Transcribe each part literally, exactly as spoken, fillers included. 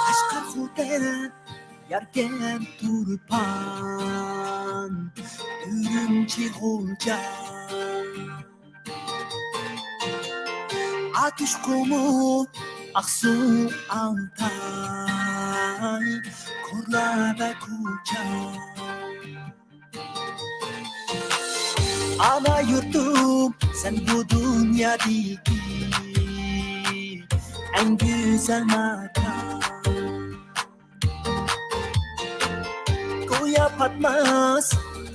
قەشقەر خوتەن، ياركەنت، تۇرپان، ئۈرۈمچى، غۇلجا. ئاتۇش، قۇمۇل، ئاقسۇ، ئالتاي، كورلا ۋە كۇچا. ئانا يۇرتۇم، سەن بۇ دۇنيادىكى ئەڭ گۈزەل ماكان. گويا پاتماس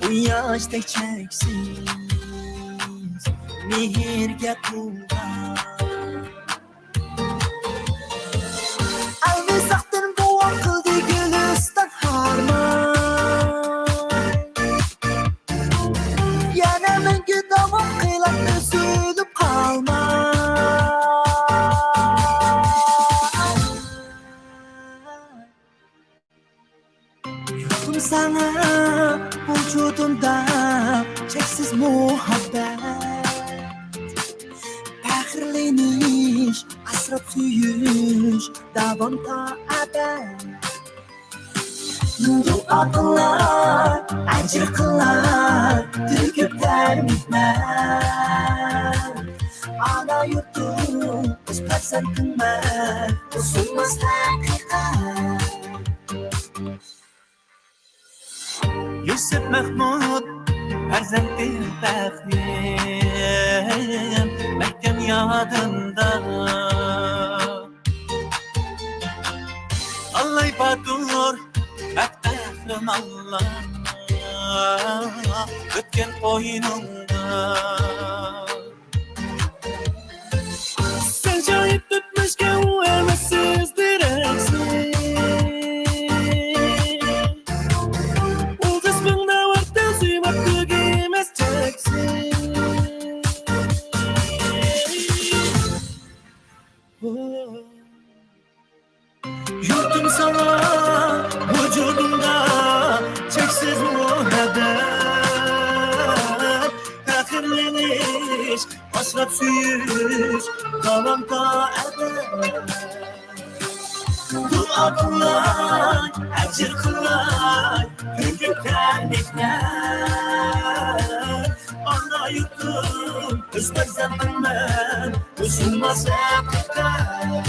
قۇياشتەك چەكسىز مېھىرگە تولغان. ئەلمىساقتىن بوۋام قىلدى گۈلىستان ھارمان. يەنە مەڭگۈ داۋام قىلار ئۈزۈلۈپ قالماي. يۇقتۇم ساڭا ۋۇجۇدۇمدا چەكسىز مۇھەببەت، پەخىرلىنىش، ئاسراپ سۆيۈش داۋامتا ئەبەد. دۇئا قىلاي، ئەجىر قىلاي، تۆكۈپ تەر مېھمەن. ئانا يۇرتۇم، ئۆز پەرزەنتىڭمەن، بۇ سۇنماس ھەقىقەت. يۈسۈپ مەخمۇت پەرزەنتىم پەخرىم، مەھكەم يادىمدا. ئاللاي باتۇر، مەھتەر قەھرىمانلار ئۆتكەن قوينۇڭدا. سەل جايىپ ئۆتمۈشكە ئۇ ئەمەس سىز دېرەكسىز. ئۇ قىسمىڭدا ۋاقىت سۆيمەك تۈگىمەس چەكسىز. يۇرتۇم ساڭا ۋۇجۇدۇمدا چەكسىز مۇھەببەت، پەخىرلىنىش، ئاسراپ سۆيۈش داۋامتا ئەبەد. دۇئا قىلاي، ئەجىر قىلاي، تۆكۈپ تەر مېھنەت. ئانا يۇرتۇم، ئۆز پەرزەنتىڭمەن، ئۈزۈلمەس ھەقىقەت.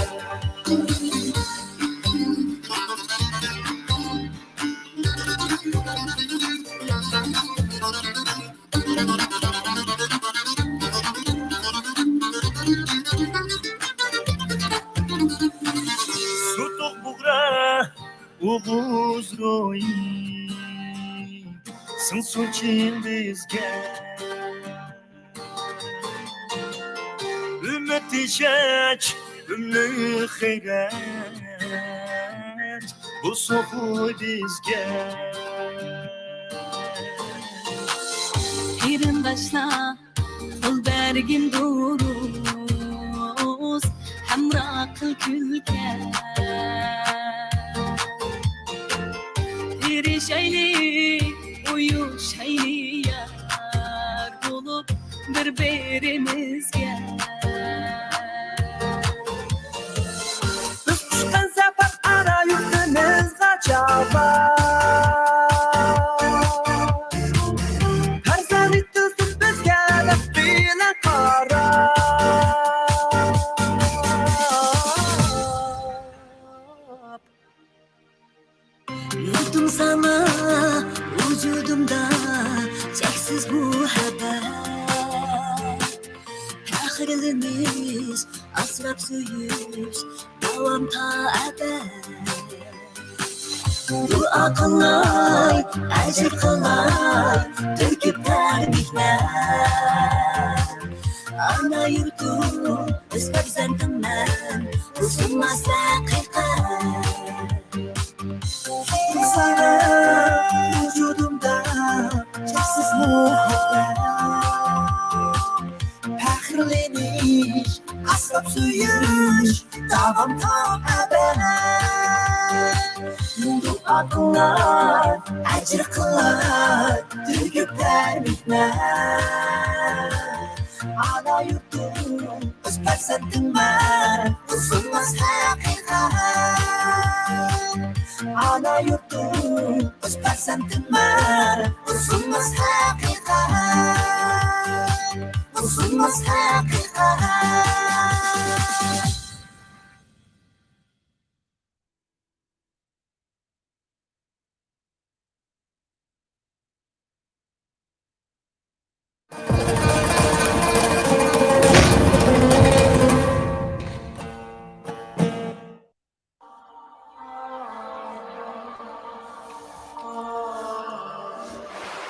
سۇتۇق بۇغرا، ئوغۇز روھى سىڭسۇن چىن بىزگە. ئۈمىد تېشەك، ئۈملۈك خەيرات، بۇ سوقۇي بىزگە. قېرىنداشلار، قول بەرگىن دۇرۇس، ھەمراھ قىل كۈلكە. تىرىشايلى، ئۇيۇشايلى يار بولۇپ بىر-بىرىمىزگە. بىز قۇشقان سەپەر ئارا يۇرتىمىزغا چاۋا. پەرزەنت يېتىلسۇن بىزگە نەق بىلەن قاراپ. يۇرتۇم ساڭا ۋۇجۇدۇمدا چەكسىز مۇھەببەت، پەخىرلىنىش، ئاسراپ سۆيۈش داۋامتا ئەبەد. دۇئا قىلاي، ئەجىر قىلاي، تۆكۈپ تەر مېھنەت. ئانا يۇرتۇم، ئۆز پەرزەنتىڭمەن، بۇ سۇنماس ھەقىقەت. ساڭا ۋۇجۇدۇمدا چەكسىز مۇھەببەت، پەخىرلىنىش، ئاسراپ سۆيۈش داۋامتا ئەبەد. دۇئا قىلاي، ئەجىر قىلاي، تۆكۈپ تەر مېھنەت. ئانا يۇرتۇم، ئۆز پەرزەنتىڭ بار، بۇزۇلماس ھەقىقەت. ئانا يۇرتۇم، ئۆز پەرزەنتىڭ بار، بۇزۇلماس ھەقىقەت. بۇزۇلماس ھەقىقەت.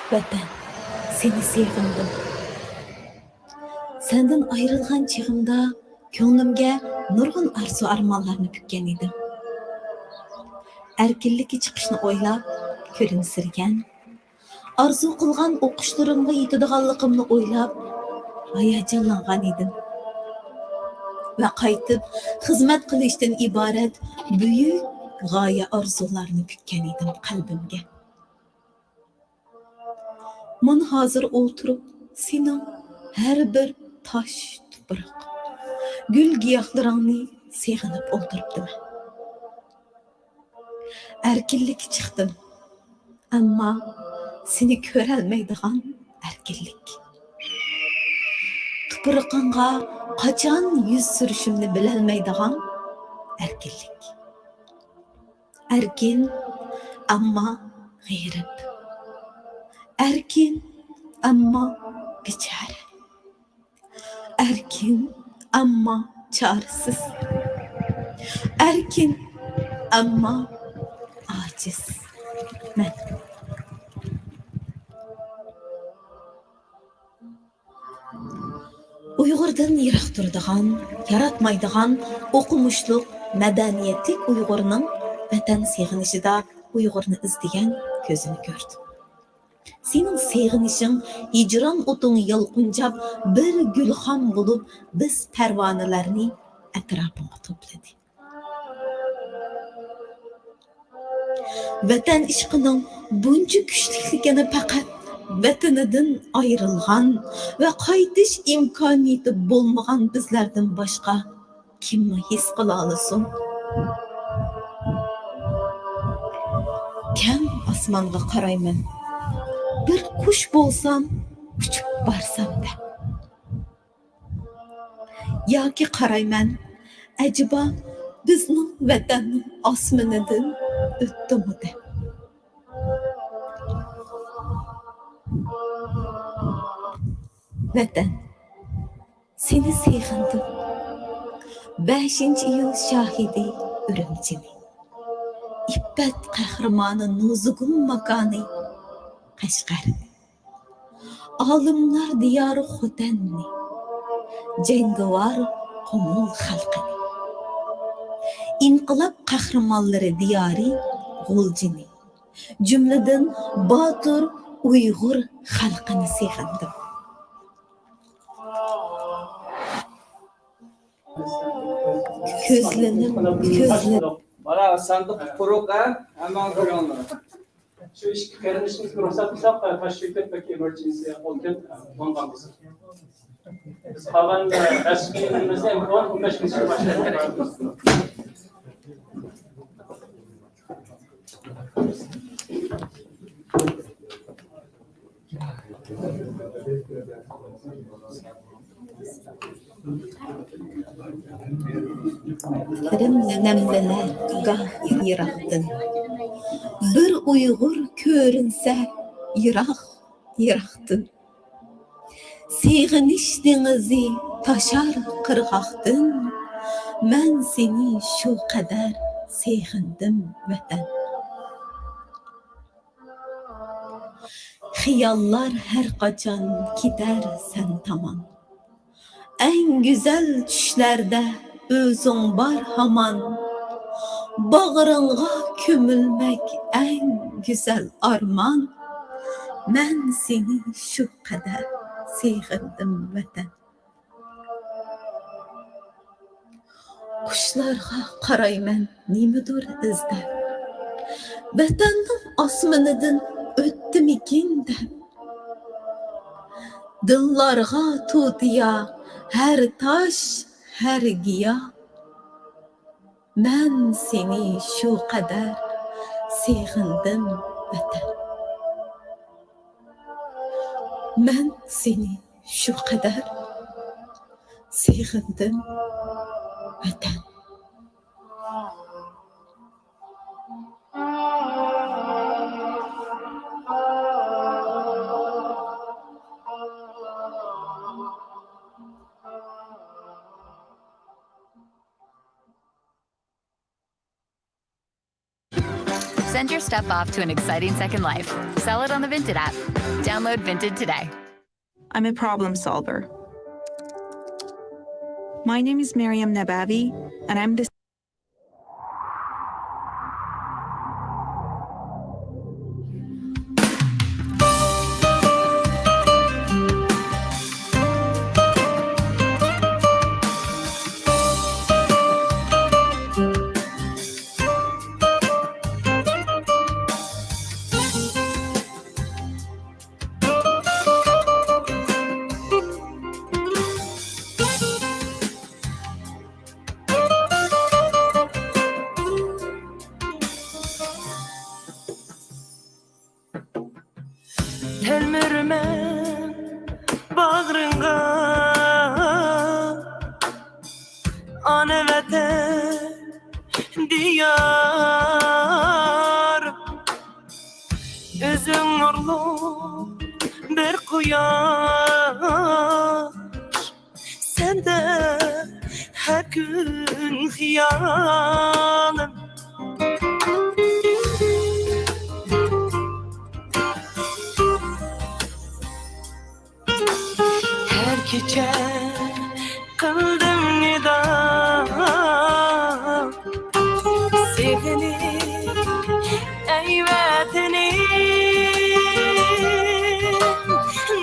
ۋەتەن، سېنى سېغىندىم. سەندىن ئايرىلغان چېغىمدا كۆڭلۈمگە نۇرغۇن ئارزۇ-ئارمانلارنى پۈككەن ئىدىم. ئەركىنلىككە چىقىشنى ئويلاپ كۈلۈمسىرىگەن، ئارزۇ قىلغان ئوقۇشلىرىمغا يېتىدىغانلىقىمنى ئويلاپ ھاياجانلانغان ئىدىم ۋە قايتىپ خىزمەت قىلىشتىن ئىبارەت بۈيۈك غايە-ئارزۇلارنى پۈككەن ئىدىم قەلبىمگە. مانا ھازىر ئولتۇرۇپ سېنىڭ ھەر بىر تاش، تۇپراق، گۈل-گىياھلىرىڭنى سېغىنىپ ئولتۇرۇپتىمەن. ئەركىنلىككە چىقتىم، ئەمما سېنى كۆرەلمەيدىغان ئەركىنلىك. تۇپرىقىڭغا قاچان يۈز سۈرۈشۈمنى بىلەلمەيدىغان ئەركىنلىك. ئەركىن، ئەمما غېرىب. ئەركىن، ئەمما بىچارە. ئەركىن، ئەمما چارىسىز. ئەركىن، ئەمما ئاجىز. مەن. ئۇيغۇردىن يىراق تۇرىدىغان، ياراتمايدىغان، ئوقۇمۇشلۇق، مەدەنىيەتلىك ئۇيغۇرنىڭ ۋەتەن سېغىنىشىدا ئۇيغۇرنى ئىزدىگەن كۆزىنى كۆردۈم. سېنىڭ سېغىنىشىڭ ھىجران ئوتۇڭ يالقۇنجاپ، بىر گۈلخان بولۇپ، بىز پەرۋانىلەرنى ئەتراپىڭغا توپلىدى. ۋەتەن ئىشقىنىڭ بۇنچە كۈچلۈكلۈكىنى پەقەت ۋەتىنىدىن ئايرىلغان ۋە قايتىش ئىمكانىيىتى بولمىغان بىزلەردىن باشقا كىممۇ ھېس قىلالىسۇن؟ كەڭ ئاسمانغا قارايمەن، بىر قۇش بولسام، ئۇچۇپ بارسام دەپ. ياكى قارايمەن، ئەجەبا بىزنىڭ ۋەتەننىڭ ئاسمىنىدىن ئۆتتىمۇ دەپ. ۋەتەن، سېنى سېغىندىم. بەشىنچى ئىيۇل شاھىدى ئۈرۈمچىنى، ئىپپەت قەھرىمانى نۇزۇگۇم ماكانى قەشقەرنى، ئالىملار دىيارى خوتەننى، جەڭگىۋار قۇمۇل خەلقىنى، ئىنقىلاب قەھرىمانلىرى دىيارى غۇلجىنى، جۈملىدىن باتۇر ئۇيغۇر خەلقىنى سېغىندىم. كۆزلىنىپ، كۆزلىنىپ. مانا ساندۇق قۇرۇق، ھە؟ ھەممىڭ كۆرۈڭلار. شۇ ئىككى قېرىندىشىمىزغا رۇخسەت قىلساق، تاش يۈكەپ ياكى ئېمېرجېنسى ئولتۇرۇپ بولغان بولسا. بىز قالغان بەش كۈنىمىزنى ئون، ئون بەش كۈن ئىچىدە باشلايمىز. پىكرىم نەملىنەر گاھ يىراقتىن، بىر ئۇيغۇر كۆرۈنسە يىراق، يىراقتىن. سېغىنىش دېڭىزى تاشار قىرغاقتىن، مەن سېنى شۇ قەدەر سېغىندىم، ۋەتەن. خىياللار ھەر قاچان كېتەر سەن تامان. ئەڭ گۈزەل چۈشلەردە ئۆزۈڭ بار ھامان. باغرىڭغا كۆمۈلمەك ئەڭ گۈزەل ئارمان. مەن سېنى شۇ قەدەر سېغىندىم، ۋەتەن. قۇشلارغا قارايمەن نېمىدۇر ئىزدەپ، ۋەتەننىڭ ئاسمىنىدىن ئۆتتىمىكىن دەپ. دىللارغا تۇتىيا ھەر تاش، ھەر گىياھ. مەن سېنى شۇ قەدەر سېغىندىم، ۋەتەن. مەن سېنى شۇ قەدەر سېغىندىم، ۋەتەن. Send your stuff off to an exciting second life. Sell it on the Vinted app. Download Vinted today. I'm a problem solver. My name is Miriam Nabavi, and I'm the تەلمۈرىمەن باغرىڭغا، ئانا ۋەتەن دىيار. ئۆزۈڭ نۇرلۇق بىر قۇياش، سەندە ھەر كۈن خىيالىم. ھەر كېچە قىلدىم نىدا، سېغىنىپ ئەي ۋەتىنىم.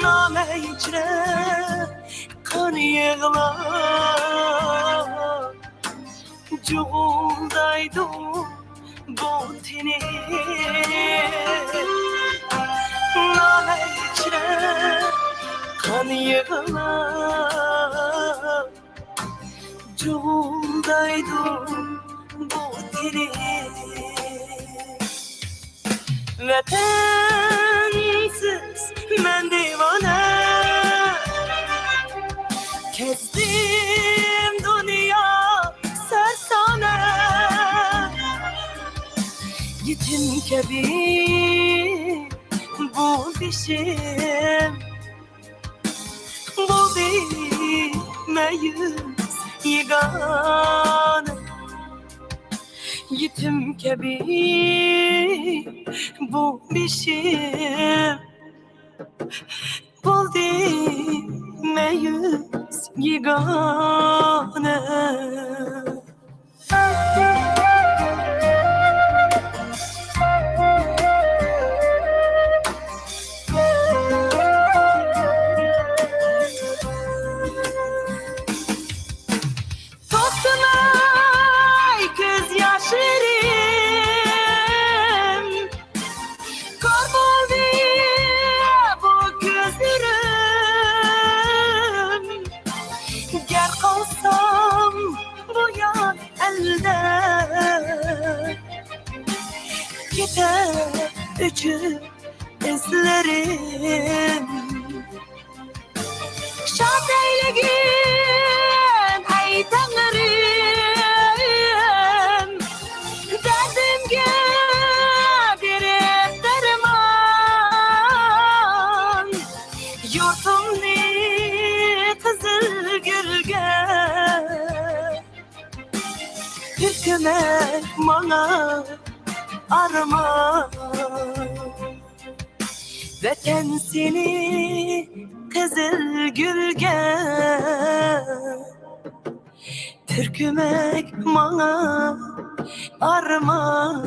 نالە ئىچرە قان يىغلاپ جۇغۇلدايدۇ بۇ تېنىم. نالە ئىچرە قان يىغلاپ جۇغۇلدايدۇ بۇ تېنىم. ۋەتەنسىز مەن دىۋانە، كەزدىم دۇنيا سەرسانە. يېتىم كەبى بۇ بېشىم، بولدى مەيۈس يېگانە. يېتىم كەبى بۇ بېشىم، بولدى مەيۈس يېگانە. توختىماي كۆز ياشلىرىم، كور بولدى بۇ كۆزلىرىم. گەر قالسام بۇ يات ئەلدە، كېتەر ئۆچۈپ ئىزلىرىم. شاد ئەيلىگىن ئەي تەڭرىم، دەردىمگە بېرىپ دەرمان. يۇرتۇمنى قىزىل گۈلگە پۈركۈمەك ماڭا ئارمان. ۋەتەن سېنى قىزىل گۈلگە پۈركۈمەك ماڭا ئارمان.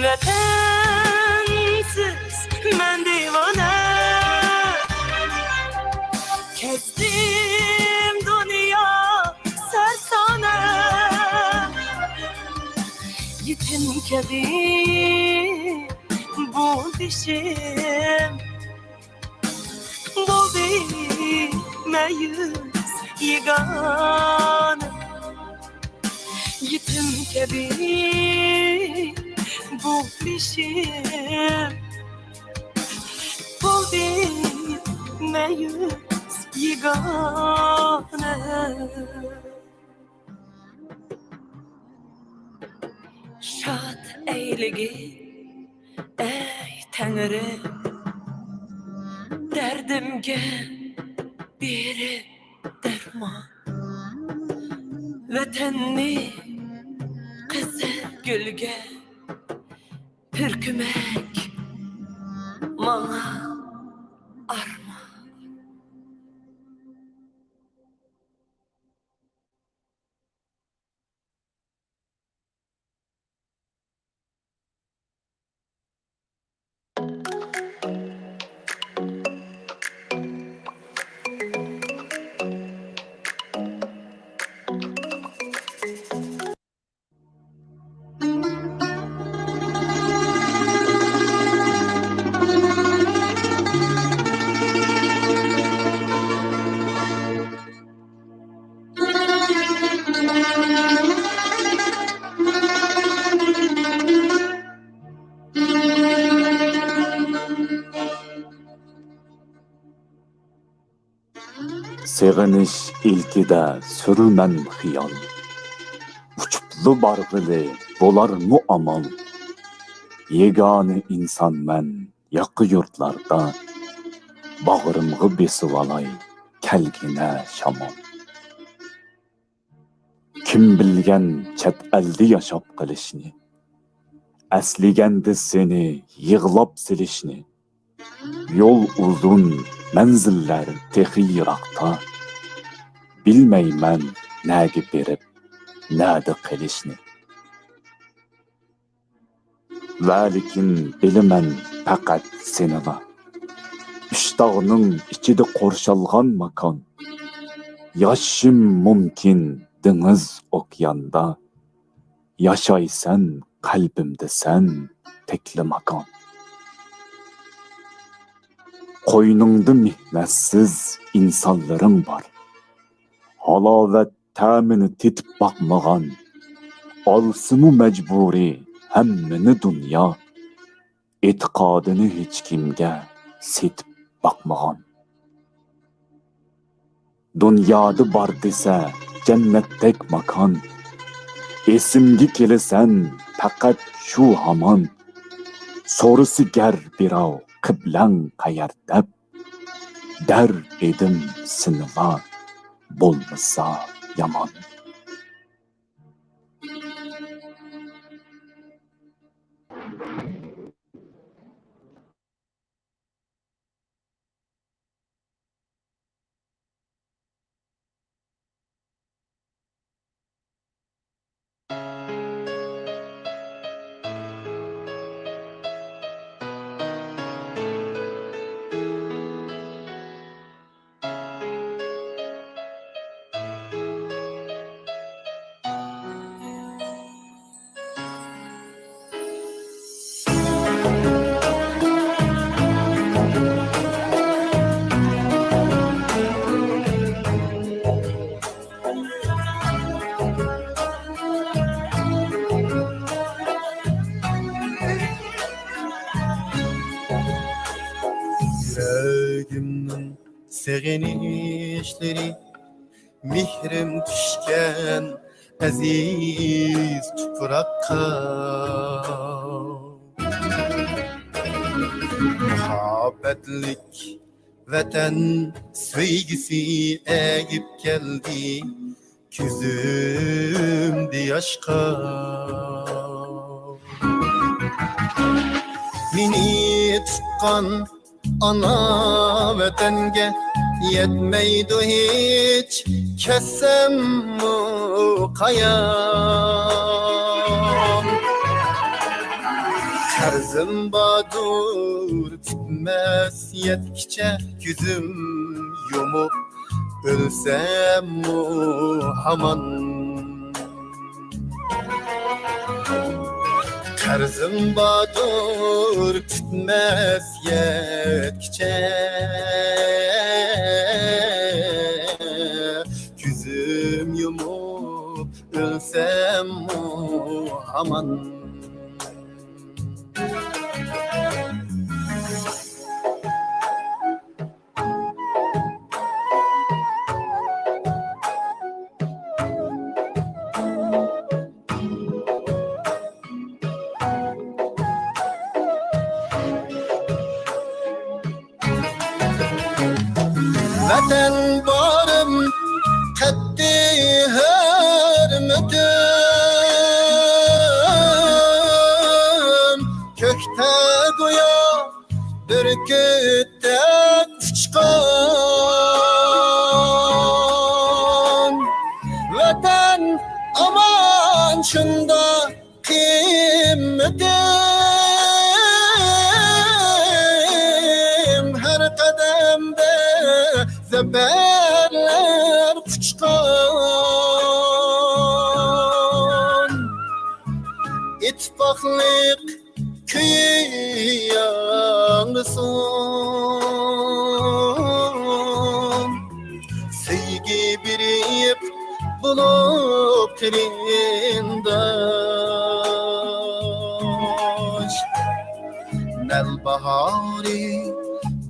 ۋەتەنسىز مەن دىۋانە، كەزدىم دۇنيا سەرسانە. يېتىم كەبى بۇ بېشىم، مەيۈس يېگانە، يېتىم كەبى بۇ بېشىم، بولدى مەيۈس يېگانە. شاد ئەيلىگىن، ئەي تەڭرى، دەردىمگە بېرىپ دەرمان. ۋەتەننى قىزىل گۈلگە پۈركۈمەك ماڭا ئارمان. سېغىنىش ئىلكىدە سۈرىمەن خىيال، ئۇچۇپلا بارغىلى بولارمۇ ئامال؟ يېگانە ئىنسانمەن ياقا يۇرتلاردا، باغرىمغا بېسىۋالاي كەلگىنە شامال. كىم بىلگەن چەت ئەلدە ياشاپ قېلىشنى، ئەسلىگەندە سېنى يىغلاپ سېلىشنى؟ يول ئۇزۇن، مەنزىللەر تېخى يىراقتا، بىلمەيمەن نەگە بېرىپ، نەدە قېلىشنى. ۋەلىكىن بىلىمەن پەقەت سېنىلا، ئۈچ تاغنىڭ ئىچىدە قورشالغان ماكان. ياشىشىم مۇمكىن دېڭىز ئوكياندا، ياشايسەن قەلبىمدە سەن تەكلىماكان. قوينۇڭدا مېھنەتسىز ئىنسانلىرىڭ بار، ھالاۋەت تەمىنى تېتىپ باقمىغان، ئالسىمۇ مەجبۇرىي ھەممىنى دۇنيا، ئېتىقادىنى ھېچكىمگە سېتىپ باقمىغان. دۇنيادا بار دېسە جەننەتتەك ماكان، ئېسىمگە كېلىسەن پەقەت شۇ ھامان. سورىسا گەر بىراۋ قىبلەڭ قەيەر دەپ، دەر ئىدىم سېنىلا بولمىسا يامان. يۈرىكىمنىڭ سېغىنىشلىرى، مېھرىم چۈشكەن ئەزىز تۇپراققا. مۇھەببەتلىك ۋەتەن سۆيگۈسى ئەگىپ كەلدى كۆزۈمدە ياشقا. مېنى تۇغقان ئانا ۋەتەنگە يەتمەيدۇ ھېچ، كەتسەممۇ قايام. قەرزىم باردۇر پۈتمەس يەتكۈچە، كۆزۈم يۇمۇپ ئۆلسەممۇ ھامان. قەرزىم باردۇر پۈتمەس يەتكۈچە، يامان. ۋەتەن بارىم، قەتئىي ھۆرمىتىم، كۆكتە گويا بۈركۈتتەك ئۇچقان. ۋەتەن ئامان شۇنداق قىممىتىم، ھەر قەدەمدە زەپەرلەر قۇچقان. ئىتتىپاقلىق كۈيى ياڭرىسۇن، سۆيگۈ بېرىپ بولۇپ قېرىنداش. نەل باھارى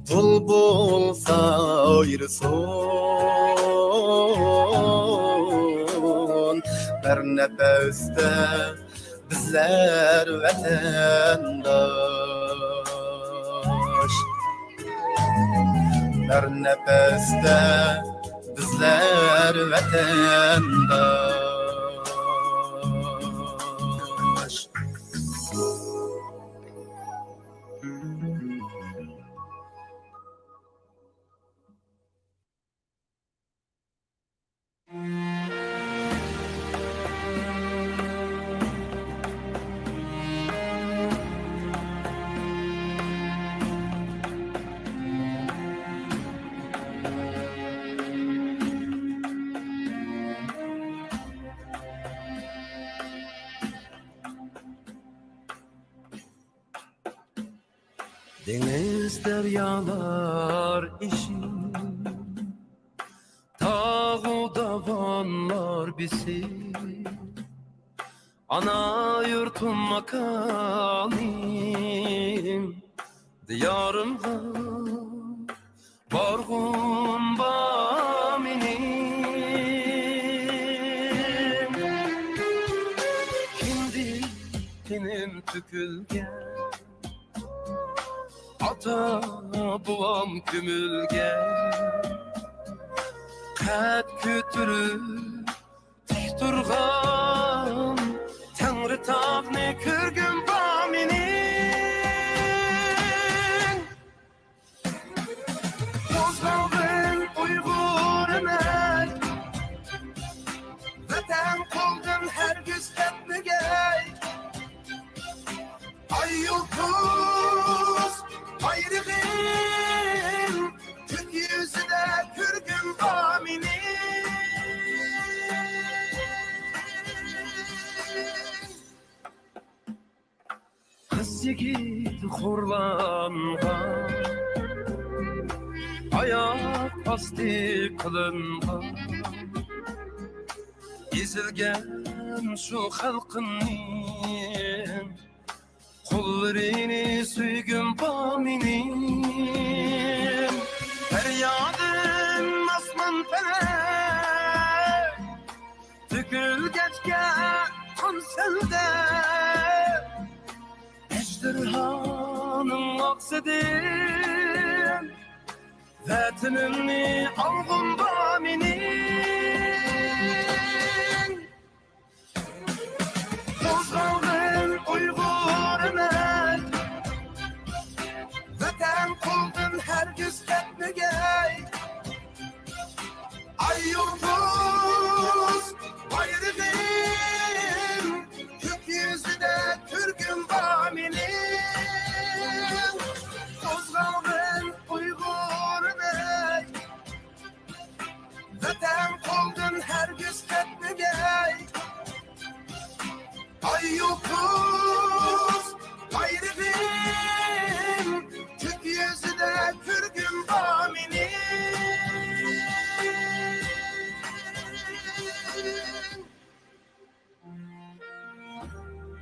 بۇلبۇل سايرىسۇن، بىر نەپەستە بىزلەر ۋەتەنداش، بىر نەپەستە بىزلەر ۋەتەنداش. دېڭىز دەريالار ئېشىپ، تاغۇ داۋانلار بېسىپ، ئانا يۇرتۇم ماكانىم، دىيارىمغا بارغۇم بار مېنىڭ. كىندىك تېنىم تۆكۈلگەن، ئاتا بوۋام كۆمۈلگەن، قەد كۆتۈرۈپ تىك تۇرغان تەڭرىتاغنى كۆرگۈم بار مېنىڭ. قوزغالغىن ئۇيغۇرىمەن، ۋەتەن قولدىن ھەرگىز كەتمىگەي. ئاي يۇلتۇز بايرىغىم، كۆك يۈزىدە كۆرگۈم بار مېنىڭ. قىز يىگىت خورلانغان، ئاياق ئاستى قىلىنغان، ئېزىلگەن شۇ خەلقىمنىڭ قوللىرىنى سۆيگۈم بار مېنىڭ. دەريادىن ئاسمان پەلەك تۆكۈلگەچكە قان سەلدە، ئەجدىرھانىڭ ئاغزىدىن ۋەتىنىمنى ئالغۇم بار مېنىڭ. قوزغالغىن ئۇيغۇرىمەن، ۋەتەن قولدىن ھەرگىز كەتمىگەي. ئاي يۇلتۇز بايرىغىم، كۆك يۈزىدە كۆرگۈم بار مېنىڭ. قوزغالغىن ئۇيغۇرىمەن، ۋەتەن قولدىن ھەرگىز كەتمىگەي. ئاي يۇلتۇز بايرىغىم، كۆك يۈزىدە كۆرگۈم بار مېنىڭ.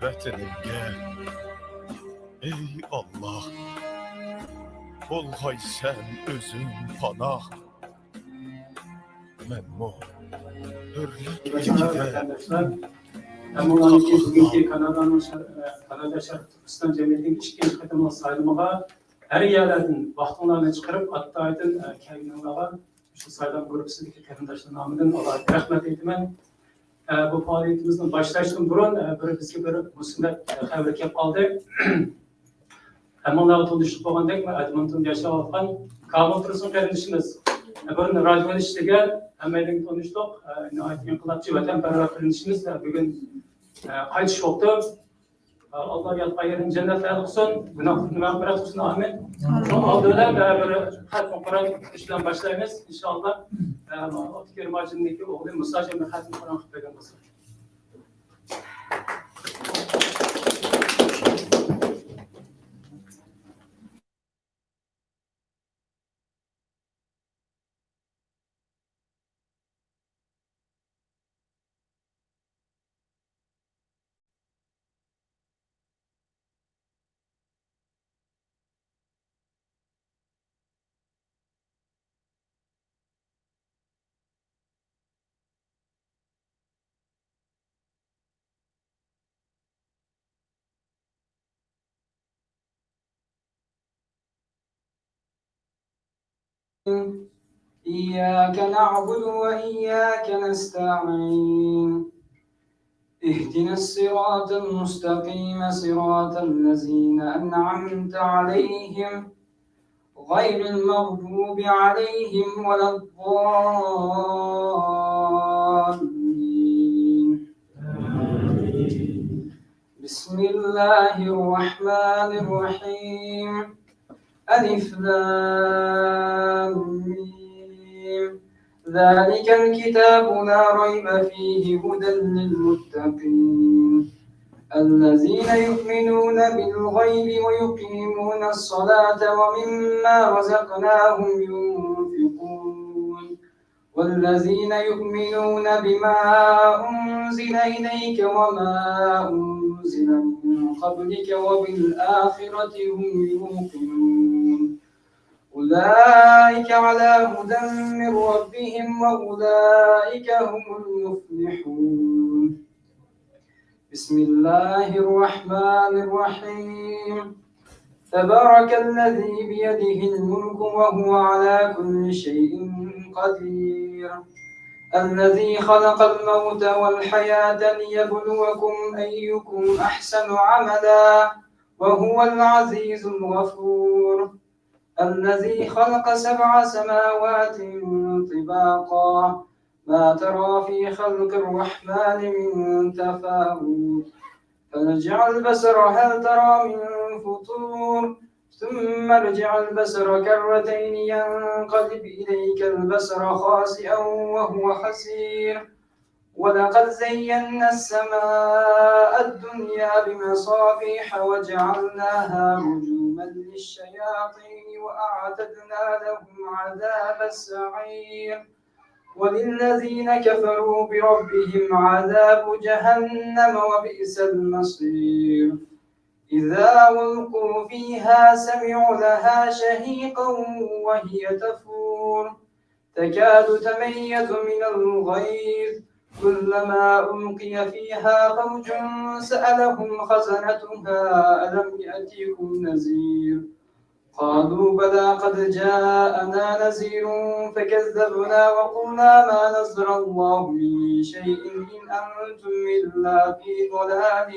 ۋەتىنىمگە، ئەي ئاللا، بولغايسەن ئۆزۈڭ پاناھ. مەنمۇ ھۆرلۈك ئېگىدە. ئەمما بۈگۈنكى كانادانىڭ شەر-، كانادا شەرقىي تۈركىستان جەمئىيىتىنىڭ ئىككىنچى قېتىملىق سايلىمىغا ھەر يەرلەردىن ۋاقتىڭلارنى چىقىرىپ، ئاتايىدىن، ئە، كەلگىنىڭلارغا شۇ سايلام گۇرۇپپىسىدىكى قېرىنداشلار نامىدىن ئالاھىدە رەھمەت ئېيتىمەن. ئە، بۇ پائالىيىتىمىزنى باشلاشتىن بۇرۇن، ئە، بىر بىزگە بىر مۇسىبەت خەۋىرى كېلىپ قالدى. ھەممىڭلارغا تونۇشلۇق بولغاندەك، مەن ئەدمونتوندا ياشاۋاتقان كامىل تۇرسۇن قېرىندىشىمىز. ئە، بۇرۇن رادىيونى ئىشلىگەن، ھەممەيلەنگە تونۇشلۇق، ئە، ناھايىتى ئىنقىلابچى، ۋەتەنپەرۋەر قېرىندىشىمىز، ئە، بۈگۈن، ئە، قايتىش بوپتۇ. ئاللا ياتقان يېرىنى جەننەتلەردە قىلسۇن، گۇناھلىرىنى مەغپىرەت قىلسۇن، ئامىن. شۇنىڭ ئالدى بىلەن بىر خەتمە قۇرئان ئوقۇش بىلەن باشلايمىز، ئىنشائاللا. ئابدۇكېرىم ھاجىمنىڭكى ئوغلى مۇسا ھاجىم خەتمە قۇرئان قىلىپ بەرگەن بولسۇن. إياك نعبد وإياك نستعين. اهدنا الصراط المستقيم، صراط الذين أنعمت عليهم، غير المغضوب عليهم ولا الضالين. بسم الله الرحمن الرحيم. ألف لام ميم. ذلك الكتاب لا ريب فيه هدى للمتقين. الذين يؤمنون بالغيب ويقيمون الصلاة ومما رزقناهم ينفقون. والذين يؤمنون بما أنزل إليك وما أنزل من قبلك وبالآخرة هم يوقنون. أولئك على هدى من ربهم وأولئك هم المفلحون. بسم الله الرحمن الرحيم. تبارك الذي بيده الملك وهو على كل شيء قدير. الذي خلق الموت والحياة ليبلوكم أيكم أحسن عملا وهو العزيز الغفور. الذي خلق سبع سماوات طباقا ما ترى في خلق الرحمن من تفاوت فارجع البصر هل ترى من فطور ثم ارجع البصر كرتين ينقلب إليك البصر خاسئا وهو حسير ولقد زينا السماء الدنيا بمصابيح وجعلناها رجوما للشياطين وأعتدنا لهم عذاب السعير. وللذين كفروا بربهم عذاب جهنم وبئس المصير. إذا ألقوا فيها سمعوا لها شهيقا وهي تفور تكاد تميز من الغيظ كلما ألقي فيها فوج سألهم خزنتها ألم يأتكم نذير قالوا بلى قد جاءنا نذير فكذبنا وقلنا ما نزل الله من شيء إن أنتم إلا في ضلال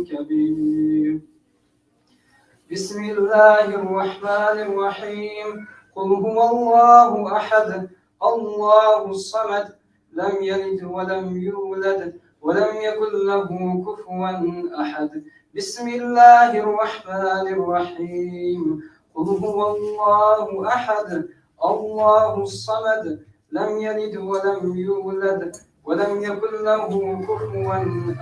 كبير. بسم الله الرحمن الرحيم. قل هو الله أحد، الله الصمد، لم يلد ولم يولد، ولم يكن له كفوا أحد. بسم الله الرحمن الرحيم. قل هو الله أحد، الله الصمد، لم يلد ولم يولد، ولم يكن له كفوا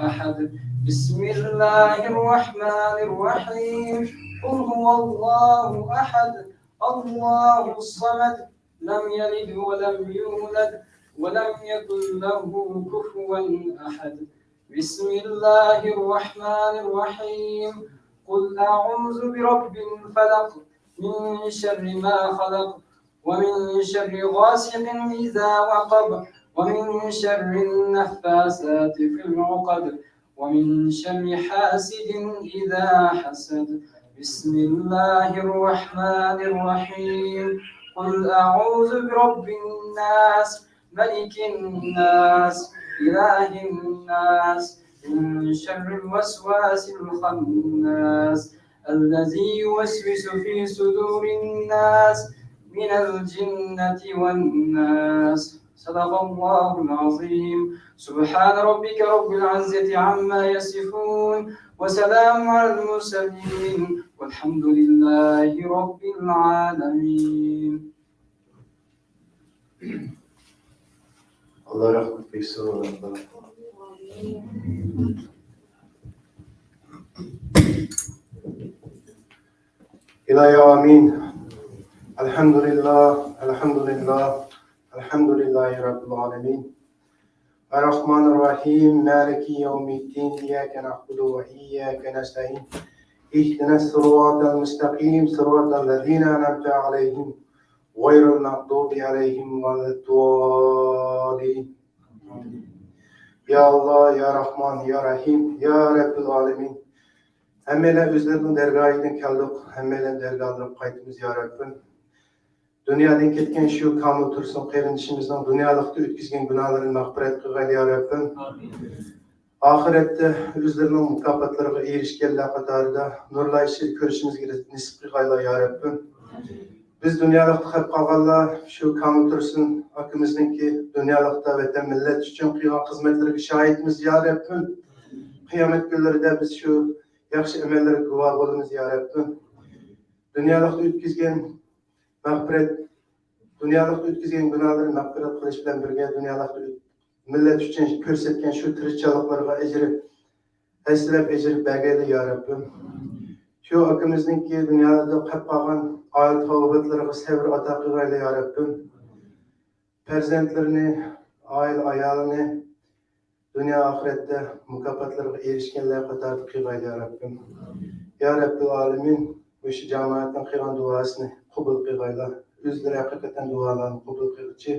أحد. بسم الله الرحمن الرحيم. قل هو الله أحد، الله الصمد، لم يلد ولم يولد، ولم يكن له كفوا أحد. بسم الله الرحمن الرحيم. قل أعوذ برب الفلق، من شر ما خلق، ومن شر غاسق إذا وقب، ومن شر النفاثات في العقد، ومن شر حاسد إذا حسد. بسم الله الرحمن الرحيم. قل أعوذ برب الناس، ملك الناس، إله الناس، من شر الوسواس الخناس، الذي يوسوس في صدور الناس، من الجنة والناس. صدق الله العظيم. سبحان ربك رب العزة عما يصفون، وسلام على المرسلين، والحمد لله رب العالمين. ئاللا رەھمەت قىلسۇن. ئىلاھى ئامىن. ئەلھەمدۇلىللا، ئەلھەمدۇلىللا، ئەلھەمدۇلىللاھى رەببىل ئالەمىن. الرحمن الرحيم، مالك يوم الدين، إياك نعبد وإياك نستعين، اهدنا الصراط المستقيم، صراط الذين أنعمت عليهم، غير المغضوب عليهم ولا الضالين. يا الله، يا رحمن، يا رحيم، يا رب العالمين. ھەممەيلەن ئۆزلىرىنىڭ دەرگاھىدىن كەلدۇق، ھەممەيلەن دەرگاھلىرىغا قايتىمىز، يا رەببىم. دۇنيادىن كەتكەن شۇ كامىل تۇرسۇن قېرىندىشىمىزنىڭ دۇنيالىقتا ئۆتكۈزگەن گۇناھلىرىنى مەغپىرەت قىلغايلا، يا رەببىم. ئاخىرەتتە ئۆزلىرىنىڭ مۇكاپاتلىرىغا ئېرىشكەنلەر قاتارىدا نۇرلار ئىچىدە كۆرۈشىمىزگە نېسىپ قىلغايلا، يا رەببىم. بىز دۇنيالىقتا قېلىپ قالغانلار شۇ كامىل تۇرسۇن ئاكىمىزنىڭكى دۇنيالىقتا ۋەتەن مىللەت ئۈچۈن قىلغان خىزمەتلىرىگە شاھىتمىز، يا رەببىم. قىيامەت كۈنلىرىدە بىز شۇ ياخشى ئەمەللەرگە گۇۋاھ بولىمىز، يا رەببىم. دۇنيالىقتا ئۆتكۈزگەن مەغپىرەت، دۇنيالىقتا ئۆتكۈزگەن گۇناھلىرىنى مەغپىرەت قىلىش بىلەن بىرگە، دۇنيالىقتا مىللەت ئۈچۈن كۆرسەتكەن شۇ تىرىشچانلىقلىرىغا ئەجرى، ھەسسىلەپ ئەجرى بەرگەيلى، يا رەببىم. شۇ ئاكىمىزنىڭكى دۇنيادا قېلىپ قالغان ئائىلە تاۋابىئاتلىرىغا سەۋر ئاتا قىلغايلى، يا رەببىم. پەرزەنتلىرىنى، ئائىلە ئايالىنى دۇنيا ئاخىرەتتە مۇكاپاتلىرىغا ئېرىشكەنلەر قاتارىدا قىلغايلا، يا رەببىم. يا رەببىل ئالىمىن، مۇشۇ جامائەتنىڭ قىلغان دۇئاسىنى قوبۇل قىلغايلا. ئۆزلىرى ھەقىقەتەن دۇئالارنى قوبۇل قىلغۇچى.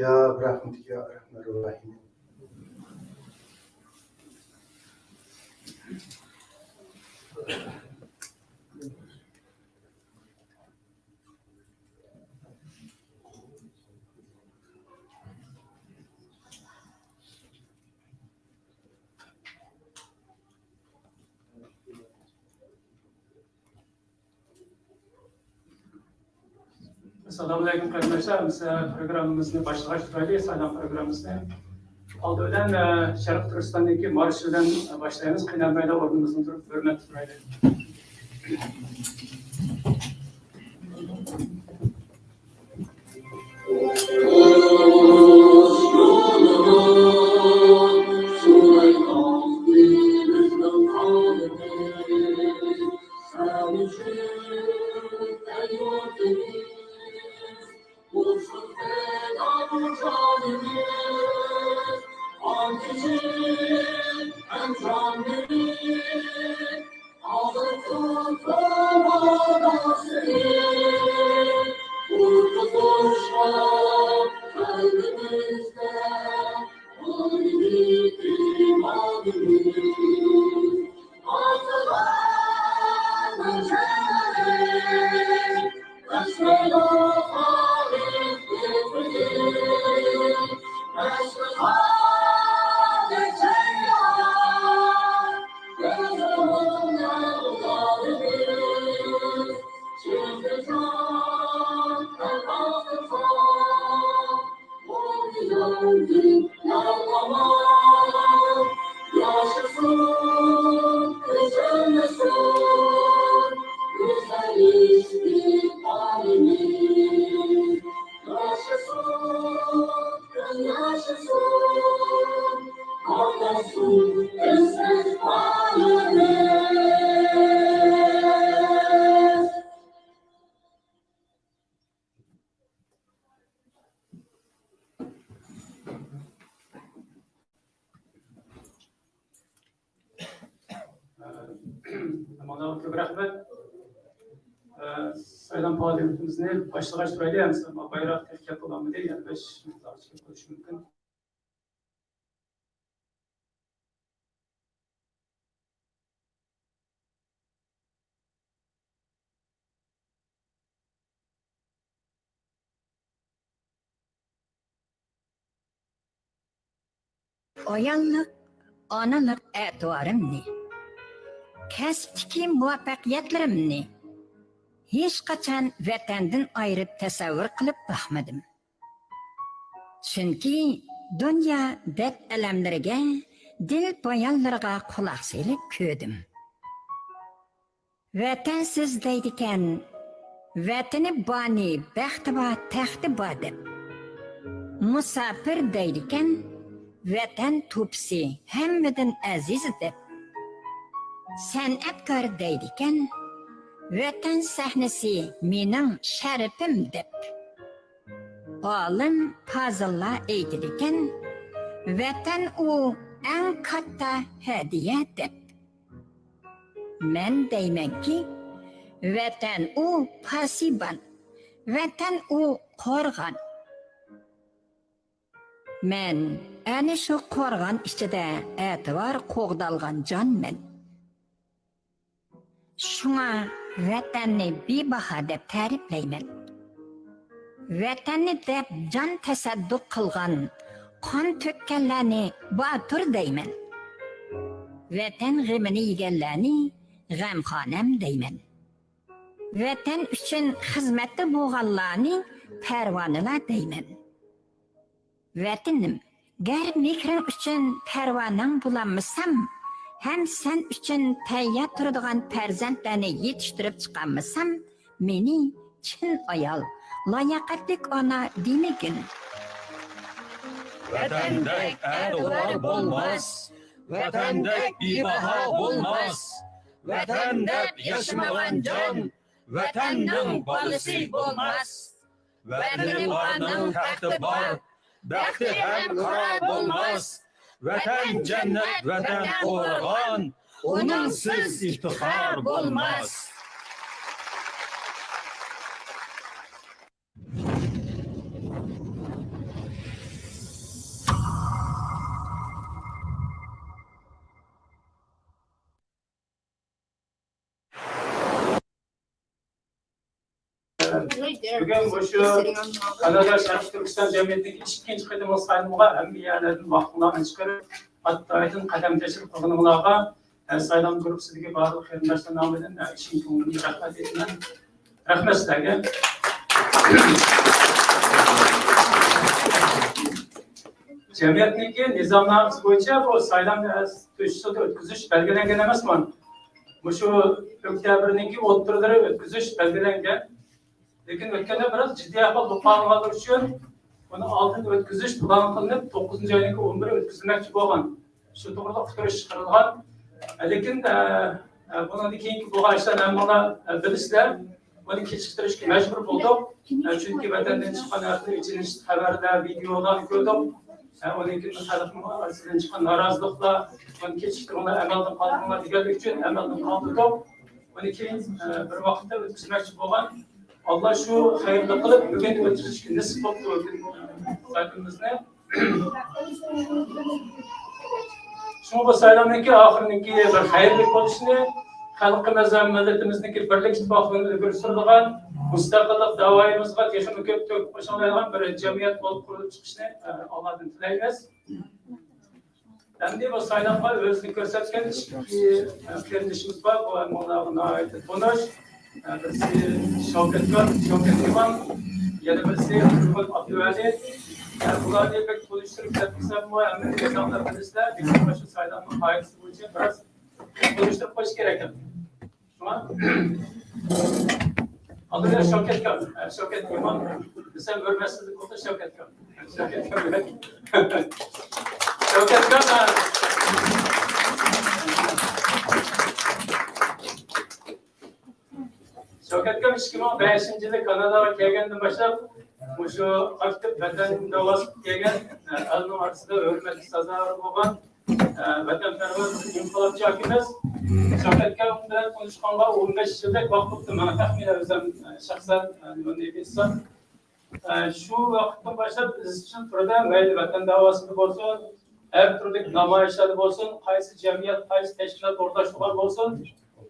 يا برەھمىتىكە يا ئەرھەمەر راھىمىن. ئەسسالامۇئەلەيكۇم قېرىنداشلار، بىز پروگراممىمىزنى باشلىغاچ تۇرايلى، سايلام پروگراممىسىنى. ئالدى بىلەن، ئە، شەرقىي تۈركىستاندىكى مارش بىلەن باشلايمىز. قىينالمايلا ئورنىمىزدىن تۇرۇپ ھۆرمەتتە تۇرايلى. مانا كۆپ رەھمەت. ئە، سايلام پائالىيىتىمىزنى باشلىغاچ تۇرايلى، ئەمسە بايراق تېخى كەپ بولالمىدى، يەنە بەش مىنۇتلارغىچە كەپ بولۇشى مۇمكىن. ئاياللىق، ئانىلىق ئەتىۋارىمنى، كەسىپتىكى مۇۋەپپەقىيەتلىرىمنى ھېچقاچان ۋەتەندىن ئايرىپ تەسەۋۋۇر قىلىپ باقمىدىم. چۈنكى دۇنيا دەرد-ئەلەملىرىگە، دىل بايانلىرىغا قۇلاق سېلىپ كۆردۈم. ۋەتەنسىز دەيدىكەن، ۋەتىنى بارنى بەختى بار، تەختى بار دەپ. مۇساپىر دەيدىكەن، ۋەتەن توپىسى ھەممىدىن ئەزىز دەپ. سەنئەتكار دەيدىكەن، ۋەتەن سەھنىسى مېنىڭ شەرىپىم دەپ. ئالىم پازىللار ئېيتىدىكەن، ۋەتەن ئۇ ئەڭ كاتتا ھەدىيە دەپ. مەن دەيمەنكى، ۋەتەن ئۇ پاسىبان، ۋەتەن ئۇ قورغان. مەن ئەنە شۇ قورغان ئىچىدە ئەتىۋار قوغدالغان جانمەن. شۇڭا ۋەتەننى بىباھا دەپ تەرىپلەيمەن. ۋەتەننى دەپ جان تەسەددۇق قىلغان، قان تۆككەنلەرنى باتۇر دەيمەن. ۋەتەن غېمىنى يېگەنلەرنى غەمخانەم دەيمەن. ۋەتەن ئۈچۈن خىزمەتتە بولغانلارنى پەرۋانىلار دەيمەن. ۋەتىنىم، گەر مېھرىڭ ئۈچۈن پەرۋانەڭ بولالمىسام، ھەم سەن ئۈچۈن تەييار تۇرىدىغان پەرزەنتلەرنى يېتىشتۈرۈپ چىقالمىسام، مېنى چىن ئايال، لاياقەتلىك ئانا دېمىگىن. ۋەتەندەك ئەتىۋار بولماس، ۋەتەندەك بىباھا بولماس، ۋەتەن دەپ ياشىمىغان جان، ۋەتەننىڭ بالىسى بولماس. ۋەتىنى بارنىڭ تەختى بار، بەختى ھەم قارا بولماس. ۋەتەن جەننەت، ۋەتەن قورغان، ئۇنىڭسىز ئىپتىخار بولماس. بۈگۈن مۇشۇ كانادا شەرقىي تۈركىستان جەمئىيىتىنىڭ ئىككىنچى قېتىملىق سايلىمىغا ھەممە يەرلەردىن ۋاقتىڭلارنى چىقىرىپ، ئاتايىدىن قەدەم تەشرىپ قىلغىنىڭلارغا، سايلام گۇرۇپپىسىدىكى بارلىق قېرىنداشلار نامىدىن چىن كۆڭلۈمدىن رەھمەت ئېيتىمەن. رەھمەت سىلەرگە. جەمئىيەتنىڭكى نىزامنامىسى بويىچە بۇ سايلام تۆت يۈز ئۆتكۈزۈش بەلگىلەنگەن ئەمەسمۇ؟ مۇشۇ ئۆكتەبىرنىڭكى ئوتتۇرىلىرى ئۆتكۈزۈش بەلگىلەنگەن. لېكىن ئۆتكەندە بىراز جىددىي ئەھۋال يوقالغانلىقى ئۈچۈن، بۇنى ئالدىن ئۆتكۈزۈش پىلان قىلىنىپ، توققۇزىنچى ئاينىڭكى ئون بىرى ئۆتكۈزۈلمەكچى بولغان. شۇ توغرىلىق ئۇقتۇرۇش چىقىرىلغان. لېكىن، ئە، ئە، بۇنىڭدىن كېيىنكى بولغان ئىشلارنى ھەممىڭلار، ئە، بىلىسىلەر. بۇنى كېچىكتۈرۈشكە مەجبۇر بولدۇق. ئە، چۈنكى ۋەتەندىن چىققان ھەر خىل ئېچىنىش خەۋەرلەر، ۋىدېئولارنى كۆردۇق. ئە، ئۇنىڭ كېيىن خەلقنىڭ ئارىسىدىن چىققان نارازىلىقلار، بۇنى كېچىكتۈرۈڭلار، ئەمەلدىن قالدۇرۇڭلار دېگەنلىكى ئۈچۈن ئەمەلدىن قالدۇردۇق. ئۇنى كېيىن، ئە، بىر ۋاقىتتا ئۆتكۈزمەكچى بولغان. ئاللا شۇ خەيرلىك قىلىپ، بۈگۈن ئۆتكۈزۈشكە نېسىپ بوپتۇ، بۈگۈن سايلىمىزنى. شۇڭا بۇ سايلامنىڭكى ئاخىرىنىڭكى بىر خەيرلىك بولۇشىنى، خەلقىمىز ھەم مىللىتىمىزنىڭكى بىرلىك ئىتتىپاقلىقىنى ئىلگىرى سۈرىدىغان، مۇستەقىللىق داۋايىمىزغا تېخىمۇ كۆپ تۆھپە قوشالايدىغان بىر جەمئىيەت بولۇپ قۇرۇلۇپ چىقىشىنى، ئە، ئاللادىن تىلەيمىز. ئەمدى بۇ سايلامغا ئۆزىنى كۆرسەتكەن ئىككى، ئە، قېرىندىشىمىز بار. بۇ ھەممىڭلارغا ناھايىتى تونۇش. ئە، بىرسى شاۋكەتكار، شاۋكەت ئىمام، يەنە بىرسى تۇرغۇن ئابدۇۋەلى. ئە، بۇلارنى بەك تونۇشتۇرۇپ كەتمىسەممۇ، ھەممە ئىنسانلار بىلىسىلەر، لېكىن مۇشۇ سايلامنىڭ قائىدىسى بويىچە بىراز تونۇشتۇرۇپ قويۇش كېرەك. شۇڭا، ئالدىدا شاۋكەتكار، شاۋكەت ئىمام دېسەم، ھۆرمەتسىزلىك بولسا، شاۋكەتكار. شاۋكەتكار، شاۋكەتكار، شاۋكەتكار ئىككى مىڭ بەشىنچى يىلى كاناداغا كەلگەندىن باشلاپ، مۇشۇ ئاكتىپ ۋەتەن داۋاسى كەلگەن، ئەلنىڭ ئارىسىدا ھۆرمەتكە سازاۋەر بولغان، ئە، ۋەتەنپەرۋەر ئىنقىلابچى ئاكىمىز شاۋكەت ئاكام بىلەن تونۇشقانغا ئون بەش يىلدەك ۋاقىت بوپتۇ. ماڭا تەخمىنەن ئۆزۈم، ئە، شەخسەن، ئە، نېمە دەيدۇ ئېيتسام، ئە، شۇ ۋاقىتتىن باشلاپ ئىزچىل تۈردە مەيلى ۋەتەن داۋاسىدا بولسۇن، ھەر تۈرلۈك نامايىشلاردا بولسۇن، قايسى جەمئىيەت، قايسى تەشكىلات ئورۇنلاشتۇرغان بولسۇن،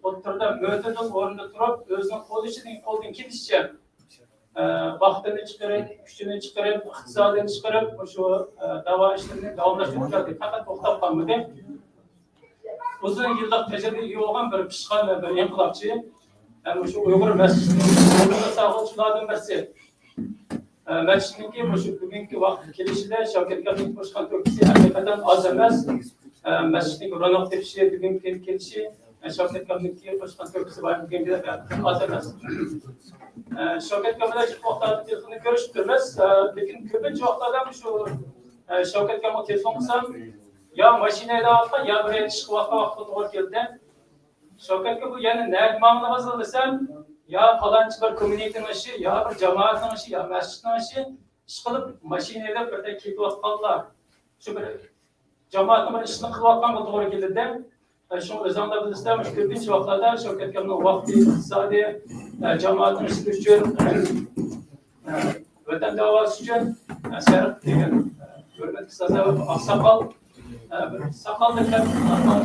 ئوتتۇرىدا مۆتىدىل ئورنىدا تۇرۇپ، ئۆزىنىڭ قولىچىدىن، قولىدىن كېلىشىچە، ئە، ۋاقتىنى چىقىرىپ، كۈچىنى چىقىرىپ، ئىقتىسادىنى چىقىرىپ، مۇشۇ، ئە، داۋا ئىشلىرىنى داۋاملاشتۇرۇپ كەلدى. پەقەت توختاپ قالمىدى. ئۇزۇن يىللىق تەجرىبىگە ئىگە بولغان بىر پىشقان، بىر ئىنقىلابچى. ھەم مۇشۇ ئۇيغۇر مەسچىتىنىڭ ساقلىغۇچىلاردىن بىرسى. ئە، مەسچىتنىڭكى مۇشۇ بۈگۈنكى ۋاقىتقا كېلىشىدە شاۋكەت ئاكامنىڭ قوشقان تۆھپىسى ھەقىقەتەن ئاز ئەمەس. ئە، مەسچىتنىڭ روناق تېپىشى، بۈگۈنكى كۈنگە كېلىشى، ئە، شاۋكەت ئاكامنىڭكى قوشقان تۆھپىسى بار بۈگۈنكى ھەقىقەتەن ئاز ئەمەس. ئە، شاۋكەت ئاكام بىلەن جىق ۋاقىتلاردا تېلېفوندا كۆرۈشۈپ تۇرىمىز. ئە، لېكىن كۆپىنچە ۋاقىتلاردا شۇ، ئە، شاۋكەت ئاكامغا تېلېفون قىلسام، يا ماشىنا ھەيدەۋاتقان، يا بىر يەردە ئىشقا بارغان ۋاقىتقا توغرا كېلىدۇ. شاۋكەت ئاكا، بۇ يەنە نەگە ماڭدىڭىز دېسەم، يا پالانچى بىر كوممۇنىتېنىڭ ئىشى، يا بىر جامائەتنىڭ ئىشى، يا مەسچىتنىڭ ئىشى. ئىشقىلىپ ماشىنا ھەيدەپ بىردەك كېتىۋاتقانلار. شۇ بىر جامائەتنىڭ بىر ئىشىنى قىلىۋاتقانغا توغرا كېلىدۇ. ئە، شۇڭا ئۆزۈڭلار بىلىسىلەر، مۇشۇ كۆپىنچە ۋاقىتلاردا شاۋكەت ئاكامنىڭ ۋاقتى، ئىقتىسادى، ئە، جامائەتنىڭ ئىشلىرى ئۈچۈن، ئە، ۋەتەن داۋاسى ئۈچۈن، ئە، سەرپ قىلغان، ئە، ھۆرمەتكە سازاۋەر ئاقساقال، ئە، بىر ساقالدىن كەپ-،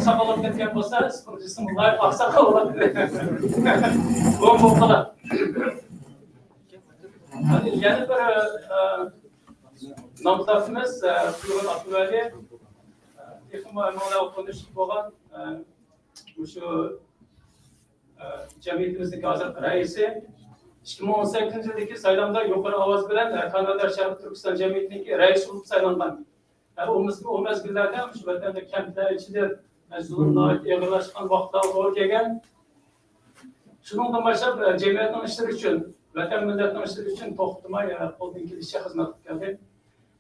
ساقال بولۇپ كەتكەن بولسا، ئىسمى جىسمى لايىق ئاقساقال بولاتتى. بۇ، بۇ قىلىق. يەنە بىر، ئە، نامزاتىمىز، ئە، تۇيغۇن ئابدۇۋەلى، ئە، تېخىمۇ ھەممىڭلارغا تونۇشلۇق بولغان، ئە، مۇشۇ، ئە، جەمئىيىتىمىزنىڭكى ھازىرقى رەئىسى. ئىككى مىڭ ئون سەككىزىنچى يىلدىكى سايلامدا يۇقىرى ئاۋاز بىلەن، ئە، كانادىر شەرقىي تۈركىستان جەمئىيىتىنىڭكى رەئىسى بولۇپ سايلانغان. ئە، ئۇ مىز-، ئۇ مەزگىللەردە مۇشۇ ۋەتەندە كەمپلەر ئىچىدە، ئە، زۇلۇم ناھايىتى ئېغىرلاشقان ۋاقىتلارغا توغرا كەلگەن. شۇنىڭدىن باشلاپ، ئە، جەمئىيەتنىڭ ئىشلىرى ئۈچۈن، ۋەتەن مىللەتنىڭ ئىشلىرى ئۈچۈن توختىماي، ئە، قولدىن كېلىشىچە خىزمەت قىلىپ كەلدى.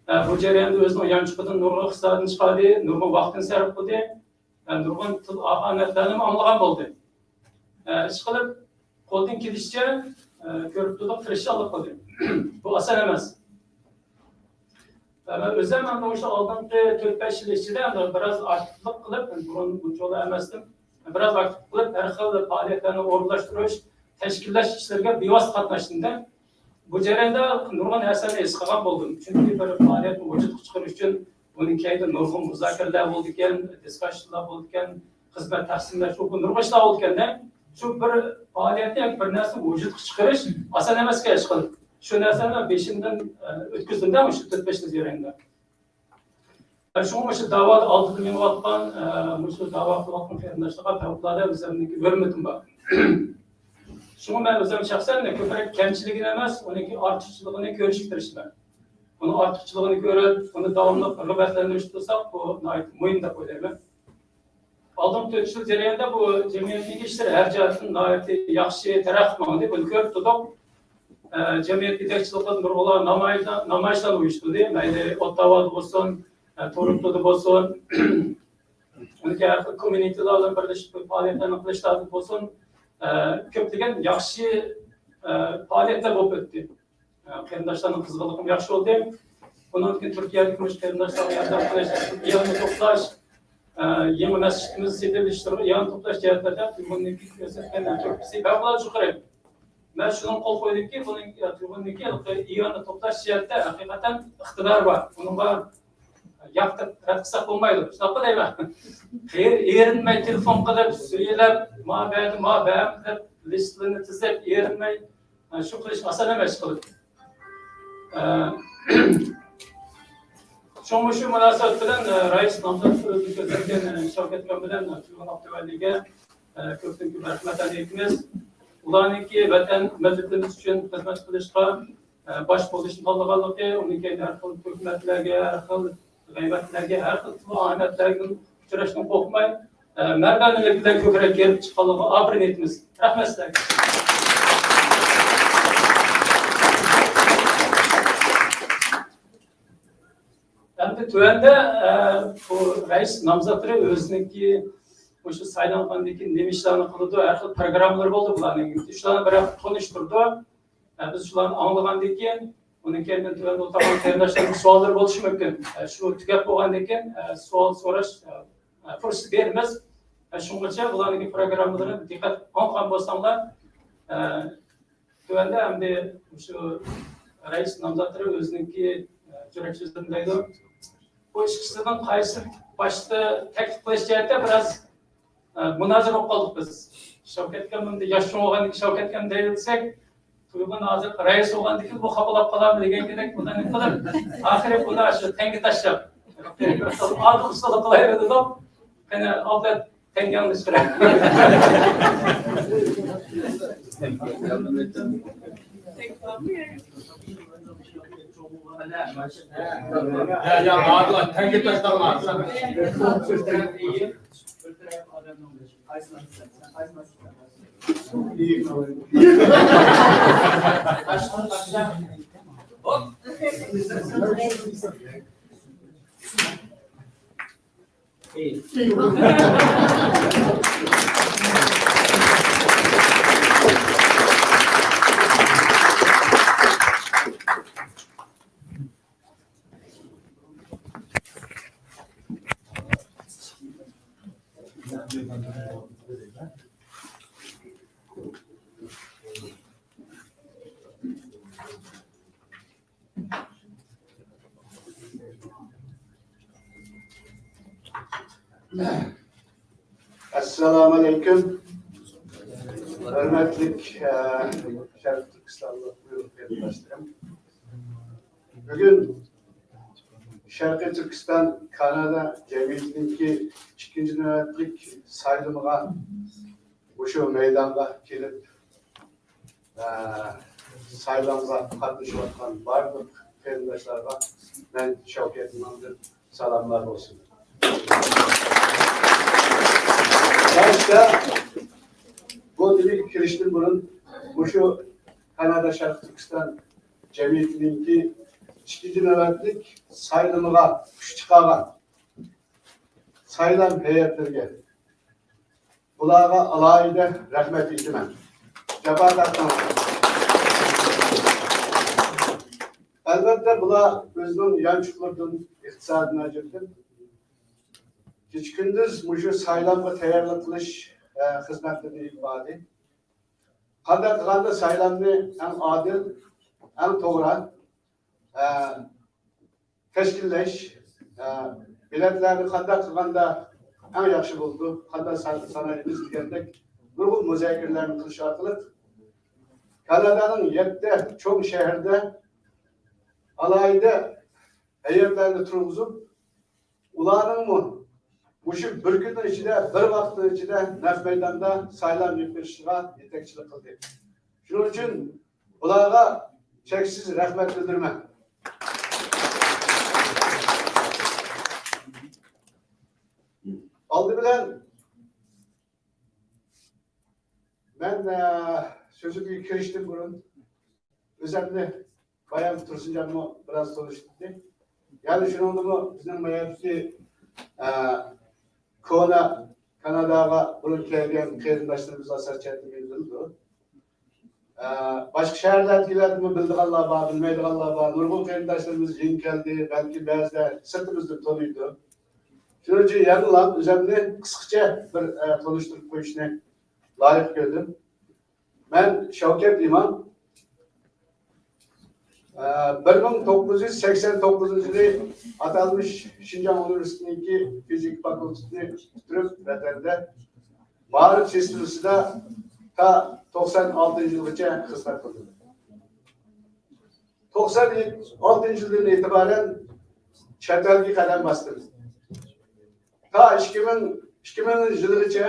ئە، بۇ جەرياندا ئۆزىنىڭ يانچۇقىدىن نۇرغۇن ئىقتىسادىنى چىقاردى، نۇرغۇن ۋاقتىنى سەرپ قىلدى، ئە، نۇرغۇن تىل ئاھانەتلەرنىمۇ ئاڭلىغان بولدى. ئە، ئىشقىلىپ، قولدىن كېلىشىچە، ئە، كۆرۈپ تۇردۇق، تىرىشچانلىق قىلدى. بۇ ئاسان ئەمەس. ئە، مەن ئۆزۈم ئەمدى مۇشۇ ئالدىنقى تۆت بەش يىل ئىچىدە ئەمدى بىراز ئاكتىپلىق قىلىپ، بۇرۇن بۇنچىۋالا ئەمەستىم، بىراز ئاكتىپ قىلىپ، ھەر خىل پائالىيەتلەرنى ئورۇنلاشتۇرۇش، تەشكىللەش ئىشلىرىغا بىۋاسىتە قاتناشتىم. بۇ جەرياندا نۇرغۇن نەرسىلەرنى ھېس قىلغان بولدۇم. چۈنكى بىر پائالىيەتنى ۋۇجۇدقا چىقىرىش ئۈچۈن ئۇنىڭ كەينىدە نۇرغۇن مۇزاكىرىلەر بولىدىكەن، دىسكۇشنلار بولىدىكەن، خىزمەت تەقسىملەش، بۇ نۇرغۇن ئىشلار بولىدىكەن-دە. شۇ بىر پائالىيەتنى ياكى بىر نەرسىنى ۋۇجۇدقا چىقىرىش ئاسان ئەمەسكەن، ئىشقىلىپ. شۇ نەرسىنى بېشىمدىن، ئە، ئۆتكۈزدۈم-دە، مۇشۇ تۆت بەش يىل جەريانىدا. شۇڭا مۇشۇ داۋادا ئالدىدا مېڭىۋاتقان، ئە، مۇشۇ داۋا قىلىۋاتقان قېرىنداشلارغا پەۋقۇلئاددە ئۆزۈمنىڭكى ھۆرمىتىم بار. شۇڭا مەن ئۆزۈم شەخسەن كۆپرەك كەمچىلىكىنى ئەمەس، ئۇنىڭكى ئارتۇقچىلىقىنى كۆرۈشكە تىرىشىمەن. ئۇنىڭ ئارتۇقچىلىقىنى كۆرۈپ، ئۇنى داۋاملىق رىغبەتلەندۈرۈش قىلساق، بۇ ناھايىتى مۇھىم دەپ ئويلايمەن. ئالدىنقى تۆت يىل جەريانىدا بۇ جەمئىيەتنىڭ ئىشلىرى ھەر جەھەتتىن ناھايىتى ياخشى تەرەققىي قىلدى، بۇنى كۆرۈپ تۇردۇق. ئە، جەمئىيەت يېتەكچىلىكىدە نۇرغۇنلىغان نامايىشلار، نامايىشلارنى ئۇيۇشتۇردى. مەيلى ئوتتاۋادا بولسۇن، ئە، تورونتودا بولسۇن. ئۇنىڭ ھەر خىل كوممۇنىتىلار بىلەن بىرلىشىپ پائالىيەتلەرنى قىلىشلاردا بولسۇن، ئە، كۆپلىگەن ياخشى، ئە، پائالىيەتلەر بولۇپ ئۆتتى. ئە، قېرىنداشلارنىڭ قىزغىنلىقىمۇ ياخشى بولدى. ئۇنىڭدىن كېيىن تۈركىيەدىكى مۇشۇ قېرىنداشلارغا ياردەم قىلىش، ئىئانە توپلاش، ئە، يېڭى مەسچىتىمىز سېتىۋېلىشلىرىغا ئىئانە توپلاش جەھەتلەردە تۈركمەننىڭكى كۆرسەتكەن تۆھپىسى پەۋقۇلئاددە يۇقىرى. مەن شۇنىڭغا قول قويدۇمكى، بۇنىڭ، تۈركمەننىڭكى ئىئانە توپلاش جەھەتتە ھەقىقەتەن ئىقتىدارى بار. ئۇنىڭغا ياق دەپ رەت قىلساق بولمايدۇ. شۇنداققۇ دەيمەن. قېرى ئېرىنمەي تېلېفون قىلىپ، سۈيلەپ، ما بەردى، ما بەرمىدى دەپ لىستىلىرىنى تىزىپ، ئېرىنمەي، ئە، شۇ قىلىش ئاسان ئەمەس قىلىپ. ئە، شۇڭا مۇشۇ مۇناسىۋەت بىلەن، ئە، رەئىس نامزات ئۆزىنى كۆرسەتكەن، ئە، شاۋكەت ئاكام بىلەن، ئە، تۇيغۇن ئابدۇۋەلىگە، ئە، كۆپتىن كۆپ رەھمەتلەرنى ئېيتىمىز. ئۇلارنىڭكى ۋەتەن، مىللىتىمىز ئۈچۈن خىزمەت قىلىشقا، ئە، باش بولۇشنى تاللىغانلىقى، ئۇنىڭ كەينىدە ھەر خىل تۆھمەتلەرگە، ھەر خىل غەيۋەتلەرگە، ھەر خىل تىل ئاھانەتلەرگە ئۇچراشتىن قورقماي، ئە، مەردانىلىك بىلەن كۆكرەك كېرىپ چىققانلىقىغا ئاپىرىن ئېيتىمىز. رەھمەت سىلەرگە. ئەمدى تۆۋەندە، ئە، بۇ رەئىس نامزاتلىرى ئۆزىنىڭكى مۇشۇ سايلانغاندىن كېيىن نېمە ئىشلارنى قىلىدۇ، ھەر خىل پىروگراممىلىرى بولىدۇ بۇلارنىڭ. شۇلارنى بىر تونۇشتۇرىدۇ. ئە، بىز شۇلارنى ئاڭلىغاندىن كېيىن، ئۇنىڭ كەينىدىن تۆۋەندە ئولتۇرغان قېرىنداشلارنىڭ سوئاللىرى بولۇشى مۇمكىن. ئە، شۇ تۈگەپ بولغاندىن كېيىن، ئە، سوئال سوراش، ئە، ئە، پۇرسىتى بېرىمىز. ئە، شۇڭغىچە بۇلارنىڭكى پروگراممىلىرىنى دىققەت ئاڭلىغان بولساڭلار، ئە، تۆۋەندە ئەمدى مۇشۇ رەئىس نامزاتلىرى ئۆزىنىڭكى، ئە، يۈرەك سۆزلىرىنى دەيدۇ. بۇ ئىككىسىنىڭ قايسى باشتا تەكلىپ قىلىش جەھەتتە بىراز، ئە، مۇنازىرە بولۇپ قالدۇق بىز. شەۋكەت ئاكام ئەمدى ياش چوڭ بولغاندىن كېيىن شەۋكەت ئاكام دەيدۇ دېسەك، تۇيغۇن ھازىر رەئىس بولغاندىن كېيىن بۇ خاپا بولۇپ قالامدۇ دېگەندەك بۇنى نېمە قىلىپ، ئاخىرى بۇنى شۇ تەڭگە تاشلاپ، ئادىل ئۇسسۇللۇق قىلايلى دېدۇق. قېنى، ئابلەت، تەڭگە ئالمىشتۇرۇڭ. يا، يا، ئادىل، تەڭگە تاشلاڭلار. ئەسسالامۇئەلەيكۇم. ھۆرمەتلىك، ئە، شەرقىي تۈركىستانلىق ئۇيغۇر قېرىنداشلىرىم. بۈگۈن شەرقىي تۈركىستان كانادا جەمئىيىتىنىڭكى ئىككىنچى نۆۋەتلىك سايلىمىغا مۇشۇ مەيدانغا كېلىپ، ئە، سايلامغا قاتنىشىۋاتقان بارلىق قېرىنداشلارغا مەن شەۋكەت ئىمامدىن سالاملار بولسۇن. باشتا بۇ تېمىگە كىرىشتىن بۇرۇن، مۇشۇ كانادا شەرقىي تۈركىستان جەمئىيىتىنىڭكى ئىككىنچى نۆۋەتلىك سايلىمىغا كۈچ چىقارغان سايلام ھەيئەتلىرىگە، بۇلارغا ئالاھىدە رەھمەت ئېيتىمەن. جاپا تارتتىڭلار. ئەلۋەتتە، بۇلار ئۆزىنىڭ يانچۇقلىرىدىن، ئىقتىسادىدىن ئاجرىتىپ، كېچە-كۈندۈز مۇشۇ سايلامغا تەييارلىق قىلىش، ئە، خىزمەتلىرىنى ئېلىپ باردى. قانداق قىلغاندا سايلامنى ئەڭ ئادىل، ئەڭ توغرا، ئە، تەشكىللەش، ئە، بېلەتلەرنى قانداق قىلغاندا ئەڭ ياخشى بولىدۇ، قانداق سان-، سانايمىز دېگەندەك نۇرغۇن مۇزاكىرىلەرنى قىلىش ئارقىلىق كانادانىڭ يەتتە چوڭ شەھىرىدە ئالاھىدە ھەيئەتلەرنى تۇرغۇزۇپ، ئۇلارنىڭمۇ مۇشۇ بىر كۈننىڭ ئىچىدە، بىر ۋاقىتنىڭ ئىچىدە نەق مەيداندا سايلام ئېلىپ بېرىشىغا يېتەكچىلىك قىلدى. شۇنىڭ ئۈچۈن ئۇلارغا چەكسىز رەھمەت بىلدۈرىمەن. ئالدى بىلەن مەن، ئە، سۆزۈمگە كىرىشتىن بۇرۇن ئۆزۈمنى بايام تۇرسۇنجانمۇ بىراز تونۇشتۇردى. يەنى شۇنىڭدىمۇ بىزنىڭ بايامقى، ئە، كونا كاناداغا بۇرۇن كەلگەن قېرىنداشلىرىمىز ئاساسەن چەت ئېلدىن بىلىدۇ. ئە، باشقا شەھەرلەردىكىلەردىنمۇ بىلىدىغانلار بار، بىلمەيدىغانلار بار. نۇرغۇن قېرىنداشلىرىمىز يېڭى كەلدى، بەلكى بەزىلەر سىرتىمىزدىن تونۇيدۇ. شۇنىڭ ئۈچۈن يەنىلا ئۆزۈمنى قىسقىچە بىر، ئە، تونۇشتۇرۇپ قويۇشنى لايىق كۆردۈم. مەن شەۋكەت ئىمام. ئە، بىر مىڭ توققۇز يۈز سەكسەن توققۇزىنچى يىلى ئاتالمىش شىنجاڭ ئۇنىۋېرسىتېتىنىڭكى فىزىكا فاكۇلتېتىنى پۈتتۈرۈپ، ۋەتەندە مائارىپ سىستېمىسىدا تا توقسان ئالتىنچى يىلغىچە خىزمەت قىلدىم. توقسان ئالتىنچى يىلدىن ئېتىبارەن چەت ئەلگە قەدەم باستىم. تا ئىككى مىڭ، ئىككى مىڭىنچى يىلغىچە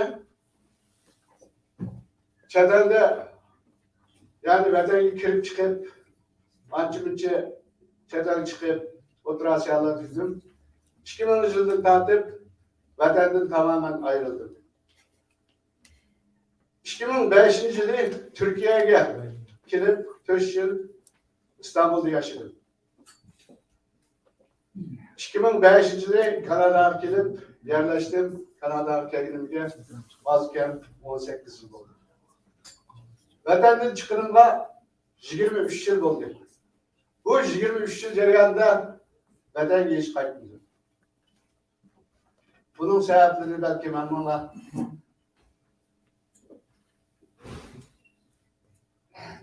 چەت ئەلدە، يەنى ۋەتەنگە كىرىپ چىقىپ، ئانچە-مۇنچە چەت ئەلگە چىقىپ، ئوتتۇرا ئاسىيالاردا يۈردۈم. ئىككى مىڭىنچى يىلدىن تارتىپ ۋەتەندىن تامامەن ئايرىلدىم. ئىككى مىڭ بەشىنچى يىلى تۈركىيەگە كېلىپ، تۆت يىل ئىستانبۇلدا ياشىدىم. ئىككى مىڭ بەشىنچى يىلى كاناداغا كېلىپ يەرلەشتىم. كاناداغا كەلگىنىمگە ئاز كەم ئون سەككىز يىل بولدى. ۋەتەندىن چىققىنىمغا يىگىرمە ئۈچ يىل بولدى. بۇ يىگىرمە ئۈچ يىل جەريانىدا ۋەتەنگە ھېچ قايتمىدىم. بۇنىڭ سەۋەبلىرىنى بەلكى مەنمۇلا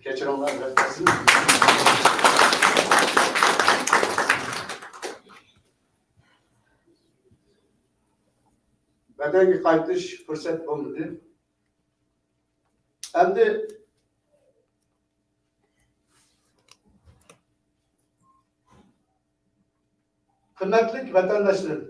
كەچۈرۈڭلار، رەھمەت. ۋەتەنگە قايتىش پۇرسەت بولمىدى. ئەمدى قىممەتلىك ۋەتەنداشلىرىم،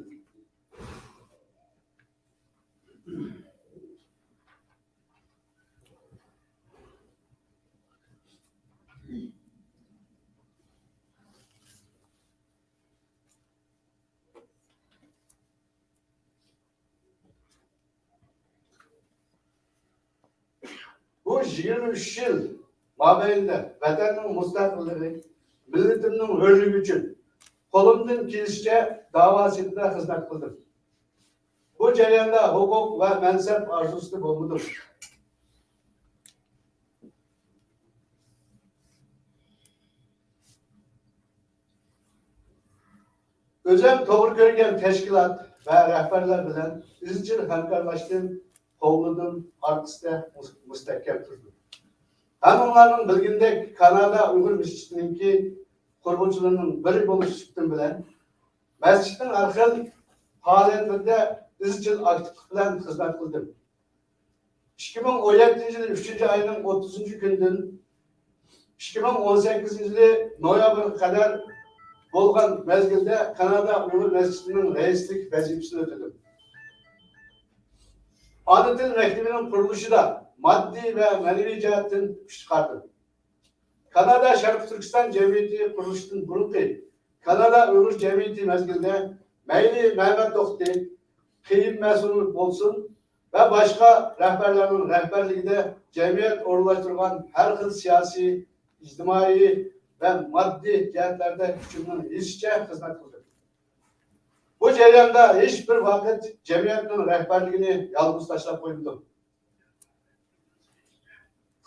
بۇ يىگىرمە ئۈچ يىل مابەينىدە ۋەتەننىڭ مۇستەقىللىقى، مىللىتىمنىڭ ھۆرلۈكى ئۈچۈن قولۇمدىن كېلىشىچە داۋا سېپىدە خىزمەت قىلدىم. بۇ جەرياندا ھوقۇق ۋە مەنسەپ ئارزۇسىدا بولمىدىم. ئۆزۈم توغرا كۆرگەن تەشكىلات ۋە رەھبەرلەر بىلەن ئىزچىل ھەمكارلاشتىم، قوللىدىم، ئارقىسىدا مۇس-، مۇستەھكەم تۇردۇم. ھەممىڭلارنىڭ بىلگىنىدەك، كانادا ئۇيغۇر مەسچىتىنىڭكى قۇرغۇچىلىرىنىڭ بىرى بولۇش سۈپىتىم بىلەن، مەسچىتنىڭ ھەر خىل پائالىيەتلىرىدە ئىزچىل ئاكتىپلىق بىلەن خىزمەت قىلدىم. ئىككى مىڭ ئون يەتتىنچى يىلى ئۈچىنچى ئاينىڭ ئوتتۇزىنچى كۈنىدىن ئىككى مىڭ ئون سەككىزىنچى يىلى نويابىرغا قەدەر بولغان مەزگىلدە كانادا ئۇيغۇر مەسچىتىنىڭ رەئىسلىك ۋەزىپىسىنى ئۆتىدىم. ئانا تىل مەكتىپىنىڭ قۇرۇلۇشىدا ماددىي ۋە مەنىۋى جەھەتتىن كۈچ چىقاردىم. كانادا شەرقىي تۈركىستان جەمئىيىتى قۇرۇلۇشىدىن بۇرۇنقى كانادا ئۇيغۇر جەمئىيىتى مەزگىلىدە مەيلى مەمەت توختى، قېيۇم مەسۇموف بولسۇن ۋە باشقا رەھبەرلەرنىڭ رەھبەرلىكىدە جەمئىيەت ئورۇنلاشتۇرغان ھەر خىل سىياسىي، ئىجتىمائىي ۋە ماددىي جەھەتلەردە كۈچۈمنىڭ يېتىشىچە خىزمەت قىلدىم. بۇ جەرياندا ھېچ بىر ۋاقىت جەمئىيەتنىڭ رەھبەرلىكىنى يالغۇز تاشلاپ قويمىدىم.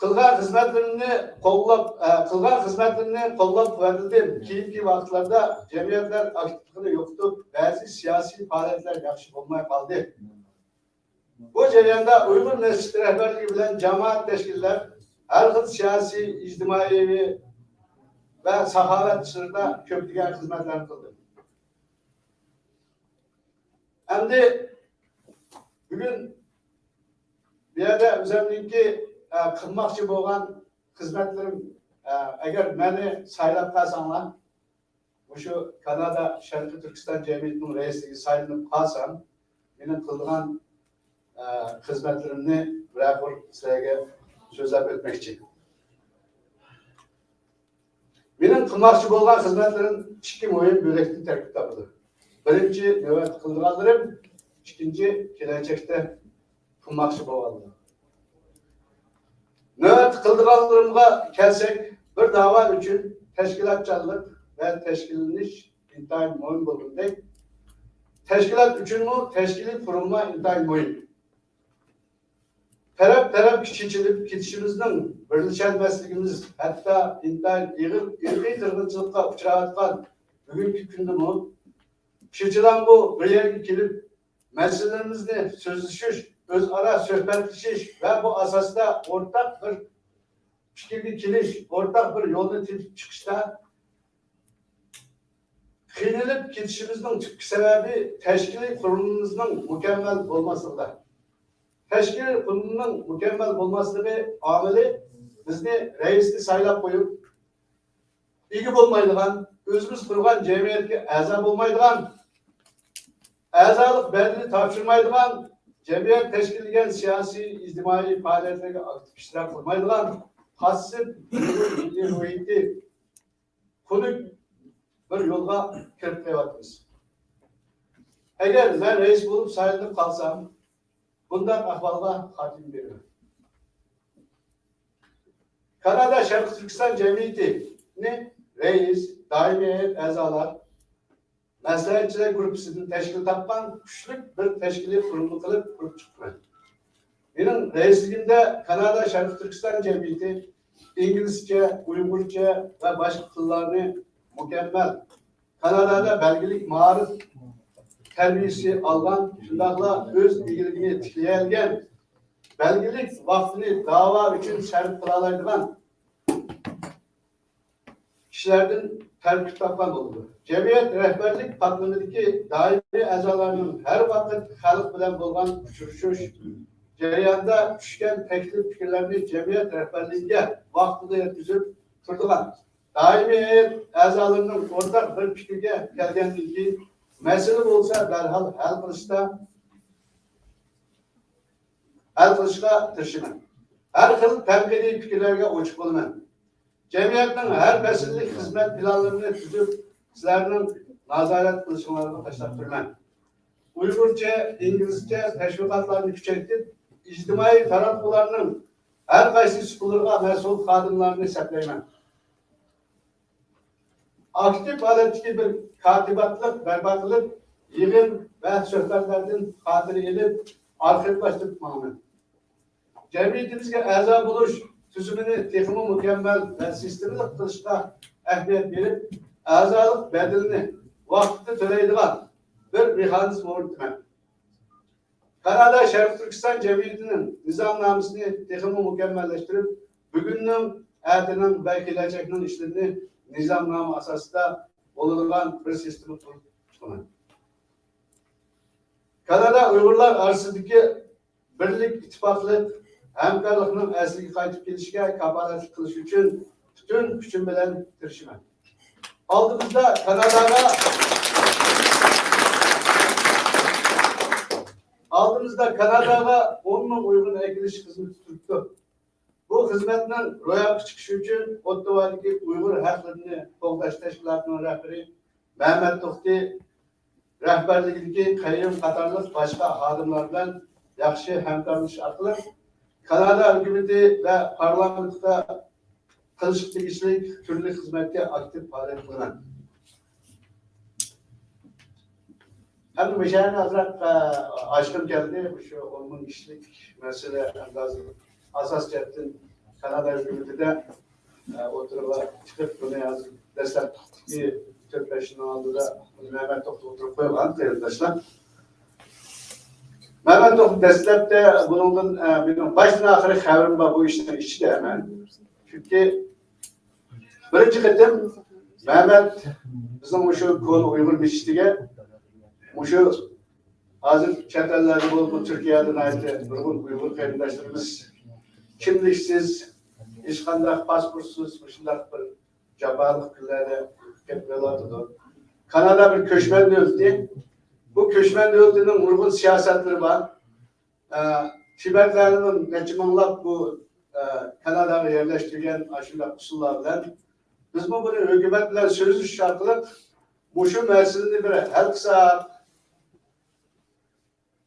قىلغان خىزمەتلىرىمنى قوللاپ، ئە، قىلغان خىزمەتلىرىمنى قوللاپ قۇۋۋەتلىدىم. كېيىنكى ۋاقىتلاردا جەمئىيەتلەر ئاكتىپلىقىنى يوقىتىپ، بەزى سىياسىي پائالىيەتلەر ياخشى بولماي قالدى. بۇ جەرياندا ئۇيغۇر مەسچىتى رەھبەرلىكى بىلەن جامائەت تەشكىللەپ، ھەر خىل سىياسىي، ئىجتىمائىي ۋە ساخاۋەت ئىشلىرىدا كۆپلىگەن خىزمەتلەرنى قىلدىم. ئەمدى بۈگۈن بۇ يەردە ئۆزۈمنىڭكى، ئە، قىلماقچى بولغان خىزمەتلىرىم، ئە، ئەگەر مېنى سايلاپ قالساڭلار، مۇشۇ كانادا شەرقىي تۈركىستان جەمئىيىتىنىڭ رەئىسلىكىگە سايلىنىپ قالسام، مېنىڭ قىلىدىغان، ئە، خىزمەتلىرىمنى بىرەر بىر سىلەرگە سۆزلەپ ئۆتمەكچى. مېنىڭ قىلماقچى بولغان خىزمەتلىرىم ئىككى مۇھىم بۆلەكتىن تەركىب تاپىدۇ. بىرىنچى، نۆۋەتتە قىلىدىغانلىرىم، ئىككىنچى، كېلەچەكتە قىلماقچى بولغانلىرىم. نۆۋەتتە قىلىدىغانلىرىمغا كەلسەك، بىر داۋا ئۈچۈن تەشكىلاتچانلىق ۋە تەشكىللىنىش ئىنتايىن مۇھىم بولغىنىدەك، تەشكىلات ئۈچۈنمۇ تەشكىلىي قۇرۇلما ئىنتايىن مۇھىم. تەرەپ-تەرەپكە چېچىلىپ كېتىشىمىزنىڭ، بىرلىشەلمەسلىكىمىز، ھەتتا ئىنتايىن ئېغىر ئىرقىي قىرغىنچىلىققا ئۇچراۋاتقان بۈگۈنكى كۈندىمۇ شۇنچىلاممۇ بىر يەرگە كېلىپ، مەسىلىلىرىمىزنى سۆزلىشىش، ئۆزئارا سۆھبەتلىشىش ۋە بۇ ئاساستا ئورتاق بىر پىكىرگە كېلىش، ئورتاق بىر يولنى تېپىپ چىقىشتا قىينىلىپ كېتىشىمىزنىڭ تۈپكى سەۋەبى تەشكىلىي قۇرۇلمىمىزنىڭ مۇكەممەل بولماسلىقىدا. تەشكىلىي قۇرۇلمىنىڭ مۇكەممەل بولماسلىقى ئامىلى بىزنى رەئىسنى سايلاپ قويۇپ، ئىگە بولمايدىغان، ئۆزىمىز قۇرغان جەمئىيەتكە ئەزا بولمايدىغان، ئەزالىق بەدىلى تاپشۇرمايدىغان، جەمئىيەت تەشكىللىگەن سىياسىي، ئىجتىمائىي پائالىيەتلەرگە ئاكتىپ ئىشتىراك قىلمايدىغان، پاسسىپ مىللىي روھىيىتى خۇنۈك بىر يولغا كىرىپ قېلىۋاتىمىز. ئەگەر مەن رەئىس بولۇپ سايلىنىپ قالسام، بۇنداق ئەھۋالغا خاتىمە بېرىمەن. كانادا شەرقىي تۈركىستان جەمئىيىتىنى رەئىس، دائىمىي ھەيئەت ئەزالار، مەسلىھەتچىلەر گۇرۇپپىسىدىن تەشكىل تاپقان كۈچلۈك بىر تەشكىلىي قۇرۇلما قىلىپ قۇرۇپ چىقتىمەن. مېنىڭ رەئىسلىكىمدە كانادا شەرقىي تۈركىستان جەمئىيىتى ئىنگلىزچە، ئۇيغۇرچە ۋە باشقا تىللارنى مۇكەممەل، كانادادا بەلگىلىك مائارىپ تەربىيىسى ئالغان، شۇنداقلا ئۆز ئىگىلىكىنى تىكلىيەلىگەن، بەلگىلىك ۋاقتىنى داۋا ئۈچۈن سەرپ قىلالايدىغان كىشىلەردىن تەركىب تاپقان بولىدۇ. جەمئىيەت رەھبەرلىك قاتلىمىدىكى دائىمىي ئەزالارنىڭ ھەر ۋاقىت خەلق بىلەن بولغان ئۇچرىشىش جەريانىدا چۈشكەن تەكلىپ پىكىرلەرنى جەمئىيەت رەھبەرلىكىگە ۋاقتىدا يەتكۈزۈپ تۇرىدىغان، دائىمىي ھەيئەت ئەزالىرىنىڭ ئورتاق بىر پىكىرگە كەلگەندىن كېيىن، مەسىلە بولسا دەرھال ھەل قىلىشتا، ھەل قىلىشقا تىرىشىمەن. ھەر خىل تەنقىدىي پىكىرلەرگە ئوچۇق بولىمەن. جەمئىيەتنىڭ ھەر مەسىلىلىك خىزمەت پىلانلىرىنى تۈزۈپ، سىلەرنىڭ نازارەت قىلىشىڭلارغا تاشلاپ تۇرىمەن. ئۇيغۇرچە، ئىنگلىزچە تەشۋىقاتلارنى كۈچەيتىپ، ئىجتىمائىي تاراتقۇلارنىڭ ھەر قايسى سۇپىلىرىغا مەسئۇل خادىملارنى سەپلەيمەن. ئاكتىپ ھالەتتىكى بىر كاتىباتلىق بەرپا قىلىپ، يىغىن ۋە سۆھبەتلەردىن خاتىرە ئېلىپ، ئارخىپلاشتۇرۇپ ماڭىمەن. جەمئىيىتىمىزگە ئەزا بولۇش تۈزۈمىنى تېخىمۇ مۇكەممەل ۋە سىستېمىلىق قىلىشقا ئەھمىيەت بېرىپ، ئەزالىق بەدىلىنى ۋاقتىدا تۆلەيدىغان بىر مېخانىزم ئورنىتىمەن. كانادا شەرقىي تۈركىستان جەمئىيىتىنىڭ نىزامنامىسىنى تېخىمۇ مۇكەممەللەشتۈرۈپ، بۈگۈننىڭ، ئەتىنىڭ ۋە كېلەچەكنىڭ ئىشلىرىنى نىزامنامە ئاساسىدا بولىدىغان بىر سىستېما قۇرۇپ چىقىمەن. كانادا ئۇيغۇرلار ئارىسىدىكى بىرلىك، ئىتتىپاقلىق، ھەمكارلىقنىڭ ئەسلىگە قايتىپ كېلىشىگە كاپالەتلىك قىلىش ئۈچۈن پۈتۈن كۈچۈم بىلەن تىرىشىمەن. ئالدىمىزدا كاناداغا، ئالدىمىزدا كاناداغا ئون مىڭ ئۇيغۇرنى ئەكېلىش خىزمىتى تۇرۇپتۇ. بۇ خىزمەتنىڭ روياپقا چىقىشى ئۈچۈن ئوتتاۋادىكى ئۇيغۇر ھەقلىرىنى قوغداش تەشكىلاتىنىڭ رەھبىرى مەمەت توختى رەھبەرلىكىدىكى قەييۇم قاتارلىق باشقا خادىملار بىلەن ياخشى ھەمكارلىشىش ئارقىلىق، كانادا ھۆكۈمىتى ۋە پارلامېنتقا قىلىشقا تېگىشلىك تۈرلۈك خىزمەتكە ئاكتىپ پائالىيەت قىلىمەن. ئەمدى مۇشۇ يەردە ئازراق، ئە، ئاچقۇم كەلدى. مۇشۇ ئون مىڭ كىشىلىك مەسىلە ھازىر ئاساس جەھەتتىن كانادا ھۆكۈمىتىدە، ئە، ئوتتۇرىغا چىقىپ، بۇنى ھازىر دەسلەپكى تۆت بەش يىلنىڭ ئالدىدا مەمەت توختى ئوتتۇرىغا قويغان، قېرىنداشلار. مەمەت توختى دەسلەپتە بۇنىڭدىن، ئە، مېنىڭ باشتىن ئاخىرى خەۋىرىم بار بۇ ئىشنىڭ ئىچىدە مەن. چۈنكى بىرىنچى قېتىم مەمەت بىزنىڭ مۇشۇ كونا ئۇيغۇر مەسچىتىگە، مۇشۇ ھازىر چەت ئەللەردە بولۇپمۇ تۈركىيەدە ناھايىتى نۇرغۇن ئۇيغۇر قېرىنداشلىرىمىز كىملىكسىز، ھېچقانداق پاسپورتسىز مۇشۇنداق بىر جاپالىق كۈنلەردە كەپ قېلىۋاتىدۇ. كانادا بىر كۆچمەن دۆلىتى. بۇ كۆچمەن دۆلىتىنىڭ نۇرغۇن سىياسەتلىرى بار. ئە، تىبەتلەرنىمۇ نەچچە مىڭلاپ بۇ، ئە، كاناداغا يەرلەشتۈرگەن ئاشۇنداق ئۇسۇللار بىلەن بىزمۇ بۇنى ھۆكۈمەت بىلەن سۆزلىشىش ئارقىلىق مۇشۇ مەسىلىنى بىر ھەل قىلساق،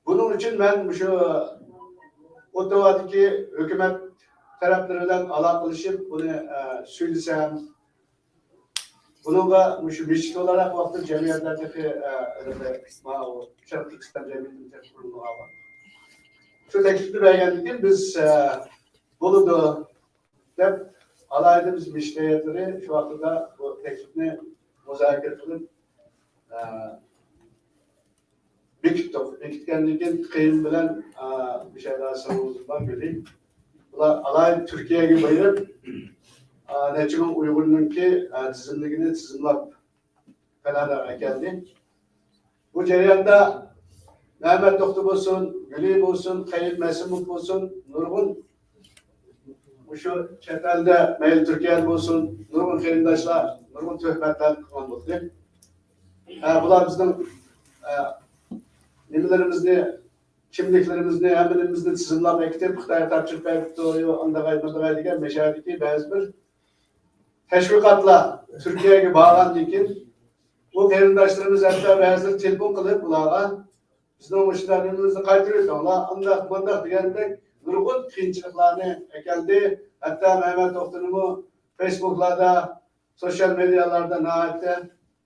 بۇنىڭ ئۈچۈن مەن مۇشۇ ئوتتاۋادىكى ھۆكۈمەت تەرەپلىرى بىلەن ئالاقىلىشىپ، بۇنى، ئە، سۆزلىسەم، بۇنىڭغا مۇشۇ مەسچىت ئولاراق ۋاقتىدا جەمئىيەتلەر تېخى، ئە، ماۋۇ شەرقىي تۈركىستان جەمئىيىتىنى تېخى قۇرۇلمىغان. شۇ تەكلىپنى بەرگەندىن كېيىن بىز، ئە، بولىدۇ دەپ، ئالاھىدە بىز مەسچىت ھەيئەتلىرى شۇ ۋاقتىدا بۇ تەكلىپنى مۇزاكىرە قىلىپ، ئە، بېكىتتۇق. بېكىتكەندىن كېيىن قېيىن بىلەن، ئا، مۇشۇ يەردە ساۋۇزۇم بار، بىللى. بۇلار ئالاھىدە تۈركىيەگە بېرىپ، ئا، نەچچە مىڭ ئۇيغۇرنىڭكى، ئا، تىزىملىكىنى تىزىملاپ كاناداغا ئەكەلدى. بۇ جەرياندا مەمەت توختى بولسۇن، گۈلى بولسۇن، قېيىن مەسىموف بولسۇن، نۇرغۇن مۇشۇ چەت ئەلدە، مەيلى تۈركىيەدە بولسۇن، نۇرغۇن قېرىنداشلار نۇرغۇن تۆھپەتلەرنى قىلغان بولدى. ھە، بۇلار بىزنىڭ، ئە، نېمىلىرىمىزنى، كىملىكلىرىمىزنى، ھەممىمىزنى تىزىملاپ ئەكېتىپ، خىتايغا تاپشۇرۇپ بەرىپتۇ، يو، ئانداقاي، مۇنداقاي دېگەن مەشەدىكى بەزى بىر تەشۋىقاتلار تۈركىيەگە بارغاندىن كېيىن، بۇ قېرىنداشلىرىمىز ھەتتا بەزىلىرى تېلېفون قىلىپ ئۇلارغا، بىزنىڭ مۇشۇنداق نېمىمىزنى قايتۇرۇۋېتىڭلار، ئانداق، مۇنداق دېگەندەك نۇرغۇن قىيىنچىلىقلارنى ئەكەلدى. ھەتتا مەمەت توختىنىمۇ فېيسبۇكلاردا، سوشيال مېدىيالاردا ناھايىتى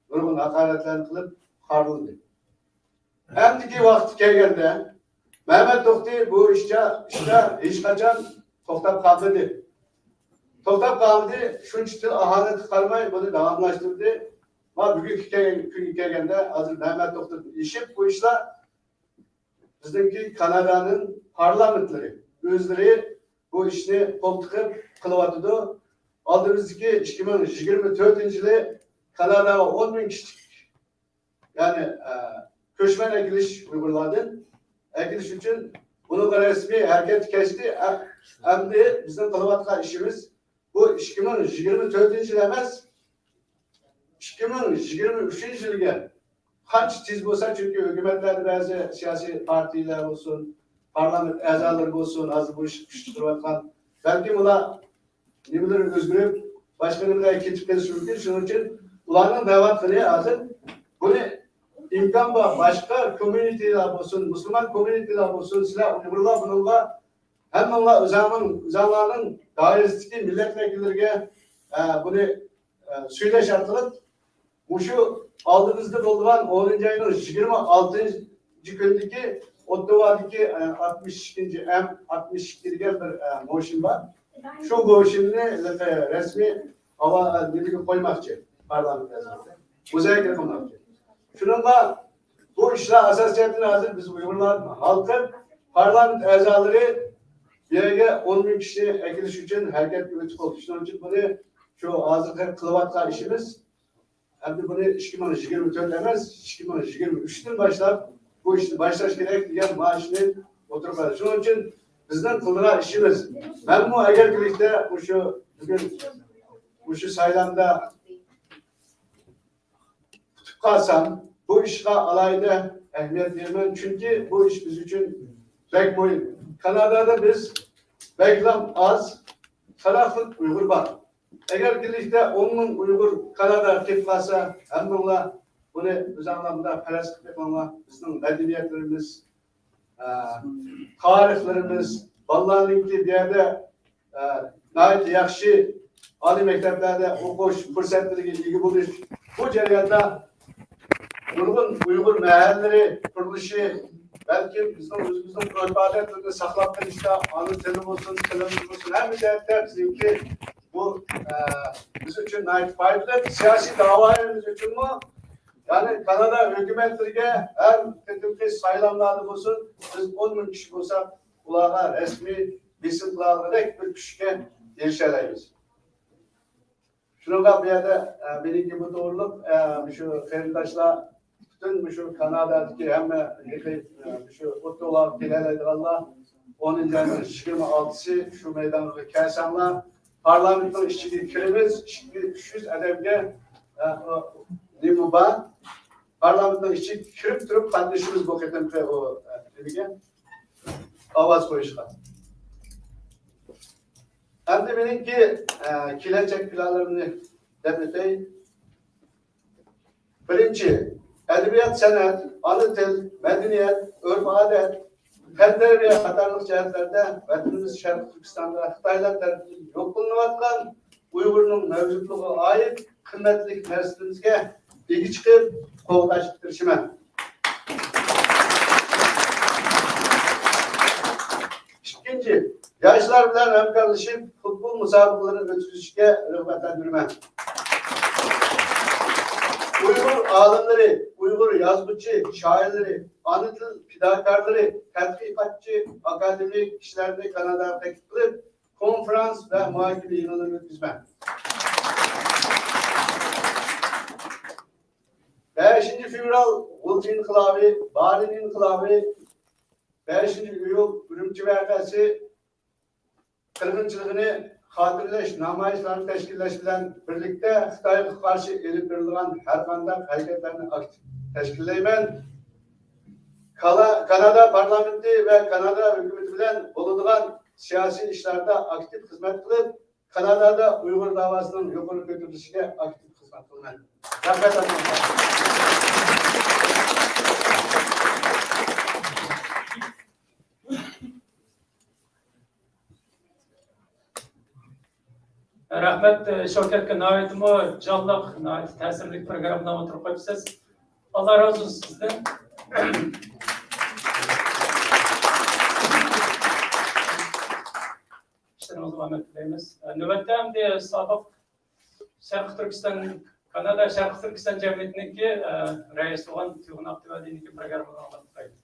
نۇرغۇن ھاقارەتلەرنى قىلىپ خارلىدى. ئەمدىكى ۋاقىت كەلگەندە، مەمەت توختى بۇ ئىشتا، ئىشتا ھېچقاچان توختاپ قالمىدى. توختاپ قالمىدى، شۇنچە تىل ئاھانەتكە قارىماي بۇنى داۋاملاشتۇردى. ما بۈگۈنكى كەل-، كۈنگە كەلگەندە، ھازىر نەمە توختىدىن ئېشىپ، بۇ ئىشلار بىزنىڭكى كانادانىڭ پارلامېنتلىرى ئۆزلىرى بۇ ئىشنى قول تىقىپ قىلىۋاتىدۇ. ئالدىمىزدىكى ئىككى مىڭ يىگىرمە تۆتىنچى يىلى كاناداغا ئون مىڭ كىشىلىك، يەنى، ئە، كۆچمەن ئەكېلىش ئۇيغۇرلاردىن ئەكېلىش ئۈچۈن بۇنىڭغا رەسمىي ھەرىكەت كەچتى. ئە، ئەمدى بىزنىڭ قىلىۋاتقان ئىشىمىز بۇ ئىككى مىڭ يىگىرمە تۆتىنچى يىل ئەمەس، ئىككى مىڭ يىگىرمە ئۈچىنچى يىلگە قانچە تېز بولسا، چۈنكى ھۆكۈمەتلەردە بەزى سىياسىي پارتىيەلەر بولسۇن، پارلامېنت ئەزالىرى بولسۇن، ھازىر بۇ ئىشقا كۈچ چىقىرىۋاتقان، بەلكىم ئۇلار نېمىلىرى ئۆزگىرىپ، باشقا نېمىلەرگە كېتىپ قېلىشى مۇمكىن. شۇنىڭ ئۈچۈن ئۇلارنىڭ دەۋاتقىنى ھازىر بۇنى ئىمكان بار، باشقا كوممۇنىتىلار بولسۇن، مۇسۇلمان كوممۇنىتىلار بولسۇن، سىلەر ئۇيغۇرلار بۇنىڭغا ھەممىڭلار ئۆزەڭنىڭ، ئۆزەڭلارنىڭ دائىرىسىدىكى مىللەت ۋەكىللىرىگە، ئە، بۇنى، ئە، سۆزلەش ئارقىلىق مۇشۇ ئالدىمىزدا بولىدىغان ئونىنچى ئاينىڭ يىگىرمە ئالتىنچى كۈنىدىكى ئوتتۇۋادىكى، ئە، ئاتمىش ئىككىنچى ئەم، ئاتمىش ئىككى دېگەن بىر، ئە، موشىن بار. شۇ موشىننى، ئە، رەسمىي ئاۋا-، ئە، نېمىگە قويماقچى، پارلامېنت ئەزاسى. مۇزاكىرە قىلماقچى. شۇنىڭغا بۇ ئىشلار ئاساسىيەتتىن ھازىر بىز ئۇيغۇرلار ھالقىپ، پارلامېنت ئەزالىرى بۇ يەرگە ئون مىڭ كىشىنى ئەكېلىش ئۈچۈن ھەرىكەتكە ئۆتۈپ بولدى. شۇنىڭ ئۈچۈن بۇنى شۇ ھازىرقى قىلىۋاتقان ئىشىمىز، ئەمدى بۇنى ئىككى مىڭ يىگىرمە تۆت ئەمەس، ئىككى مىڭ يىگىرمە ئۈچتىن باشلاپ بۇ ئىشنى باشلاش كېرەك دېگەن مانا شۇنى ئوتتۇرىغا قويدۇق. شۇنىڭ ئۈچۈن بىزنىڭ قىلىدىغان ئىشىمىز، مەنمۇ ئەگەر بىرلىكتە مۇشۇ بۈگۈن مۇشۇ سايلامدا ئۇتۇپ قالسام، بۇ ئىشقا ئالاھىدە ئەھمىيەت بېرىمەن، چۈنكى بۇ ئىش بىز ئۈچۈن بەك مۇھىم. كانادادا بىز بەكلا ئاز، قىرىق خىل ئۇيغۇر بار. ئەگەر بىرلىكتە ئون مىڭ ئۇيغۇر كاناداغا كېلىپ قالسا، ھەممىڭلار بۇنى ئۆزۈڭلار مۇنداق پەرەز قىلىپ بېقىڭلار، بىزنىڭ مەدەنىيەتلىرىمىز، ئە، تارىخلىرىمىز، بالىلارنىڭكى بۇ يەردە، ئە، ناھايىتى ياخشى ئالىي مەكتەپلەردە ئوقۇش پۇرسەتلىرىگە ئىگە بولۇش، بۇ جەرياندا نۇرغۇن ئۇيغۇر مەھەللىلىرى قۇرۇلۇشى، بەلكىم بىزنىڭ ئۆزىمىزنىڭ ئۆرپ-ئادەتلىرىنى ساقلاپ قېلىشتا، ئانا تىلى بولسۇن، تىلىمىز بولسۇن، ھەممە جەھەتتە بىزنىڭكى بۇ، ئە، بىز ئۈچۈن ناھايىتى پايدىلىق. سىياسىي داۋايىمىز ئۈچۈنمۇ، يەنى كانادا ھۆكۈمەتلىرىگە ھەر قېتىمقى سايلاملاردا بولسۇن، بىز ئون مىڭ كىشى بولساق، ئۇلارغا رەسمىي بېسىم قىلالىغۇدەك بىر كۈچكە ئېرىشەلەيمىز. شۇنىڭغا بۇ يەردە، ئە، مېنىڭكى بۇ توغرىلىق، ئە، مۇشۇ قېرىنداشلار، پۈتۈن مۇشۇ كانادادىكى ھەممە يېقى، ئە، مۇشۇ ئوتتۇرىغا كېلەلەيدىغانلار، ئونىنچى ئاينىڭ يىگىرمە ئالتىسى شۇ مەيدانغا كەلسەڭلار، پارلامېنتنىڭ ئىچىگە كىرىمىز، ئىككى يۈز، ئۈچ يۈز ئادەمگە، ئە، ئۇ، نېمە بار؟ پارلامېنتنىڭ ئىچىگە كىرىپ تۇرۇپ قاتنىشىمىز بۇ قېتىمقى ئۇ، ئە، نېمىگە؟ ئاۋاز قويۇشقا. ئەمدى مېنىڭكى، ئە، كېلەچەك پىلانلىرىمنى دەپ ئۆتەي. بىرىنچى، ئەدەبىيات، سەنئەت، ئانا تىل، مەدەنىيەت، ئۆرپ-ئادەت، تەنتەربىيە قاتارلىق جەھەتلەردە ۋەتىنىمىز شەرقىي تۈركىستاندا خىتايلار تەرىپىدىن يوق قىلىنىۋاتقان ئۇيغۇرنىڭ مەۋجۇتلۇقىغا ئائىت قىممەتلىك مەرسىلىرىمىزگە ئىگە چىقىپ، قوغداشقا تىرىشىمەن. ئىككىنچى، ياشلار بىلەن ھەمكارلىشىپ، پۇتبول مۇسابىقىلىرىنى ئۆتكۈزۈشكە رىغبەتلەندۈرىمەن. ئۇيغۇر ئالىملىرى، ئۇيغۇر يازغۇچى، شائىرلىرى، ئانا تىل پىداكارلىرى، تەتقىقاتچى، ئاكادېمىك كىشىلەرنى كاناداغا تەكلىپ قىلىپ، كونفرانس ۋە مۇھاكىمە يىغىنلىرىنى ئۆتكۈزىمەن. بەشىنچى فېۋرال غۇلجا ئىنقىلابى، بارىن ئىنقىلابى، بەشىنچى ئىيۇل ئۈرۈمچى ۋەقەسى قىرغىنچىلىقىنى خاتىرىلەش نامايىشلارنى تەشكىللەش بىلەن بىرلىكتە خىتايغا قارشى ئېلىپ بېرىلىدىغان ھەر قانداق ھەرىكەتلەرنى ئاكتىپ تەشكىللەيمەن. كالا-، كانادا پارلامېنتى ۋە كانادا ھۆكۈمىتى بىلەن بولىدىغان سىياسىي ئىشلاردا ئاكتىپ خىزمەت قىلىپ، كانادادا ئۇيغۇر داۋاسىنىڭ يۇقىرى كۆتۈرۈلۈشىگە ئاكتىپ خىزمەت قىلىمەن. رەھمەت ئاتىڭىزغا. رەھمەت، شەۋكەتكە ناھايىتىمۇ جانلىق، ناھايىتى تەسىرلىك پروگراممىنى ئوتتۇرىغا قويۇپسىز. ئاللا رازى بولسۇن سىزدىن. ئىشلىرىڭىزغا ئامەت تىلەيمىز. نۆۋەتتە ئەمدى سابىق شەرقىي تۈركىستان كانادا شەرقىي تۈركىستان جەمئىيىتىنىڭكى، ئە، رەئىسى بولغان تۇيغۇن ئابدۇۋەلىنىڭكى پروگراممىسىنى ئاڭلاپ باقايلى.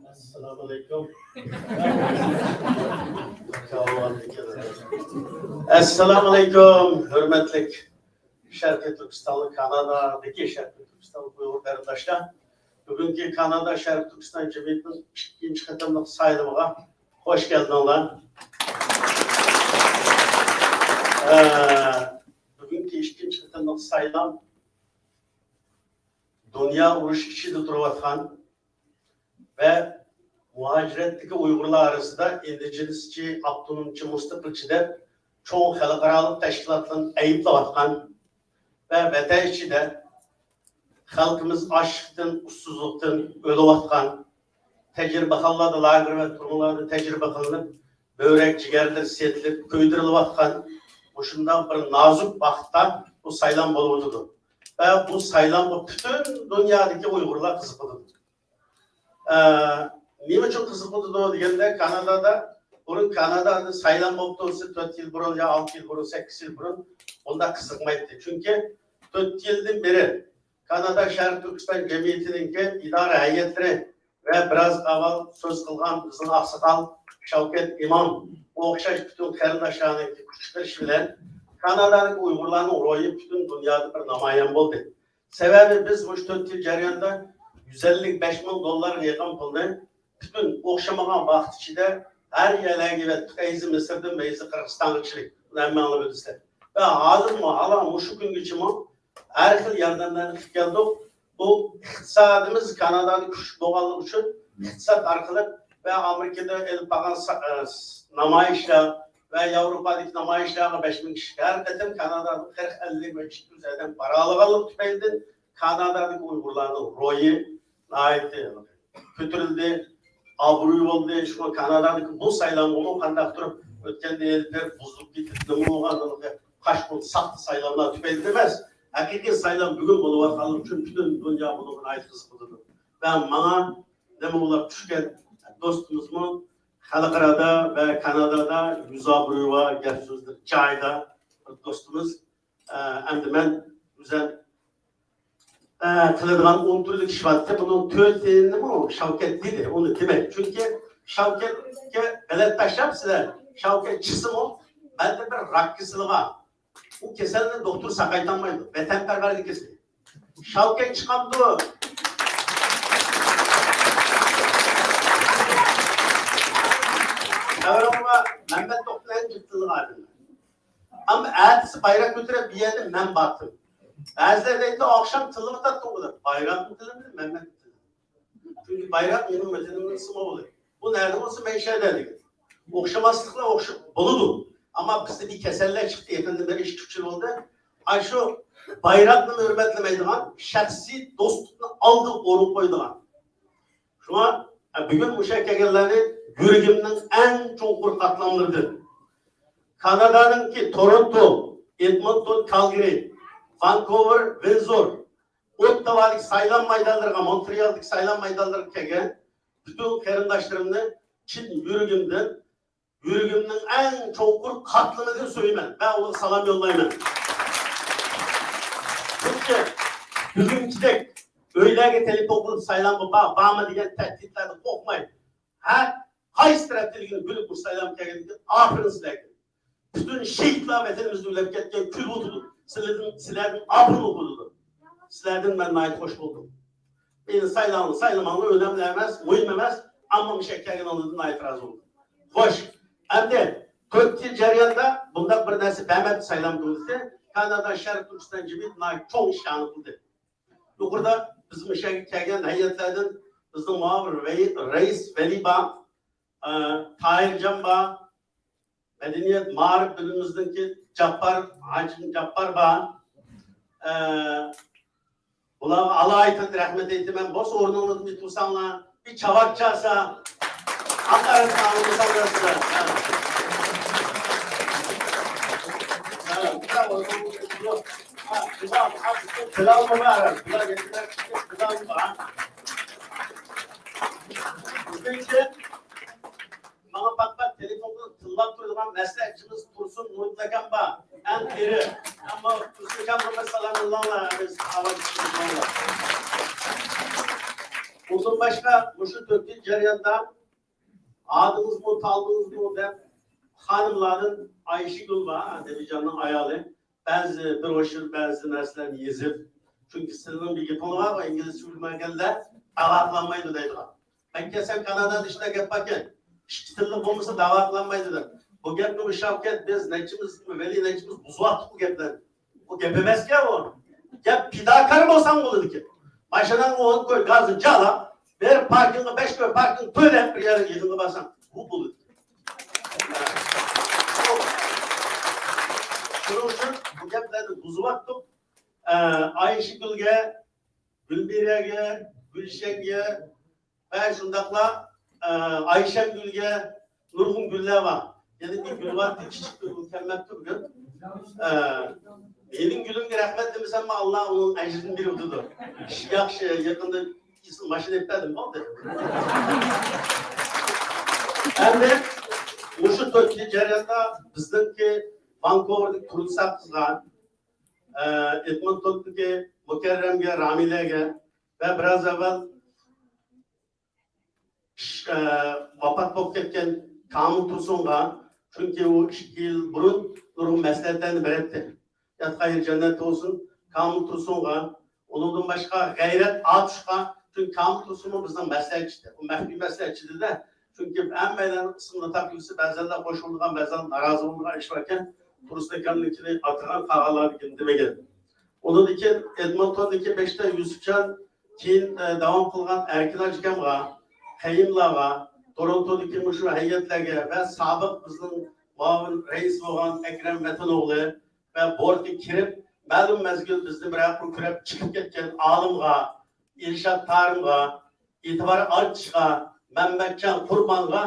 ئەسسالامۇئەلەيكۇم. ئەسسالامۇئەلەيكۇم، ھۆرمەتلىك شەرقىي تۈركىستانلىق، كانادادىكى شەرقىي تۈركىستانلىق ئۇيغۇر قېرىنداشلار. بۈگۈنكى كانادا شەرقىي تۈركىستان جەمئىيىتىنىڭ ئىككىنچى قېتىملىق سايلىمىغا خوش كەلدىڭلار. ئە، بۈگۈنكى ئىككىنچى قېتىملىق سايلام دۇنيا ئۇرۇشى ئىچىدە تۇرۇۋاتقان ۋە مۇھاجىرەتتىكى ئۇيغۇرلار ئارىسىدا ئىندىجېنىسچى، ئاپتونومچى، مۇستەقىلچى دەپ چوڭ خەلقئارالىق تەشكىلاتلارنى ئەيىبلەۋاتقان ۋە ۋەتەن ئىچىدە خەلقىمىز ئاچلىقتىن، ئۇسسۇزلۇقتىن ئۆلۈۋاتقان، تەجرىبىخانىلاردا، لاگېر ۋە تۈرمىلەردە تەجرىبە قىلىنىپ، بۆرەك، جىگەرلىرى سېتىلىپ، كۆيدۈرۈلۈۋاتقان مۇشۇنداق بىر نازۇك ۋاقىتتا بۇ سايلام بولۇۋاتىدۇ. ۋە بۇ سايلامغا پۈتۈن دۇنيادىكى ئۇيغۇرلار قىزىقىدۇ. ئە، نېمە ئۈچۈن قىزىقىدۇ دېگەندە، كانادادا، بۇرۇن كانادادا سايلام بولۇپ تۇرسا، تۆت يىل بۇرۇن يا ئالتە يىل بۇرۇن، سەككىز يىل بۇرۇن بۇنداق قىزىقمايتتى. چۈنكى تۆت يىلدىن بېرى كانادا شەرقىي تۈركىستان جەمئىيىتىنىڭكى ئىدارە ھەيئەتلىرى ۋە بىراز ئاۋۋال سۆز قىلغان بىزنىڭ ئاقساقال شاۋكەت ئىمام ئوخشاش پۈتۈن قېرىنداشلارنىڭكى كۈچ چىقىرىشى بىلەن كانادادىكى ئۇيغۇرلارنىڭ روھى پۈتۈن دۇنيادا بىر نامايان بولدى. سەۋەبى، بىز مۇشۇ تۆت يىل جەريانىدا يۈز ئەللىك بەش مىڭ دوللارغا يېقىن پۇلنى پۈتۈن ئوخشىمىغان ۋاقىت ئىچىدە ھەر يەرلەرگە ئەۋەتتۇق. ئەيزى مىسىردىن مەيزى قىرغىزىستانغىچىلىك. بۇنى ھەممىڭلار بىلىسىلەر. ۋە ھازىرمۇ، ھالا مۇشۇ كۈنگىچىمۇ ھەر خىل ياردەملەرنى قىلىپ كەلدۇق. بۇ ئىقتىسادىمىز كانادادا كۈچلۈك بولغانلىقى ئۈچۈن ئىقتىساد ئارقىلىق ۋە ئامېرىكىدا ئېلىپ بارغان سا-، ئە، نامايىشلار ۋە ياۋروپادىكى نامايىشلارغا بەش مىڭ كىشى ھەر قېتىم كانادادىن قىرىق، ئەللىك ۋە ئىككى يۈز ئادەم بارالىغانلىقى تۈپەيلىدىن كانادادىكى ئۇيغۇرلارنىڭ روھى ناھايىتى كۆتۈرۈلدى، ئابرۇي بولدى. شۇڭا كانادادىكى بۇ سايلامغىمۇ قانداق تۇرۇپ ئۆتكەندە ئېلىپ بېرىپ بۇزۇلۇپ كېتىپ، نېمە بولغانلىقى، قاش بۇ ساختا سايلاملار تۈپەيلىدىن ئەمەس، ھەقىقىي سايلام بۈگۈن بولۇۋاتقانلىقى ئۈچۈن پۈتۈن دۇنيا بۇنىڭغا ناھايىتى قىزىقىدۇ. ۋە ماڭا نېمە بولۇپ چۈشكەن دوستىمىزمۇ خەلقئارادا ۋە كانادادا يۈز ئابرۇيى بار، گەپ سۆزلىرى جايىدا بىر دوستىمىز. ئە، ئەمدى مەن ئۆزەم، ئە، قىلىدىغان ئون تۈرلۈك ئىش بارتتى. بۇنىڭ تۆتىنىمۇ شاۋكەت دېدى، ئۇنى دېمەي. چۈنكى شاۋكەتكە بېلەت تاشلاپسىلەر، شاۋكەت چىقسىمۇ، مەندە بىر راك كېسىلى بار. ئۇ كېسەلنى دوختۇر ساقايتالمايدۇ. ۋەتەنپەرۋەرلىك كېسىلى. شاۋكەت چىقامدۇ؟ خەۋىرىڭ بار، مەمەت دوختۇر ئەڭ جىق تىللىغان ئادەم. ئەمما ئەتىسى بايراق كۆتۈرۈپ، بۇ يەردە مەن بارتىم. بەزىلەر دەيدۇ، ئاخشام تىللىمۇ تارتتىڭغۇ دەپ. بايراقنى تىللىمىدىم، مەمەتنى تىللىدىم. چۈنكى بايراق مېنىڭ ۋەتىنىمنىڭ سىمۋولى. بۇ نەدە بولسا مەن شۇ يەردە دېگەن. ئوخشىماسلىقلار ئوخشاپ بولىدۇ. ئەمما بىزدە بىر كېسەللەر چىقتى، يېقىندىن بېرى ئىككى، ئۈچ يىل بولدى. ئاشۇ بايراقنى ھۆرمەتلىمەيدىغان، شەخسىي دوستلۇقنى ئالدىغا ئورۇن قويىدىغان. شۇڭا، ئە، بۈگۈن مۇشۇ يەرگە كەلگەنلەرنى يۈرىكىمنىڭ ئەڭ چوڭقۇر قاتلاملىرىدىن، كانادانىڭكى تورونتو، ئېدمونتون، كالگىرى، ۋانكوۋېر، ۋىنزور، ئوتتاۋادىكى سايلام مەيدانلىرىغا، مونترېئالدىكى سايلام مەيدانلىرىغا كەلگەن پۈتۈن قېرىنداشلىرىمنى چىن يۈرىكىمدىن، يۈرىكىمنىڭ ئەڭ چوڭقۇر قاتلىمىدىن سۆيىمەن ۋە ئۇلارغا سالام يوللايمەن. خۇددى بۈگۈنكىدەك ئۆيلەرگە تېلېفون قىلىپ، سايلامغا بار، بارما دېگەن تەھدىتلەردىن قورقماي، ھە، قايسى تەرەپتىن كېلگىنى بىلىپ، بۇ سايلامغا كەلگەندىكىن ئاپىرىن سىلەرگە. پۈتۈن شېھىتلار ۋەتىنىمىزدە ئۆلۈپ كەتكەن، كۈلۈۋاتىدۇ. سىلەردىن، سىلەردىن ئابرۇي ئوقۇلىدۇ. سىلەردىن مەن ناھايىتى خوش بولدۇم. مېنى سايلاڭلار، سايلىماڭلار، ئۆنەملىك ئەمەس، مۇھىم ئەمەس. ئەمما مۇشۇ يەرگە كەلگىنىڭلاردىن ناھايىتى رازى بولدۇم. خوش. ئەمدى تۆت يىل جەريانىدا بۇنداق بىر نەرسە بەرمەپتۇ سايلام كومىتېتى. كانادا شەرقىي تۈركىستان جىمىيىتى ناھايىتى چوڭ ئىشلارنى قىلدى. يۇقىرىدا بىز مۇشۇ يەرگە كەلگەن ھەيئەتلەردىن بىزنىڭ مۇئاۋىن رەي-، رەئىس ۋەلى بار، ئە، تاھىرجان بار، مەدەنىيەت، مائارىپ بۆلۈمىمىزنىڭكى جاپپار، ھاجىم جاپپار بار. ئە، بۇلارغا ئالايىتەن رەھمەت ئېيتىمەن. بولسا ئورنۇڭلاردىن بىر تۇرساڭلار، بىر چاۋاك چالسا، ھاقارەتنى ئاڭلىمىساڭلار سىلەر. ھە. ھە، بۇلار ئورنۇڭلاردىن تۇرۇپ، ھە، بۇلار، ھە، بىلالمۇ بار، بۇلار يەتكۈزەر، بىلالمۇ بار. بىزنىڭكى تۇرىدىغان مەسلىھەتچىمىز تۇرسۇن نۇرۇدىن ئاكام بار. ئەڭ قېرى. ئەمما تۇرسۇن ئاكامغا بىر سالام يوللاڭلار. بىز ئاۋاز چىقىرىپ قويۇڭلار. ئۇندىن باشقا مۇشۇ تۆتىنچى جەرياندا ئادىڭىزمۇ، تالدىڭىزمۇ دەپ خانىملاردىن ئايشىگۈل بار، ئەزەربەيجاننىڭ ئايالى. بەزى بىر ئوشۇر بەزى نەرسىلەرنى يېزىپ، چۈنكى سىلىنىڭ بىر گېپىڭىز بار، ئىنگلىزچە بىلمىگەنلەر داۋا قىلالمايدۇ دەيدىغان. مەن كەلسەم كانادادا ئىشلار گەپ باركەن، ئىككى تىللىق بولمىسا داۋا قىلالمايدۇ دەپ. بۇ گەپنى ئۇ شاۋكەت، بىز نەچچىمىز، ۋەلى نەچچىمىز بۇزۇۋاتتۇق بۇ گەپلەرنى. بۇ گەپ ئەمەسكەن ئۇ. گەپ پىداكار بولساڭ بولىدىكەن. ماشىناڭغا ئون كوي گازنى چالا، بېرىپ پاركىڭغا بەش كوي پاركىڭ تۆلەپ بىر يەرگە يىغىنغا بارساڭ، بۇ بولىدۇ. شۇنىڭ ئۈچۈن بۇ گەپلەرنى بۇزۇۋاتتۇق. ئە، ئايشىگۈلگە، گۈلمىرەگە، گۈلشەنگە ۋە شۇنداقلا، ئە، ئايشەمگۈلگە نۇرغۇن گۈللەر بار. يەنە بىر گۈل بار، كىچىك بىر گۈل كەلمەپتۇ بۈگۈن. ئە، مېنىڭ گۈلۈمگە رەھمەت دېمىسەممۇ، ئاللا ئۇنىڭ ئەجرىنى بېرىۋاتىدۇ. ئىشى ياخشى، يېقىندا ئېسىل ماشىنا ئېلىپ بەردىم، بولدى. ئەمدى مۇشۇ تۆتىنچى جەرياندا بىزنىڭكى ۋانكوۋېردىكى تۇرسا قىزغا، ئە، ئېدمونتوندىكى مۇكەررەمگە، رامىلەگە ۋە بىراز ئەۋۋەل ئىش، ئە، ۋاپات بولۇپ كەتكەن كامىل تۇرسۇنغا، چۈنكى ئۇ ئىككى يىل بۇرۇن نۇرغۇن مەسلىھەتلەرنى بېرەتتى. ياتقان يېرى جەننەت بولسۇن، كامىل تۇرسۇنغا، ئۇنىڭدىن باشقا غەيرەت ئاتۇشقا، چۈنكى كامىل تۇرسۇنمۇ بىزنىڭ مەسلىھەتچى ئىدى. ئۇ مەخپىي مەسلىھەتچى ئىدى-دە، چۈنكى ھەممەيلەن ئىسمىنى تاپىۋېلىسە، بەزەنلەر خوش بولىدىغان، بەزەن نارازى بولىدىغان ئىش باركەن، تۇرسۇن ئاكامنىڭكىنى ئاتىغان، قالغانلارنىڭكىنى دېمىگەن. ئۇنىڭدىن كېيىن ئېدمونتوندىكى بەشتە يۈسۈپجان، كېيىن، ئە، داۋام قىلغان ئەركىن ئاجىكامغا، قەييۇملارغا، تورونتودىكى مۇشۇ ھەيئەتلەرگە ۋە سابىق بىزنىڭ مۇئاۋىن رەئىس بولغان ئەكرەم ۋەتەن ئوغلى ۋە بورتقا كىرىپ، مەلۇم مەزگىل بىزنى بىر ياققا كۆرۈپ چىقىپ كەتكەن ئالىمغا، ئىلشات تارىمغا، ئېتىبار ئارتىشقا، مەمەتجان قۇربانغا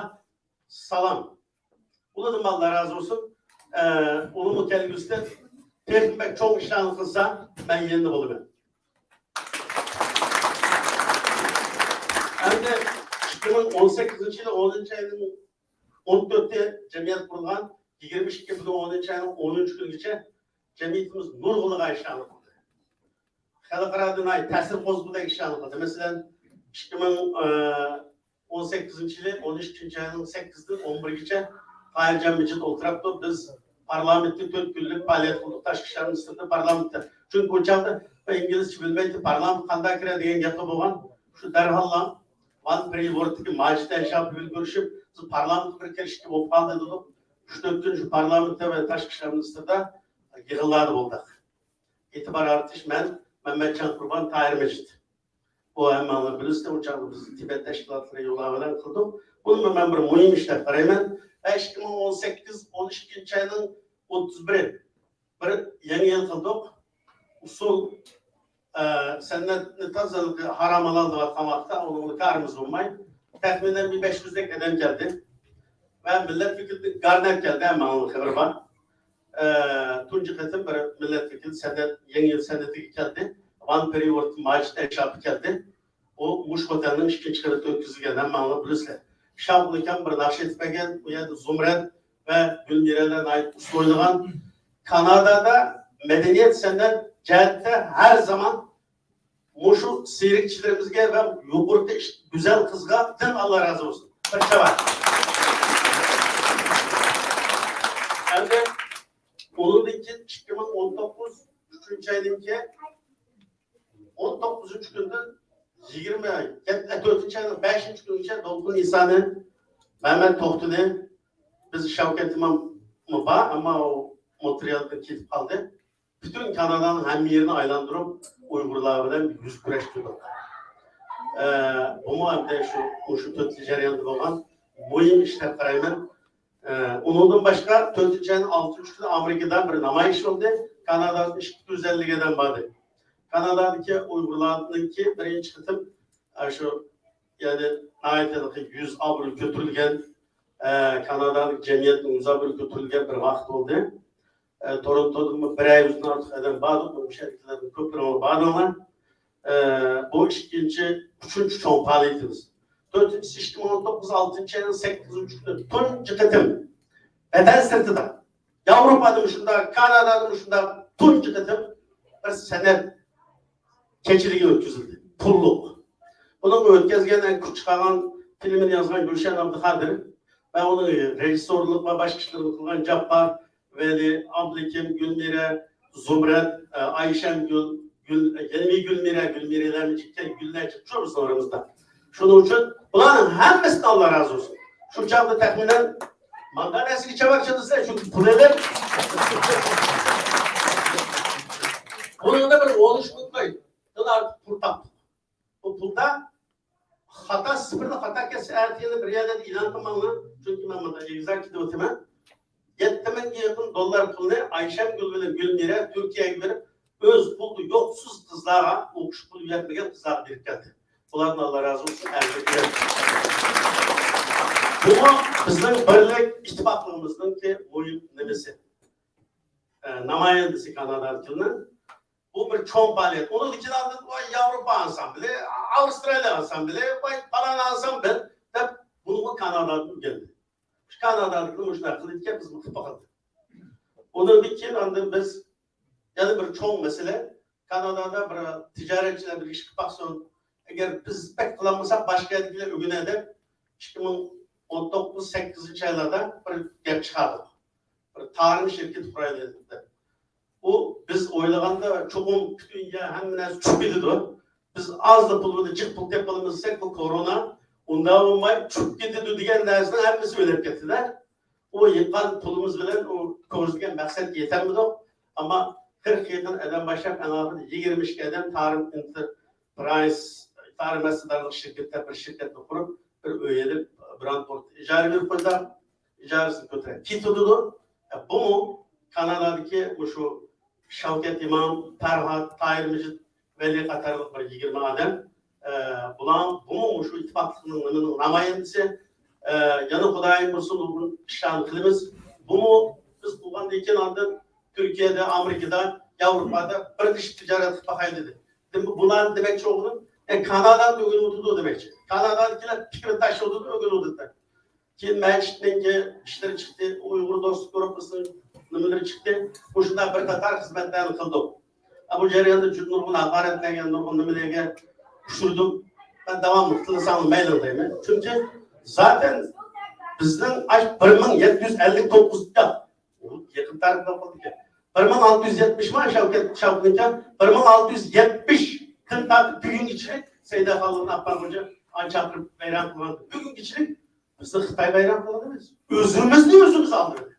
سالام. ئۇلاردىن ئاللا رازى بولسۇن. ئە، ئۇلارمۇ كەلگۈسىدە تېخىمۇ بەك چوڭ ئىشلارنى قىلسا، مەن يېنىدا بولىمەن. ئەمدى ئىككى مىڭ ئون سەككىزىنچى يىلى ئونىنچى ئاينىڭ ئون تۆتى جەمئىيەت قۇرۇلغان، يىگىرمە ئىككى بۇ ئونىنچى ئاينىڭ ئونىنچى كۈنىگىچە جەمئىيىتىمىز نۇرغۇنلىغان ئىشلارنى قىلدى. خەلقئارادا ناھايىتى تەسىر قوزغىغۇدەك ئىشلارنى قىلدى. مەسىلەن، ئىككى مىڭ ئون سەككىزىنچى يىلى ئون ئىككىنچى ئاينىڭ سەككىزىدىن ئون بىرگىچە تاھىرجان مىجىت ئولتۇراپتۇ. بىز پارلامېنتتا تۆت كۈنلۈك پائالىيەت قىلدۇق، تاشقى ئىشلار مىنىستىرلىقى پارلامېنتتا. چۈنكى ئۇ چاغدا ئىنگلىزچە بىلمەيتتى، پارلامېنتقا قانداق كىرە دېگەن گەپلا بولغان. شۇ دەرھاللا ۋان پرىۋورتتىكى ماجىد ئەشراپى بىلەن كۆرۈشۈپ، بىز پارلامېنتقا بىر كىرىشكە بولۇپ قالدى دېدۇق. ئۈچ تۆت كۈن شۇ پارلامېنتتا ۋە تاشقى ئىشلار مىنىستىرىدا يىغىنلاردا بولدۇق. ئېتىبار ئارتىش مەن، مەمەتجان قۇربان، تاھىر مەجىت. بۇ ھەممىڭلار بىلىسىلەر، ئۇ چاغدا بىز تىبەت تەشكىلاتلىرى يولى بىلەن قىلدۇق. بۇنىمۇ مەن بىر مۇھىم ئىش دەپ قارايمەن. ۋە ئىككى مىڭ ئون سەككىز، ئون ئىككىنچى ئاينىڭ ئوتتۇز بىرى بىر يېڭى يىل قىلدۇق. ئۇسسۇل، ئە، سەنئەتنى تازىلىقى ھارام ھالال دەۋاتقان ۋاقىتتا ئۇنىڭ بىلەن كارىمىز بولماي، تەخمىنەن بىر بەش يۈزدەك ئادەم كەلدى. ۋە مىللەت ۋەكىلى گارنەت كەلدى، ھەممىڭلارنىڭ خەۋىرى بار. ئە، تۇنجى قېتىم بىر مىللەت ۋەكىلى سەنئەت، يېڭى يىل سەنئىتىگە كەلدى. ۋان پرىۋورت ماجىد ئەشراپى كەلدى. ئۇ مۇشۇ خوتەننىڭ ئىككىنچى قېتى ئۆتكۈزۈلگەن، ھەممىڭلار بىلىسىلەر. شاھۇل ئاكام بىر ناخشا ئېيتىپ بەرگەن، ئۇ يەردە زۇمرەت ۋە گۈلمىرەلەر ناھايىتى ئۇسسۇل ئوينىغان. كانادادا مەدەنىيەت، سەنئەت جەھەتتە ھەر زامان مۇشۇ سېرىكچىلىرىمىزگە ۋە يۇقىرىقى ئىش-، گۈزەل قىزغا دىن ئاللا رازى بولسۇن. بىر چاۋاك. ئەمدى ئۇنىڭدىن كېيىن ئىككى مىڭ ئون توققۇز ئۈچىنچى ئاينىڭكى ئون توققۇزىنچى كۈندىن يىگىرمە، يەتتە، تۆتىنچى ئاينىڭ بەشىنچى كۈنىگىچە دولقۇن ئىسانى مەمەت توختىدى. بىز شەۋكەت ئىمام بار، ئەمما ئۇ مونترېئالدىن كېتىپ قالدى. پۈتۈن كانادانىڭ ھەممە يېرىنى ئايلاندۇرۇپ، ئۇيغۇرلار بىلەن يۈز كۈرەشتۈردۇق. ئە، بۇمۇ ئەمدى شۇ، مۇشۇ تۆتىنچى جەرياندا بولغان مۇھىم ئىش دەپ قارايمەن. ئە، ئۇنىڭدىن باشقا، تۆتىنچى ئاينىڭ ئالتىنچى كۈنى ئامېرىكىدا بىر نامايىش بولدى. كانادادىن ئىككى يۈز ئەللىك ئادەم باردى. كانادادىكى ئۇيغۇرلارنىڭكى بىرىنچى قېتىم، ئە، شۇ، يەنى ناھايىتى يۈز ئابرۇي كۆتۈرۈلگەن، ئە، كانادادىكى جەمئىيەتنىڭ يۈز ئابرۇي كۆتۈرۈلگەن بىر ۋاقىت بولدى. ئە، تورونتودىمۇ بىرەر يۈزدىن ئارتۇق ئادەم باردۇق، مۇشۇ يەردىكىلەردىن كۆپلىرىڭلار باردىڭلار. ئە، بۇ ئىككىنچى، ئۈچىنچى چوڭ پائالىيىتىمىز. تۆتىنچىسى ئىككى مىڭ ئون توققۇز ئالتىنچى ئاينىڭ سەككىزىنچى كۈنى تۇنجى قېتىم ۋەتەن سىرتىدا، ياۋروپادىمۇ شۇنداق، كانادادىمۇ شۇنداق تۇنجى قېتىم بىر سەنئەت كېچىلىكى ئۆتكۈزۈلدى. پۇللۇق. بۇنىڭغا ئۆتكۈزگەن، كۈچ چىقارغان، فىلىمىنى يازغان گۈلشەن ئابدۇخادىر ۋە ئۇنىڭ رېژىسسورلۇق ۋە باشقا ئىشلىرىنى قىلغان جاپپار، ۋەلى، ئابلىكىم، گۈلمىرە، زۇمرەت، ئايشەمگۈل، گۈل، يەنى گۈلمىرە، گۈلمىرەلەرمۇ چىقتى، گۈللەر چىقتى شۇ بىزنىڭ ئارىمىزدا. شۇنىڭ ئۈچۈن بۇلارنىڭ ھەممىسىدىن ئاللا رازى بولسۇن. شۇ چاغدا تەخمىنەن ماڭغان ئەسلىگە چاۋاك چېلىسىلەر، چۈنكى پۇل ئېلىپ. بۇنىڭدا بىر ئون ئۈچ مىڭ كوي، دىن ئارتۇق پۇل تاپتۇق. بۇ پۇلدا خاتا، سىفىردا خاتا كەتسە، ئەتىگىنى بىر يەرلەردە ئېلان قىلماڭلار. چۈنكى مەن مۇنداق ئېگىزراق كېتىۋاتىمەن. يەتتە مىڭگە يېقىن دوللار پۇلنى ئايشەمگۈل بىلەن گۈلمىرە تۈركىيەگە بېرىپ، ئۆز پۇلىدا يوقسۇز قىزلارغا، ئوقۇش پۇلى يەتمىگەن قىزلارغا بېرىپ كەلدى. بۇلاردىن ئاللا رازى بولسۇن، ئەلۋەتتە. بۇمۇ بىزنىڭ بىرلىك، ئىتتىپاقلىقىمىزنىڭكى مۇھىم نېمىسى، ئە، نامايەندىسى كانادادىكىلەر. بۇ بىر چوڭ پائالىيەت. ئۇنىڭدىن كېيىن ئاندىن ۋاي ياۋروپا ئانسامبلى، ئاۋسترالىيە ئانسامبلى، ۋاي پالان ئانسامبىل دەپ بۇنىمۇ كانادادىن ئۆگەندى. كانادادىكىلەر مۇشۇنداق قىلىدىكەن، بىزمۇ قىلىپ باقايلى. ئۇنىڭدىن كېيىن ئاندىن بىز يەنە بىر چوڭ مەسىلە، كانادادا بىر تىجارەتچىلەر بىر ئىش قىلىپ باقسۇن. ئەگەر بىز بەك قىلالمىساق، باشقا يەردىكىلەر ئۆگىنە دەپ، ئىككى مىڭ ئون توققۇز سەككىزىنچى يىللاردا بىر گەپ چىقاردۇق. بىر تارىم شىركىتى قۇرايلى دەپ. ئۇ بىز ئويلىغاندا چوقۇم پۈتۈن يەر، ھەممە نەرسە چۈشۈپ كېتىدۇ. بىز ئازلا پۇل بىلەن جىق پۇل تېپىپ ئالىمىز دېسەك، بۇ كورونا ئۇنداق بولماي، چۈشۈپ كېتىدۇ دېگەن نەرسىنىڭ ھەممىسى ئۆلۈپ كەتتى-دە. ئۇ يىغقان پۇلىمىز بىلەن ئۇ كۆرسىتىلگەن مەقسەتكە يېتەلمىدۇق. ئەمما قىرىق يېقىن ئادەم باشلاپ، ئەڭ ئاخىرىدا يىگىرمە ئىككى ئادەم تارىم ئېنتېرپرايز، تارىم ھەسسىدارلىق شىركىتى دەپ بىر شىركەتنى قۇرۇپ، بىر ئۆي ئېلىپ، گرانت بورد ئىجارە بېرىپ قويساق، ئىجارىسىنى كۆتۈرۈپ كېتىۋاتىدۇ. بۇمۇ كانادادىكى مۇشۇ شەۋكەت ئىمام، پەرھات، تاھىر مىجىت، ۋەلى قاتارلىق بىر يىگىرمە ئادەم. ئە، بۇلار، بۇمۇ مۇشۇ ئىتتىپاقلىقنىڭ نېمىنىڭ نامايەندىسى. ئە، يەنە خۇدايىم بۇيرۇسا نۇرغۇن ئىشلارنى قىلىمىز. بۇمۇ بىز قىلغاندىن كېيىن ئاندىن تۈركىيەدە، ئامېرىكىدا، ياۋروپادا بىرلىشىپ تىجارەت قىلىپ باقايلى دېدى. دېمەك، بۇلارنى دېمەكچى بولغىنىم، ئە، كانادادىن ئۆگىنىۋاتىدۇ دېمەكچى. كانادادىكىلەر پىكرىنى تاشلىۋاتىدۇ، ئۆگىنىۋاتىدۇ. كېيىن مەسچىتنىڭكى ئىشلىرى چىقتى، ئۇيغۇر دوستلۇق گۇرۇپپىسىنىڭ نېمىلىرى چىقتى. مۇشۇنداق بىر قاتار خىزمەتلەرنى قىلدۇق. ئە، بۇ جەرياندا جۈپ نۇرغۇن ھاقارەتلەرگە، نۇرغۇن نېمىلەرگە ئۇچرىدىم. مەن داۋاملىق تىللىساڭلار مەيلىڭ دەيمەن. چۈنكى زاتەن بىزنىڭ ئاش بىر مىڭ يەتتە يۈز ئەللىك توققۇز، يېقىن تارىختا بولدىكەن. بىر مىڭ ئالتە يۈز يەتمىش ما شەۋكەت، شەۋكەتنىڭكى بىر مىڭ ئالتە يۈز يەتمىشتىن تارتىپ بۈگۈنگىچىلىك سەيداخانلىقنى ئاپپارغۇچە ئان چاقىرىپ ۋەيران قىلغان. بۈگۈنگىچىلىك بىزنى خىتاي ۋەيران قىلغان ئەمەس. ئۆزىمىزنى ئۆزىمىز ئالدىردى.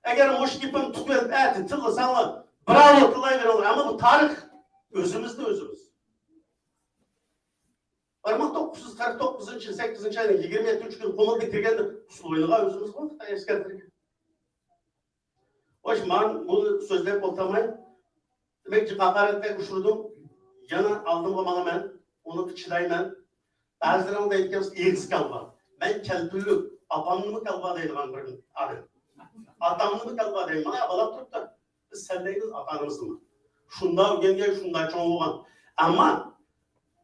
ئەگەر مۇشۇ گېپىمنى تۇتۇۋېلىپ ئەتە تىللىساڭلار، بىراۋلار تىللايۋېرىڭلار، ئەمما بۇ تارىخ. ئۆزىمىزنى ئۆزىمىز. بىر مىڭ توققۇز يۈز قىرىق توققۇزىنچى يىل سەككىزىنچى ئاينىڭ يىگىرمە يەتتىنچى كۈنى قۇمۇلغا كىرگەندە ئۇسسۇل ئوينىغان ئۆزىمىزغۇ خىتاي ئەسكەرلىرى. خوش، مانا بۇنى سۆزلەپ ئولتۇرماي، دېمەك، جىق ھاقارەتكە ئۇچرىدىم. يەنە ئالدىمغا ماڭىمەن، ئۇنىڭغا چىدايمەن. بەزىلىرىڭ دەيدىكەنسىز، ئېغىز كالۋا. مەن كەلكۈنلۈك، ئاپامنىمۇ كالۋا دەيدىغان بىر ئادەم. ئاتامنىمۇ كالۋا دەيمەن. مانا بالا تۇرۇپتۇ. بىز سەنلەيمىز ئاتا-ئانىمىزنىمۇ. شۇنداق ئۆگەنگەن، شۇنداق چوڭ بولغان. ئەمما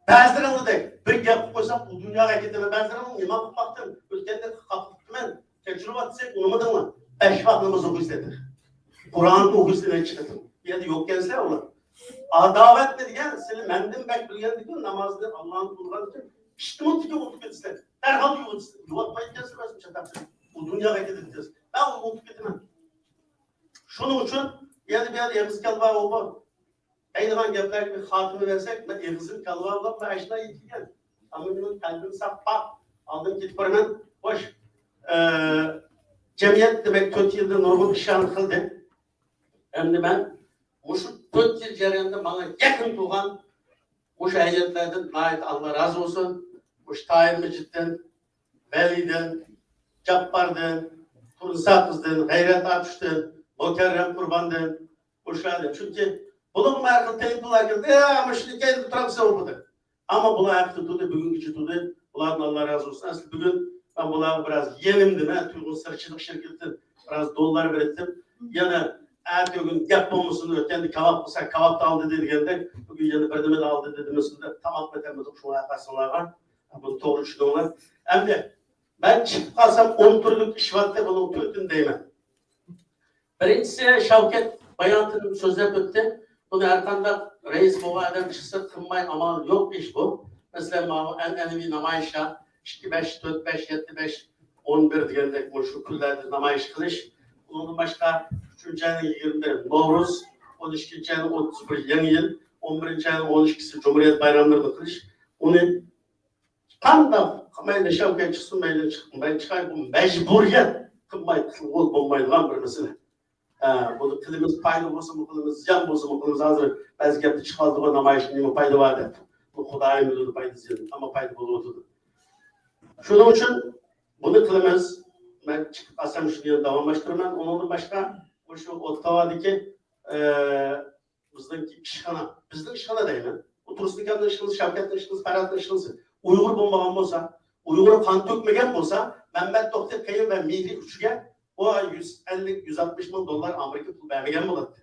بەزىلىرىڭدەك بىر گەپ قىلىپ قويساق، بۇ دۇنياغا كېتىمەن. بەزىلىرىڭ نېمە قىلىپ باقتىم؟ ئۆتكەندە قاپلىقتىمەن. كەچۈرۈۋاتسىڭ، ئۇنىمىدىڭلار. بەش ۋاق ناماز ئوقۇيسىلەر. قۇرئان ئوقۇيسىلەر چىقىدۇ. بۇ يەردە يوقكەنسىلەر ئۇلار. ئاداۋەتنى دېگەن، سىلى مەندىن بەك بىلگەندىكىن، نامازنى ئاللانى قىلغاندىكىن، ئىشتىمۇ تېگىپ ئۇنتۇپ كېتىسىلەر. دەرھال يۇيۇۋېتىسىلەر. يۇيۇۋاتمايدىكەنسىلەر، ئۆزۈم چاتاق. ئۇ دۇنياغا كېتىپ كېتىسىلەر. مەن ئۇنى ئۇنتۇپ كېتىمەن. شۇنىڭ ئۈچۈن يەنە بۇ يەردە ئېغىز كالۋا بولۇپ، دەيدىغان گەپلەرگە بىر خاتىمە بەرسەك، مەن ئېغىزىم كالۋا بولۇپ، مەن ئاشۇنداق يېتىلگەن. ئەمما مېنىڭ قەلبىم ساپ پاك. ئالدىن كېتىپ بارىمەن. خوش، ئە، جەمئىيەت دېمەك تۆت يىلدا نۇرغۇن ئىشلارنى قىلدى. ئەمدى مەن مۇشۇ تۆت يىل جەريانىدا ماڭا يېقىن تۇرغان مۇشۇ ھەيئەتلەردىن ناھايىتى ئاللا رازى بولسۇن. مۇشۇ تاھىر مىجىتتىن، ۋەلىدىن، جاپپاردىن، تۇرنىسا قىزدىن، غەيرەت ئاتۇشتىن، مۇكەررەم قۇرباندىن، مۇشۇلاردىن. چۈنكى بۇلارمۇ ھەر خىل تېلېفونلار كېلىدۇ، «يا، مۇشۇنى كەينىدە تۇرامسەن» بولدى. ئەمما بۇلار ھەقتە تۇردى، بۈگۈنگىچە تۇردى. بۇلاردىن ئاللا رازى بولسۇن. ئەسلى بۈگۈن مەن بۇلارغا بىراز يېنىمدىن، ھە، تۇيغۇ سىرچىلىق شىركىتىدىن بىراز دوللار بېرىتتىم. يەنە ئەتە بۈگۈن گەپ بولمىسۇن، ئۆتكەندە كاۋاپ بولسا، كاۋاپتا ئالدى دېگەندەك، بۈگۈن يەنە بىر نېمىدە ئالدى دېمىسۇن دەپ، تاماق ئېتەلمىدۇق شۇڭا ھەققاسىڭلارغا. بۇنى توغرا چۈشىنىڭلار. ئەمدى مەن چىقىپ قالسام، ئون تۈرلۈك ئىش بارتى، بۇنىڭ تۆتىنى دەيمەن. بىرىنچىسى، شەۋكەت باياناتىنى سۆزلەپ ئۆتتى. بۇنى ھەرقانداق رەئىس بولغان ئادەم چىقسا، قىلماي ئامال يوق ئىش بۇ. مەسىلەن، ماۋۇ ئەنئەنىۋى نامايىشلار، ئىككى بەش، تۆت بەش، يەتتە بەش، ئون بىر دېگەندەك مۇشۇ كۈنلەردە نامايىش قىلىش. ئۇنىڭدىن باشقا، ئۈچىنچى ئاينىڭ يىگىرمە بىرى نورۇز، ئون ئىككىنچى ئاينىڭ ئوتتۇز بىرى يېڭى يىل، ئون بىرىنچى ئاينىڭ ئون ئىككىسى جۇمھۇرىيەت بايراملىرىنى قىلىش. ئۇنى قانداق، مەيلى شەۋكەت چىقسۇن، مەيلى چىقماي چىقاي، بۇ مەجبۇرىيەت، قىلماي قىلغىلى بولمايدىغان بىر مەسىلە. ھە، بۇنى قىلىمىز، پايدا بولسىمۇ قىلىمىز، زىيان بولسىمۇ قىلىمىز. ھازىر بەزى گەپتە چىقىۋالىدىغۇ، نامايىشتا نېمە پايدا بار دەپ. بۇ خۇدايىم بىلىدۇ پايدا زىيان، ئەمما پايدا بولۇۋاتىدۇ. شۇنىڭ ئۈچۈن بۇنى قىلىمىز. مەن چىقىپ قالسام شۇنى يەنە داۋاملاشتۇرىمەن. ئۇنىڭدىن باشقا، مۇشۇ ئوتكاۋادىكى، ئە، بىزنىڭكى ئىشخانا، بىزنىڭ ئىشخانا دەيمەن. ئۇ تۇرسۇنئاكامنىڭ ئىشخانىسى، شەۋكەتنىڭ ئىشخانىسى، پەرھاتنىڭ ئىشخانىسى. ئۇيغۇر بولمىغان بولسا، ئۇيغۇر قان تۆكمىگەن بولسا، مەمەت توختى قېيىن ۋە مېھرى ئۈچىگە بۇ يۈز ئەللىك، يۈز ئاتمىش مىڭ دوللار ئامېرىكا پۇل بەرمىگەن بولاتتى.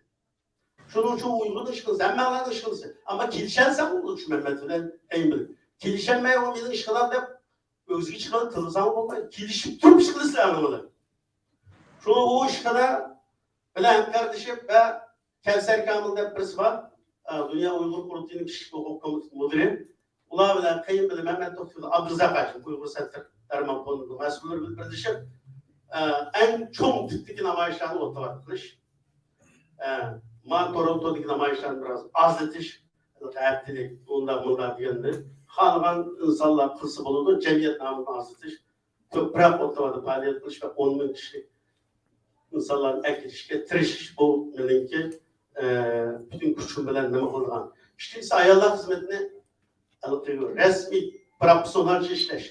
شۇنىڭ ئۈچۈن ئۇيغۇرنىڭ ئىشخانىسى، ھەممەڭلارنىڭ ئىشخانىسى. ئەمما كېلىشەلسەڭ بولىدۇ شۇ مەمەت بىلەن قېيىن بىلەن. كېلىشەلمەي، ئۇ مېنىڭ ئىشخانام دەپ ئۆگزىگە چىقىپ تىللىساڭ بولمايدۇ. كېلىشىپ تۇرۇپ ئىش قىلىسىلەر ئۇنىڭ بىلەن. شۇڭا ئۇ ئىشخانا بىلەن ھەمكارلىشىپ ۋە كەۋسەر كامىل دەپ بىرسى بار، ئە، دۇنيا ئۇيغۇر قۇرۇلتىيىنىڭ كىشىلىك ھوقۇق كومىتېتى مۇدىرى. ئۇلار بىلەن قېيىن بىلەن مەمەت توختى بىلەن ئابدۇرازاق ھاجىم، ئۇيغۇر سەنتىر دەرمان فوندىنىڭ مەسئۇللىرى بىلەن بىرلىشىپ، ئە، ئەڭ چوڭ تىپتىكى نامايىشلارنى ئوتتۇرىغا قىلىش، ئە، ما تورونتودىكى نامايىشلارنى بىراز ئازلىتىش، ھەپتىلىك، ئۇنداق، مۇنداق دېگەندىن خالىغان ئىنسانلار قىلسا بولىدۇ، جەمئىيەت نامىنى ئازلىتىش. كۆپرەك ئوتتۇرىدا پائالىيەت قىلىش ۋە ئون مىڭ كىشىلىك ئىنسانلارنى ئەكېلىشكە تىرىشىش، بۇ مېنىڭكى، ئە، پۈتۈن كۈچۈم بىلەن نېمە قىلىدىغان. ئىككىنچىسى، ئاياللار خىزمىتىنى ھېلىقى رەسمىي پروفېسسىونالچە ئىشلەش.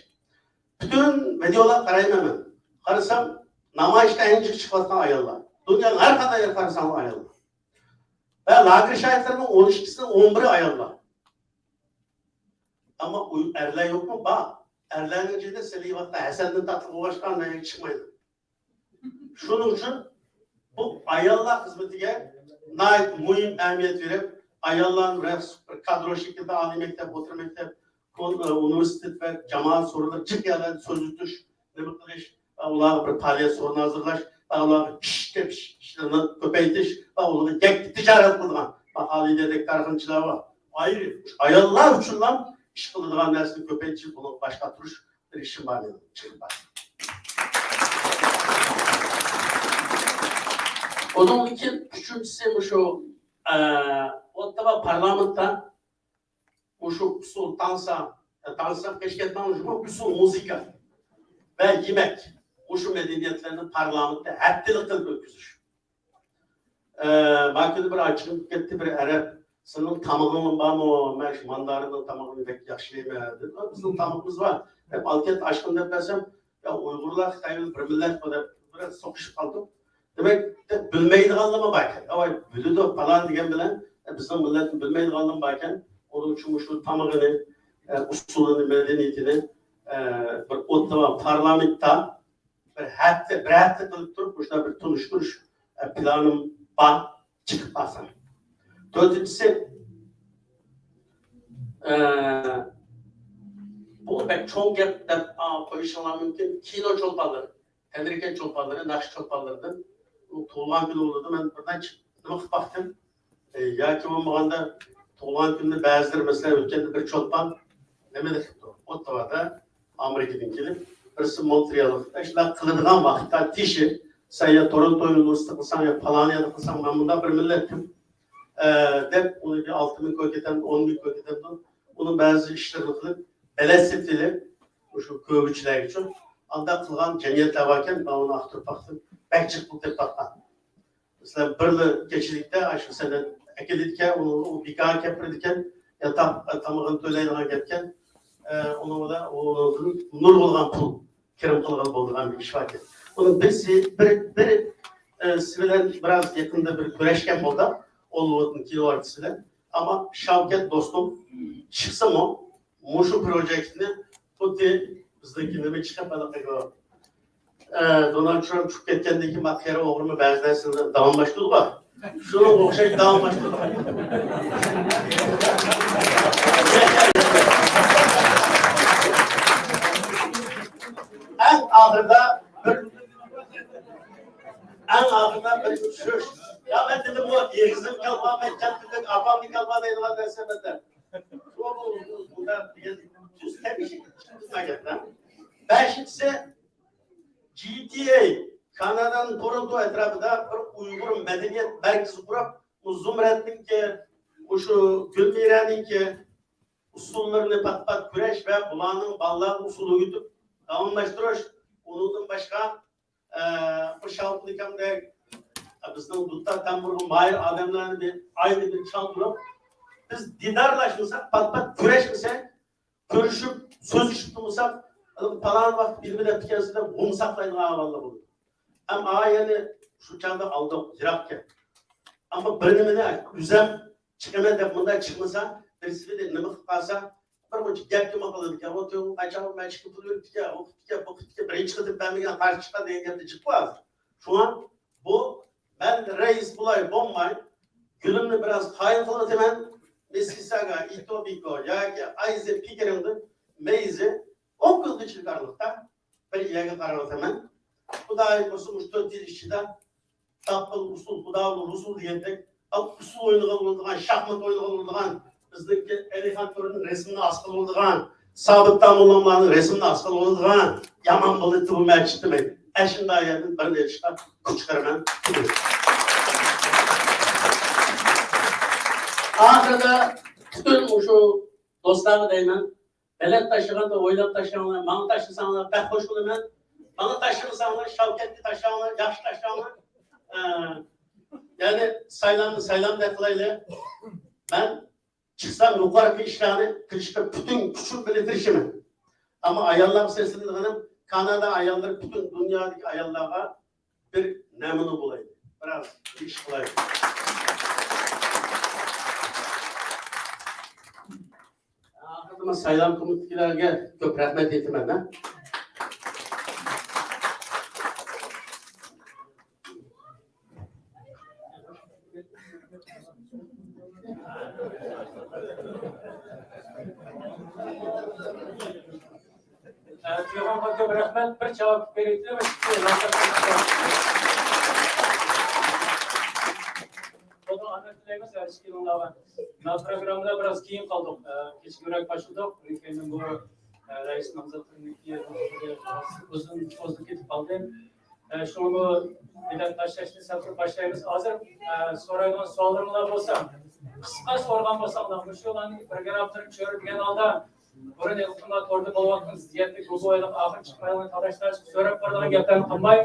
پۈتۈن ۋىدېئولارغا قارايمەن مەن. قارىسام، نامايىشتا ئەڭ جىق چىقىۋاتقان ئاياللار. دۇنيانىڭ ھەر قانداق يېرىگە قارىساڭلار ئاياللار. ۋە لاگېر شاھىتلىرىنىڭ ئون ئىككىسىنىڭ ئون بىرى ئاياللار. ئەمما ئۇي-، ئەرلەر يوقمۇ؟ بار. ئەرلەرنىڭ ئىچىدە سىلى ۋاقىتتا ھەسەندىن تارتىپ باشقا نەگە چىقمايدۇ. شۇنىڭ ئۈچۈن بۇ ئاياللار خىزمىتىگە ناھايىتى مۇھىم ئەھمىيەت بېرىپ، ئاياللارنى بىر كادرو شەكلىدە ئالىي مەكتەپ، ئوتتۇرا مەكتەپ، كون-، ئۇنىۋېرسىتېت ۋە جامائەت سورۇنلىرى جىق يەرلەردە سۆزلىتىش، نېمە قىلىش ۋە ئۇلارغا بىر پائالىيەت سورۇنى ھازىرلاش ۋە ئۇلارغا ئىش تېپىش ئىشلىرىنى كۆپەيتىش ۋە ئۇلارغا يەككە تىجارەت قىلىدىغان خالىدەدەك كارخانىچىلار بار. ئايرى ئاياللار ئۈچۈنلا ئىش قىلىدىغان نەرسىنى كۆپەيتىش، بۇنىڭغا باش قاتۇرۇش بىر ئىشىم بار مېنىڭ، چىقىپ بار. ئۇنىڭدىن كېيىن ئۈچىنچىسى مۇشۇ، ئە، ئوتتۇرا پارلامېنتتا مۇشۇ ئۇسسۇل تانسا، تانسا قېشىپ كەتمەڭ، مۇشۇ ئۇسسۇل مۇزىكا ۋە يېمەك، مۇشۇ مەدەنىيەتلەرنى پارلامېنتتا ھەپتىلىك قىلىپ ئۆتكۈزۈش. ئە، ما كۈنى بىر ئاچچىقىم كەتتى، بىر ئەرەب، «سېنىڭ تامىقىڭ بارمۇ؟ مەن شۇ ماندارىننىڭ تامىقىنى بەك ياخشى يەيمەن» دېدى. «بىزنىڭ تامىقىمىز بار» دەپ ئالىپ كەتتى. ئاشقىنى دەپ بەرسەم، «يا، ئۇيغۇرلار خىتاي بىلەن بىر مىللەتقۇ» دەپ بىر سوقۇشۇپ قالدۇق. دېمەك، دەپ بىلمەيدىغانلىرىمۇ بار ئىكەن. «ئاۋاي، بىلىدۇ، پالان» دېگەن بىلەن، ئە، بىزنىڭ مىللەتنى بىلمەيدىغانلىرىمۇ بار ئىكەن. ئۇنىڭ ئۈچۈن مۇشۇ تامىقىنى، ئە، ئۇسسۇلىنى، مەدەنىيىتىنى، ئە، بىر ئوتتۇرا پارلامېنتتا بىر ھەپتە، بىر ھەپتە قىلىپ تۇرۇپ، مۇشۇنداق بىر تونۇشتۇرۇش، ئە، پىلانىم بار، چىقىپ قالسام. تۆتىنچىسى، ئە، بۇ بەك چوڭ گەپ دەپ، ئا، قويۇشۇڭلار مۇمكىن. كىنو چولپانلىرى، تەنھەرىكەت چولپانلىرى، ناخشا چولپانلىرىدىن تۇغۇلغان كۈنى بولىدۇ. مەن بىر نەچچە نېمە قىلىپ باقتىم. ئە، ياكى بولمىغاندا تۇغۇلغان كۈنىنى بەزىلىرى، مەسىلەن، ئۆتكەندە بىر چولپان نېمىدە قىپتۇ؟ ئوتتاۋادا ئامېرىكىدىن كېلىپ، بىرسى مونترېئاللىق، شۇنداق قىلىدىغان ۋاقىتتا تېشى، سەن يا تورونتو ئۇنىۋېرسىتېتىدا قىلساڭ، يا پالانىيەدە قىلساڭ، مەن مۇنداق بىر مىللەتتىم، ئە، دەپ، ئۇنى بىر ئالتە مىڭ كوي كېتەمدۇ، ئون مىڭ كوي كېتەمدۇ، ئۇنىڭ بەزى ئىشلىرىنى قىلىپ، بېلەت سېتىۋېلىپ، مۇشۇ كۆرگۈچىلەرگىچۇ، ئانداق قىلغان جەمئىيەتلەر باركەن، مەن ئۇنى ئاختۇرۇپ باقتىم، بەك جىق پۇل تېپىپ باققان. مەسىلەن، بىرلا كېچىلىكتە ئاشۇ سەنئەت ئەكېلىدىكەن، ئۇنىڭغا ئۇ بىكارغا كەپ بېرىدىكەن، ياتاق، تامىقىنى تۆلەيدىغان گەپكەن. ئە، ئۇنىڭ بىلەن ئۇنىڭدىن نۇرغۇنلىغان پۇل كىرىم قىلغىلى بولىدىغان بىر ئىش باركەن. ئۇنىڭ بىرسى، بىر، بىر، ئە، سى بىلەن بىراز يېقىندا بىر كۆرۈشكەن بولدۇق، ھوللىۋۇدنىڭ كىنو ئارتىسى بىلەن. ئەمما شاۋكەت دوستۇم چىقسىمۇ، مۇشۇ پروجېكتنى خۇددى بىزنىڭكى نېمە چىقىپ ھېلىقى، ئە، دونالد ترامپ چىقىپ كەتكەندىن كېيىن، مانا، خېرى ئوغرىمۇ بەزى نەرسىلەرنى داۋاملاشتۇرىدىغۇ. شۇنىڭغا ئوخشاش داۋاملاشتۇرىدىغۇ. ئاخىرىدا بىر، ئەڭ ئاخىرىدا بىر چۈشۈرۈش. يا مەن دېدىمغۇ، ئېغىزىم كالۋا، مەن چەت تىلدىن ئاپامنى كالۋا دەيدىغان نەرسە مەندە. بۇ، بۇ، بۇ، بۇ دېگەن سۆز تەبىئىي شەكىلدە چىقىپ تۇرغان گەپ. بەشىنچىسى، جى تى ئەي، كانادانىڭ تورونتو ئەتراپىدا بىر ئۇيغۇر مەدەنىيەت مەركىزى قۇرۇپ، ئۇ زۇمرەتنىڭكى، مۇشۇ گۈلمىرەنىڭكى ئۇسسۇللىرىنى پات-پات كۈرەش ۋە بۇلارنىڭ بالىلارغا ئۇسسۇل ئۆگىتىپ داۋاملاشتۇرۇش، ئۇنىڭدىن باشقا، ئە، بۇ شاۋقۇنىكەمدەك بىزنىڭ دۇتار تەمبۇرغا ماھىر ئادەملەرنى بىر ئايدا بىر چاقىرىپ، بىز دىدارلاشمىساق، پات-پات كۈرەشمىسەك، كۆرۈشۈپ، سۆزلىشىپ تۇرمىساق، پالان ۋاقىت بىلمە دەپتىكەنسىز دەپ غۇم ساقلايدىغان ئەھۋاللار بولىدۇ. ھەم ئا يەنى شۇ چاغدا ئالدۇق، يىراقكەن. ئەمما بىر نېمىنى ئۆزەم چىقىمەن دەپ مۇنداق چىقمىسا، بىرسى بىلەن نېمە قىلىپ قالسا، بىر مۇنچە گەپكىمۇ قىلىدىكەن. ئۇ تۆگە قاچان مەن چىقىپ تۇرۇۋېرىپتىكەن، ئۇ قىپتىكەن، بۇ قىپتىكەن، بىرىنچى قىلىپ بەرمىگەن، قارشى چىققان دېگەن گەپنى جىق بار ھازىر. شۇڭا بۇ مەن رەئىس بولاي بولماي، گۈلۈمنى بىراز قايىل قىلىۋېتىمەن. مىسسىساگا، ئېتوبىكو ياكى ئايزى پىكرىڭدىن مەيزى ئون كۈنگىچىلىك ئارىلىقتا بىر يەرگە قاراۋاتىمەن. خۇدايىم بۇيرۇسا، مۇشۇ تۆت يىل ئىچىدە تاپقىلى ئۇسۇل، خۇداغا رۇسۇل دېگەندەك، ئۇسسۇل ئوينىغىلى بولىدىغان، شاھمات ئوينىغىلى بولىدىغان، بىزنىڭكى ئەلىخان تۆرىنىڭ رەسىمىنى ئاسقىلى بولىدىغان، سابىت داموللاملارنىڭ رەسىمىنى ئاسقىلى بولىدىغان، يامان بولدى بۇ مەسچىت دېمەي. ئەشۇنداق يەردىن بىرنى ئېلىشقا كۈچ چىقىرىمەن. ئاخىرىدا پۈتۈن مۇشۇ دوستلارغا دەيمەن، بېلەت تاشلىغاندا ئويلاپ تاشلاڭلار، ماڭا تاشلىساڭلار بەك خوش بولىمەن. ماڭا تاشلىمىساڭلار شاۋكەتكە تاشلاڭلار، ياخشى تاشلاڭلار. ئە، يەنى سايلامنى سايلامدەك قىلايلى. مەن چىقسام يۇقىرىقى ئىشلارنى قىلىشقا پۈتۈن كۈچۈم بىلەن تىرىشىمەن. ئەمما ئاياللارغا سەسلىنىدىغىنىم، كانادا ئاياللىرى پۈتۈن دۇنيادىكى ئاياللارغا بىر نەمۇنە بولايلى. بىراز بىر ئىش قىلايلى. ئاخىرىدا مەن سايلام كومىتېتىدىكىلەرگە كۆپ رەھمەت ئېيتىمەن، ھە. ئە، تۇيغۇمغا كۆپ رەھمەت. بىر جاۋاب بېرىۋېتىمەن. بۇنى ئانا تىلەيمىز ھەر ئىككىلىڭلارغا. مانا پروگراممىدا بىراز كېيىن قالدۇق. ئە، كېچىككىنىراك باشلىدۇق. لېكىن بۇ، ئە، رەئىس نامزاتلىرىنىڭكى ئۇزۇن سوزۇلۇپ كېتىپ قالدى. ئە، شۇڭا بۇ بېلەت تاشلاشنى سەل باشلايمىز. ھازىر، ئە، سورايدىغان سوئاللىرىڭلار بولسا، قىسقا سورىغان بولساڭلار، مۇشۇلارنى بىر گرافتىن چۆرۈپ دېگەن ھالدا، بۇرۇن ھېلىقىملار توردا بولۇۋاتقان زىددىيەتلىك بۇ بويلۇق ئاخىر چىقمايدىغان تالاشلار سۆرەپ بارىدىغان گەپلەرنى قىلماي،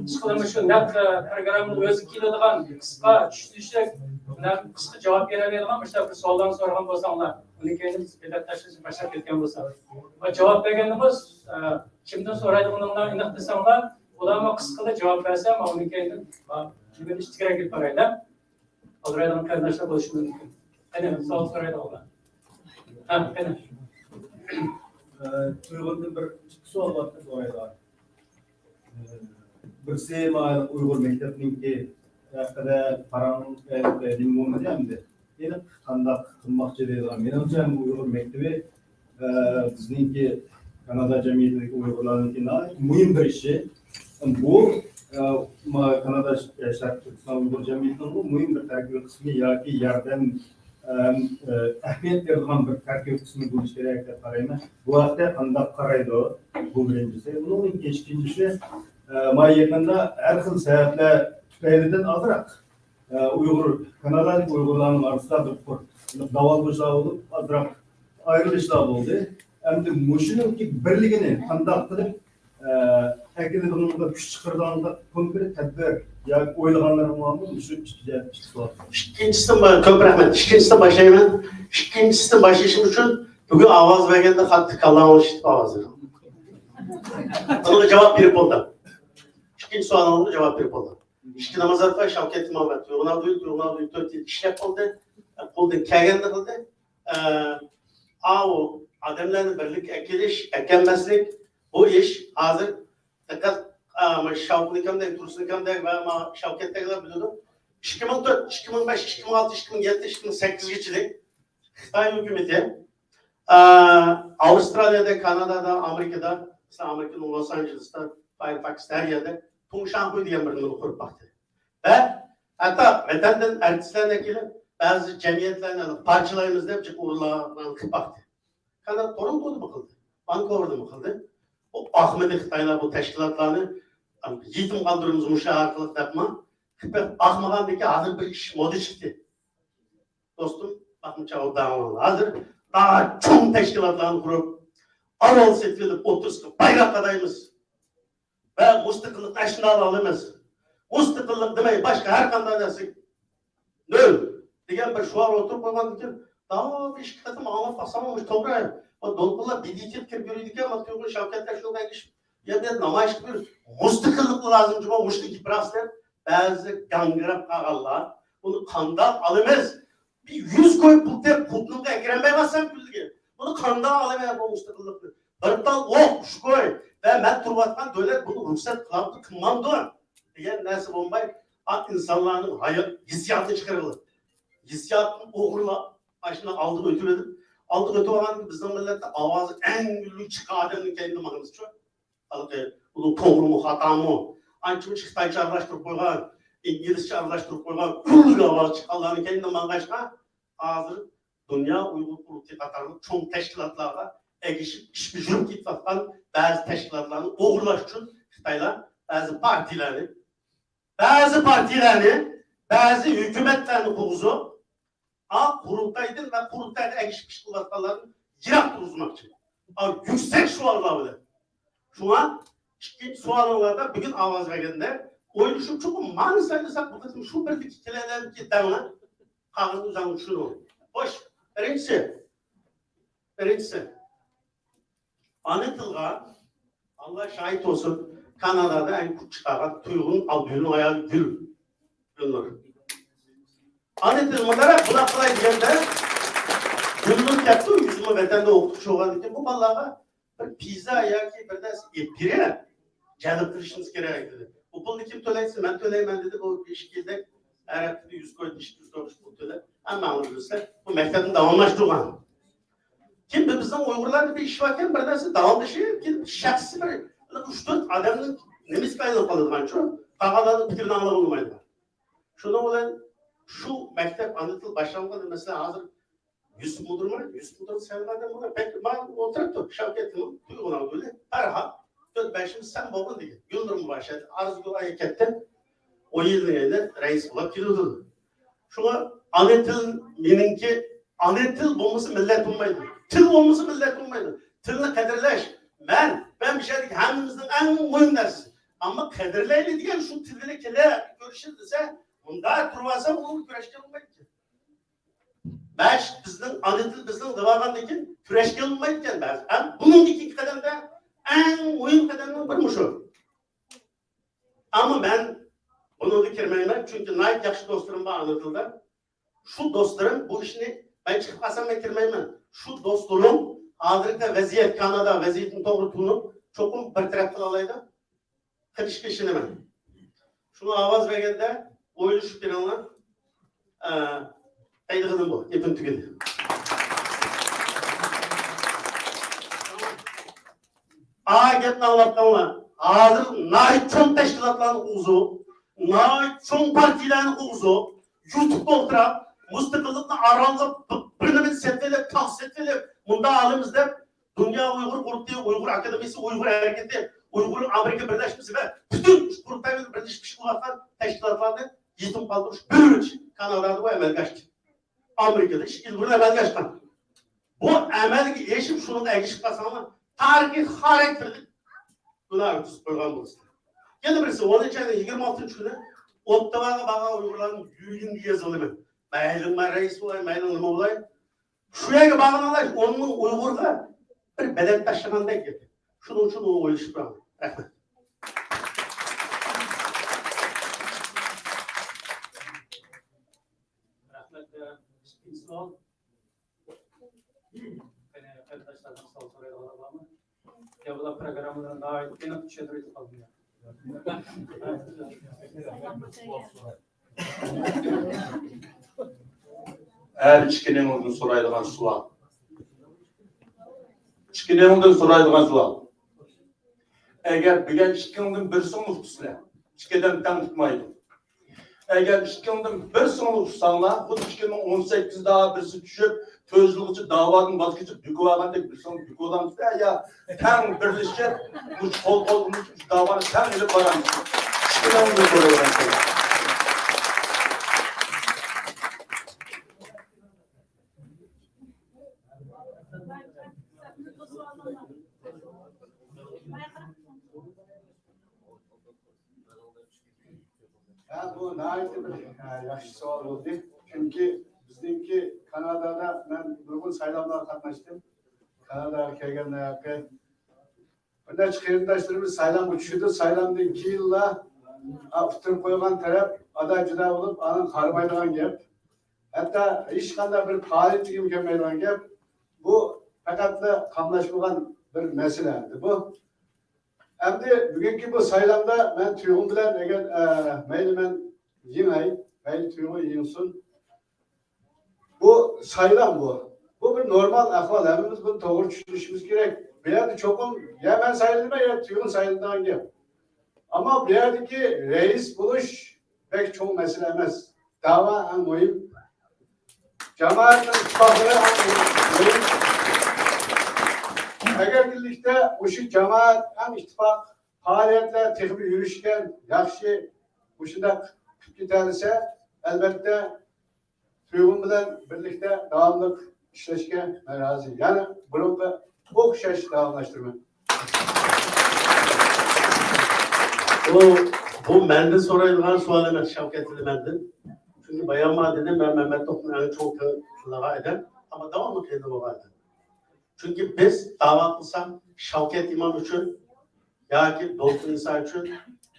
ئىشقىلىپ مۇشۇ نەق، ئە، پروگراممىنىڭ ئۆزىگە كېلىدىغان قىسقا، چۈشىنىشلىك، بىلەن قىسقا جاۋاب بېرەلەيدىغان مۇشۇنداق بىر سوئاللارنى سورىغان بولساڭلار، ئۇنىڭ كەينىدىن بىز بېلەت تاشلىشنى باشلاپ كەتكەن بولساق. ۋە جاۋاب بەرگەندىمۇ، ئە، كىمدىن سورايدىغىنىڭلارنى ئېنىق دېسەڭلار، ئۇلارمۇ قىسقىلا جاۋاب بەرسە، مانا ئۇنىڭ كەينىدىن، ئا، نېمىنى ئىچتىكرەك ئېلىپ بارايلى. ئالدىرايدىغان قېرىنداشلار بولۇشى مۇمكىن. قېنى، سوئال سورايدىغانلار. ھە، قېنى. ئە، تۇيغۇدىن بىر ئىككى سوئال بار، سورايدىغان. بىرسى مانا ئۇيغۇر مەكتەپنىڭكى ھەققىدە پاراڭ، ئە، نېمە بولمىدى ئەمدى. يەنە قانداق قىلماقچى دەيدىغان. مېنىڭچە، بۇ ئۇيغۇر مەكتىپى، ئە، بىزنىڭكى كانادا جەمئىيىتىدىكى ئۇيغۇرلارنىڭكى ناھايىتى مۇھىم بىر ئىشى. بۇ، ئە، ما-، كانادا ش-، شەرقىي تۈركىستان ئۇيغۇر جەمئىيىتىنىڭمۇ مۇھىم بىر تەركىبىي قىسمى ياكى ياردەم ئەم، ئە، ئەھمىيەت بېرىدىغان بىر تەركىب قىسمى بولۇشى كېرەك دەپ قارايمەن. بۇ ھەقتە قانداق قارايدۇ؟ بۇ بىرىنچىسى. ئۇنىڭدىن كېيىن ئىككىنچىسى، ئە، ما يېقىندا ھەر خىل سەۋەبلەر تۈپەيلىدىن ئازراق، ئە، ئۇيغۇر، كانادادىكى ئۇيغۇرلارنىڭ ئارىسىدا بىر قۇر داۋالغۇشلار بولۇپ، ئازراق ئايرىلىشلار بولدى. ئەمدى مۇشۇنىڭكى بىرلىكىنى قانداق قىلىپ ئە، ئەكېلىدىغىنىڭىزدا، كۈچ چىقىرىدىغىنىڭىزدا كونكرېت تەدبىر ياكى ئويلىغانلىرىڭ بارمۇ؟ مۇشۇ ئىككى جەھەت، ئىككى سوئال. ئىككىنچىسىدىن با-، كۆپ رەھمەت. ئىككىنچىسىدىن باشلايمەن. ئىككىنچىسىدىن باشلىشىم ئۈچۈن بۈگۈن ئاۋاز بەرگەندە قاتتىق كاللامنى شىتىپ ئاۋاز بېرىڭ. بۇنىڭغا جاۋاب بېرىپ بولدۇم. ئىككىنچى سوئالىڭىزغا جاۋاب بېرىپ بولدۇم. ئىككى نامزات بار، شاۋكەت ئىمامەت، تۇيغۇن ئابدۇل، تۇيغۇن ئابدۇل تۆت يىل ئىشلەپ قىلدى. قولدىن كەلگەننى قىلدى. ئە، ئاۋۇ ئادەملەرنى بىرلىككە ئەكېلىش، ئەكەلمەسلىك، بۇ ئىش ھازىر دىققەت، ئا، مانا شاۋقۇنىكامدەك، تۇرسۇنىكامدەك ۋە ما شاۋكەتتەكلەر بىلىدۇ. ئىككى مىڭ تۆت، ئىككى مىڭ بەش، ئىككى مىڭ ئالتە، ئىككى مىڭ يەتتە، ئىككى مىڭ سەككىزگىچىلىك خىتاي ھۆكۈمىتى، ئا، ئاۋسترالىيەدە، كانادادا، ئامېرىكىدا مەسىلەن، ئامېرىكىنىڭ لوس ئانژېلېسىدا، فايرفاكس ھەر يەردە تۇڭشاڭخۇي دېگەن بىر نېمىنى قۇرۇپ باقتى. ۋە ھەتتا ۋەتەندىن ئارتىسلارنى ئەكېلىپ، بەزى جەمئىيەتلەرنى پارچىلايمىز دەپ جىق ئورۇنلارنى قىلىپ باقتى. كانادا تورونتودىمۇ قىلدى، ۋانكوۋېردىمۇ قىلدى. بۇ ئاقمىدى خىتايلار بۇ تەشكىلاتلارنى، يېتىم قالدۇرىمىز مۇشۇ ئارقىلىق دەپمۇ. خىتاي ئاقمىغاندىكىن ھازىر بىر ئىش مودا چىقتى. دوستۇم، باقمىچاغ داڭلىڭلار. ھازىر داڭا چوڭ تەشكىلاتلارنى قۇرۇپ، ئارال سېتىۋېلىپ، ئوتتۇرىسىغا بايراق قادايمىز. ۋە مۇستەقىللىقنى ئاشۇنداق ئالىمىز. مۇستەقىللىق دېمەي، باشقا ھەر قانداق نەرسە نۆل دېگەن بىر شوئار ئوتتۇرىغا قويغاندىن كېيىن، داۋاملىق ئىككى قېتىم ئاڭلاپ باقسام، مۇشۇ توغرا. بۇ دولقۇنلار بىدىتىپ كىرىپ يۈرىدىكەن، ما تۇيغۇ شەۋكەتلەر شۇنىڭغا ئەگىشىپ، يەنە نامايىش قىلىپ يۈر. مۇستەقىللىق لازىم جۇمۇ، مۇشۇنى كېپىراس دەپ، بەزى گاڭگىراپ قالغانلار، بۇنى قانداق ئالىمىز؟ بىر يۈز كوي پۇل تېپىپ، خوتۇنۇمغا ئەكىرەلمەي قالسام كۈنلۈكى، بۇنى قانداق ئالىمەن بۇ مۇستەقىللىقنى؟ بىر تال ئوق، ئۈچ كوي ۋە مەن تۇرۇۋاتقان دۆلەت بۇنى رۇخسەت قىلامدۇ، قىلمامدۇ دېگەن نەرسە بولماي، ئا، ئىنسانلارنىڭ ھايا-، ھېسسىياتىنى چىقىرىۋېلىپ، ھېسسىياتىنى ئوغرىلاپ، ئاشۇنداق ئالدىغا ئۆتۈۋېلىپ، ئالدىغا ئۆتۈۋالغاندا بىزنىڭ مىللەتتە ئاۋازى ئەڭ ئۈنلۈك چىققان ئادەمنىڭ كەينىدىن ماڭىمىزچۇ؟ ھېلىقى ئۇنىڭ توغرىمۇ، خاتامۇ؟ ئانچە-مۇنچە خىتايچە ئارىلاشتۇرۇپ قويغان، ئىنگلىزچە ئارىلاشتۇرۇپ قويغان، ئۈنلۈك ئاۋاز چىققانلارنىڭ كەينىدىن ماڭغاچقا، ھازىر دۇنيا ئۇيغۇر قۇرۇلتىيى قاتارلىق چوڭ تەشكىلاتلارغا ئەگىشىپ ئىش بېجىرىپ كېتىۋاتقان بەزى تەشكىلاتلارنى ئوغرىلاش ئۈچۈن خىتايلار بەزى پارتىيىلەرنى، بەزى پارتىيىلەرنى، بەزى ھۆكۈمەتلەرنى قۇرغۇزۇپ، ئا، قۇرۇلتايدىن ۋە قۇرۇلتايغا ئەگىشىپ ئىش قىلىۋاتقانلارنى يىراق تۇرغۇزماقچى. ئا، يۈكسەك شوئارلار بىلەن. شۇڭا ئىككىنچى سوئالىڭلاردا بۈگۈن ئاۋاز بەرگەندە ئويلىشىپ، چوقۇم مانا سايلىساق بۇ قېتىم شۇ بىرلىككە كېلەلەمدىكىن دەڭلار. قاغىزنى ئۆزۈڭ چۈشىنىڭ. خوش، بىرىنچىسى. بىرىنچىسى. ئانا تىلغا ئاللا شاھىت بولسۇن، كانادادا ئەڭ كۈچ چىقارغان تۇيغۇن ئابدۇلنىڭ ئايالى گۈل. گۈلنۇر. ئانا تىل مۇنداق بۇنداق قىلاي دېگەندە، گۈلنۇر كەپتۇ، ئۆزىمۇ ۋەتەندە ئوقۇتقۇچى بولغاندىكىن، بۇ بالىلارغا بىر پىززا ياكى بىر نەرسە ئېلىپ بېرە، جەلپ قىلىشىمىز كېرەك دېدى. بۇ پۇلنى كىم تۆلەيسىز؟ مەن تۆلەيمەن دېدى. بۇ ئىككى يىلدەك ھەر ھەپتىدە يۈز كوي، ئىككى يۈز كوي پۇل تۆلەپ، ھەممە ئاڭلىدى بىلسە، بۇ مەكتەپنى داۋاملاشتۇرغان. كېيىن بىزنىڭ ئۇيغۇرلاردا بىر ئىش باركەن، بىر نەرسە داۋاملىشىپ، كېيىن شەخسىي بىر ئۈچ تۆت ئادەمنىڭ نېمىسىگە ئايلىنىپ قالىدىغانچۇ، قالغانلارنىڭ پىكرىنى ئاڭلىغىلى بولمايدىغان. شۇنىڭ بىلەن شۇ مەكتەپ ئانا تىل باشلانغان، مەسىلەن، ھازىر يۈسۈپ مۇدىرمۇ؟ يۈسۈپ مۇدىر سەن بار دەپ، بۇلار بەك ماڭا ئولتۇرۇپتۇ. شاۋكەتمۇ، تۇيغۇناڭ گۈلى. ھەرھال، تۆت بەش يىل سەن بولغىن دېگەن. گۈلنۇرمۇ بار ئىدى. ئارزۇگۈل ئايا كەتتى. ئون يىلدىن كېيىن رەئىس بولۇپ كېلىۋاتىدۇ. شۇڭا ئانا تىل مېنىڭكى، ئانا تىل بولمىسا مىللەت بولمايدۇ. تىل بولمىسا مىللەت بولمايدۇ. تىلنى قەدىرلەش. مەن، مەن بۇ يەردىكى ھەممىمىزنىڭ ئەڭ مۇھىم نەرسىسى. ئەمما قەدىرلەيلى دېگەن شۇ تىلنى كېلە كۆرۈشىدۇ دېسە، مۇنداق تۇرۇۋالسا ئۇ كۈرەشكە بولمايدۇ. مەن بىزنىڭ ئانا تىل بىزنىڭ دەۋالغاندىن كېيىن كۈرەشكە بولمايدىكەن بەزى. ھەم بۇنىڭدىكى قەدەمدە ئەڭ مۇھىم قەدەمنىڭ بىرى مۇشۇ. ئەمما مەن بۇنىڭغا كىرمەيمەن، چۈنكى ناھايىتى ياخشى دوستلىرىم بار ئانا تىلدا. شۇ دوستلىرىم بۇ ئىشنى مەن چىقىپ قالسام مەن كىرمەيمەن. شۇ دوستلىرىم ھازىرقى ۋەزىيەت، كانادا ۋەزىيىتىنى توغرا تونۇپ، چوقۇم بىر تەرەپ قىلالايدۇ. قىلىشقا ئىشىنىمەن. شۇڭا ئاۋاز بەرگەندە ئويلىشىپ بېرىڭلار. ئە، دەيدىغىنىم بۇ، گېپىم تۈگىدى. ئا، گەپنى ئاڭلاپ قالىڭلار. ھازىر ناھايىتى چوڭ تەشكىلاتلارنى قۇرغۇزۇپ، ناھايىتى چوڭ پارتىيىلەرنى قۇرغۇزۇپ، يۇتۇپ ئولتۇراپ، مۇستەقىللىقنى ئارانلاپ، بىر نېمىنى سېتىۋېلىپ، تاغ سېتىۋېلىپ، مۇنداق ئالىمىز دەپ، دۇنيا ئۇيغۇر قۇرۇلتىيى، ئۇيغۇر ئاكادېمىيىسى، ئۇيغۇر ھەرىكىتى، ئۇيغۇر ئامېرىكا بىرلەشمىسى ۋە پۈتۈن قۇرۇلتاي بىلەن بىرلىشىپ ئىش قىلىۋاتقان تەشكىلاتلارنى يېتىم قالدۇرۇش بىر ئۈچ كانادادا بۇ ئەمەلگە ئاشتى. ئامېرىكىدا ئىش ئىلگىرى ئەمەلگە ئاشقان. بۇ ئەمەلگە ئېشىپ، شۇنىڭغا ئەگىشىپ قالساڭلار، تارىخىي خاراكتېرلىك گۇناھ ئۆتكۈزۈپ قويغان بولىسىلەر. يەنە بىرسى، ئونىنچى ئاينىڭ يىگىرمە ئالتىنچى كۈنى ئوتتاۋاغا بارغان ئۇيغۇرلارنىڭ يۈرىكىنى يېزىۋالىمەن. مەيلىڭ مەن رەئىس بولاي، مەيلىڭ نېمە بولاي. شۇ يەرگە بارغانلار ئون مىڭ ئۇيغۇرغا بىر بەدەل تاشلىغاندەك گەپ. شۇنىڭ ئۈچۈن ئۇنى ئويلىشىپ بېرىڭ. رەھمەت. رەھمەت. ئىككىنچى سوئال. قېنى، قېرىنداشلاردىن سوئال سورايدىغانلار بارمۇ؟ يا بۇلار پروگراممىلىرىنى ناھايىتى ئېنىق چۈشەندۈرۈۋېتىپ قالدىم يا. ھەر ئىككىنىڭىزدىن سورايدىغان سوئال. ئىككىنىڭىزدىن سورايدىغان سوئال. ئەگەر بۈگۈن ئىككىڭدىن بىرسىڭ ئۇتسىلەر، ئىككىدىن تەڭ ئۇتمايدۇ. ئەگەر ئىككىڭدىن بىرسىڭ ئۇتساڭلار، خۇددى ئىككى مىڭ ئون سەككىزدە بىرسى چۈشۈپ، تۆت يىلغىچە داۋادىن ۋاز كېچىپ، دۈكۈۋالغاندەك بىرسىڭ دۈكۈۋالامسىلەر يا تەڭ بىرلىشىپ، مۇشۇ قول قولغا مۇشۇ داۋانى تەڭ ئېلىپ بارامسىلەر؟ ئىككىلەڭنى كۆرۈۋېرىڭ. ھە، بۇ ناھايىتى بىر، ھە، ياخشى سوئال بولدى. چۈنكى بىزنىڭكى كانادادا مەن نۇرغۇن سايلاملارغا قاتناشتىم. كاناداغا كەلگەندە ھېلىقى بىر نەچچە قېرىنداشلىرىمىز سايلامغا چۈشىدۇ. سايلامدىن كېيىنلا، ئا، ئۇتتۇرۇپ قويغان تەرەپ ئادا-جۇدا بولۇپ، ئاندىن قارىمايدىغان گەپ. ھەتتا ھېچقانداق بىر پائالىيەتكىمۇ كەلمەيدىغان گەپ. بۇ پەقەتلا قاملاشمىغان بىر مەسىلە ئەمدى بۇ. ئەمدى بۈگۈنكى بۇ سايلامدا مەن تۇيغۇم بىلەن ئەگەر، ئە، مەيلى مەن يېڭەي، مەيلى تۇيغۇ يېڭسۇن. بۇ سايلام بۇ. بۇ بىر نورمال ئەھۋال. ھەممىمىز بۇنى توغرا چۈشىنىشىمىز كېرەك. بۇ يەردە چوقۇم يا مەن سايلىنىمەن يا تۇيغۇ سايلىنىدىغان گەپ. ئەمما بۇ يەردىكى رەئىس بولۇش بەك چوڭ مەسىلە ئەمەس. داۋا ئەڭ مۇھىم. جامائەتنىڭ ئىتتىپاقلىقى ئەڭ مۇھىم. ئەگەر بىرلىكتە مۇشۇ جامائەت ئەڭ ئىتتىپاق پائالىيەتلەر تېخىمۇ يۈرۈشكەن، ياخشى مۇشۇنداق قىلىپ كېتەلىسە، ئەلۋەتتە، تۇيغۇم بىلەن بىرلىكتە داۋاملىق ئىشلەشكە مەن رازى. يەنە بۇرۇنقى ئوخشاش داۋاملاشتۇرىمەن. بۇ، بۇ مەندىن سورايدىغان سوئال ئەمەس، شەۋكەت دېدى مەندىن. چۈنكى بايام ماڭا دېدى، مەن مەمەت توختىنىڭ ئەڭ چوڭ تىللىغان ئادەم، ئەمما داۋاملىق يېنىدا بولغان ئادەم. چۈنكى بىز داۋا قىلساق، شەۋكەت ئىمام ئۈچۈن ياكى دولقۇن ئىسا ئۈچۈن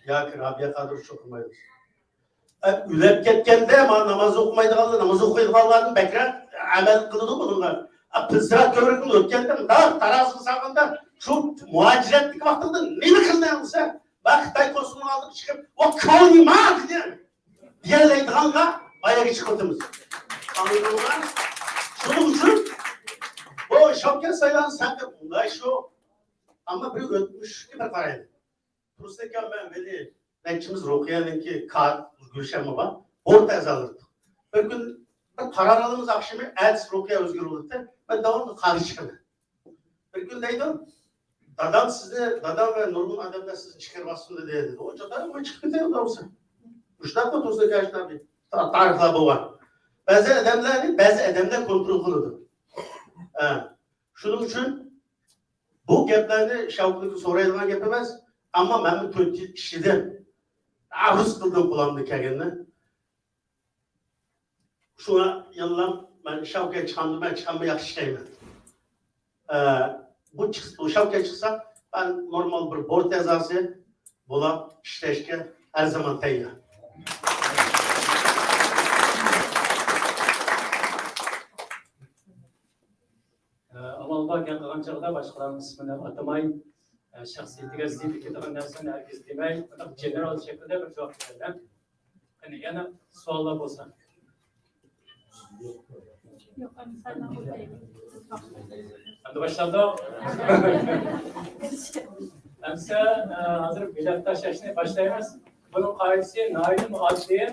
ياكى رابىيە قادىر ئۈچۈن قىلمايمىز. ئە، ئۆلۈپ كەتكەندە مانا ناماز ئوقۇمايدىغانلار، ناماز ئوقۇيدىغانلاردىن بەكرەك ئەمەل قىلىدۇ بۇنىڭغا. ئە، پىلسىرات كۆۋرۈكتىن ئۆتكەندە، مۇنداق تارازىغا سالغاندا، شۇ مۇھاجىرەتتىكى ۋاقتىڭدا نېمە قىلدىڭ دېسە، مەن خىتاي قونسۇلىنىڭ ئالدىغا چىقىپ، ۋە كونىما دېگەن، دېيەلەيدىغانغا باياقى چىقىۋاتىمىز. ئاڭلىدىڭلار؟ شۇنىڭ ئۈچۈن بۇ شەۋكەت سايلام سەنقەت مۇنداق شۇ. ئەمما بىر ئۆتمۈشكە بىر قارايلى. تۇرسۇن ئاكا، مەن ۋەلى نەچچىمىز رۇقىيەنىڭكى كات گۈلشەنمۇ بار. ئورتا ئەزالىق. بىر كۈن بىر قارار ئالىمىز ئاخشىمى، ئەتىسى رۇقىيە ئۆزگىرىۋېتىپتۇ. مەن داۋاملىق قارشى چىقىمەن. بىر كۈن دەيدۇ، دادام سىزنى، دادام ۋە نۇرغۇن ئادەملەر سىزنى ئىچكىرى باستۇم دېدى، دېدى. ئۇ چاغدا مەن چىقىپ كېتەي، ئۇنداق بولسا. مۇشۇنداققۇ تۇرسۇن ئاكا، تا-، تارىخلار بولغان. بەزى ئادەملەرنى بەزى ئادەملەر كونترول قىلىدۇ. ھە. شۇنىڭ ئۈچۈن بۇ گەپلەرنى شەۋقىدىن سورايدىغان گەپ ئەمەس. ئەمما مەنمۇ تۆت يىل ئىشلىدىم. ئارزۇ قىلدىم قولۇمدىن كەلگىنىنى. شۇڭا يەنىلا مەن شەۋكەت چىقامدۇ، مەن چىقاممۇ ياخشى ئىشلەيمەن. ئە، بۇ چىق-، بۇ شەۋكەت چىقسا، مەن نورمال بىر بورت ئەزاسى بولاپ ئىشلەشكە ھەر زامان تەييار. ئە، ئامال بار گەپ قىلغان چاغدا باشقىلارنىڭ ئىسمىنى ئاتىماي، ئە، شەخسىيىتىگە زىت كېتىدىغان نەرسىنى ھەرگىز دېمەي، بۇنداق گېنېرال شەكىلدە بىر جاۋاب بېرىمەن. قېنى، يەنە سوئاللار بولسا؟ يوق، ئەمىسە سايلام ئۆتەيلى. ئەمدى باشلاندۇق. ئەمىسە، ئە، ھازىر بېلەت تاشلاشنى باشلايمىز. بۇنىڭ قائىدىسى ناھايىتى ئاددىي.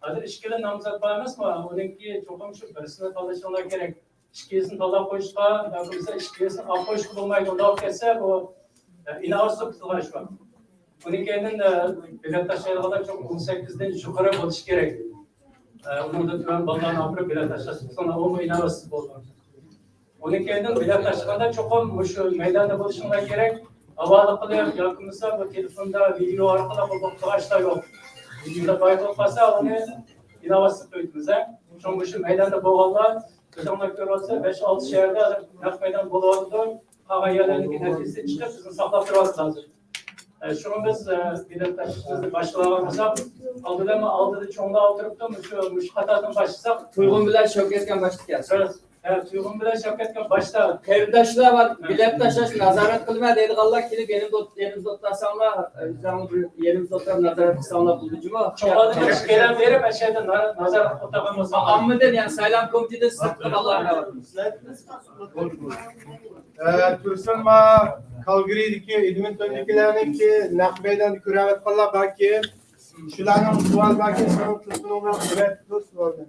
ھازىر ئىككىلا نامزات بار ئەمەسمۇ؟ ئۇنىڭكى چوقۇم شۇ بىرسىنى تاللىشىڭلار كېرەك. ئىككىلىسىنى تاللاپ قويۇشقا ياكى بولمىسا ئىككىلىسىنى ئاپ قويۇشقا بولمايدۇ. ئۇنداق بولۇپ كەتسە، بۇ، ئە، ئىناۋەتسىز قىلغان ئىش بار. ئۇنىڭ كەينىدىن، ئە، بېلەت تاشلايدىغانلار چوقۇم ئون سەككىزدىن يۇقىرى بولۇشى كېرەك. ئە، ئۇنىڭدىن تۆۋەن بالىلارنى ئاپىرىپ بېلەت تاشلاپ قويساڭلار، ئۇمۇ ئىناۋەتسىز بولىدۇ. ئۇنىڭ كەينىدىن بېلەت تاشلىغاندا چوقۇم مۇشۇ مەيداندا بولۇشۇڭلار كېرەك. ھاۋالە قىلىپ ياكى بولمىسا بۇ تېلېفوندا ۋىدېئو ئارقىلىق بولۇپ قالغان ئىشلار يوق. ۋىدېئودا بايقىلىپ قالسا، ئۇنى ئىناۋەتسىز قويىمىز، ھە. شۇڭا مۇشۇ مەيداندا بولغانلار، ئۆزۈڭلار كۆرۈۋاتىسىلەر، بەش-ئالتە شەھەردە نەق مەيدان بولۇۋاتىدۇ. قالغان يەرلەرنىڭكى نەتىجىسى چىقىپ، بىزنى ساقلاپ تۇرۇۋاتىدۇ ھازىر. ئە، شۇڭا بىز، ئە، بېلەت تاشلىشىمىزنى باشلىۋالغان بولساق، ئالدىدا، ئالدىدا چوڭلار ئولتۇرۇپتۇ، مۇشۇ، مۇشۇ قاتاردىن باشلىساق. تۇيغۇم بىلەن شەۋكەتكە باشلىدۇق يا. ھە، تۇيغۇم بىلەن شەۋكەتكە باشلا. قېرىنداشلار بار، بېلەت تاشلاش نازارەت قىلىمەن دەيدىغانلار كېلىپ يېنىمدا ئوت-، يېنىمىزدا ئولتۇرساڭلار، ئۆزۈڭ بىر يېنىمىزدا ئولتۇرۇپ نازارەت قىلساڭلار بولىدۇ جۇمۇ. چوڭلاردىن ئىككىيلەن بېرىپ، ئەشەدە نا-، نازارەت قىلىپ ئولتۇرغان بولسا. ئاممىدىن، يەنى سايلام كومىتېتىدىن سىرتقى بالىلارنى ئاۋاتىمىز. ئە، تۇرسۇنما. كالگىرىدىكى، ئېدمونتوندىكىلەرنىڭكى نەق مەيداندا كۆرۈۋاتقانلار باركى، شۇلارنىڭ سوئال باركى، سېنىڭ تېلېفونۇڭغا بېرىپ تۇر سوئالنى.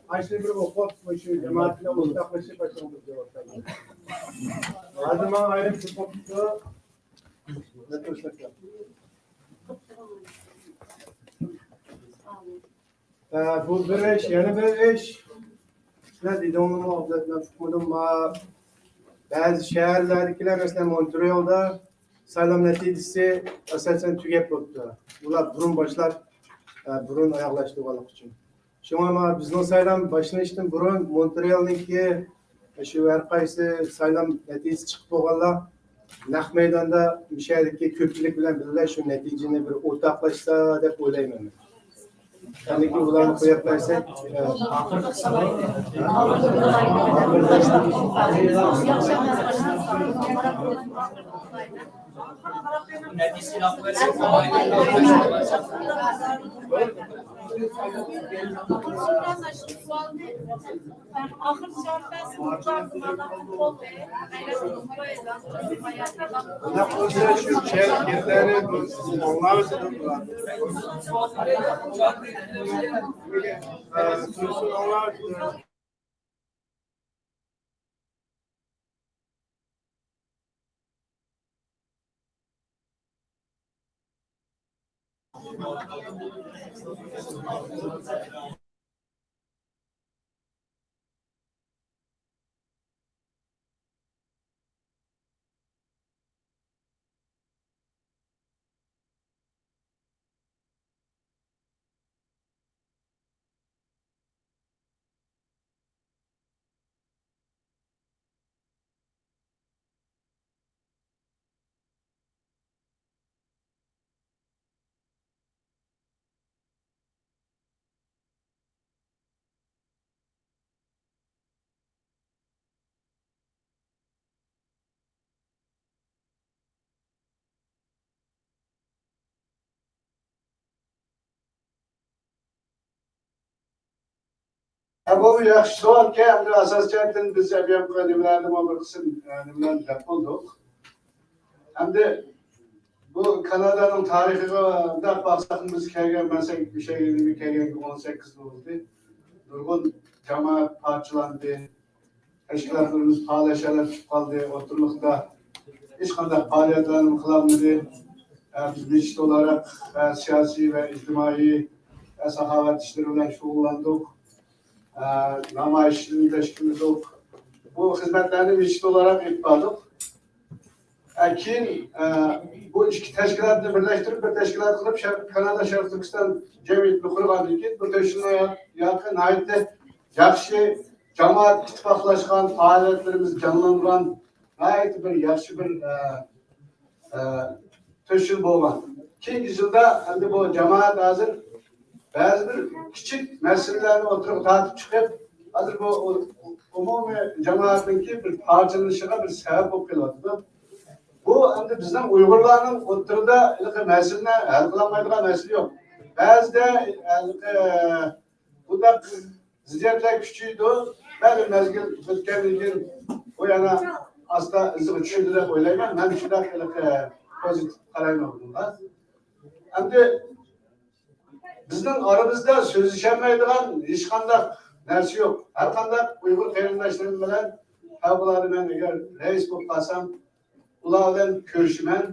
ئاشۇنى بىر ئوقۇپ، شۇ جامائەت بىلەن ئورتاقلىشىپ باشلاڭ بىر جاۋاب بەرگىن. ھازىر ماڭا ئايرىم چىقىپ قاپتۇ. ئە، بۇ بىر ئىش، يەنە بىر ئىش. سىلەر دېدىڭلارمۇ، ئابلەت، مەن ئۇقمىدىم. ما، بەزى شەھەرلەردىكىلەر، مەسىلەن، مونترېئالدا سايلام نەتىجىسى ئاساسەن تۈگەپ بوپتۇ. ئۇلار بۇرۇن باشلاپ، ئە، بۇرۇن ئاياغلاشتۇرغانلىقى ئۈچۈن. شۇڭا ما بىزنىڭ سايلام باشلىنىشتىن بۇرۇن مونترېئالنىڭكى شۇ ھەر قايسى سايلام نەتىجىسى چىقىپ بولغانلار نەق مەيداندا مۇشۇ يەردىكى كۆپچىلىك بىلەن بىللە شۇ نەتىجىنى بىر ئورتاقلاشسا دەپ ئويلايمەن. كەمدىكى ئۇلارنى قويۇپ بەرسەك، ھە، بۇ ياخشى سوئالكەن. ئەمدى ئاساسىي جەھەتتىن بىز ئەبىيامقى نېمىلەردىمۇ بىر قىسىم، ئە، نېمىلەرنى دەپ بولدۇق. ئەمدى بۇ كانادانىڭ تارىخىغا مۇنداق باقساق، بىز كەلگەن، مەن سەن-، مۇشۇ يىلى كەلگەنگە ئون سەككىز يىل بولدى. نۇرغۇن جامائەت پارچىلاندى. تەشكىلاتلىرىمىز پائالىيەتچىلەر چۈشۈپ قالدى، ئوتتۇرىلىقتا ھېچقانداق پائالىيەتلەرنى قىلالمىدى. ئە، بىز مەسچىت ئولاراق، ئە، سىياسىي ۋە ئىجتىمائىي، ئە، ساخاۋەت ئىشلىرى بىلەن شۇغۇللاندۇق. ئە، نامايىشنى تەشكىللىدۇق. بۇ خىزمەتلەرنى مەسچىت ئولاراق ئېلىپ باردۇق. ئە، كېيىن، ئە، بۇ ئىككى تەشكىلاتنى بىرلەشتۈرۈپ، بىر تەشكىلات قىلىپ، شەرق-، كانادا شەرقىي تۈركىستان جەمئىيىتىنى قۇرغاندىن كېيىن، بۇ تۆت يىلنىڭ ياقى ناھايىتى ياخشى جامائەت ئىتتىپاقلاشقان، پائالىيەتلىرىمىز جانلانغان، ناھايىتى بىر ياخشى بىر، ئە، ئە، تۆت يىل بولغان. كېيىنكى يىلدا ئەمدى بۇ جامائەت ھازىر بەزى بىر كىچىك مەسىلىلەرنى ئوتتۇرىغا تارتىپ چىقىپ، ھازىر بۇ ئۇ-، ئومۇمىي جامائەتنىڭكى بىر پارچىلىنىشىغا بىر سەۋەب بولۇپ قېلىۋاتىدۇ. بۇ ئەمدى بىزنىڭ ئۇيغۇرلارنىڭ ئوتتۇرىدا ھېلىقى مەسىلىنى ھەل قىلالمايدىغان مەسىلە يوق. بەزىدە ھېلىقى بۇنداق زىددىيەتلەر كۈچىيىدۇ. بەزى مەزگىل ئۆتكەندىن كېيىن بۇ يەنە ئاستا ئىزىغا چۈشىدۇ دەپ ئويلايمەن. مەن شۇنداق ھېلىقى پوزىتىپ قارايمەن بۇنىڭغا. ئەمدى بىزنىڭ ئارىمىزدا سۆزلىشەلمەيدىغان ھېچقانداق نەرسە يوق. ھەر قانداق ئۇيغۇر قېرىنداشلىرىم بىلەن پەۋقۇلئاددە مەن ئەگەر رەئىس بولۇپ قالسام، ئۇلار بىلەن كۆرۈشىمەن،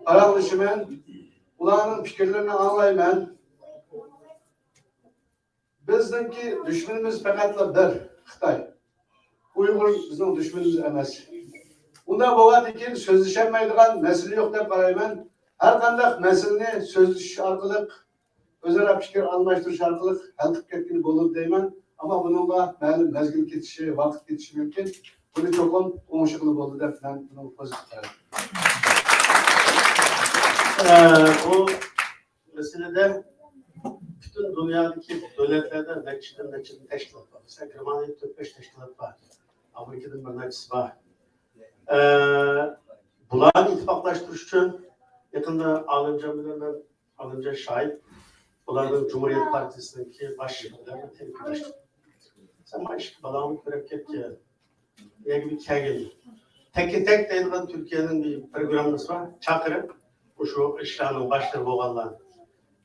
پاراڭلىشىمەن، ئۇلارنىڭ پىكىرلىرىنى ئاڭلايمەن. بىزنىڭكى دۈشمىنىمىز پەقەتلا بىر، خىتاي. ئۇيغۇر بىزنىڭ دۈشمىنىمىز ئەمەس. ئۇنداق بولغاندىن كېيىن سۆزلىشەلمەيدىغان مەسىلە يوق دەپ قارايمەن. ھەر قانداق مەسىلىنى سۆزلىشىش ئارقىلىق، ئۆزئارا پىكىر ئالماشتۇرۇش ئارقىلىق ھەل قىلىپ كەتكىلى بولىدۇ دەيمەن. ئەمما بۇنىڭغا مەلۇم مەزگىل كېتىشى، ۋاقىت كېتىشى مۇمكىن. بۇنى چوقۇم ئوڭشىغىلى بولىدۇ دەپ مەن بۇنىڭغا پوزىتىپ قارايمەن. ئە، بۇ مەسىلىدە پۈتۈن دۇنيادىكى دۆلەتلەردە نەچچىدىن نەچچىدىن تەشكىلات بار. مەسىلەن، گېرمانىيەدە تۆت بەش تەشكىلات بار. ئامېرىكىدىن بىر نەچچىسى بار. ئە، بۇلارنى ئىتتىپاقلاشتۇرۇش ئۈچۈن يېقىندا ئالىمجان بىلەن مەن، ئالىمجان شاھىت، بۇلارنىڭ جۇمھۇرىيەت پارتىيىسىنىڭكى باش بىلەن بىر تېلېفونلاشتۇق. سەن ما ئىككى بالاڭنى كۆرۈپ كەتكىن. يەنە بىر كەلگىن. تەككە تەك دەيدىغان تۈركىيەنىڭ بىر پروگراممىسى بار. چاقىرىپ، مۇشۇ ئىشلارنىڭ باشلىرى بولغانلار.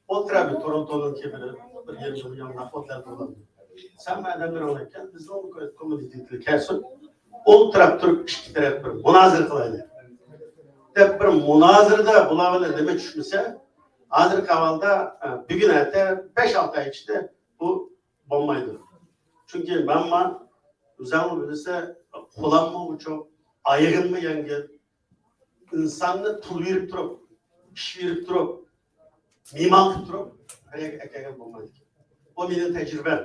ئولتۇرا بىر تورونتونىڭكى بىر، بىر يېرىم مىليون ناخوتلار بولغان. سەن ئادەملىرىڭلار كەل، بىزنىڭ كوممۇنىتېتكە كەلسۇن. ئولتۇراپ تۇرۇپ ئىككى تەرەپ بىر مۇنازىرە قىلايلى. دەپ بىر مۇنازىرىدە بۇلار بىلەن نېمە چۈشمىسە، ھازىرقى ئەھۋالدا، ئە، بۈگۈن ئەتە بەش-ئالتە ئاي ئىچىدە بۇ بولمايدۇ. چۈنكى مەنما ئۆزەڭلار بىلسە، قولاممۇ ئوچۇق، ئايىغىممۇ يەڭگىل. ئىنساننى پۇل بېرىپ تۇرۇپ، ئىش بېرىپ تۇرۇپ، مېھمان قىلىپ تۇرۇپ، بىر يەرگە ئەكەلگەن بولمايدىكەن. بۇ مېنىڭ تەجرىبەم.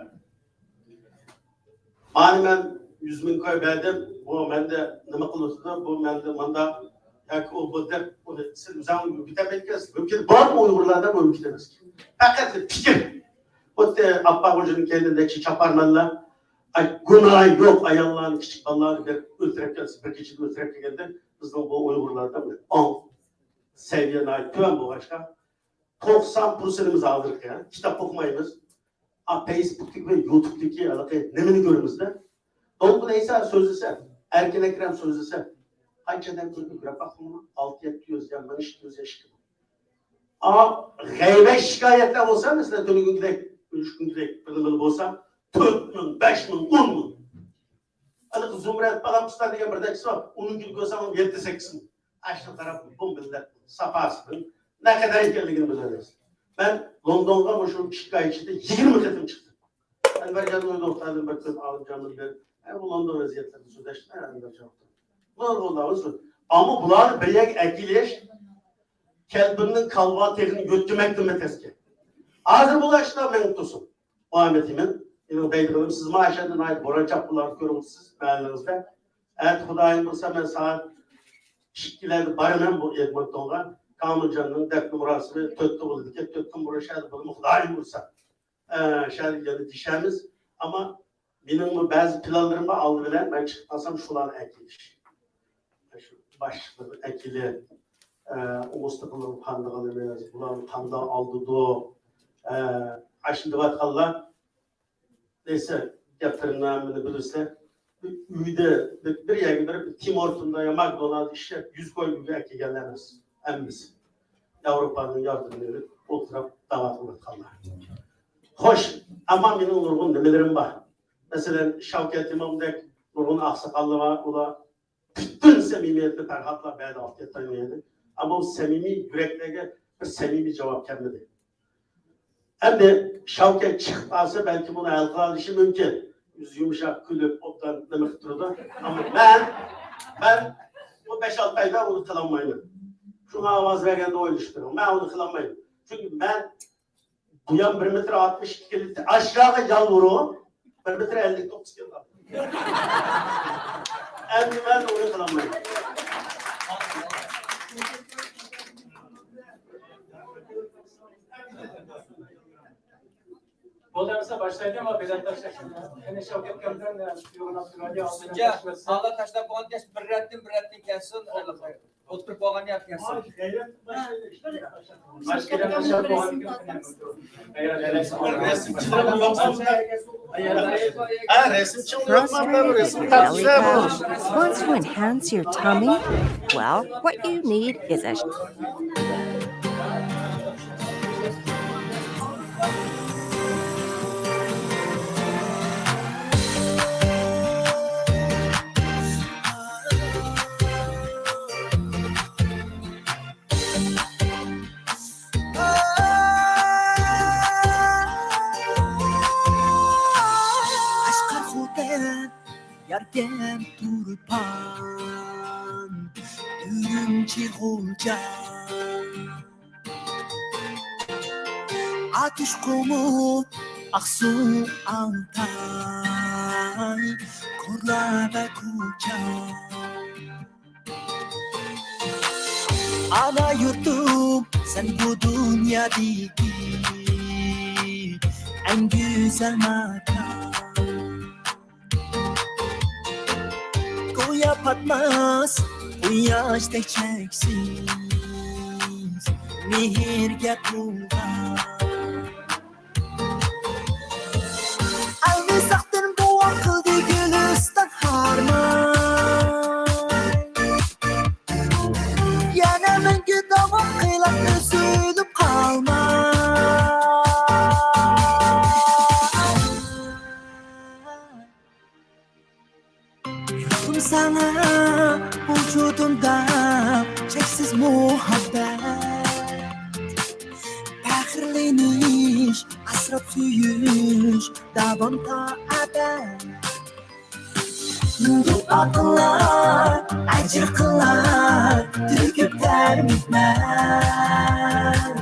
مانا مەن يۈز مىڭ كوي بەردىم، بۇ مەندە نېمە قىلىۋاتىدۇ، بۇ مەندە مانداق، ياكى ئۇ بۇ دەپ، ئۇنى سىز ئۆزەڭ ئۆگىتەلمەيدىكەنسىز. مۇمكىن بارمۇ ئۇيغۇرلاردا بۇ ئۆگىتەمەس. پەقەت پىكىر. خۇددى ئاپپاق خوجىنىڭ كەينىدە نەچچە چاپارمەنلەر، ئاي، گۇناھى يوق ئاياللارنى، كىچىك بالىلارنى بېرىپ ئۆلتۈرۈپ كەلسە، بىر كېچىدە ئۆلتۈرۈپ كەلگەندە، بىزنىڭ بۇ ئۇيغۇرلاردا ئاڭ سەۋىيە ناھايىتى تۆۋەن بولغاچقا، توقسان پىرسەنتىمىز ھازىرقى، كىتاب ئوقۇمايمىز. ئا، فېيسبۇكتىكى ۋە يۇتۇبتىكى ھېلىقى نېمىنى كۆرىمىز-دە؟ دولقۇن ئەيسا سۆزلىسە، ئەركىن ئەكرەم سۆزلىسە، قانچە ئادەم كۆرۈپ يۈرەپ باقتىڭمۇ؟ ئالتە يەتتە يۈز يا مىڭ ئىككى يۈز يا ئىككى مىڭ. ئا، غەيۋەت شىكايەتلەر بولسا، مەسىلەن، تۈنۈگۈنكىدەك، ئۈچ كۈنگىدەك بىر نېمىلا بولسا، تۆت مىڭ، بەش مىڭ، ئون مىڭ. ھېلىقى زۇمرەت بالامپۇستان دېگەن بىر دەكچىسى بار. ئۇنىڭكىنى كۆرسەڭ يەتتە، سەككىز مىڭ. ئاشۇنى قاراپ، بۇ مىللەت ساپاسىنىڭ نەقەدەر ئىكەنلىكىنى بىلەلەيسىز. مەن لوندونغا مۇشۇ ئىككى ئاي ئىچىدە يىگىرمە قېتىم چىقتىم. ئەنۋەرجان ئويدۇقتادىن بىر كۈن ئالىمجان بىلەن، ھە، بۇ لوندون ۋەزىيەتلىرىنى سۆزلەشتى، ئەنۋەرجان. نۇرغۇنلار ئۇزۇن. ئەمما بۇلارنى بىر يەرگە ئەكېلىش، كەلپىننىڭ كالۋا تېغىنى يۆتكىمەكتىنمۇ تەسكەن. ھازىر بۇلار ئىشلار مېڭىپ تۇرسۇن. مۇھەممەد ئىمىن، مېنىڭ دەيدىغىنىم، سىزمۇ ئاشۇ يەردە ناھايىتى بوران-چاپقۇنلارنى كۆرۈۋاتىسىز مەھەللىڭىزدە. ئەتە خۇدايىم بۇيرۇسا، مەن سائەت ئىككىلەردە بارىمەن بۇ ئېدمونتونغا. كامىلجاننىڭ دەپنە مۇراسىمى تۆتتە بولىدىكەن، تۆتتىن بۇرۇن شەھەردە بولىمەن، خۇدايىم بۇيرۇسا. ئە، شەھەردە يەنە دېيىشەرمىز. ئەمما مېنىڭمۇ بەزى پىلانلىرىم بار، ئالدى بىلەن مەن چىقىپ قالسام شۇلارنى ئەكېلىش. شۇ باشلىقلىرىنى ئەكېلىپ، ئە، مۇستەقىللىقنى قاندىغىنىمىز، بۇلارنى قانداق ئالدىدۇق، ئە، ئاشۇنداق دەۋاتقانلار. نەيسە، گەپلىرىمنى ھەممىنى بىلىسىلەر. ئۆيدە بىر، بىر يەرگە بېرىپ، تىم ھورتوندا يا ماكدونالددا ئىشلەپ، يۈز كوي ئۆيگە ئەكەلگەنلەر ئەمەس، ھەممىسى. ياۋروپانىڭ ياردىمىنى ئېلىپ، ئولتۇراپ داۋا قىلىۋاتقانلار. خوش، ئەمما مېنىڭ نۇرغۇن نېمىلىرىم بار. مەسىلەن، شاۋكەت ئىمامدەك نۇرغۇن ئاقساقاللار بار، ئۇلار پۈتۈن سەمىمىيەتنى پەرھاتلار بەردى ئالتە يەتتە ئاينىڭ يەنى. ئەمما ئۇ سەمىمىي يۈرەكلەرگە بىر سەمىمىي جاۋاب كەلمىدى. ئەمدى شاۋكەت چىقىپ قالسا، بەلكىم ئۇنى ھەل قىلالىشى مۇمكىن. يۈزى يۇمشاق، كۈلۈپ، ئوبدان نېمە قىلىپ تۇرىدۇ. ئەمما مەن، مەن بۇ بەش-ئالتە ئايدا ئۇنى قىلالمايمەن. شۇڭا ئاۋاز بەرگەندە ئويلىشىپ تۇرۇڭ. مەن ئۇنى قىلالمايمەن. چۈنكى مەن بۇيان بىر مېتىر ئاتمىش ئىككى لىتىر ئاشياغا يالۋۇرۇپ، بىر مېتىر ئەللىك توققۇز كىلو. ئەمدى مەن ئۇنى قىلالمايمەن. بولدى ئەمىسە باشلايلى، ما بىلەن تاشلاش. يەنە شەۋكەت كەمدىن، ئە، يوللاپ تۇرايلى، ئالدىن شۇنچە تاشلىسۇن. ھالا تاشلاپ بولغان كەچ بىر رەتتىن بىر رەتتىن كەلسۇن. ئولتۇرۇپ بولغان يەر كەلسۇن. Crossbreed is a belly button. Wants to enhance your tummy? Well, what you need is a قەشقەر، خوتەن، ياركەنت، تۇرپان، ئۈرۈمچى، غۇلجا، ئاتۇش، قۇمۇل، ئاقسۇ، ئالتاي، كورلا ۋە كۇچا. ئانا يۇرتۇم، سەن بۇ دۇنيادىكى ئەڭ گۈزەل ماكان. گويا پاتماس قۇياشتەك چەكسىز مېھىرگە تولغان. ئەلمىساقتىن بوۋاق قىلدى گۈلىستان ھارمان. قەدىرلىنىش، ئاسراپ سۆيۈش داۋامتا ئەبەد. دۇئا قىلاي، ئەجىر قىلاي، تۆكۈپ تەر مېھنەت.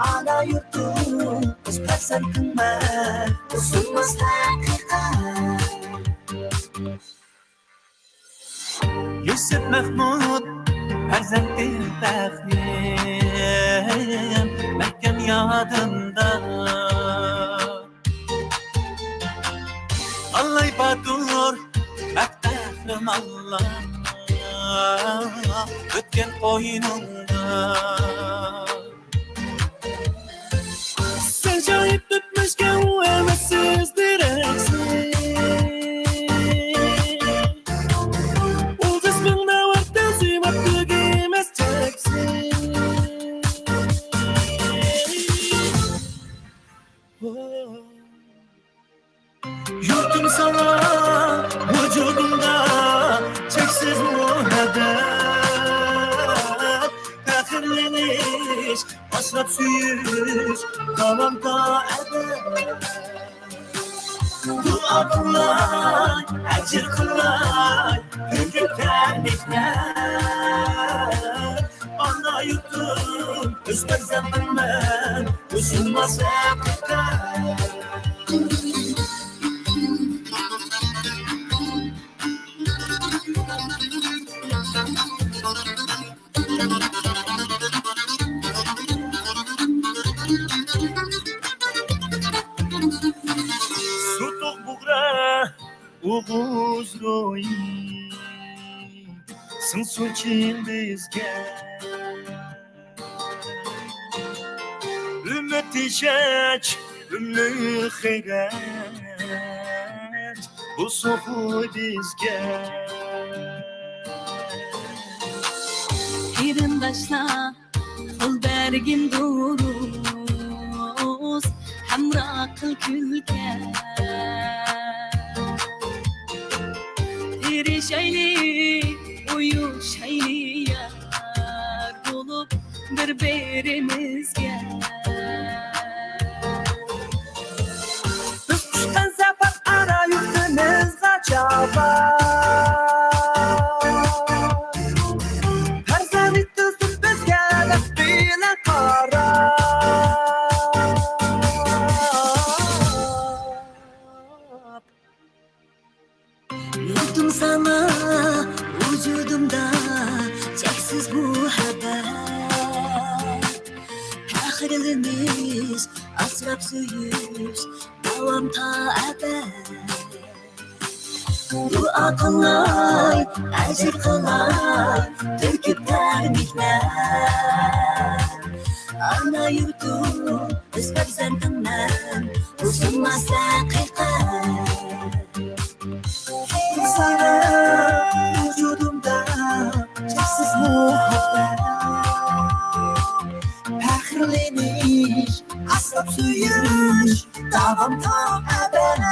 ئانا يۇرتۇم، ئۆز پەرزەنتىڭمەن، بۇ سۇنماس ھەقىقەت. يۈسۈپ مەھمۇد پەرزەنتىم تەقدىم، مەھكەم يادىمدا. ئاللاي باتۇر، مەھتەر قەھرىمانلار، ئۆتكەن قوينۇڭدا. سەن شاھىت ئۆتمۈشكە ئۇ ئەمەسسىز دېرەكسىز. ئۇ جىسمىڭ نەۋەتتە سۆيمەك تۈگىمەس چەكسىز. يۇرتۇم ساڭا ۋۇجۇدۇمدا چەكسىز مۇھەببەت. پەخىرلىنىش، ئاسراپ سۆيۈش داۋامدا ئەبەد. دۇئا قىلاي، ئەجىر قىلاي، تۆكۈپ تەر مېھنەت. ئانا يۇرتۇم، ئۆز پەرزەنتىڭمەن، ئۈزۈلمەس ھەقىقەت. سۇتۇق بۇغرا، ئوغۇز روھى، سىڭسۇن چىن بىزگە. ئۈمىد تېشەچ، ئۈمىد خەيرەت، بۇ سوقۇ بىزگە. قېرىنداشلار، قول بەرگىن دۇرۇس، ھەمراھ قىل كۈلكە. تىرىشايلى، ئۇيۇشايلى يار بولۇپ بىر-بىرىمىزگە. بىز قۇشقان سەپەر ئانا يۇرتىمىزغا چاپار. پەرزەنت تۇرسۇن بىزگە دەست بىلەن قاراپ. يۇرتۇم ساڭا ۋۇجۇدۇمدا چەكسىز مۇھەببەت. پەخىرلىنىش، ئاسراپ سۆيۈش داۋامتا ئەبەد. دۇئا قىلاي، ئەجىر قىلاي، تۆكۈپ تەر مېھنەت. ئانا يۇرتۇم، ئۆز پەرزەنتىڭمەن، بۇ سۇنماس ھەقىقەت. ساڭا ۋۇجۇدۇمدا چەكسىز مۇھەببەت. پەخىرلىنىش، ئاسراپ سۆيۈش داۋامتا ئەبەد.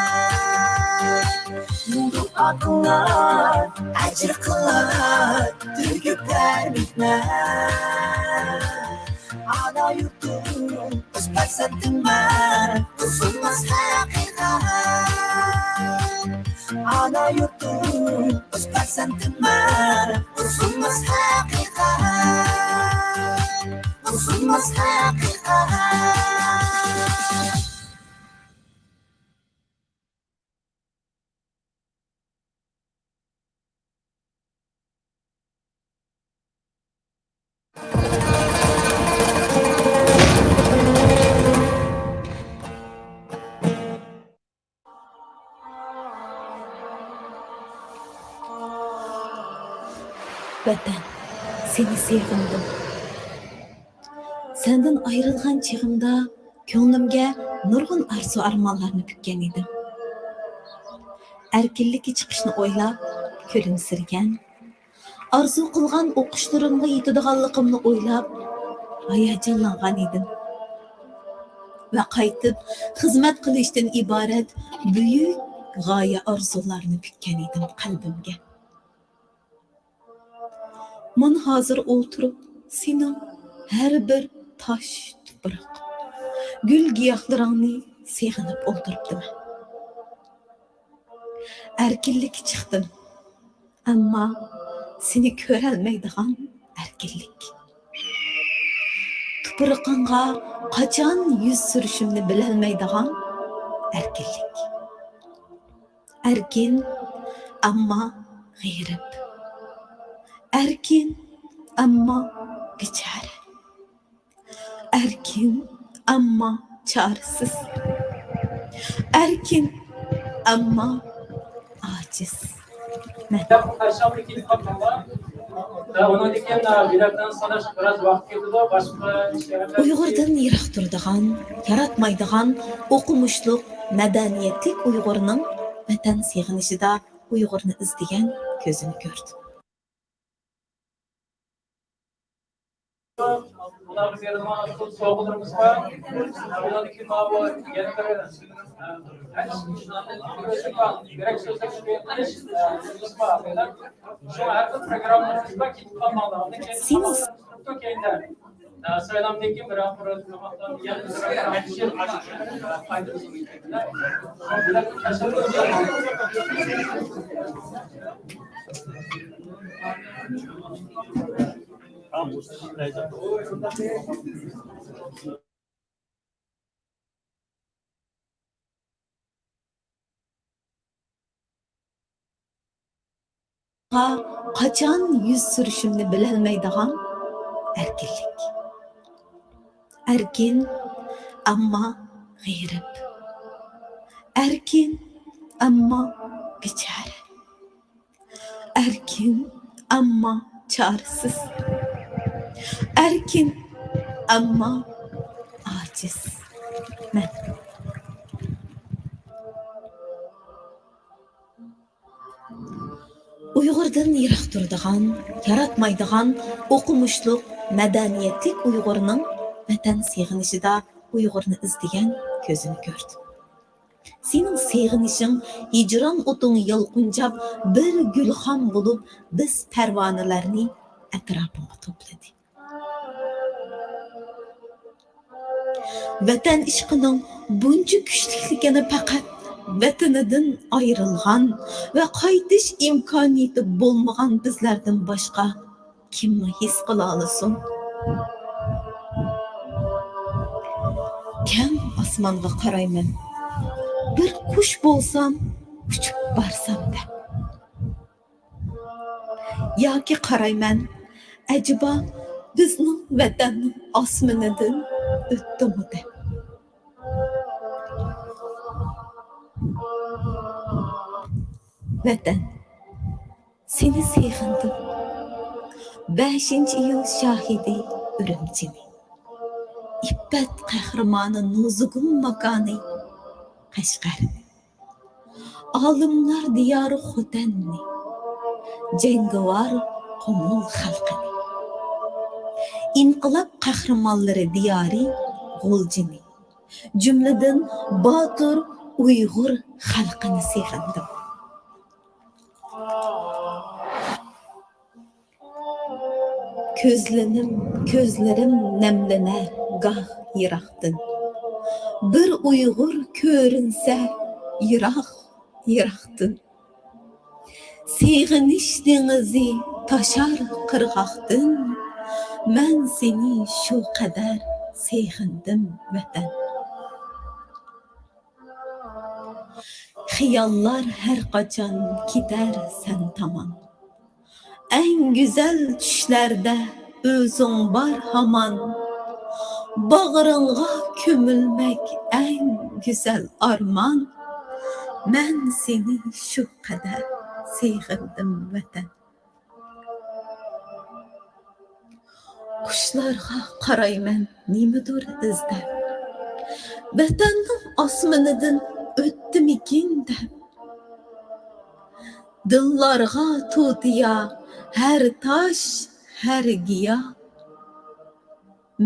دۇئا قىلاي، ئەجىر قىلاي، تۆكۈپ تەر مېھنەت. ئانا يۇرتۇم، ئۆز پەرزەنتىڭمەن، بۇ سۇنماس ھەقىقەت. ئانا يۇرتۇم، ئۆز پەرزەنتىڭمەن، بۇ سۇنماس ھەقىقەت. بۇ سۇنماس ھەقىقەت. ۋەتەن، سېنى سېغىندىم. سەندىن ئايرىلغان چېغىمدا كۆڭلۈمگە نۇرغۇن ئارزۇ-ئارمانلارنى پۈككەن ئىدىم. ئەركىنلىككە چىقىشنى ئويلاپ كۈلۈمسىرىگەن، ئارزۇ قىلغان ئوقۇشلىرىمغا يېتىدىغانلىقىمنى ئويلاپ ھاياجانلانغان ئىدىم ۋە قايتىپ خىزمەت قىلىشتىن ئىبارەت بۈيۈك غايە-ئارزۇلارنى پۈككەن ئىدىم قەلبىمگە. مانا ھازىر ئولتۇرۇپ سېنىڭ ھەر بىر تاش تۇپراق، گۈل-گىياھلىرىڭنى سېغىنىپ ئولتۇرۇپتىمەن. ئەركىنلىككە چىقتىم، ئەمما سېنى كۆرەلمەيدىغان ئەركىنلىك. تۇپرىقىڭغا قاچان يۈز سۈرۈشۈمنى بىلەلمەيدىغان ئەركىنلىك. ئەركىن، ئەمما غېرىب. ئەركىن، ئەمما بىچارە. ئەركىن، ئەمما چارىسىز. ئەركىن، ئەمما ئاجىز. مەن. ئۇيغۇردىن يىراق تۇرىدىغان، ياراتمايدىغان، ئوقۇمۇشلۇق، مەدەنىيەتلىك ئۇيغۇرنىڭ ۋەتەن سېغىنىشىدا ئۇيغۇرنى ئىزدىگەن كۆزىنى كۆردۈم. بۇلارغا بېرىدىغان سوۋغىلىرىمىز بار. بۇلاردىكى ماۋۇ يەنە بىر، ئە، يۈرەك سۆزلەشكە بېرىلىش، ئە، بار. شۇڭا ھەر خىل پروگراممىمىز بار، كېتىپ قالماڭلار. ئاندىن كېيىن سىز. كېيىندە، ئە، سايلامدىن كېيىن بىر ئاخىر تاماقلارنى يەپ، بىر ئاخىر ئايتىشىر، ئە، پايدىمىز. قاچان يۈز سۈرۈشۈمنى بىلەلمەيدىغان ئەركىنلىك. ئەركىن، ئەمما غېرىب. ئەركىن، ئەمما بىچارە. ئەركىن، ئەمما چارىسىز. ئەركىن، ئەمما ئاجىز. مەن. ئۇيغۇردىن يىراق تۇرىدىغان، ياراتمايدىغان، ئوقۇمۇشلۇق، مەدەنىيەتلىك ئۇيغۇرنىڭ ۋەتەن سېغىنىشىدا ئۇيغۇرنى ئىزدىگەن كۆزىنى كۆردۈم. سېنىڭ سېغىنىشىڭ ھىجران ئوتۇڭ يالقۇنجاپ، بىر گۈلخان بولۇپ، بىز پەرۋانىلەرنى ئەتراپىڭغا توپلىدى. ۋەتەن ئىشقىنىڭ بۇنچە كۈچلۈكلۈكىنى پەقەت ۋەتىنىدىن ئايرىلغان ۋە قايتىش ئىمكانىيىتى بولمىغان بىزلەردىن باشقا كىممۇ ھېس قىلالىسۇن؟ كەڭ ئاسمانغا قارايمەن، بىر قۇش بولسام، ئۇچۇپ بارسام دەپ. ياكى قارايمەن، ئەجەبا بىزنىڭ ۋەتەننىڭ ئاسمىنىدىن ئۆتتىمۇ دەپ. ۋەتەن، سېنى سېغىندىم. بەشىنچى ئىيۇل شاھىدى ئۈرۈمچىنى، ئىپپەت قەھرىمانى نۇزۇگۇم ماكانى قەشقەرنى، ئالىملار دىيارى خوتەننى، جەڭگىۋار قۇمۇل خەلقىنى، ئىنقىلاب قەھرىمانلىرى دىيارى غۇلجىنى، جۈملىدىن باتۇر ئۇيغۇر خەلقىنى سېغىندىم. كۆزلىنىم، كۆزلىرىم نەملىنەر گاھ يىراقتىن. بىر ئۇيغۇر كۆرۈنسە يىراق، يىراقتىن. سېغىنىش دېڭىزى تاشار قىرغاقتىن. مەن سېنى شۇ قەدەر سېغىندىم، ۋەتەن. خىياللار ھەر قاچان كېتەر سەن تامان. ئەڭ گۈزەل چۈشلەردە ئۆزۈڭ بار ھامان. باغرىڭغا كۆمۈلمەك ئەڭ گۈزەل ئارمان. مەن سېنى شۇ قەدەر سېغىندىم، ۋەتەن. قۇشلارغا قارايمەن نېمىدۇر ئىزدەپ. ۋەتەننىڭ ئاسمىنىدىن ئۆتتىمىكىن دەپ. دىللارغا تۇتىيا ھەر تاش، ھەر گىياھ.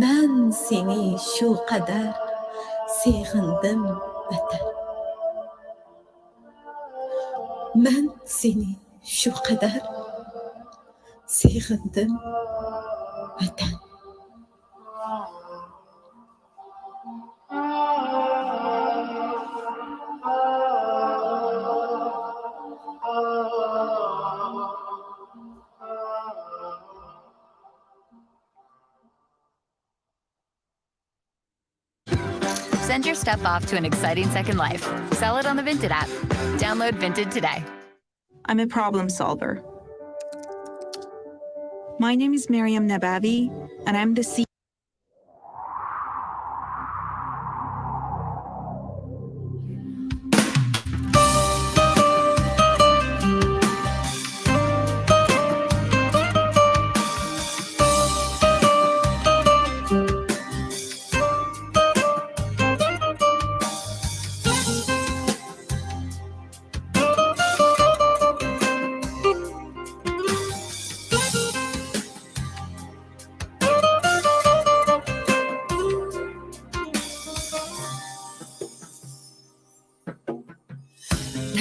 مەن سېنى شۇ قەدەر سېغىندىم، ۋەتەن. مەن سېنى شۇ قەدەر سېغىندىم، ۋەتەن. Send your stuff off to an exciting second life. Sell it on the Vinted app. Download Vinted today. I'm a problem solver. My name is Miriam Nabavi, and I'm the C-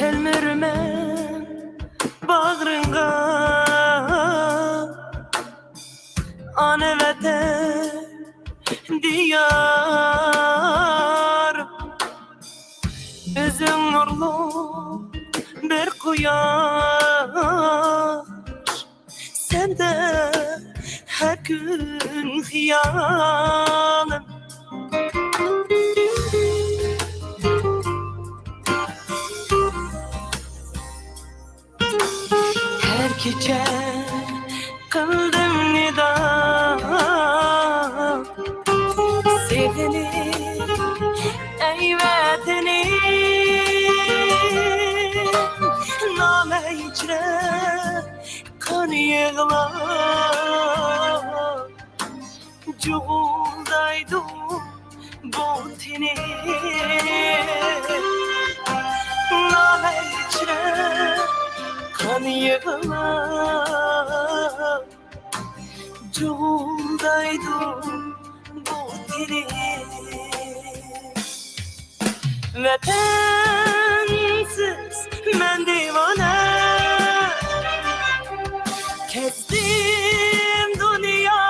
تەلمۈرىمەن باغرىڭغا، ئانا ۋەتەن دىيار. ئۆزۈڭ نۇرلۇق بىر قۇياش، سەندە ھەر كۈن خىيالىم. ھەر كېچە قىلدىم نىدا، سېغىنىپ، ئەي ۋەتىنىم. نالە ئىچرە قان يىغلاپ، جۇغۇلدايدۇ بۇ تېنىم. نالە ئىچرە قان يىغلاپ، جۇغۇلدايدۇ بۇ تېنىم. ۋەتەنسىز مەن دىۋانە، كەزدىم دۇنيا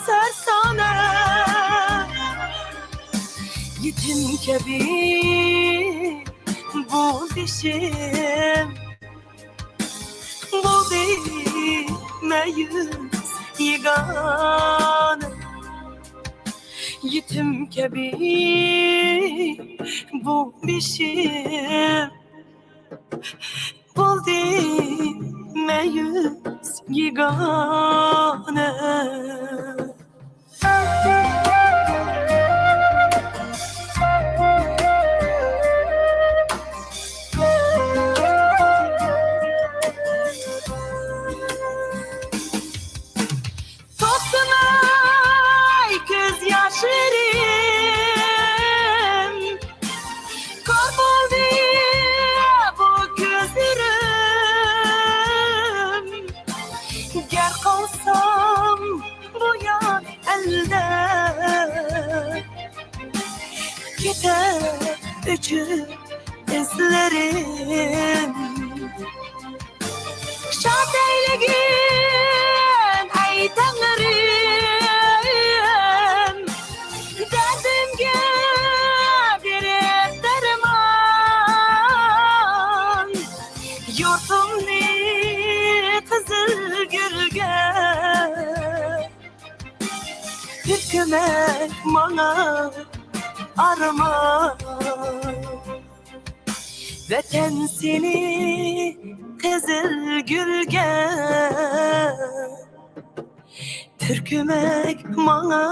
سەرسانە. يېتىم كەبى بۇ بېشىم، بولدى مەيۈس يېگانە. يېتىم كەبى بۇ بېشىم، بولدى مەيۈس يېگانە. توختىماي كۆز ياشلىرىم، كور بولدى بۇ كۆزلىرىم. گەر قالسام بۇ يار ئەلدە، كېتەر ئۆچۈپ ئىزلىرىم. شاد ئەيلىگىن ئەي تەڭرىم، دەردىمگە بېرىپ دەرمان. يۇرتۇمنى قىزىل گۈلگە پۈركۈمەك ماڭا ئارمان. ۋەتەن سېنى قىزىل گۈلگە پۈركۈمەك ماڭا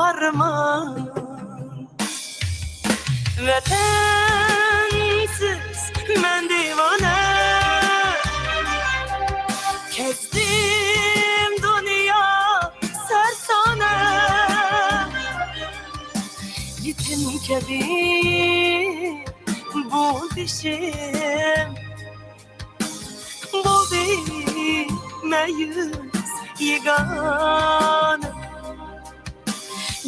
ئارمان. ۋەتەنسىز مەن دىۋانە، كەزدىم دۇنيا سەرسانە. يېتىم كەبى بۇ بېشىم، بولدى مەيۈس يېگانە.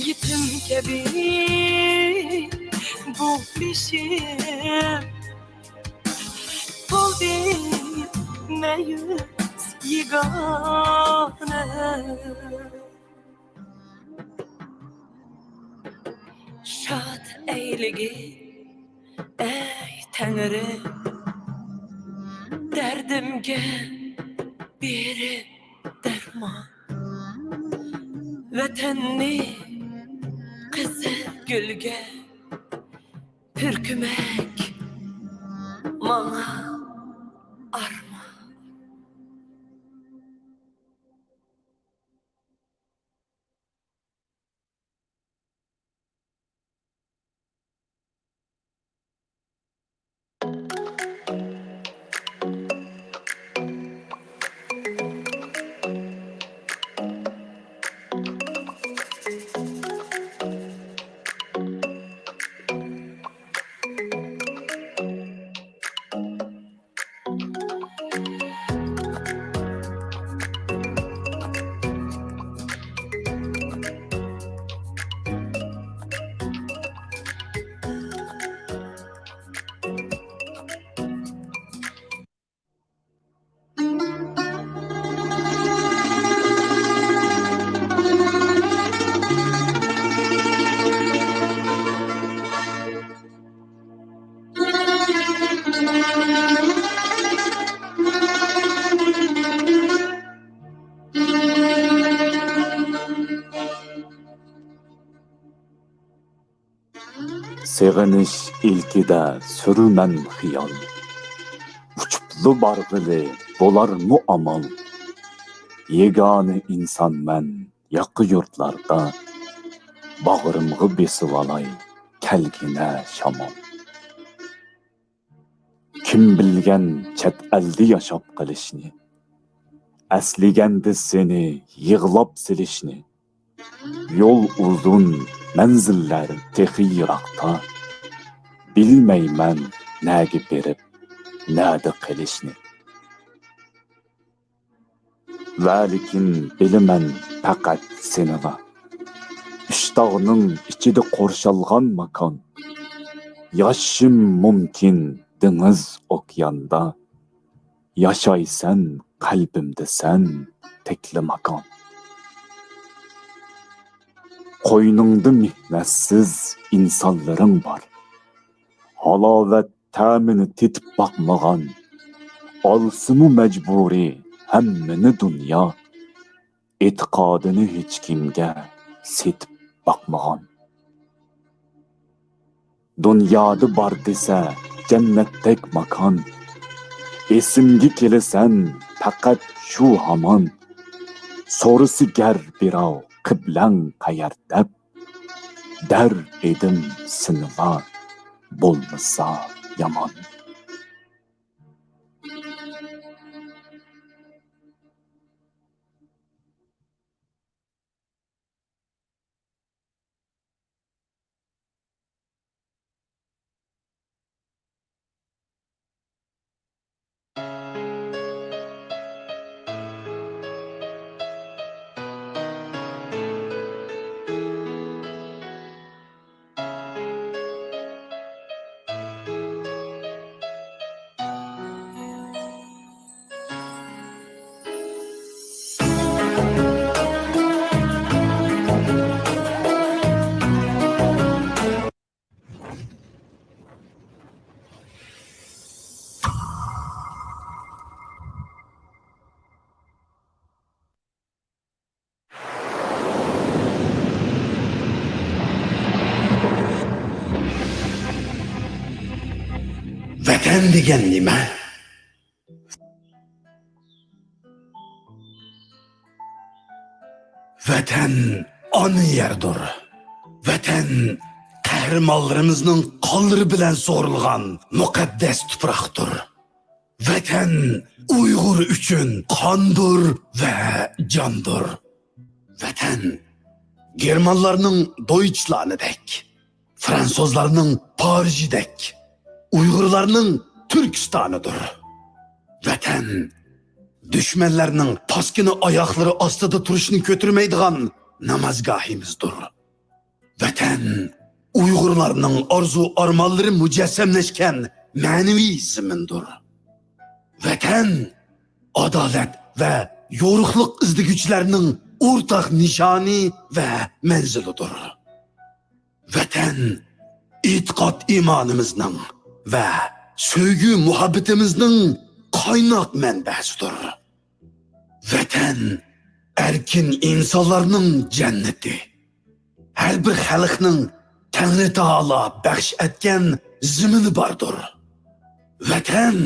يېتىم كەبى بۇ بېشىم، بولدى مەيۈس يېگانە. شاد ئەيلىگىن ئەي تەڭرى، دەردىمگە بېرىپ دەرمان. ۋەتەننى قىزىل گۈلگە پۈركۈمەك ماڭا ئارمان. سېغىنىش ئىلكىدە سۈرىمەن خىيال، ئۇچۇپلا بارغىلى بولارمۇ ئامال؟ يېگانە ئىنسانمەن ياقا يۇرتلاردا، باغرىمغا بېسىۋالاي كەلگىنە شامال. كىم بىلگەن چەت ئەلدە ياشاپ قېلىشنى، ئەسلىگەندە سېنى يىغلاپ سېلىشنى. يول ئۇزۇن، مەنزىللەر تېخى يىراقتا، بىلمەيمەن نەگە بېرىپ، نەدە قېلىشنى. ۋەلىكىن بىلىمەن پەقەت سېنىلا، ئۈچ تاغنىڭ ئىچىدە قورشالغان ماكان. ياشىشىم مۇمكىن دېڭىز ئوكياندا، ياشايسەن قەلبىمدە سەن تەكلىماكان. قوينۇڭدا مېھنەتسىز ئىنسانلىرىڭ بار، ھالاۋەت تەمىنى تېتىپ باقمىغان، ئالسىمۇ مەجبۇرىي ھەممىنى دۇنيا، ئېتىقادىنى ھېچكىمگە سېتىپ باقمىغان. دۇنيادا بار دېسە جەننەتتەك ماكان، ئېسىمگە كېلىسەن پەقەت شۇ ھامان. سورىسا گەر بىراۋ قىبلەڭ قەيەر دەپ، دەر ئىدىم سېنىلا بولمىسا يامان. ۋەتەن دېگەن نېمە؟ ۋەتەن ئانا يەردۇر. ۋەتەن قەھرىمانلىرىمىزنىڭ قانلىرى بىلەن سۇغۇرۇلغان مۇقەددەس تۇپراقتۇر. ۋەتەن ئۇيغۇر ئۈچۈن قاندۇر ۋە جاندۇر. ۋەتەن گېرمانلارنىڭ دويچلانىدەك، فرانسۇزلارنىڭ پارىژىدەك، ئۇيغۇرلارنىڭ تۈركىستانىدۇر. ۋەتەن دۈشمەنلەرنىڭ پاسكىنا ئاياقلىرى ئاستىدا تۇرۇشنى كۆتۈرمەيدىغان نامازگاھىمىزدۇر. ۋەتەن ئۇيغۇرلارنىڭ ئارزۇ-ئارمانلىرى مۇجەسسەملەشكەن مەنىۋى زېمىندۇر. ۋەتەن ئادالەت ۋە يورۇقلۇق ئىزدىگۈچىلەرنىڭ ئورتاق نىشانى ۋە مەنزىلىدۇر. ۋەتەن ئېتىقاد-ئىمانىمىزنىڭ ۋە سۆيگۈ-مۇھەببىتىمىزنىڭ قايناق مەنبەسىدۇر. ۋەتەن ئەركىن ئىنسانلارنىڭ جەننىتى، ھەر بىر خەلقنىڭ تەڭرى تائالا بەخش ئەتكەن زېمىنى باردۇر. ۋەتەن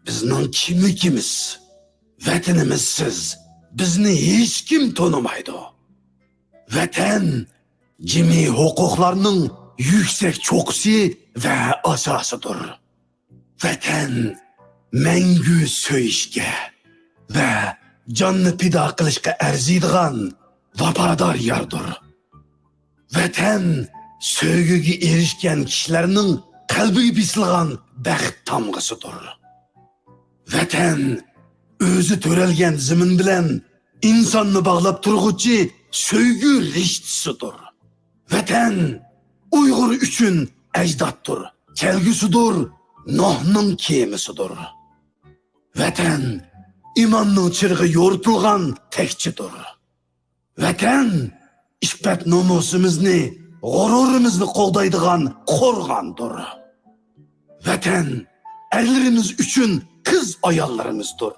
بىزنىڭ كىملىكىمىز. ۋەتىنىمىزسىز بىزنى ھېچكىم تونۇمايدۇ. ۋەتەن جىمى ھوقۇقلارنىڭ يۈكسەك چوققىسى ۋە ئاساسىدۇر. ۋەتەن مەڭگۈ سۆيۈشكە ۋە جاننى پىدا قىلىشقا ئەرزىيدىغان ۋاپادار ياردۇر. ۋەتەن سۆيگۈگە ئېرىشكەن كىشىلەرنىڭ قەلبىگە بېسىلغان بەخت تامغىسىدۇر. ۋەتەن ئۆزى تۆرەلگەن زېمىن بىلەن ئىنساننى باغلاپ تۇرغۇچى سۆيگۈ رىشتىسىدۇر. ۋەتەن ئۇيغۇر ئۈچۈن ئەجدادتۇر، كەلگۈسىدۇر، نۇھنىڭ كېمىسىدۇر. ۋەتەن ئىماننىڭ چىرىغى يورۇتۇلغان تەكچىدۇر. ۋەتەن ئىپپەت-نومۇسىمىزنى، غۇرۇرىمىزنى قوغدايدىغان قورغاندۇر. ۋەتەن ئەرلىرىمىز ئۈچۈن قىز-ئاياللىرىمىزدۇر.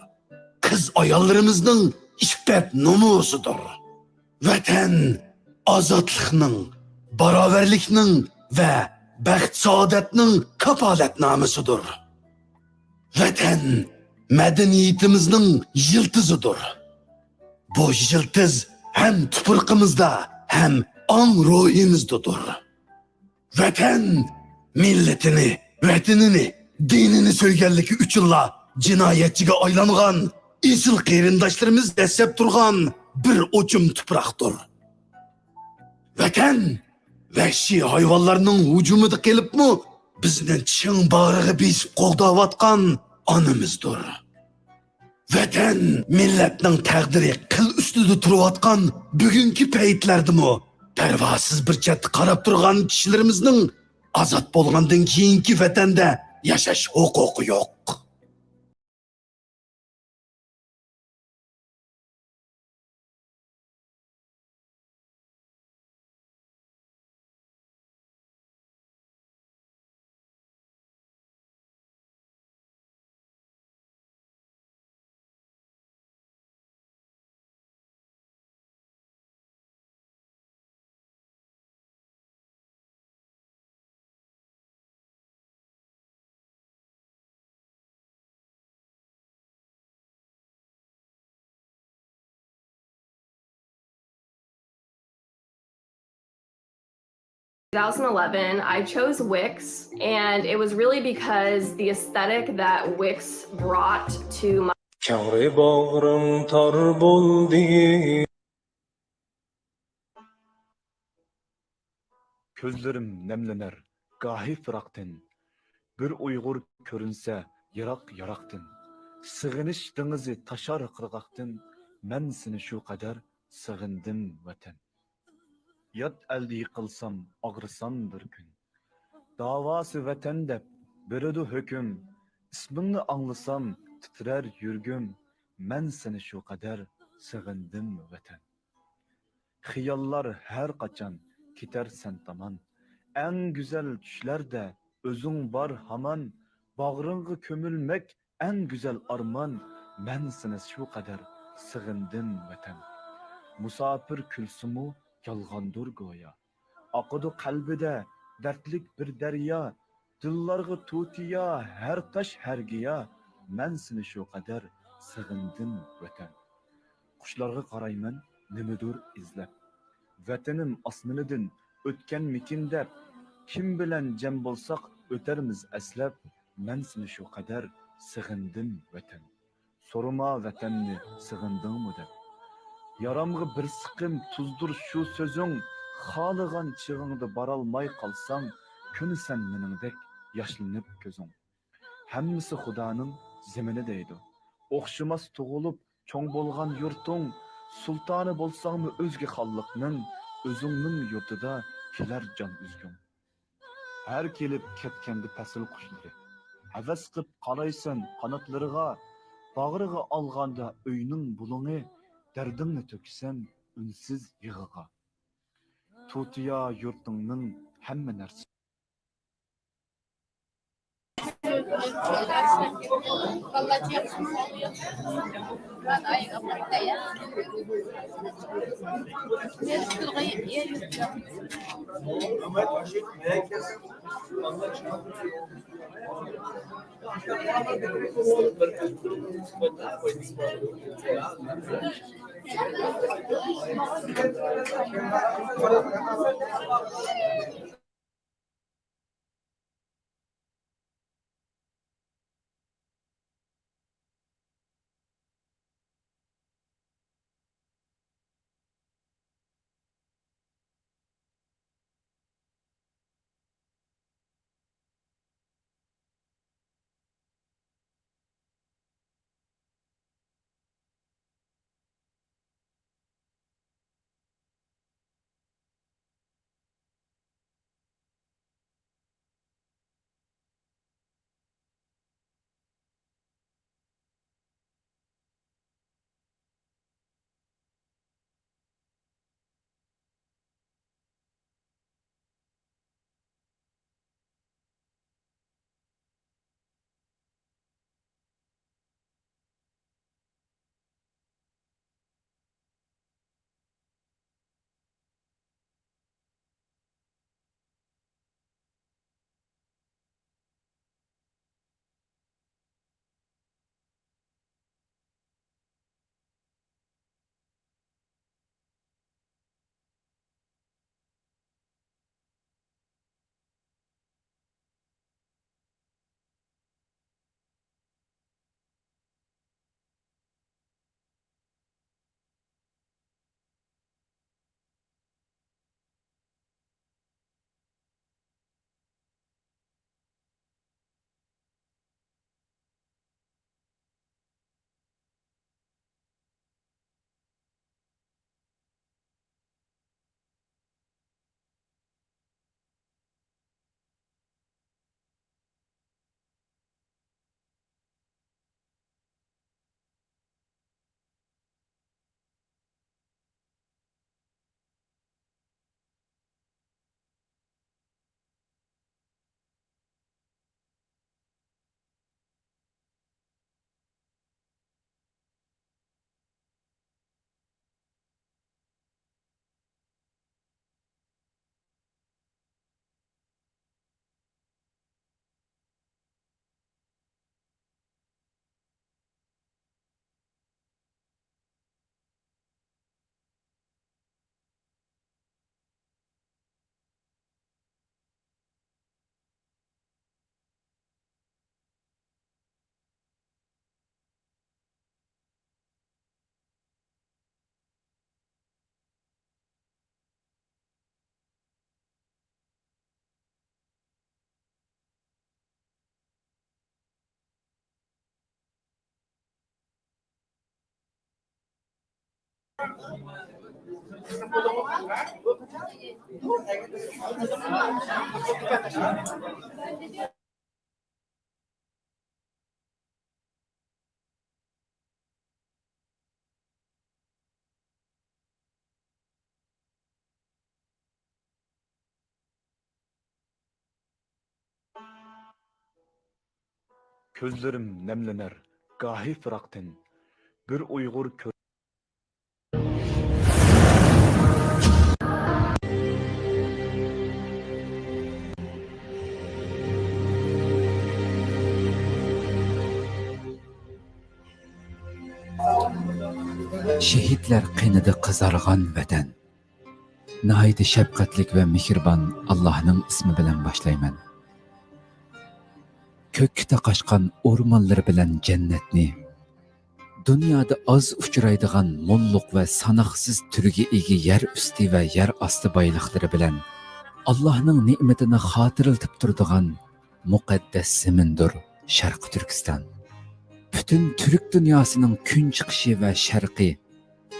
قىز-ئاياللىرىمىزنىڭ ئىپپەت-نومۇسىدۇر. ۋەتەن ئازادلىقنىڭ، باراۋەرلىكنىڭ ۋە بەخت-سائادەتنىڭ كاپالەتنامىسىدۇر. ۋەتەن مەدەنىيىتىمىزنىڭ يىلتىزىدۇر. بۇ يىلتىز ھەم تۇپرىقىمىزدا، ھەم ئاڭ روھىمىزدىدۇر. ۋەتەن مىللىتىنى، ۋەتىنىنى، دىنىنى سۆيگەنلىكى ئۈچۈنلا جىنايەتچىگە ئايلانغان ئېسىل قېرىنداشلىرىمىز دەسسەپ تۇرغان بىر ئوچۇم تۇپراقتۇر. ۋەتەن ۋەھشىي ھايۋانلارنىڭ ھۇجۇمىدا قېلىپمۇ، بىزنى چىڭ باغرىغا بېسىپ قوغداۋاتقان ئانىمىزدۇر. ۋەتەن مىللەتنىڭ تەقدىرى قىل ئۈستىدە تۇرۇۋاتقان بۈگۈنكى پەيتلەردىمۇ پەرۋاسىز بىر چەتتە قاراپ تۇرغان كىشىلىرىمىزنىڭ ئازاد بولغاندىن كېيىنكى ۋەتەندە ياشاش ھوقۇقى يوق. two thousand eleven, I chose Wix, and it was really because the aesthetic that Wix brought to my كەڭرى باغرىڭ تار بولدى. كۆزلىرىم نەملىنەر گاھى پىراقتىن، بىر ئۇيغۇر كۆرۈنسە يىراق-يىراقتىن. سېغىنىش دېڭىزى تاشار قىرغاقتىن، مەن سېنى شۇ قەدەر سېغىندىم، ۋەتەن. يات ئەلدە يىقىلسام، ئاغرىسام بىر كۈن، داۋاسى ۋەتەن دەپ بېرىدۇ ھۆكۈم. ئىسمىڭنى ئاڭلىسام، تىترەر يۈرىكىم، مەن سېنى شۇ قەدەر سېغىندىم، ۋەتەن. خىياللار ھەر قاچان كېتەر سەن تامان. ئەڭ گۈزەل چۈشلەردە ئۆزۈڭ بار ھامان. باغرىڭغا كۆمۈلمەك ئەڭ گۈزەل ئارمان. مەن سېنى شۇ قەدەر سېغىندىم، ۋەتەن. مۇساپىر كۈلسىمۇ يالغاندۇر گويا. ئاقىدۇ قەلبىدە دەردلىك بىر دەريا. دىللارغا تۇتىيا ھەر تاش، ھەر گىيا. مەن سېنى شۇ قەدەر سېغىندىم، ۋەتەن. قۇشلارغا قارايمەن نېمىدۇر ئىزلەپ. ۋەتىنىم ئاسمىنىدىن ئۆتكەنمىكىن دەپ. كىم بىلەن جەم بولساق ئۆتەرمىز ئەسلەپ. مەن سېنى شۇ قەدەر سېغىندىم، ۋەتەن. سورىما ۋەتەننى سېغىندىڭمۇ دەپ. يارامغا بىر سىقىم تۇزدۇر شۇ سۆزۈڭ. خالىغان چېغىڭدا بارالماي قالساڭ، كۈنى سەن مېنىڭدەك ياشلىنىپ كۆزۈڭ. ھەممىسى خۇدانىڭ زېمىنى دەيدۇ. ئوخشىماس تۇغۇلۇپ چوڭ بولغان يۇرتۇڭ. سۇلتانى بولساڭمۇ ئۆزگە خانلىقنىڭ، ئۆزۈڭنىڭ يۇرتىدا كېلەر جان ئۈزگۈڭ. ھەر كېلىپ كەتكەندە پەسىل قۇشلىرى، ھەۋەس قىپ قارايسەن قاناتلىرىغا. باغرىغا ئالغاندا ئۆينىڭ بۇلۇڭى، دەردىڭنى تۆكىسەن ئۈنسىز يىغىغا. تۇتىيا يۇرتۇڭنىڭ ھەممە نەرسە. كۆزلىرىم نەملىنەر گاھى پىراقتىن، بىر ئۇيغۇر كۆر- شېھىتلەر قېنىدا قىزارغان ۋەتەن. ناھايىتى شەپقەتلىك ۋە مېھرىبان ئاللاھنىڭ ئىسمى بىلەن باشلايمەن. كۆككە تاقاشقان ئورمانلىرى بىلەن جەننەتنى، دۇنيادا ئاز ئۇچرايدىغان موللۇق ۋە ساناقسىز تۈرگە ئىگە يەر ئۈستى ۋە يەر ئاستى بايلىقلىرى بىلەن ئاللاھنىڭ نېمىتىنى خاتىرىلىتىپ تۇرىدىغان مۇقەددەس زېمىندۇر شەرقىي تۈركىستان. پۈتۈن تۈرك دۇنياسىنىڭ كۈن چىقىشى ۋە شەرقى،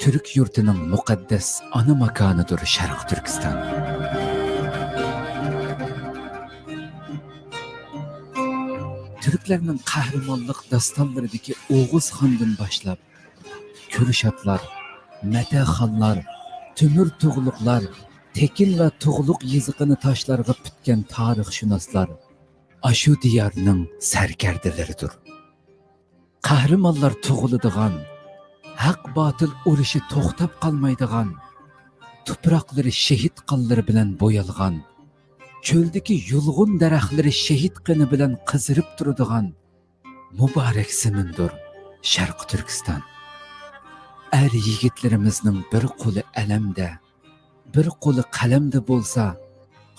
تۈرك يۇرتىنىڭ مۇقەددەس ئانا ماكانىدۇر شەرقىي تۈركىستان. تۈركلەرنىڭ قەھرىمانلىق داستانلىرىدىكى ئوغۇز خاندىن باشلاپ، كۈرشاتلار، مەتەخانلار، تۆمۈر تۇغلۇقلار، تېكىن ۋە تۇغلۇق يېزىقىنى تاشلارغا پۈتكەن تارىخشۇناسلار، ئاشۇ دىيارنىڭ سەركەردىلىرىدۇر. قەھرىمانلار تۇغۇلىدىغان، ھەق-باتىل ئۇرۇشى توختاپ قالمايدىغان، تۇپراقلىرى شېھىت قانلىرى بىلەن بويالغان، چۆلدىكى يۇلغۇن دەرەخلىرى شېھىت قېنى بىلەن قىزىرىپ تۇرىدىغان مۇبارەك زېمىندۇر شەرقىي تۈركىستان. ئەر-يىگىتلىرىمىزنىڭ بىر قولى ئەلەمدە، بىر قولى قەلەمدە بولسا،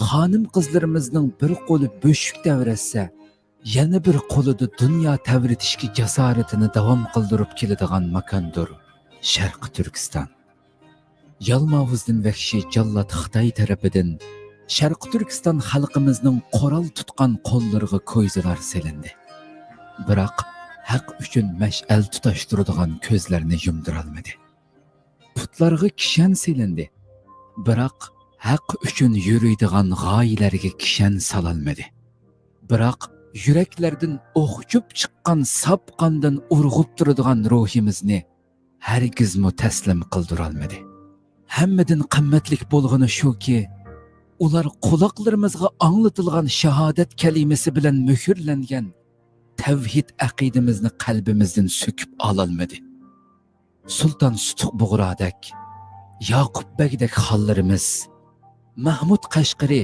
خانىم-قىزلىرىمىزنىڭ بىر قولى بۆشۈك تەۋرەتسە، يەنە بىر قولىدا دۇنيا تەۋرىتىشكە جاسارىتىنى داۋام قىلدۇرۇپ كېلىدىغان ماكاندۇر شەرقىي تۈركىستان. يالماۋۇزدىن ۋەھشىي جاللات خىتاي تەرىپىدىن شەرقىي تۈركىستان خەلقىمىزنىڭ قورال تۇتقان قوللىرىغا كويزىلار سېلىندى. بىراق، ھەق ئۈچۈن مەشئەل تۇتاشتۇرىدىغان كۆزلەرنى يۇمدۇرالمىدى. پۇتلارغا كىشەن سېلىندى. بىراق، ھەق ئۈچۈن يۈرىدىغان غايىلەرگە كىشەن سالالمىدى. بىراق، يۈرەكلەردىن ئوخچۇپ چىققان ساپ قاندىن ئۇرغۇپ تۇرىدىغان روھىمىزنى ھەرگىزمۇ تەسلىم قىلدۇرالمىدى. ھەممىدىن قىممەتلىك بولغىنى شۇكى، ئۇلار قۇلاقلىرىمىزغا ئاڭلىتىلغان شاھادەت كەلىمىسى بىلەن مۆھۈرلەنگەن تەۋھىد ئەقىدىمىزنى قەلبىمىزدىن سۆكۈپ ئالالمىدى. سۇلتان سۇتۇق بۇغرادەك، ياقۇپ بەگدەك خانلىرىمىز، مەھمۇد قەشقىرى،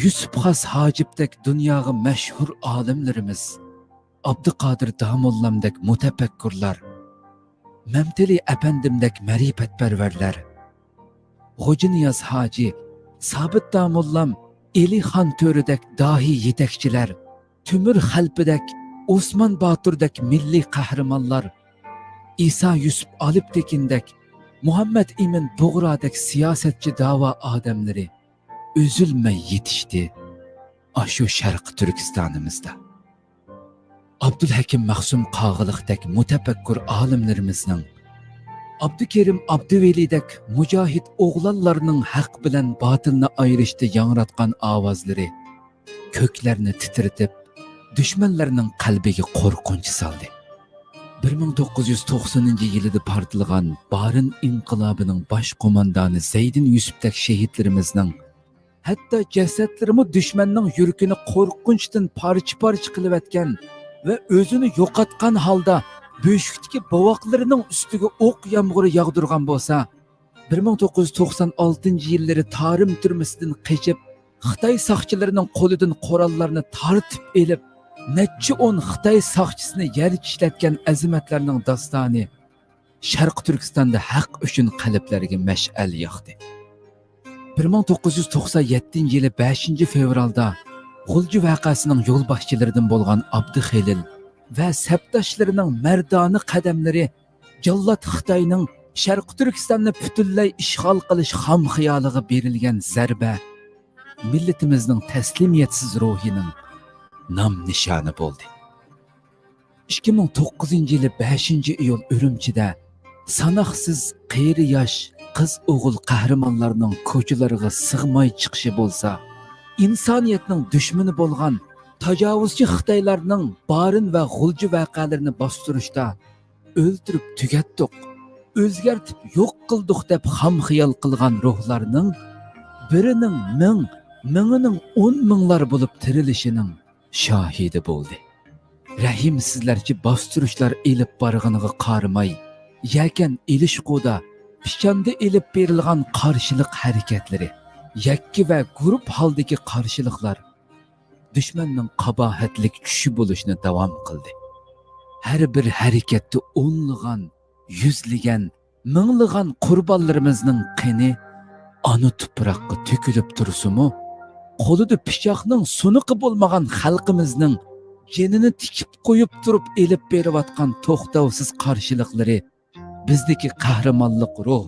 يۈسۈپ خاس ھاجىپتەك دۇنياغا مەشھۇر ئالىملىرىمىز، ئابدۇقادىر داموللامدەك مۇتەپەككۇرلار، مەمتىلى ئەپەندىمدەك مەرىپەتپەرۋەرلەر، غوجىنىياز ھاجى، سابىت داموللام، ئېلىخان تۆرىدەك داھىي يېتەكچىلەر، تۆمۈر خەلپىدەك، ئوسمان باتۇردەك مىللىي قەھرىمانلار، ئىسا يۈسۈپ ئالپتېكىندەك، مۇھەممەد ئىمىن بۇغرادەك سىياسەتچى داۋا ئادەملىرى ئۈزۈلمەي يېتىشتى ئاشۇ شەرقىي تۈركىستانىمىزدا. ئابدۇلھەكىم مەخسۇم قاغىلىقتەك مۇتەپەككۇر ئالىملىرىمىزنىڭ، ئابدۇكېرىم ئابدۇۋەلىدەك مۇجاھىد ئوغلانلارنىڭ ھەق بىلەن باتىلنى ئايرىشتا ياڭراتقان ئاۋازلىرى كۆكلەرنى تىترىتىپ، دۈشمەنلەرنىڭ قەلبىگە قورقۇنچ سالدى. بىر مىڭ توققۇز يۈز توقسىنىنچى يىلىدا پارتلىغان بارىن ئىنقىلابىنىڭ باش قوماندانى زەيدىن يۈسۈپتەك شېھىتلىرىمىزنىڭ ھەتتا جەسەتلىرىمۇ دۈشمەننىڭ يۈرىكىنى قورقۇنچتىن پارچە-پارچە قىلىۋەتكەن ۋە ئۆزىنى يوقاتقان ھالدا بۆشۈكتىكى بوۋاقلىرىنىڭ ئۈستىگە ئوق يامغۇرى ياغدۇرغان بولسا، بىر مىڭ توققۇز يۈز توقسان ئالتىنچى يىللىرى تارىم تۈرمىسىدىن قېچىپ، خىتاي ساقچىلىرىنىڭ قولىدىن قوراللارنى تارتىپ ئېلىپ، نەچچە ئون خىتاي ساقچىسىنى يەرگە ئىشلەتكەن ئەزىمەتلەرنىڭ داستانى شەرقىي تۈركىستاندا ھەق ئۈچۈن قەلبلەرگە مەشئەل ياقتى. بىر مىڭ توققۇز يۈز توقسان يەتتىنچى يىلى بەشىنچى فېۋرالدا غۇلجا ۋەقەسىنىڭ يولباشچىلىرىدىن بولغان ئابدۇخېلىل ۋە سەپداشلىرىنىڭ مەردانە قەدەملىرى جاللات خىتاينىڭ شەرقىي تۈركىستاننى پۈتۈنلەي ئىشغال قىلىش خام خىيالىغا بېرىلگەن زەربە مىللىتىمىزنىڭ تەسلىمىيەتسىز روھىنىڭ نام نىشانى بولدى. ئىككى مىڭ توققۇزىنچى يىلى بەشىنچى ئىيۇل ئۈرۈمچىدە ساناقسىز قېرى-ياش، قىز-ئوغۇل قەھرىمانلارنىڭ كوچىلارغا سىغماي چىقىشى بولسا، ئىنسانىيەتنىڭ دۈشمىنى بولغان تاجاۋۇزچى خىتايلارنىڭ بارىن ۋە غۇلجا ۋەقەلىرىنى باستۇرۇشتا ئۆلتۈرۈپ تۈگەتتۇق، ئۆزگەرتىپ يوق قىلدۇق دەپ خام خىيال قىلغان روھلارنىڭ بىرىنىڭ مىڭ، مىڭىنىڭ ئون مىڭلار بولۇپ تىرىلىشىنىڭ شاھىدى بولدى. رەھىمسىزلەرچە باستۇرۇشلار ئېلىپ بارغىنىغا قارىماي، يەكەن ئېلىشقۇدا، پىچاندا ئېلىپ بېرىلغان قارشىلىق ھەرىكەتلىرى، يەككە ۋە گۇرۇپ ھالدىكى قارشىلىقلار دۈشمەننىڭ قاباھەتلىك چۈشى بولۇشنى داۋام قىلدى. ھەر بىر ھەرىكەتتە ئونلىغان، يۈزلىگەن، مىڭلىغان قۇربانلىرىمىزنىڭ قېنى ئانا تۇپراققا تۆكۈلۈپ تۇرسىمۇ، قولىدا پىچاقنىڭ سۇنۇقى بولمىغان خەلقىمىزنىڭ جېنىنى تىكىپ قويۇپ تۇرۇپ ئېلىپ بېرىۋاتقان توختاۋسىز قارشىلىقلىرى بىزدىكى قەھرىمانلىق روھ،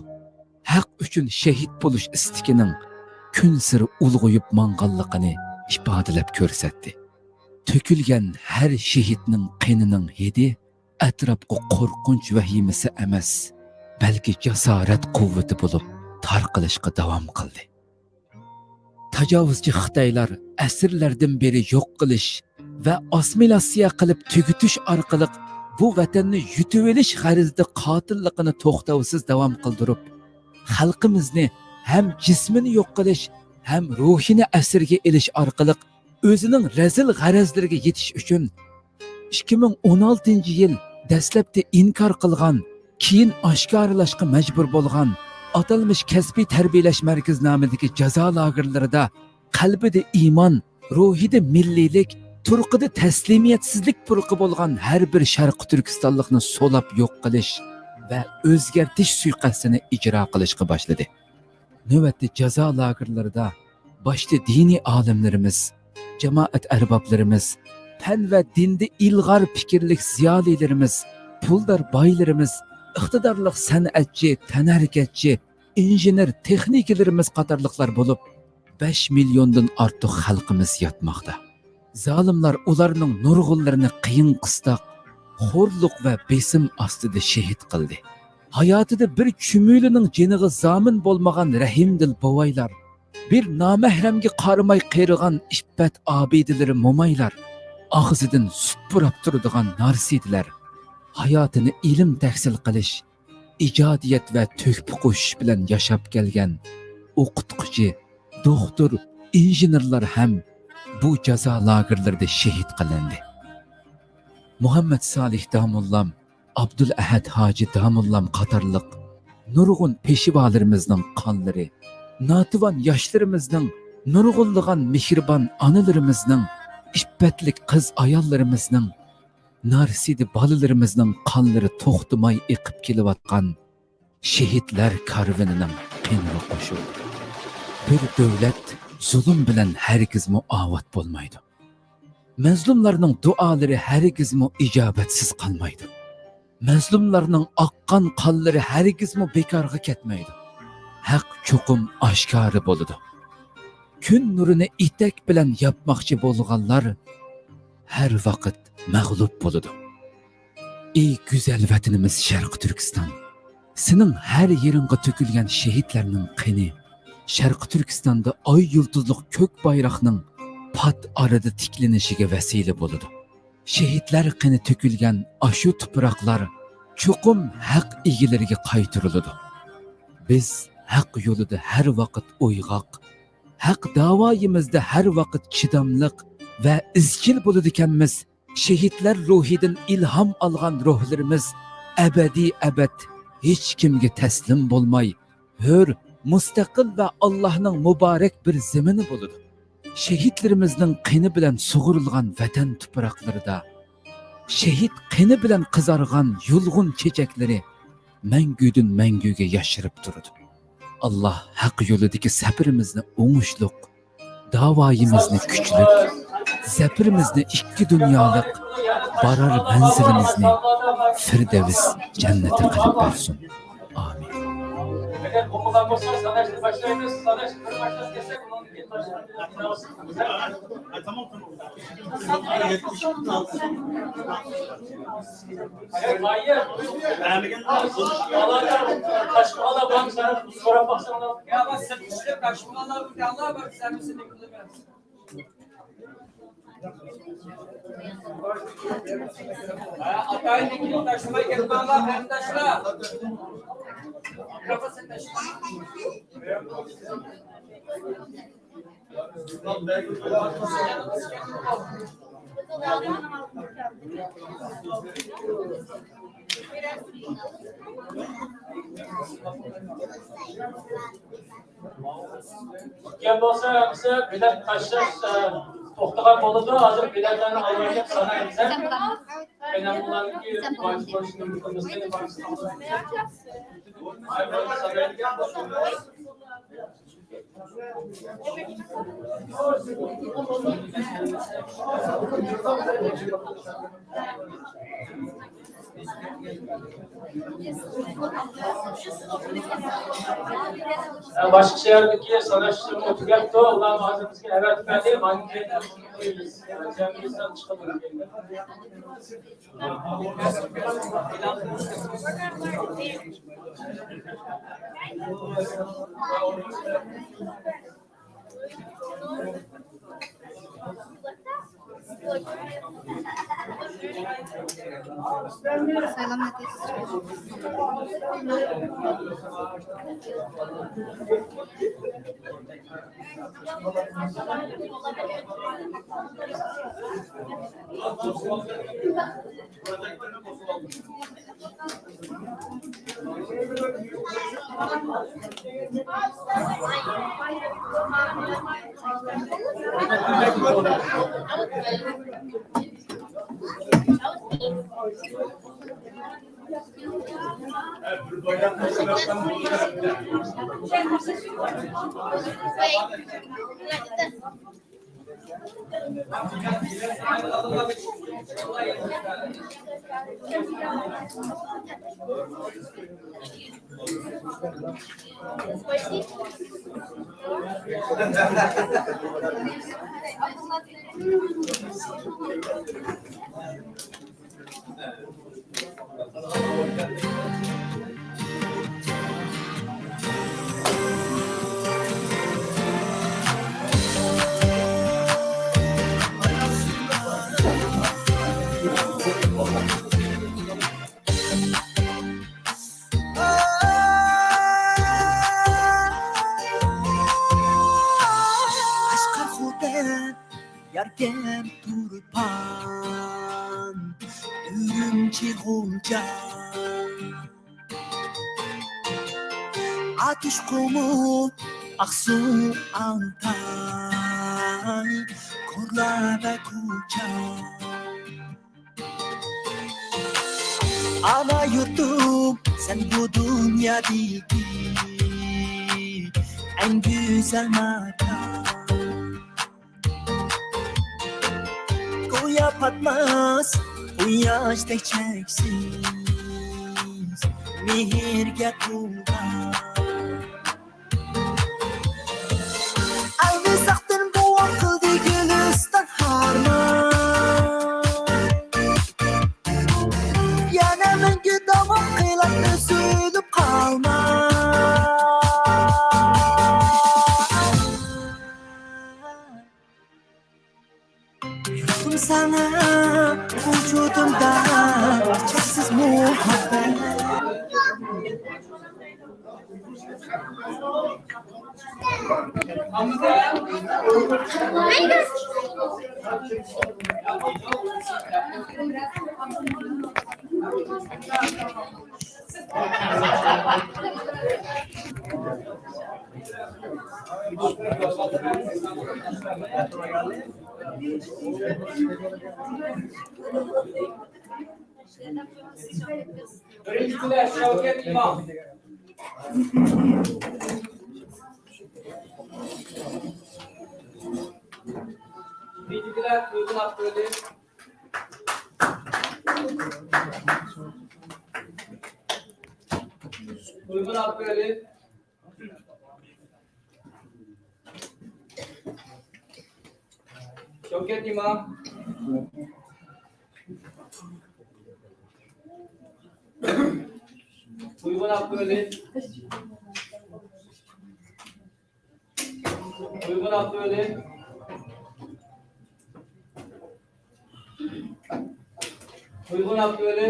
ھەق ئۈچۈن شېھىت بولۇش ئىستىكىنىڭ كۈنسېرى ئۇلغىيىپ ماڭغانلىقىنى ئىپادىلەپ كۆرسەتتى. تۆكۈلگەن ھەر شېھىتنىڭ قېنىنىڭ ھىدى ئەتراپقا قورقۇنچ ۋەھىمىسى ئەمەس، بەلكى جاسارەت قۇۋۋىتى بولۇپ تارقىلىشقا داۋام قىلدى. تاجاۋۇزچى خىتايلار ئەسىرلەردىن بېرى يوق قىلىش ۋە ئاسسىمىلياتسىيە قىلىپ تۈگىتىش ئارقىلىق بۇ ۋەتەننى يۇتۇۋېلىش غەرىزىدە قاتىللىقىنى توختاۋسىز داۋام قىلدۇرۇپ، خەلقىمىزنى ھەم جىسمىنى يوق قىلىش، ھەم روھىنى ئەسىرگە ئېلىش ئارقىلىق ئۆزىنىڭ رەزىل غەرەزلىرىگە يېتىش ئۈچۈن، ئىككى مىڭ ئون ئالتىنچى يىل دەسلەپتە ئىنكار قىلغان، كېيىن ئاشكارىلاشقا مەجبۇر بولغان ئاتالمىش كەسپىي تەربىيەلەش مەركىزى نامىدىكى جازا لاگېرلىرىدا قەلبىدە ئىمان، روھىدا مىللىيلىك، تۇرقىدا تەسلىمىيەتسىزلىك پۇرىقى بولغان ھەر بىر شەرقىي تۈركىستانلىقنى سولاپ يوق قىلىش ۋە ئۆزگەرتىش سۇيىقەستىنى ئىجرا قىلىشقا باشلىدى. نۆۋەتتە جازا لاگېرلىرىدا باشتا دىنىي ئالىملىرىمىز، جامائەت ئەربابلىرىمىز، پەن ۋە دىندا ئىلغار پىكىرلىك زىيالىيلىرىمىز، پۇلدار بايلىرىمىز، ئىقتىدارلىق سەنئەتچى، تەنھەرىكەتچى، ئىنژېنېر، تېخنىكلىرىمىز قاتارلىقلار بولۇپ، بەش مىليوندىن ئارتۇق خەلقىمىز ياتماقتا. زالىملار ئۇلارنىڭ نۇرغۇنلىرىنى قىيىن-قىستاق، خورلۇق ۋە بېسىم ئاستىدا شېھىت قىلدى. ھاياتىدا بىر چۈمۈلىنىڭ جېنىغا زامىن بولمىغان رەھىمدىل بوۋايلار، بىر نامەھرەمگە قارىماي قېرىغان ئىپپەت ئابىدىلىرى مومايلار، ئاغزىدىن سۈت پۇراپ تۇرىدىغان نارسىدىلەر، ھاياتىنى ئىلىم تەھسىل قىلىش، ئىجادىيەت ۋە تۆھپە قوشۇش بىلەن ياشاپ كەلگەن ئوقۇتقۇچى، دوختۇر، ئىنژېنېرلار ھەم بۇ جازا لاگېرلىرىدا شېھىت قىلىندى. مۇھەممەد سالىھ داموللام، ئابدۇلئەھەد ھاجى داموللام قاتارلىق نۇرغۇن پېشۋالىرىمىزنىڭ قانلىرى، ناتىۋان ياشلىرىمىزنىڭ، نۇرغۇنلىغان مېھرىبان ئانىلىرىمىزنىڭ، ئىپپەتلىك قىز-ئاياللىرىمىزنىڭ، نارسىدە بالىلىرىمىزنىڭ قانلىرى توختىماي ئېقىپ كېلىۋاتقان شېھىتلەر كارۋىنىنىڭ قېنىغا قوشۇلدى. بىر دۆلەت زۇلۇم بىلەن ھەرگىزمۇ ئاۋات بولمايدۇ. مەزلۇملارنىڭ دۇئالىرى ھەرگىزمۇ ئىجابەتسىز قالمايدۇ. مەزلۇملارنىڭ ئاققان قانلىرى ھەرگىزمۇ بىكارغا كەتمەيدۇ. ھەق چوقۇم ئاشكارا بولىدۇ. كۈن نۇرىنى ئېتەك بىلەن ياپماقچى بولغانلار ھەر ۋاقىت مەغلۇپ بولىدۇ. ئى گۈزەل ۋەتىنىمىز شەرقىي تۈركىستان! سېنىڭ ھەر يېرىڭغا تۆكۈلگەن شېھىتلەرنىڭ قېنى شەرقىي تۈركىستاندا ئاي يۇلتۇزلۇق كۆك بايراقنىڭ پات ئارىدا تىكلىنىشىگە ۋەسىلە بولىدۇ. شېھىتلەر قېنى تۆكۈلگەن ئاشۇ تۇپراقلار چوقۇم ھەق ئىگىلىرىگە قايتۇرۇلىدۇ. بىز ھەق يولىدا ھەر ۋاقىت ئويغاق، ھەق داۋايىمىزدا ھەر ۋاقىت چىداملىق ۋە ئىزچىل بولىدىكەنمىز. شېھىتلەر روھىدىن ئىلھام ئالغان روھلىرىمىز ئەبەدىي ئەبەد ھېچكىمگە تەسلىم بولماي، ھۆر، مۇستەقىل ۋە ئاللاھنىڭ مۇبارەك بىر زېمىنى بولىدۇ. شېھىتلىرىمىزنىڭ قېنى بىلەن سۇغۇرۇلغان ۋەتەن تۇپراقلىرىدا، شېھىت قېنى بىلەن قىزارغان يۇلغۇن چېچەكلىرى مەڭگۈدىن مەڭگۈگە ياشىرىپ تۇرىدۇ. ئاللاھ ھەق يولىدىكى سەپىرىمىزنى ئوڭۇشلۇق، داۋايىمىزنى كۈچلۈك، زەپىرىمىزنى ئىككى دۇنيالىق، بارار مەنزىلىمىزنى فىردەۋس جەننىتى قىلىپ بەرسۇن. ئامىن. ئاتايىننىڭكىنى تاشلىماي كەتمەڭلار، قېرىنداشلار. كەم بولسا ھەممىسى بېلەت تاشلاش، ئە، توختىغان بولىدۇ. ھازىر بېلەتلەرنى ئالايلى سانايمىز. قېنى بۇلارنىڭكى باش بولۇشىنى ئۈمىد قىلىمىز. قېنى باشلىساڭلار. باشقا شەھەردىكى ساناش ئىشلىرىمۇ تۈگەپتۇ. ئۇلارمۇ ھازىر بىزگە ئەۋەتىپ بەردى. ماندىن كېيىن جەمئىي سان چىقىدۇ. سايلام نەتىجىسى چىقىدۇ. ئاشقار خوتەن، ياركەن تۇرپان، ئۈرۈمچى غۇلجا. ئاتۇش قۇمۇل، ئاقسۇ، ئالتاي، كورلا ۋە كۇچا. ئانا يۇرتۇم، سەن بۇ دۇنيادىكى ئەڭ گۈزەل ماكان. گويا پاتماس قۇياشتەك چەكسىز مېھىرگە تولغان. ئەلمىساقتىن بوۋام قىلدى گۈلىستان ھارمان. يەنە مەڭگۈ داۋام قىلاتتى سۆيۈلۈپ قالما. يۇرتۇم ساڭا ۋۇجۇدۇمدا چەكسىز مۇھەببەت. بىرىنچى كۈنى شەۋكەت ئىمام. ئىككىنچى كۈنى ئۇيغۇر ئاپتورى. ئۇيغۇر ئاپتورى. شەۋكەت ئىمام. ئۇيغۇر ئاپتورى. ئۇيغۇر ئاپتورى. ئۇيغۇر ئاپتورى.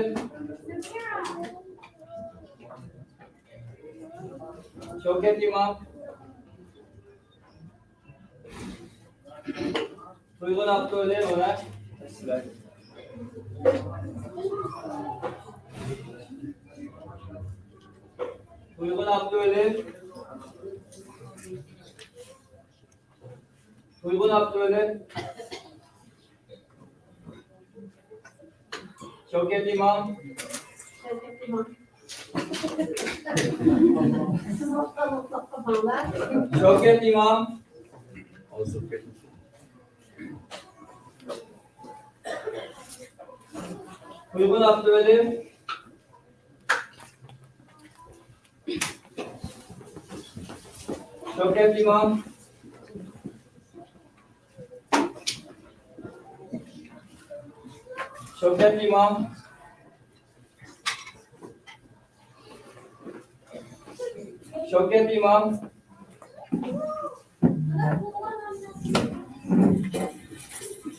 شەۋكەت ئىمام. ئۇيغۇر ئاپتورى، مانا. ئۇيغۇر ئاپتورى. ئۇيغۇر ئاپتورى. شەۋكەت ئىمام. شەۋكەت ئىمام. ئۇيغۇر ئاپتورى. شەۋكەت ئىمام. شەۋكەت ئىمام. شەۋكەت ئىمام.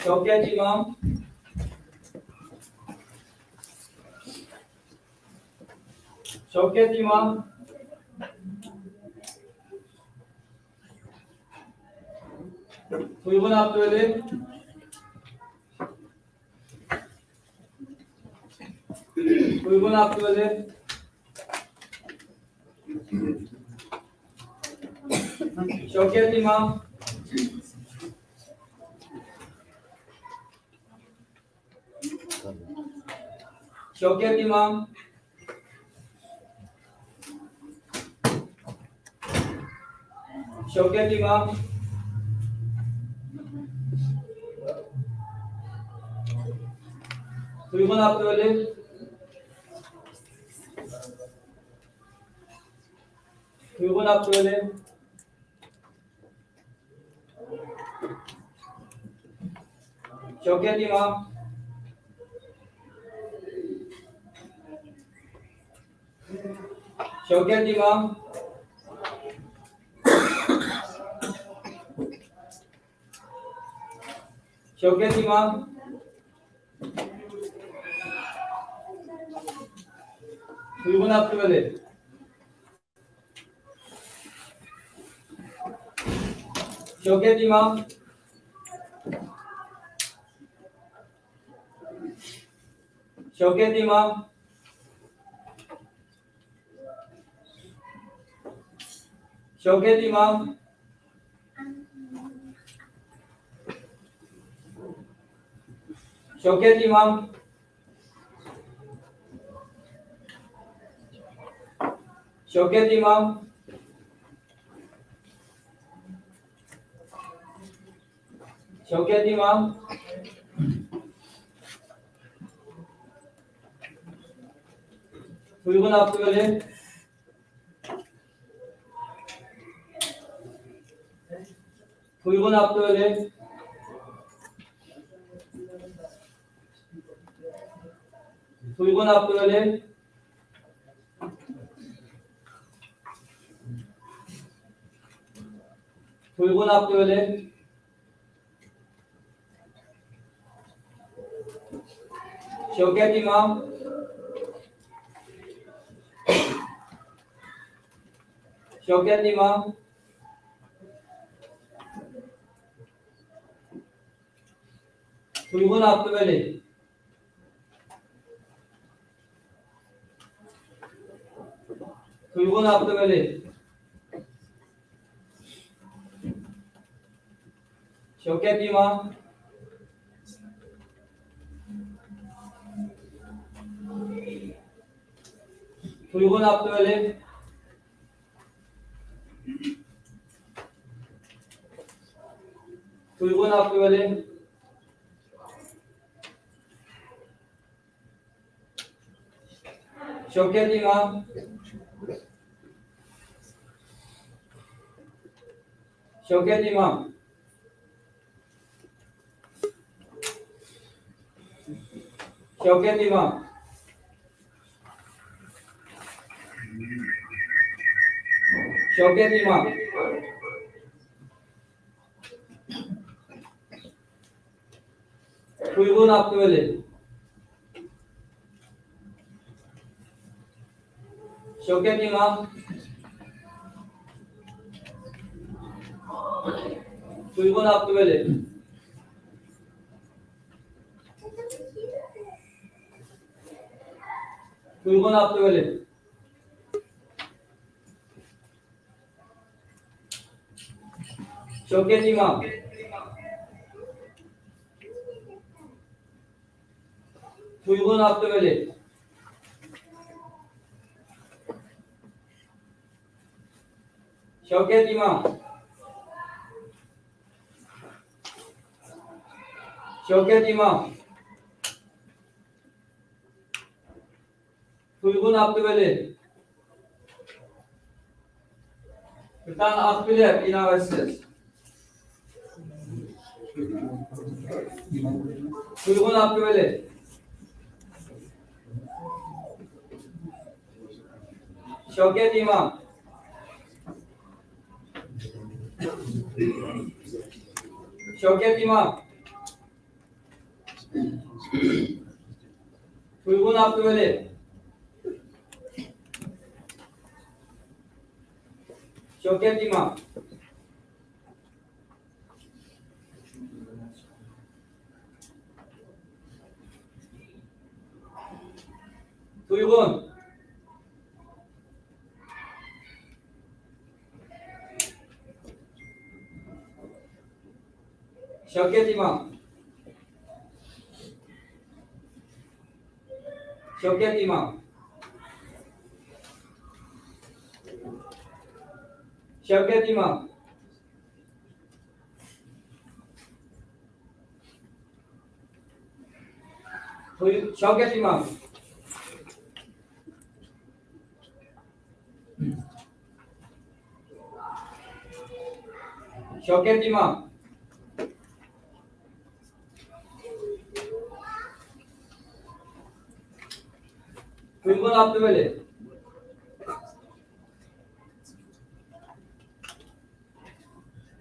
شەۋكەت ئىمام. شەۋكەت ئىمام. ئۇيغۇن ئابدۇۋەلى. ئۇيغۇن ئابدۇۋەلى. شەۋكەت ئىمام. شەۋكەت ئىمام. شەۋكەت ئىمام. ئۇيغۇن ئابدۇۋەلى. ئۇيغۇن ئابدۇۋەلى. شەۋكەت ئىمام. شەۋكەت ئىمام. شەۋكەت ئىمام. ئۇيغۇن ئابدۇۋەلى. شەۋكەت ئىمام. شەۋكەت ئىمام. شەۋكەت ئىمام. شەۋكەت ئىمام. شەۋكەت ئىمام. شەۋكەت ئىمام. ئۇيغۇن ئابدۇۋەلى. ئۇيغۇن ئابدۇۋەلى. ئۇيغۇن ئابدۇۋەلى. ئۇيغۇن ئابدۇۋەلى. شەۋكەت ئىمام. شەۋكەت ئىمام. ئۇيغۇن ئابدۇۋەلى. ئۇيغۇن ئابدۇۋەلى. شەۋكەت ئىمام. ئۇيغۇن ئابدۇۋەلى. ئۇيغۇن ئابدۇۋەلى. شەۋكەت ئىمام. شەۋكەت ئىمام. شەۋكەت ئىمام. شەۋكەت ئىمام. ئۇيغۇن ئابدۇۋەلى. شەۋكەت ئىمام. ئۇيغۇن ئابدۇۋەلى. ئۇيغۇن ئابدۇۋەلى. شەۋكەت ئىمام. ئۇيغۇن ئابدۇۋەلى. شەۋكەت ئىمام. شەۋكەت ئىمام. ئۇيغۇن ئابدۇۋەلى. بىر دانە ئاق بېلىق ئىناۋەتسىز. ئۇيغۇن ئابدۇۋەلى. شەۋكەت ئىمام. شەۋكەت ئىمام. ئۇيغۇن ئابدۇۋەلى. شەۋكەت ئىمام. تۇيغۇن. شەۋكەت ئىمام. شەۋكەت ئىمام. شەۋكەت ئىمام. شەۋكەت ئىمام. شەۋكەت ئىمام. تۇيغۇن ئابدۇۋەلى.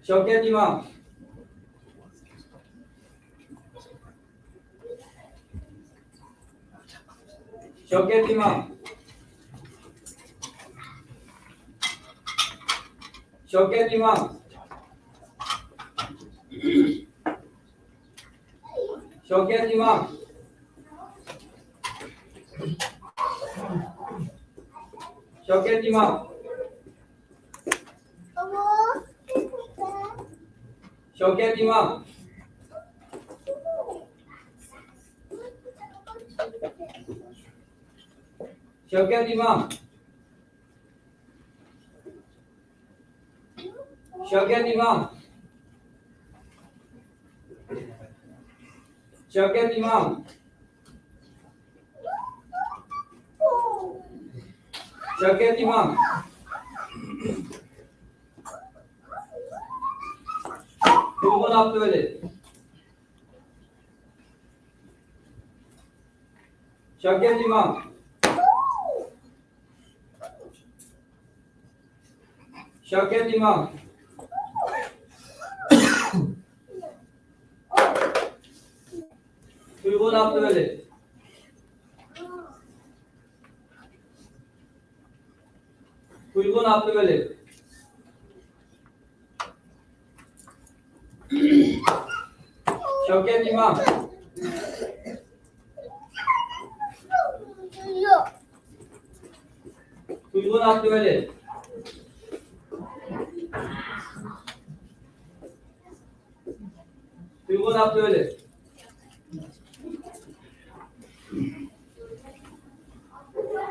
شەۋكەت ئىمام. شەۋكەت ئىمام. شەۋكەت ئىمام. شەۋكەت ئىمام. شەۋكەت ئىمام. شەۋكەت ئىمام. شەۋكەت ئىمام. شەۋكەت ئىمام. شەۋكەت ئىمام. شەۋكەت ئىمام. تۇيغۇن ئابدۇۋەلى. شەۋكەت ئىمام. شەۋكەت ئىمام. تۇيغۇن ئابدۇۋەلى. تۇيغۇن ئابدۇۋەلى. شەۋكەت ئىمام. تۇيغۇن ئابدۇۋەلى. تۇيغۇن ئابدۇۋەلى.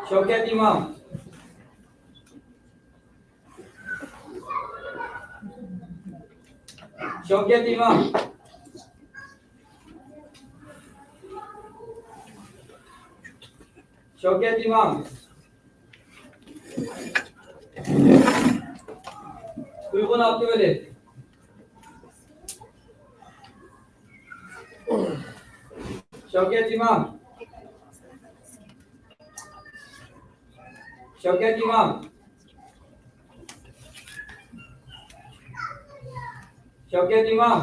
شەۋكەت ئىمام. شەۋكەت ئىمام. شەۋكەت ئىمام. تۇيغۇن ئابدۇۋەلى. شەۋكەت ئىمام. شەۋكەت ئىمام. شەۋكەت ئىمام.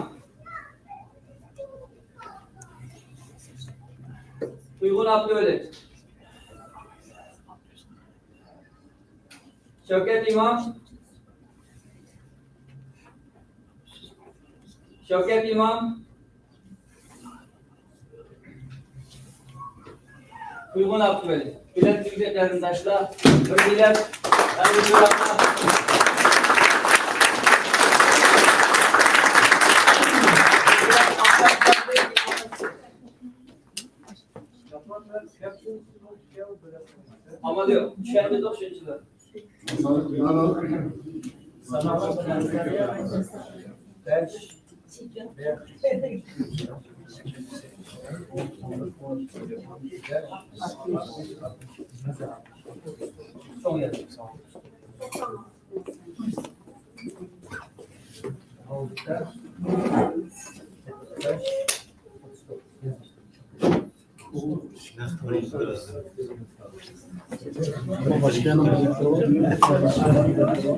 تۇيغۇن ئابدۇۋەلى. شەۋكەت ئىمام. شەۋكەت ئىمام. تۇيغۇن ئابدۇۋەلى. بېلەت تۈگىدى قېرىنداشلار. بىر بېلەت. ئامال يوق. چۈشەنمىدۇق شۇنچىلىك.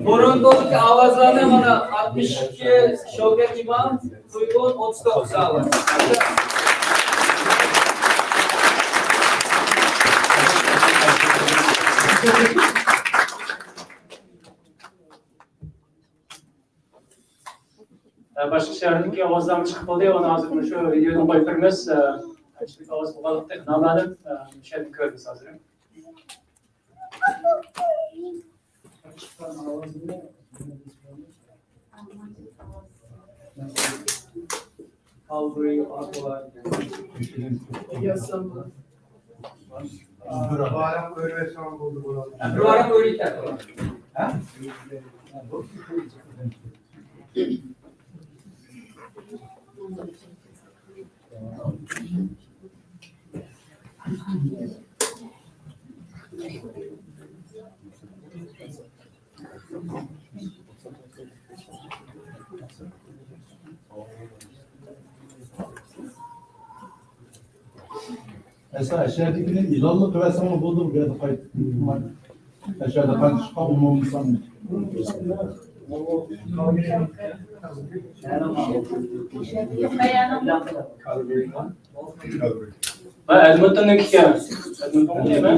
بۇرۇنقىدىكى ئاۋازلارنى مانا ئاتمىش ئىككى شەۋكەت ئىمام، تۇيغۇن ئوتتۇز توققۇز ئاۋاز. باشقا شەھەردىكى ئاۋازلارمۇ چىقىپ بولدى، ئۇنى ھازىر مۇشۇ ۋىدېودىن قويۇپ بېرىمىز. ئە، قانچىلىك ئاۋاز بولغانلىقىنى نامەلۇم، ئە، مۇشۇ يەردىن كۆرىمىز ھازىر. ئەسلى ئەشەدىكىنى ئېلانلا قىلىۋەتسەڭلار بولدى، بۇ يەردە قايتىپ. ئەشەدە قايتىشقا ئومۇمىي سان. ھە، ئەدمىنتوننىڭكى ئىكەن. ئەدمىنتون دەيمەن.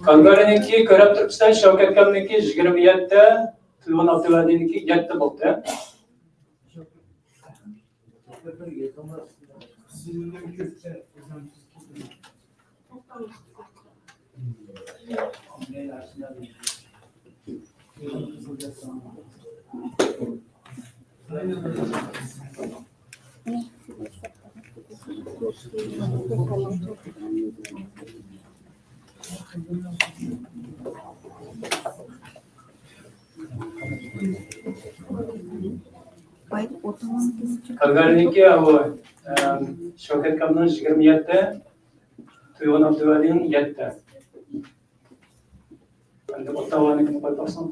كالگارىنىڭكى كۆرۈپ تۇرۇپسىلەر، شەۋكەت ئاكامنىڭكى يىگىرمە يەتتە، تۇيغۇن ئابدۇۋەلىنىڭكى يەتتە بولدى. كالگارىنىڭكى ئاۋۇ، ئەم، شەۋكەت ئاكامنىڭ يىگىرمە يەتتە، تۇيغۇن ئابدۇۋەلىنىڭ يەتتە. ئەمدى ئوتتاۋانىڭكىنى قويۇپ باقساڭ.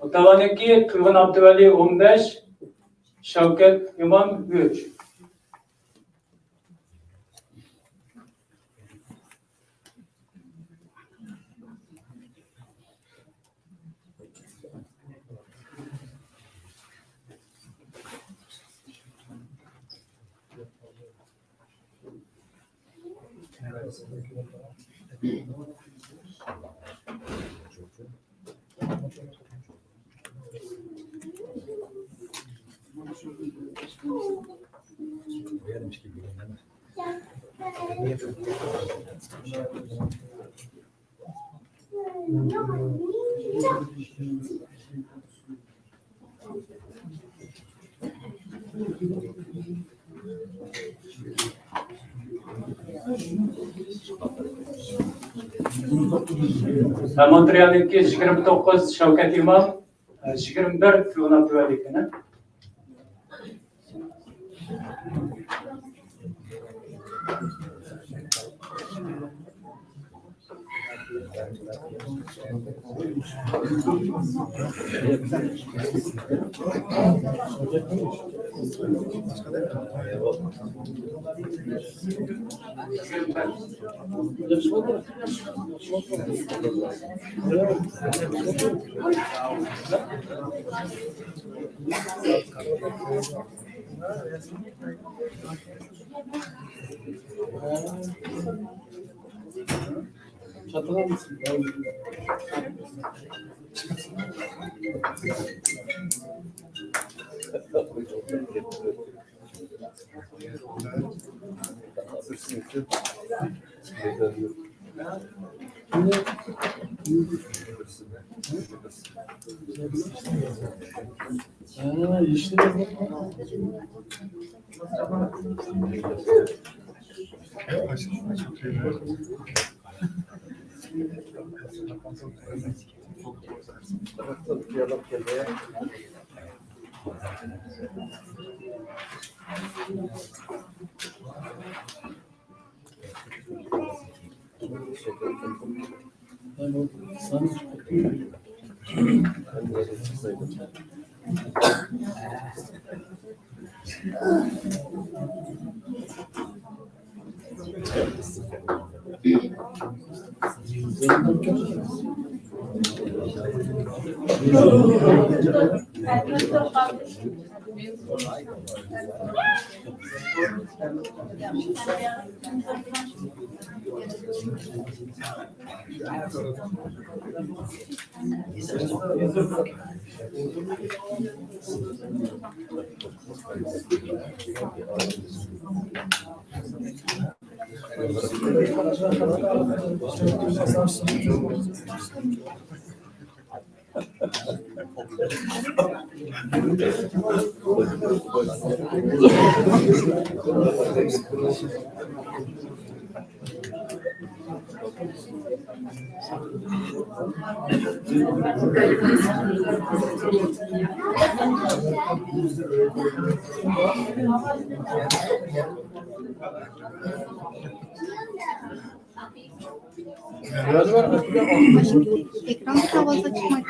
ئوتتاۋانىڭكى تۇيغۇن ئابدۇۋەلى ئون بەش، شەۋكەت ئىمام ئۈچ. مونترېئالدىكى يىگىرمە توققۇز شەۋكەت ئىمام، يىگىرمە بىر تۇيغۇن ئابدۇۋەلى ئىكەن. Ekran bir avazda çıkmak.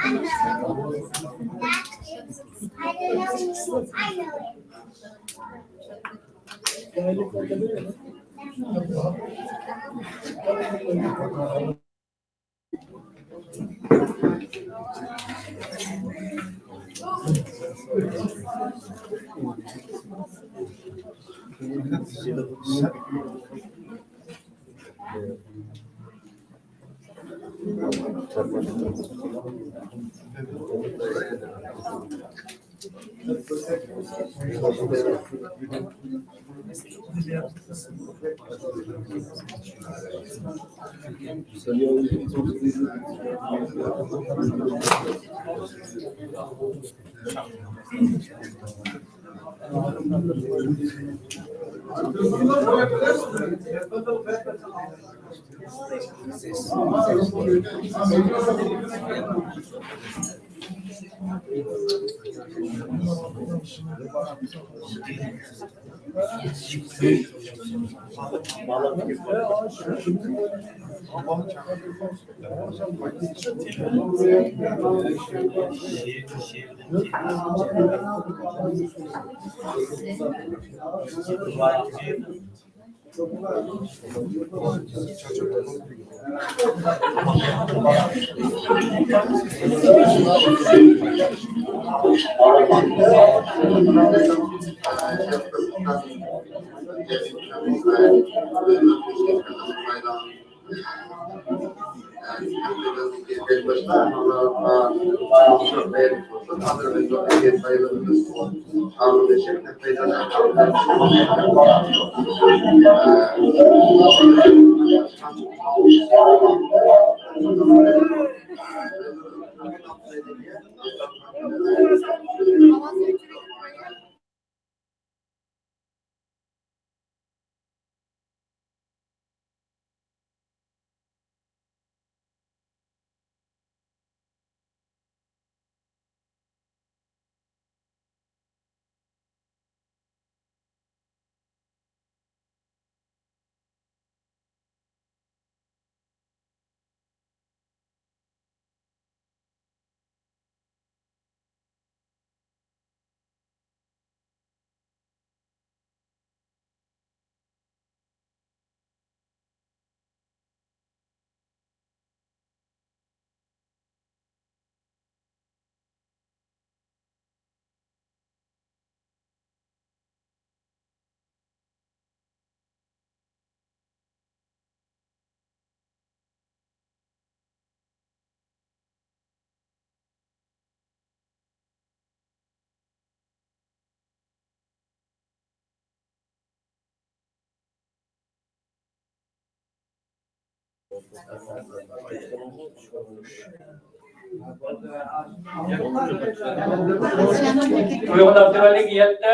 ئۇيغۇر ئابدۇۋەلىگە يەتتە،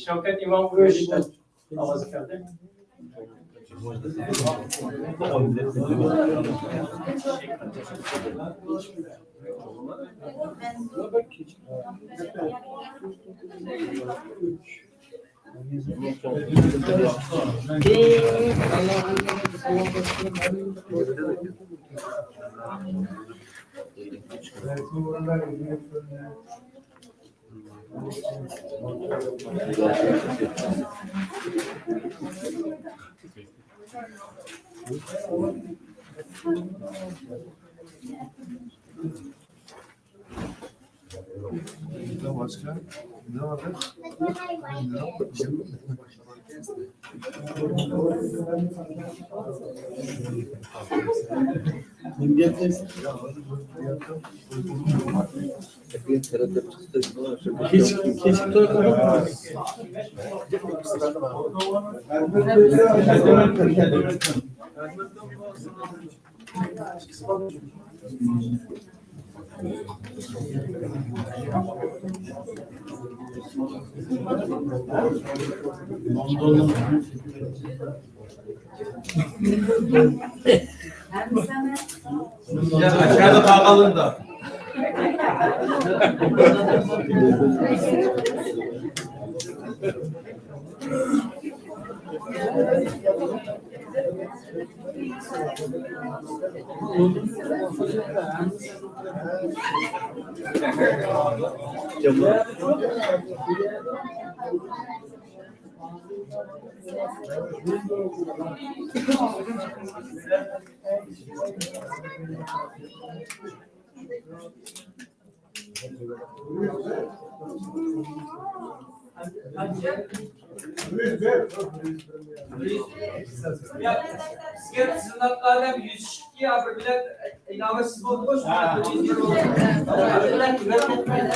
شەۋكەت ئىمام ئۈچ. ئاۋازى كەلدى. يا، ئاشۇ يەردە قالغانلىرىدا. بىزگە سىناق ئادەم يۈز ئىككى بىر بىلەن ئىلاۋىسىز بولدىغۇ، شۇڭا بىر يۈز بىر بولدى.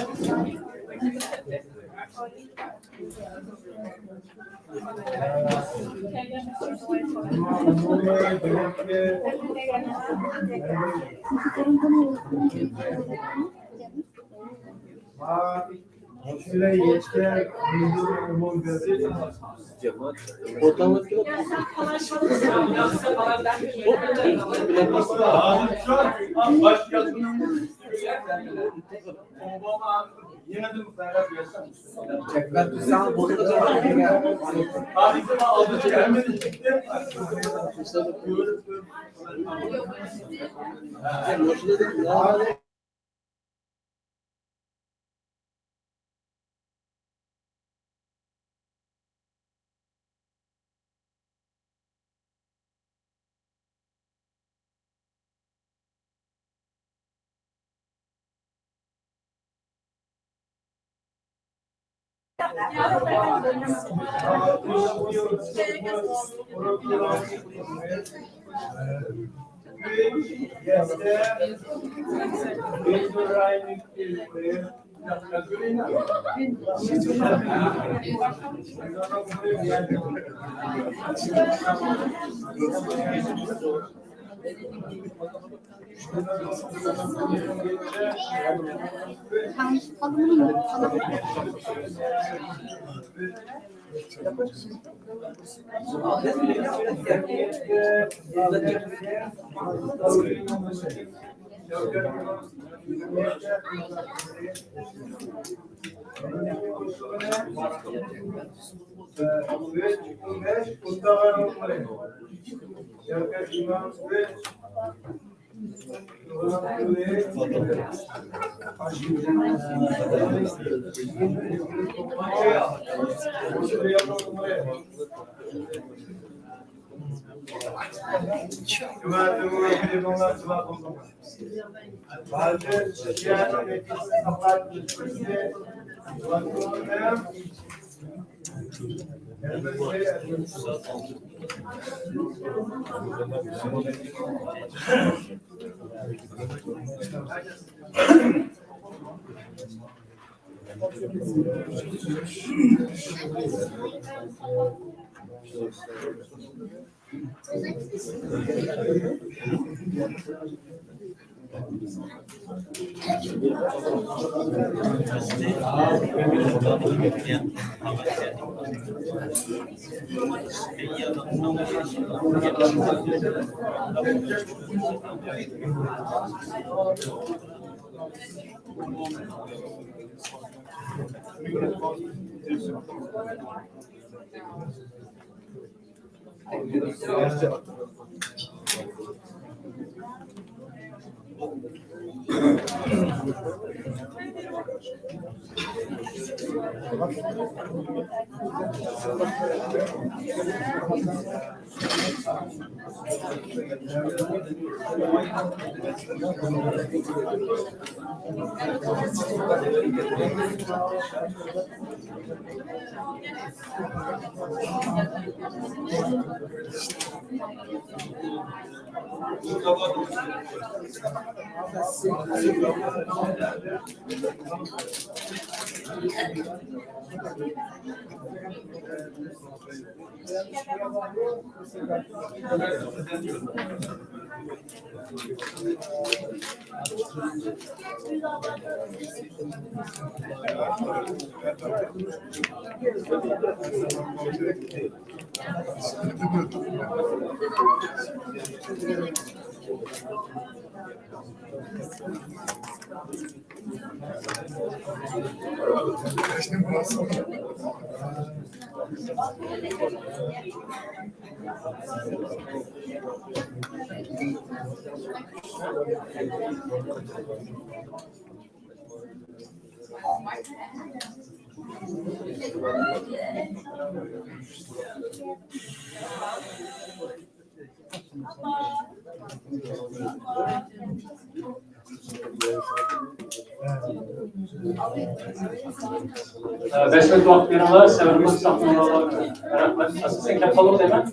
بەش مىنۇت ۋاقىت بېرىڭلار، سەۋرىمىز ساقلىنىۋالىدۇ. رەھمەت. سىزدىن كەپ قالدۇق دەيمەن.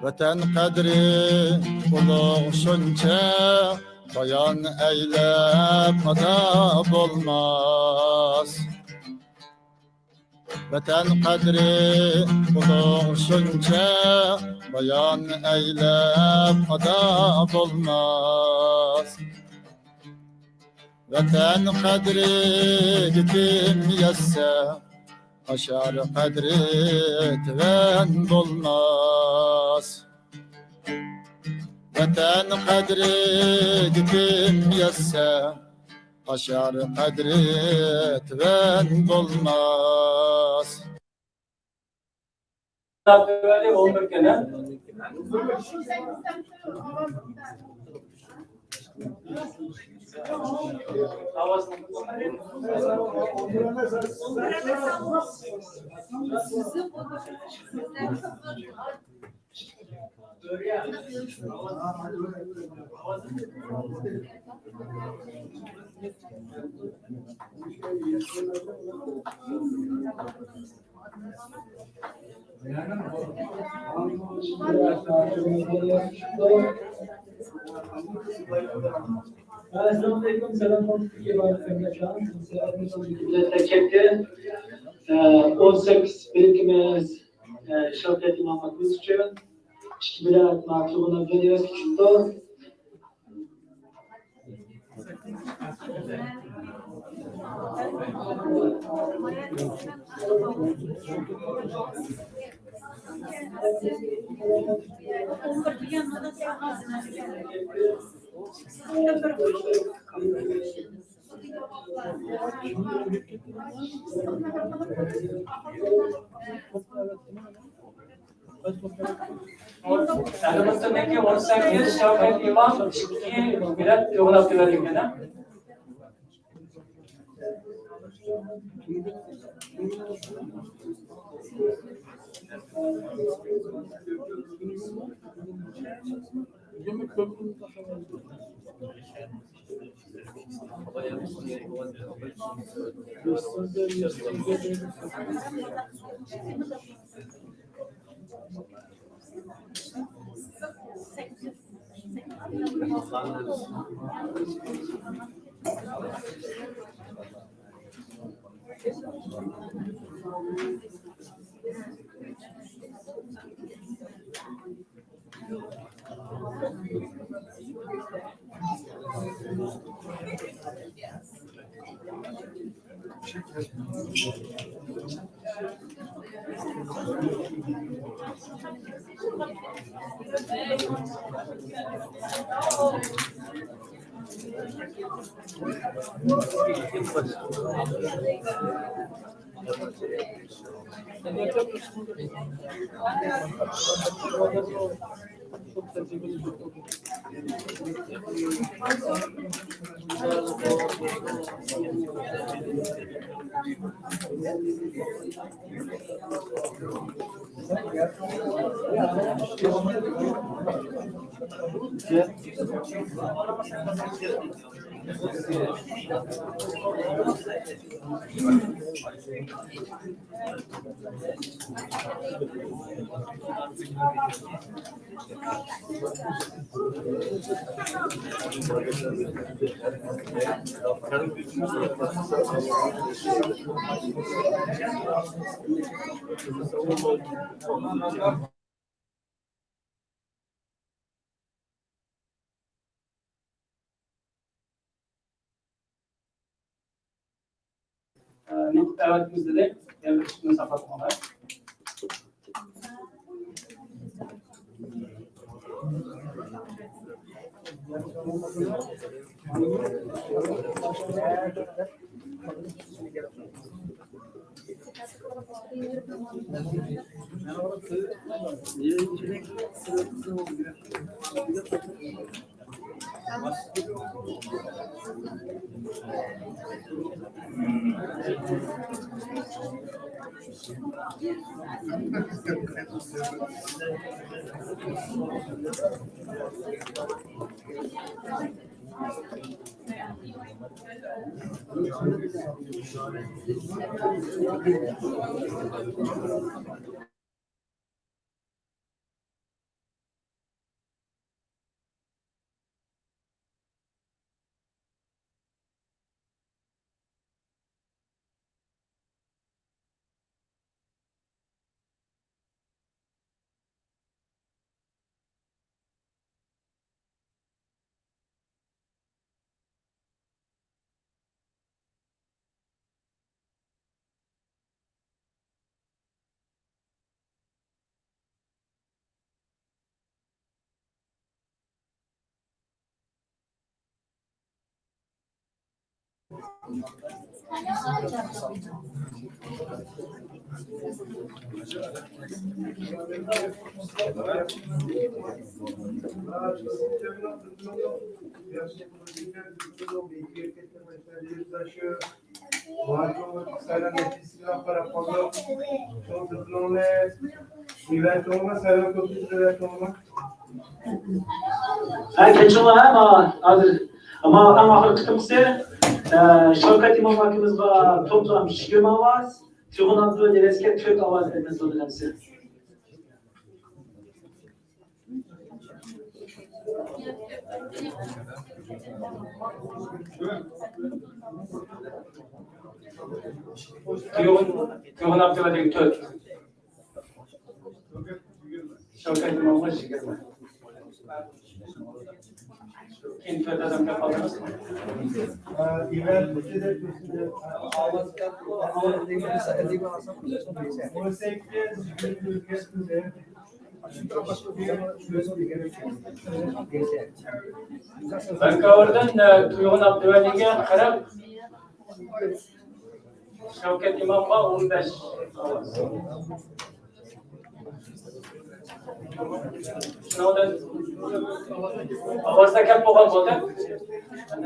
ۋەتەن قەدرى ئۇلۇغ شۇنچە، بايان ئەيلەپ ئادا بولماس. ۋەتەن قەدرى ئۇلۇغ شۇنچە، بايان ئەيلەپ ئادا بولماس. ۋەتەن قەدرىگە كىم يەتسە، ئاشار قەدرى تۆۋەن بولماس. ۋەتەن قەدرىگە كىم يەتسە، ئاشار قەدرى تۆۋەن بولماس. ئون بىر كەنە. ئەسسالامۇئەلەيكۇم، سالام. ئون سەككىز بىلىكىمىز ئىشلاتىۋەتكەن ئىككى بىلەت مانا تۇرغۇن ئابدۇللىيەسكە چىقتۇ. ئەلىمىزدىكى ئون سەككىز شاۋكەت ئىمام ئىككى بىلەت ئوغلاپ كېلىۋاتىدىكەن. نۇتۇق ئەۋەتىمىز دېدى. يەنە بىر ئىككى كۈن ساقلاپ قالىڭلار. ھە، كەچۈرۈڭلار، ھە، ما، ھازىر. ما، ئەڭ ئاخىرقى قېتىمقىسى، ئە، شەۋكەت ئىمام ئاكىمىزغا توپلام يىگىرمە ئاۋاز، تۇيغۇن ئابدۇۋەلىگە تۆت ئاۋاز بەرگەن زور رەمزى. تۇيغۇن، تۇيغۇن ئابدۇۋەلىگە تۆت. شەۋكەت ئىمامغا يىگىرمە. كېيىن تۆت ئادەم گەپ قالدىڭىز. بانكاۋىردىن، ئە، تۇيغۇن ئابدۇۋەلىگە قىرىق. شەۋكەت ئىمامغا ئون بەش. شۇنىڭ بىلەن ئاۋازدا گەپ بولغان بولدى.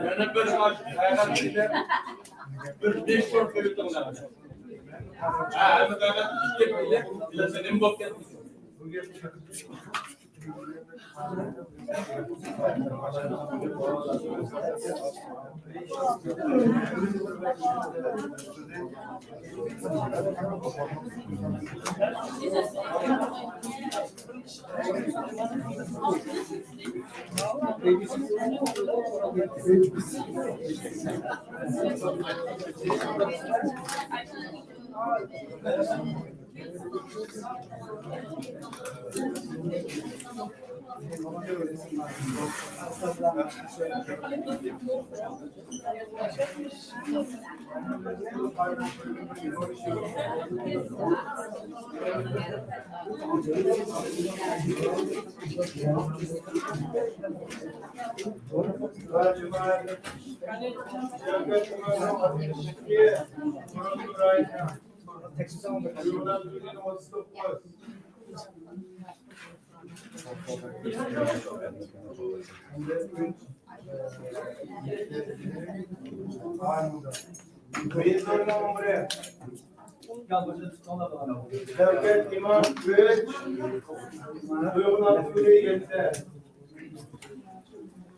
يەنە بىر، بىر بەش سور قويۇپ تۇرۇڭلار. شەۋكەت ئىمام ئۈچ، ئۇيغۇر ئابدۇلى يەتتە.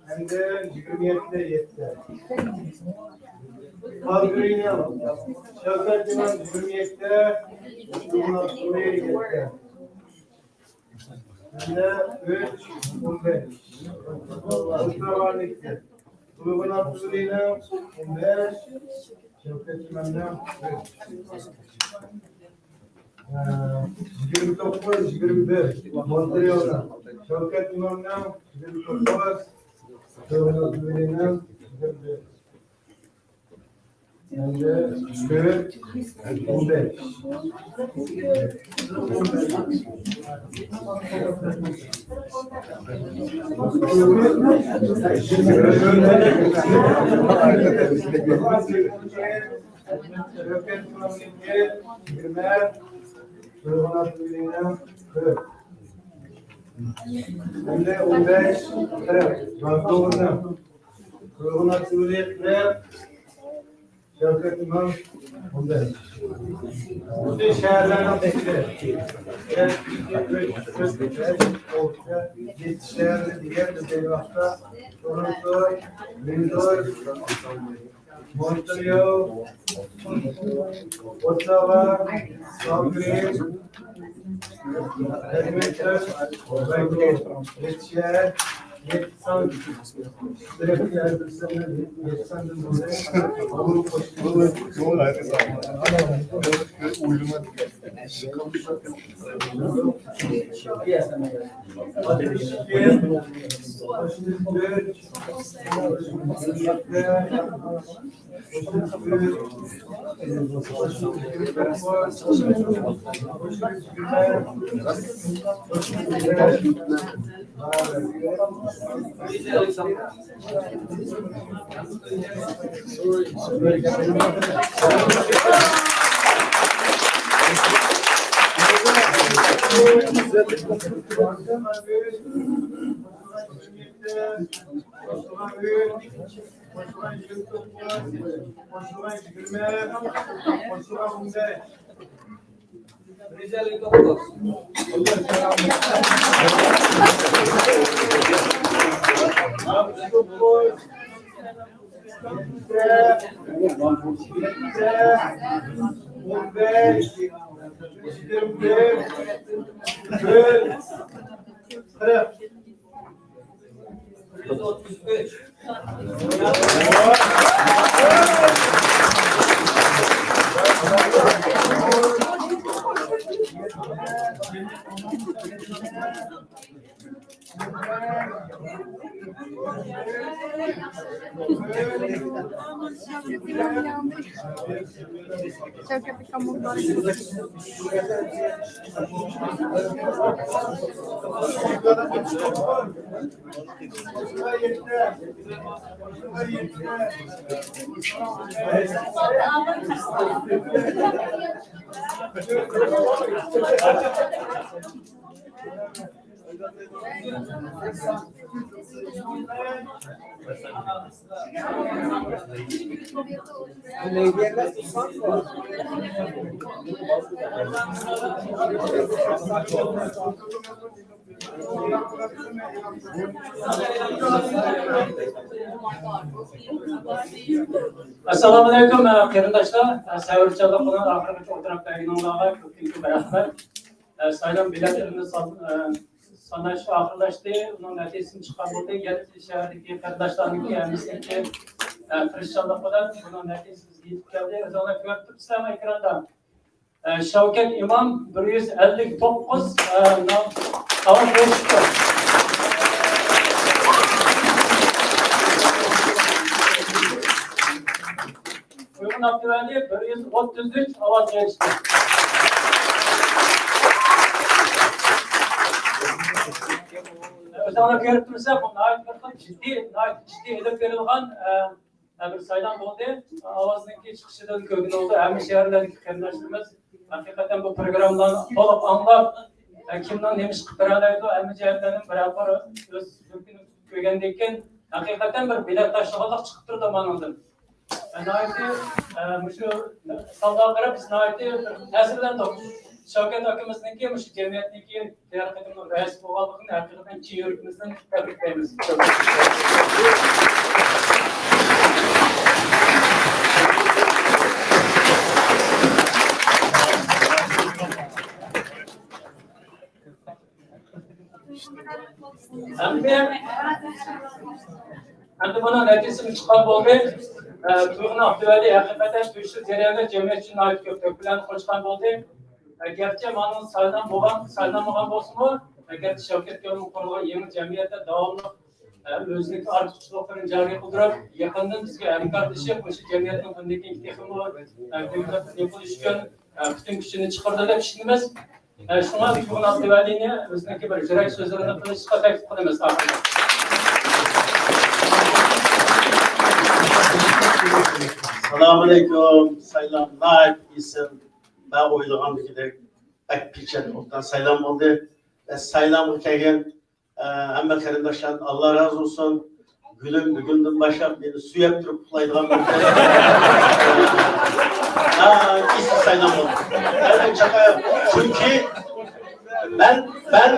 ھەمدە يىگىرمە يەتتە يەتتە. خالقىرىنىڭ شەۋكەت ئىمام يىگىرمە يەتتە، ئۇيغۇر ئابدۇلى يەتتە. ھەمدە ئۈچ، ئون بەش. ئۇيغۇر ئابدۇلىنىڭ ئون بەش، شەۋكەت ئىمامنىڭ ئۈچ. ئە، يىگىرمە توققۇز، يىگىرمە بىر. مونترېئالدا شەۋكەت ئىمامنىڭ يىگىرمە توققۇز، ئۇيغۇر ئابدۇلىنىڭ يىگىرمە بىر. ئەمدى تۆت، ئون بەش. ئەمدى ئون بەش، قىرىق. ئۇيغۇر ئابدۇلى قىرىق. شەۋكەت ئىمام ئون بەش. بۇ شەھەرلەرنىڭ تەكلىپى. يەتتە شەھەرنى دېگەن بىز ئەينى ۋاقىتتا تورونتو، ۋىندزور، مونترېئال، ئوتتاۋا، كالگرى، ئېدمونتون، ۋانكوۋېر، يەتتە شەھەر، يەتتە سان، يەتتە ساندىن بولدى. ئەسسالامۇئەلەيكۇم، قېرىنداشلار. سەۋرچانلىق بىلەن ئاخىرغىچە ئولتۇراپ بەرگىنىڭلارغا كۆپتىن كۆپ رەھمەت. سايلام بېلەتلىرىنى سان-، ساناش ئاخىرلاشتى. ئۇنىڭ نەتىجىسىنى چىققان بولدى. يەتتە شەھەردىكى قېرىنداشلارنىڭكى ھەممىسىنىڭكى تىرىشچانلىق بىلەن بۇنىڭ نەتىجىسى بىزگە يېتىپ كەلدى. ئۆزۈڭلار كۆرۈپ تۇرۇپسىلەرمۇ ئېكراندا؟ ئە، شەۋكەت ئىمام بىر يۈز ئەللىك توققۇز، ئە، نام-، ئاۋاز بېرىشتۇ. ئۇيغۇر ئابدۇۋەلى بىر يۈز ئوتتۇز ئۈچ ئاۋاز بېرىشتۇ. ئۆزۈڭلار كۆرۈپ تۇرسا، بۇ ناھايىتى بىر خىل جىددىي، ناھايىتى جىددىي ئېلىپ بېرىلغان، ئە، بىر سايلام بولدى. ئاۋازنىڭكى چىقىشىدىن كۆرگىلى بولىدۇ. ھەممە شەھەرلەردىكى قېرىنداشلىرىمىز ھەقىقەتەن بۇ پروگراممىلارنى تولۇق ئاڭلاپ، كىمنىڭ نېمە ئىش قىلىپ بېرەلەيدۇ، ھەممە جەھەتلەردىن بىرەر قۇر ئۆز مۇمكىنلىكىنى كۆرگەندىن كېيىن، ھەقىقەتەن بىر بېلەت تاشلىغانلىق چىقىپ تۇرىدۇ مانىڭدىن. ناھايىتى، ئە، مۇشۇ مىسالغا قاراپ بىز ناھايىتى بىر تەسىرلەندۇق. شەۋكەت ئاكىمىزنىڭكى مۇشۇ جەمئىيەتنىڭكى ھەر قېتىملىق رەئىس بولغانلىقىنى ھەقىقەتەن چىن يۈرىكىمىزدىن تەبرىكلەيمىز. ئەمدى، ئەمدى بۇنىڭ نەتىجىسىنى چىققان بولدى. ئە، تۇيغۇ ئابدۇۋەلى ھەقىقەتەن تۇيۇشلۇق جەرياندا جەمئىيەت ئۈچۈن ناھايىتى كۆپ تۆھپىلەرنى قوشقان بولدى. ئە، گەرچە مانا سايلام بولغان، سايلانمىغان بولسىمۇ، ئەگەر شەۋكەت ئاكىمىز قۇرغان يېڭى جەمئىيەتتە داۋاملىق، ئە، ئۆزىنىڭ ئارتۇقچىلىقلىرىنى جارى قىلدۇرۇپ، يېقىندىن بىزگە ھەمكارلىشىپ، مۇشۇ جەمئىيەتنىڭ بۇندىن كېيىنكى تېخىمۇ، ئە، گۈللەپ يېتىلىشى ئۈچۈن، ئە، پۈتۈن كۈچىنى چىقىرىدۇ دەپ ئىشىنىمىز. ئە، شۇڭا تۇيغۇ ئابدۇۋەلىنى ئۆزىنىڭكى بىر يۈرەك سۆزلىرىنى قىلىشقا تەكلىپ قىلىمىز. ئەسسالامۇئەلەيكۇم. سايلام ناھايىتى ئېسىل. مەن ئويلىغاندىكىدەك بەك پېچەت ئوبدان سايلام بولدى. ۋە سايلامغا كەلگەن، ئە، ھەممە قېرىنداشلاردىن ئاللا رازى بولسۇن. گۈلۈم بۈگۈندىن باشلاپ مېنى سۆيەپ تۇرۇپ ئۇخلايدىغان بولدى. ئە، ئېسىل سايلام بولدى. مەن چاقا-، چۈنكى مەن، مەن،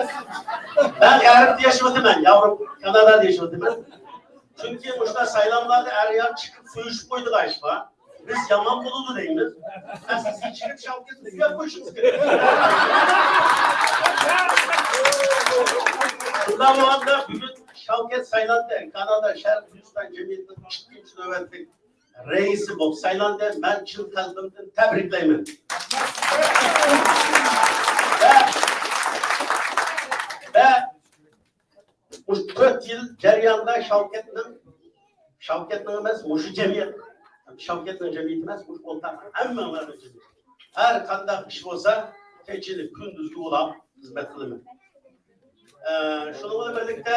مەن غەربتە ياشاۋاتىمەن، ياۋروپا، كانادادا ياشاۋاتىمەن. چۈنكى مۇشۇنداق سايلاملاردا ئەر-ئايال چىقىپ سۆيۈشۈپ قويىدىغان ئىش بار. بىز يامان بولىدۇ دەيمىز. ئەسلىسى چىقىپ شاۋكەتنى سۆيۈپ قويۇشىمىز كېرەك. شۇنداق بولغاندا بۈگۈن شاۋكەت سايلاندى. كانادا شەرقىي ھىندىستان جەمئىيىتىنىڭ ئىككىنچى نۆۋەتلىك رەئىسى بولۇپ سايلاندى. مەن چىن قەلبىمدىن تەبرىكلەيمەن. ۋە، ۋە مۇشۇ تۆت يىل جەريانىدا شاۋكەتنىڭ، شاۋكەتنىڭ ئەمەس، مۇشۇ جەمئىيەت، شاۋكەتنىڭ جەمئىيىتى ئەمەس، مۇشۇ ئولتۇراق ھەممىڭلارنىڭ جەمئىيىتى. ھەر قانداق ئىش بولسا، كېچىنى كۈندۈزگە ئۇلاپ خىزمەت قىلىمەن. ئە، شۇنىڭ بىلەن بىرلىكتە،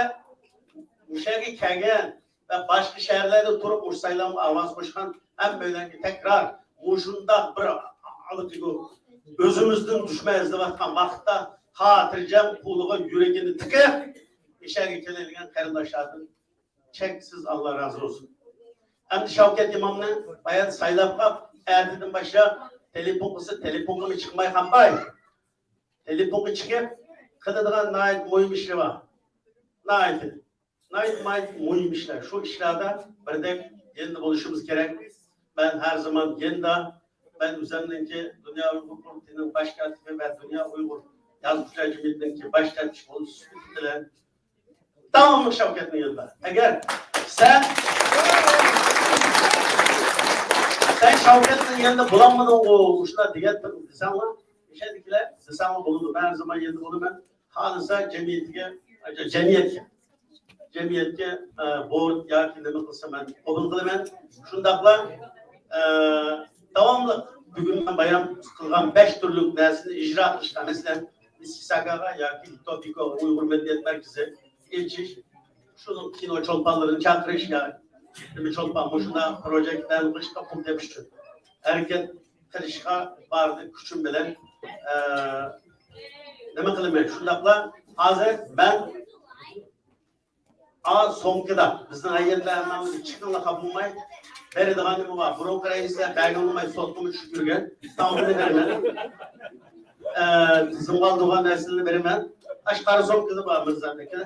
مۇشۇ يەرگە كەلگەن ۋە باشقا شەھەرلەردە تۇرۇپ مۇشۇ سايلامغا ئاۋاز قوشقان ھەممەيلەنگە تەكرار مۇشۇنداق بىر ئۆزىمىزدىن دۈشمەن ئىزدەۋاتقان ۋاقىتتا خاتىرجەم قولىغا يۈرىكىنى تىقىپ، مۇشۇ يەرگە كېلەلىگەن قېرىنداشلاردىن چەكسىز ئاللا رازى بولسۇن. ئەمدى شاۋكەت ئىمامنى بايان سايلاپ قاپ، ئەتىدىن باشلاپ تېلېفون قىلسا، تېلېفونغىمۇ چىقماي قالماي. تېلېفونغا چىقىپ قىلىدىغان ناھايىتى مۇھىم ئىشلىرى بار. ناھايىتى، ناھايىتى، ناھايىتى مۇھىم ئىشلار. شۇ ئىشلاردا بىردەك يېنىدا بولۇشىمىز كېرەك. مەن ھەر زامان يېنىدا، مەن ئۆزۈمنىڭكى دۇنيا ئۇيغۇر قۇرۇلتىيىنىڭ باش كاتىپى ۋە دۇنيا ئۇيغۇر يازغۇچىلار جەمئىيىتىنىڭكى باش كاتىپى بولۇش سۈپىتى بىلەن داۋاملىق شاۋكەتنىڭ يېنىدا. ئەگەر سەن، سەن شاۋكەتنىڭ يېنىدا بولالمىدىڭغۇ، مۇشۇنداق دېگەن دېسەڭلار، ئىچەردىكىلەر دېسەڭلار بولىدۇ. مەن ھەر زامان يېنىدا بولىمەن. خالىسا جەمئىيىتىگە، جەمئىيەتكە، جەمئىيەتكە، ئە، بورد ياكى نېمە قىلسا مەن قوبۇل قىلىمەن. شۇنداقلا، ئە، داۋاملىق بۈگۈن مەن بايان قىلغان بەش تۈرلۈك نەرسىنى ئىجرا قىلىشقا، مەسىلەن، مىسسىساگاغا ياكى توبىكوغا ئۇيغۇر مەدەنىيەت مەركىزى ئېچىش، شۇنىڭ كىنو چولپانلىرىنى چاقىرىش يا نېمە چولپان مۇشۇنداق پروژېكتلارنى قىلىشقا پۇل تېپىش ئۈچۈن ھەرىكەت قىلىشقا بارلىق كۈچۈم بىلەن، ئە، نېمە قىلىمەن. شۇنداقلا ھازىر مەن ئا سومكىدا بىزنىڭ ھەيئەتلەر ھەممىمىز چىقىڭلار خاپا بولماي بېرىدىغان نېمە بار؟ بۇرۇنقى رەئىسلەر بەرگەن بولماي سوتقىمۇ چۈشۈپ يۈرگەن. تامغىنى بېرىمەن. ئە، تىزىمغا ئالىدىغان نەرسىلەرنى بېرىمەن. ئاشۇ قارا سومكىدا بار مىرزا ئاكا.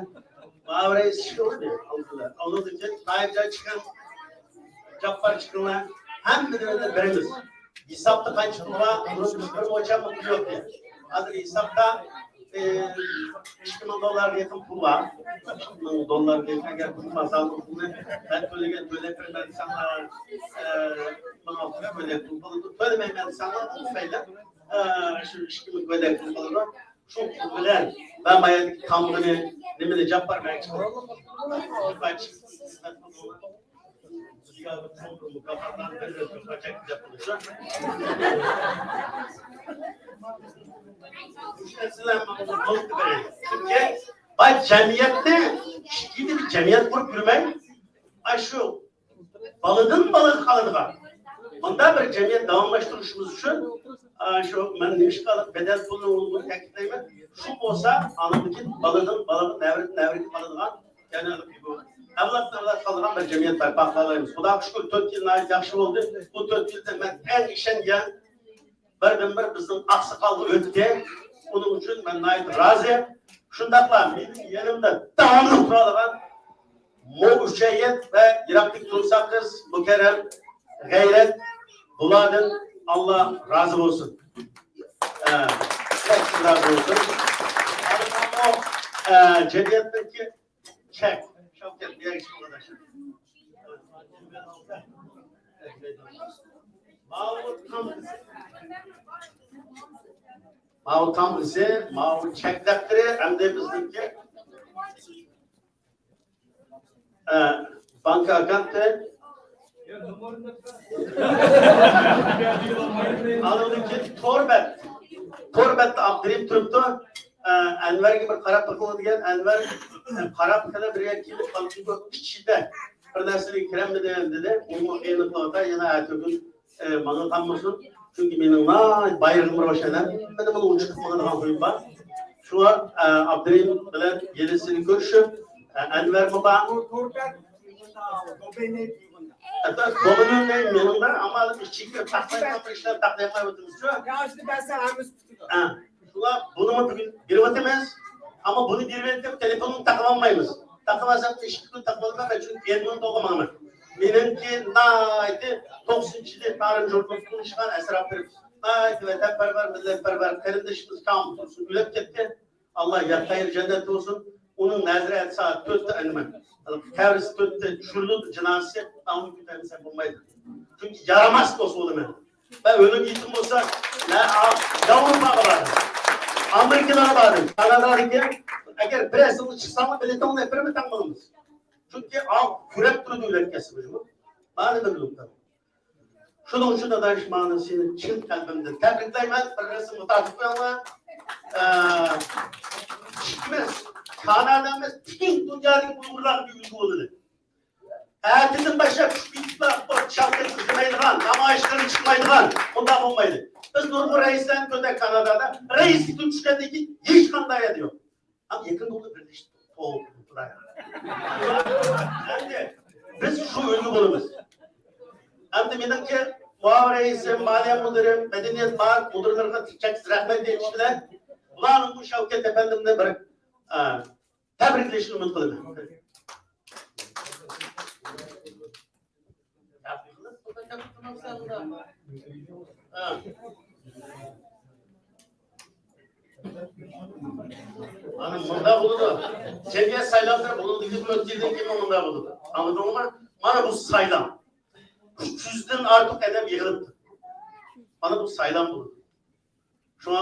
ماۋۇ رەئىس چىقىۋالدى. ئالدىدا. ئالدىدىكى نايىمجان چىقىڭ. جاپپار چىقىڭلار. ھەممىدىن بېرىمىز. ھېسابتا قانچە پۇل بار؟ بۇنىڭ بىر مولچەر پۇلى يوق. ھازىر ھېسابتا، ئى، ئىككى مىڭ دوللارغا يېقىن پۇل بار. ئىككى مىڭ دوللارغا يېقىن. ئەگەر پۇل بار، ساڭا پۇلنى مەن تۆلىگەن، تۆلەپ بېرىمەن دېسەڭلار، ئى، ماڭا پۇل تۆلەپ پۇل بولىدۇ. تۆلىمەيمەن دېسەڭلار، ئۇنتۇمايلى. ئى، شۇ ئىككى مىڭ تۆلەپ پۇل بولىدۇ. شۇ پۇل بىلەن مەن بايادىكى تامغىنى، نېمىنى جاپپار بەگ چىقىرىپ، چۈنكى باي جەمئىيەتنى، ئىككى جەمئىيەت قۇرۇپ يۈرمەي، ئاشۇ بالىدىن بالىغا قالىدىغان مۇنداق بىر جەمئىيەت داۋاملاشتۇرۇشىمىز ئۈچۈن، ئا، شۇ مەن نېمىشقا بەدەل پۇلنى تەكىتلەيمەن؟ شۇ بولسا ئاندىن كېيىن بالىدىن بالىغا، نەۋرىدىن نەۋرىگە قالىدىغان، يەنى ئەۋلادتىن ئەۋلادقا قالىدىغان بىر جەمئىيەت بەرپا قىلالايمىز. خۇداغا شۈكۈر، تۆت يىل ناھايىتى ياخشى بولدى. بۇ تۆت يىلدا مەن ئەڭ ئىشەنگەن بىردىنبىر بىزنىڭ ئاقساقالغا ئۆتتى. ئۇنىڭ ئۈچۈن مەن ناھايىتى رازى. شۇنداقلا مېنىڭ يېنىمدا داۋاملىق تۇرىدىغان مو ئۈچەييەت ۋە يىراقتىكى تۇرساق قىز مۇكەررەم غەيرەت، بۇلاردىن ئاللا رازى بولسۇن. ئە، چوڭ رازى بولسۇن. ئە، جەمئىيەتنىڭكى چەك. شەۋكەت، بۇ يەرگە چىقىڭ، قارداش. ماۋۇ تامغىسى، ماۋۇ تامغىسى، ماۋۇ چەك دەپتىرى، ئەمدى بىزنىڭكى، ئە، بانكا ئاككونتى. ئاندىن كېيىن تور بەت. تور بەتتە ئابدۇرېھىم تۇرۇپتۇ. ئە، ئەنۋەرگە بىر قاراپ بېقىڭ دېگەن. ئەنۋەر، ئە، قاراپ، خېلى بىر يەرگە كېلىپ قالدى. ئىچىدە بىر نەرسىلەرگە كىرەلمىدىم دېدى. ئۇمۇ ئېنىقلاۋاتار، يەنە ئەتىگۈن، ئە، ماڭا قالمىسۇن. چۈنكى مېنىڭ ناھايىتى بايرىقىم روشەن، ھەممىنى مانا ئۇنچۇپ ماڭىدىغان خۇيۇم بار. شۇڭا، ئە، ئابدۇرېھىم بىلەن يەنە سېنى كۆرۈشۈپ، ئە، ئەنۋەرمۇ بار. ھەتتا دومىنىنى مېنىڭ بار، ئەمما ئىچىگە تاقلايدىغان بىر ئىشلار تاقلىيالمايۋاتىمىزچۇ؟ ياخشى، بەرسە ھەممىسى پۈتىدۇ. ھە، شۇڭا بۇنىمۇ بۈگۈن بېرىۋاتىمىز. ئەمما بۇنى بېرىۋېتىپ، تېلېفوننى تاقىۋالمايمىز. تاقىۋالساق، ئىككى كۈن تاقىۋالىمەن، چۈنكى ئېرمىنىڭ توغرا ماڭىمەن. مېنىڭكى ناھايىتى توقسىنىنچى يىلى تارىم ژۇرنىلىدا تونۇشقان ئەسراپلىرىم. ناھايىتى ۋەتەنپەرۋەر، مىللەتپەرۋەر قېرىندىشىمىز كامىل تۇرسۇن ئۆلۈپ كەتتى. ئاللا ياتقان يېرى جەننەت بولسۇن. ئۇنىڭ نەزىرى ئەتە سائەت تۆتتە ئەنىمەن. قەبرىسى تۆتتە چۈشۈرۈلىدۇ، جىنازىسى ئاڭغا كۆتەرمىسەم بولمايدۇ. چۈنكى يارىماس دوست بولىمەن. مەن ئۆلۈم يېتىم بولسا، مەن ياۋروپاغا باردىم. ئامېرىكىلارغا باردىم. كانادادىكى، ئەگەر بىر ئەسىرگە چىقساڭلار، بېلىتىڭلارنى بېرىمەن، تاڭ بولىمىز. چۈنكى ئاڭ كۈرەپ تۇرىدۇ ئۆلۈپ كەتسە بىلىمۇ. مانا بىر نۇقتا. شۇنىڭ ئۈچۈن ئاداش، مانا سېنى چىن قەلبىمدىن تەبرىكلەيمەن. بىر رەسىمگە تارتىپ قويۇڭلار. ئە، ئىككىمىز، كانادا ئەمەس، پۈتۈن دۇنيادىكى ئۇيغۇرلارغا بىر ئۈلگە بولىلى. ئەتىدىن باشلاپ شۇ بىتىپلا شاۋكەت ئىزدىمەيدىغان، نامايىشلىرى چىقمايدىغان، بۇنداق بولمايدۇ. بىز نۇرغۇن رەئىسلەرنى كۆردۇق كانادادا. رەئىسلىكتىن چۈشكەندىن كېيىن ھېچقانداق يەردە يوق. ئەمدى يېقىندا ئۇنى بىرلىشتۇرۇپ قويدۇق. ئەمدى بىز شۇ ئۈلگە بولىمىز. ئەمدى مېنىڭكى مۇئاۋىن رەئىسىم، مالىيە مۇدىرىم، مەدەنىيەت مۇدىرلىرىغا چەكسىز رەھمەت ئېيتىش بىلەن، بۇلارنىڭ بۇ شەۋكەت ئەپەندىمنى بىر، ئە، تەبرىكلەشنى ئۈمىد قىلىمەن. مانا مۇنداق بولىدۇ. جەمئىيەت سايلاملىرى بۇنىڭدىن كېيىن، ئۆتكەندىن كېيىن مۇنداق بولىدۇ. ئاڭلىدىڭلارمۇ؟ مانا بۇ سايلام. ئۈچ يۈزدىن ئارتۇق ئادەم يىغىلىپتۇ. مانا بۇ سايلام بولىدۇ. شۇڭا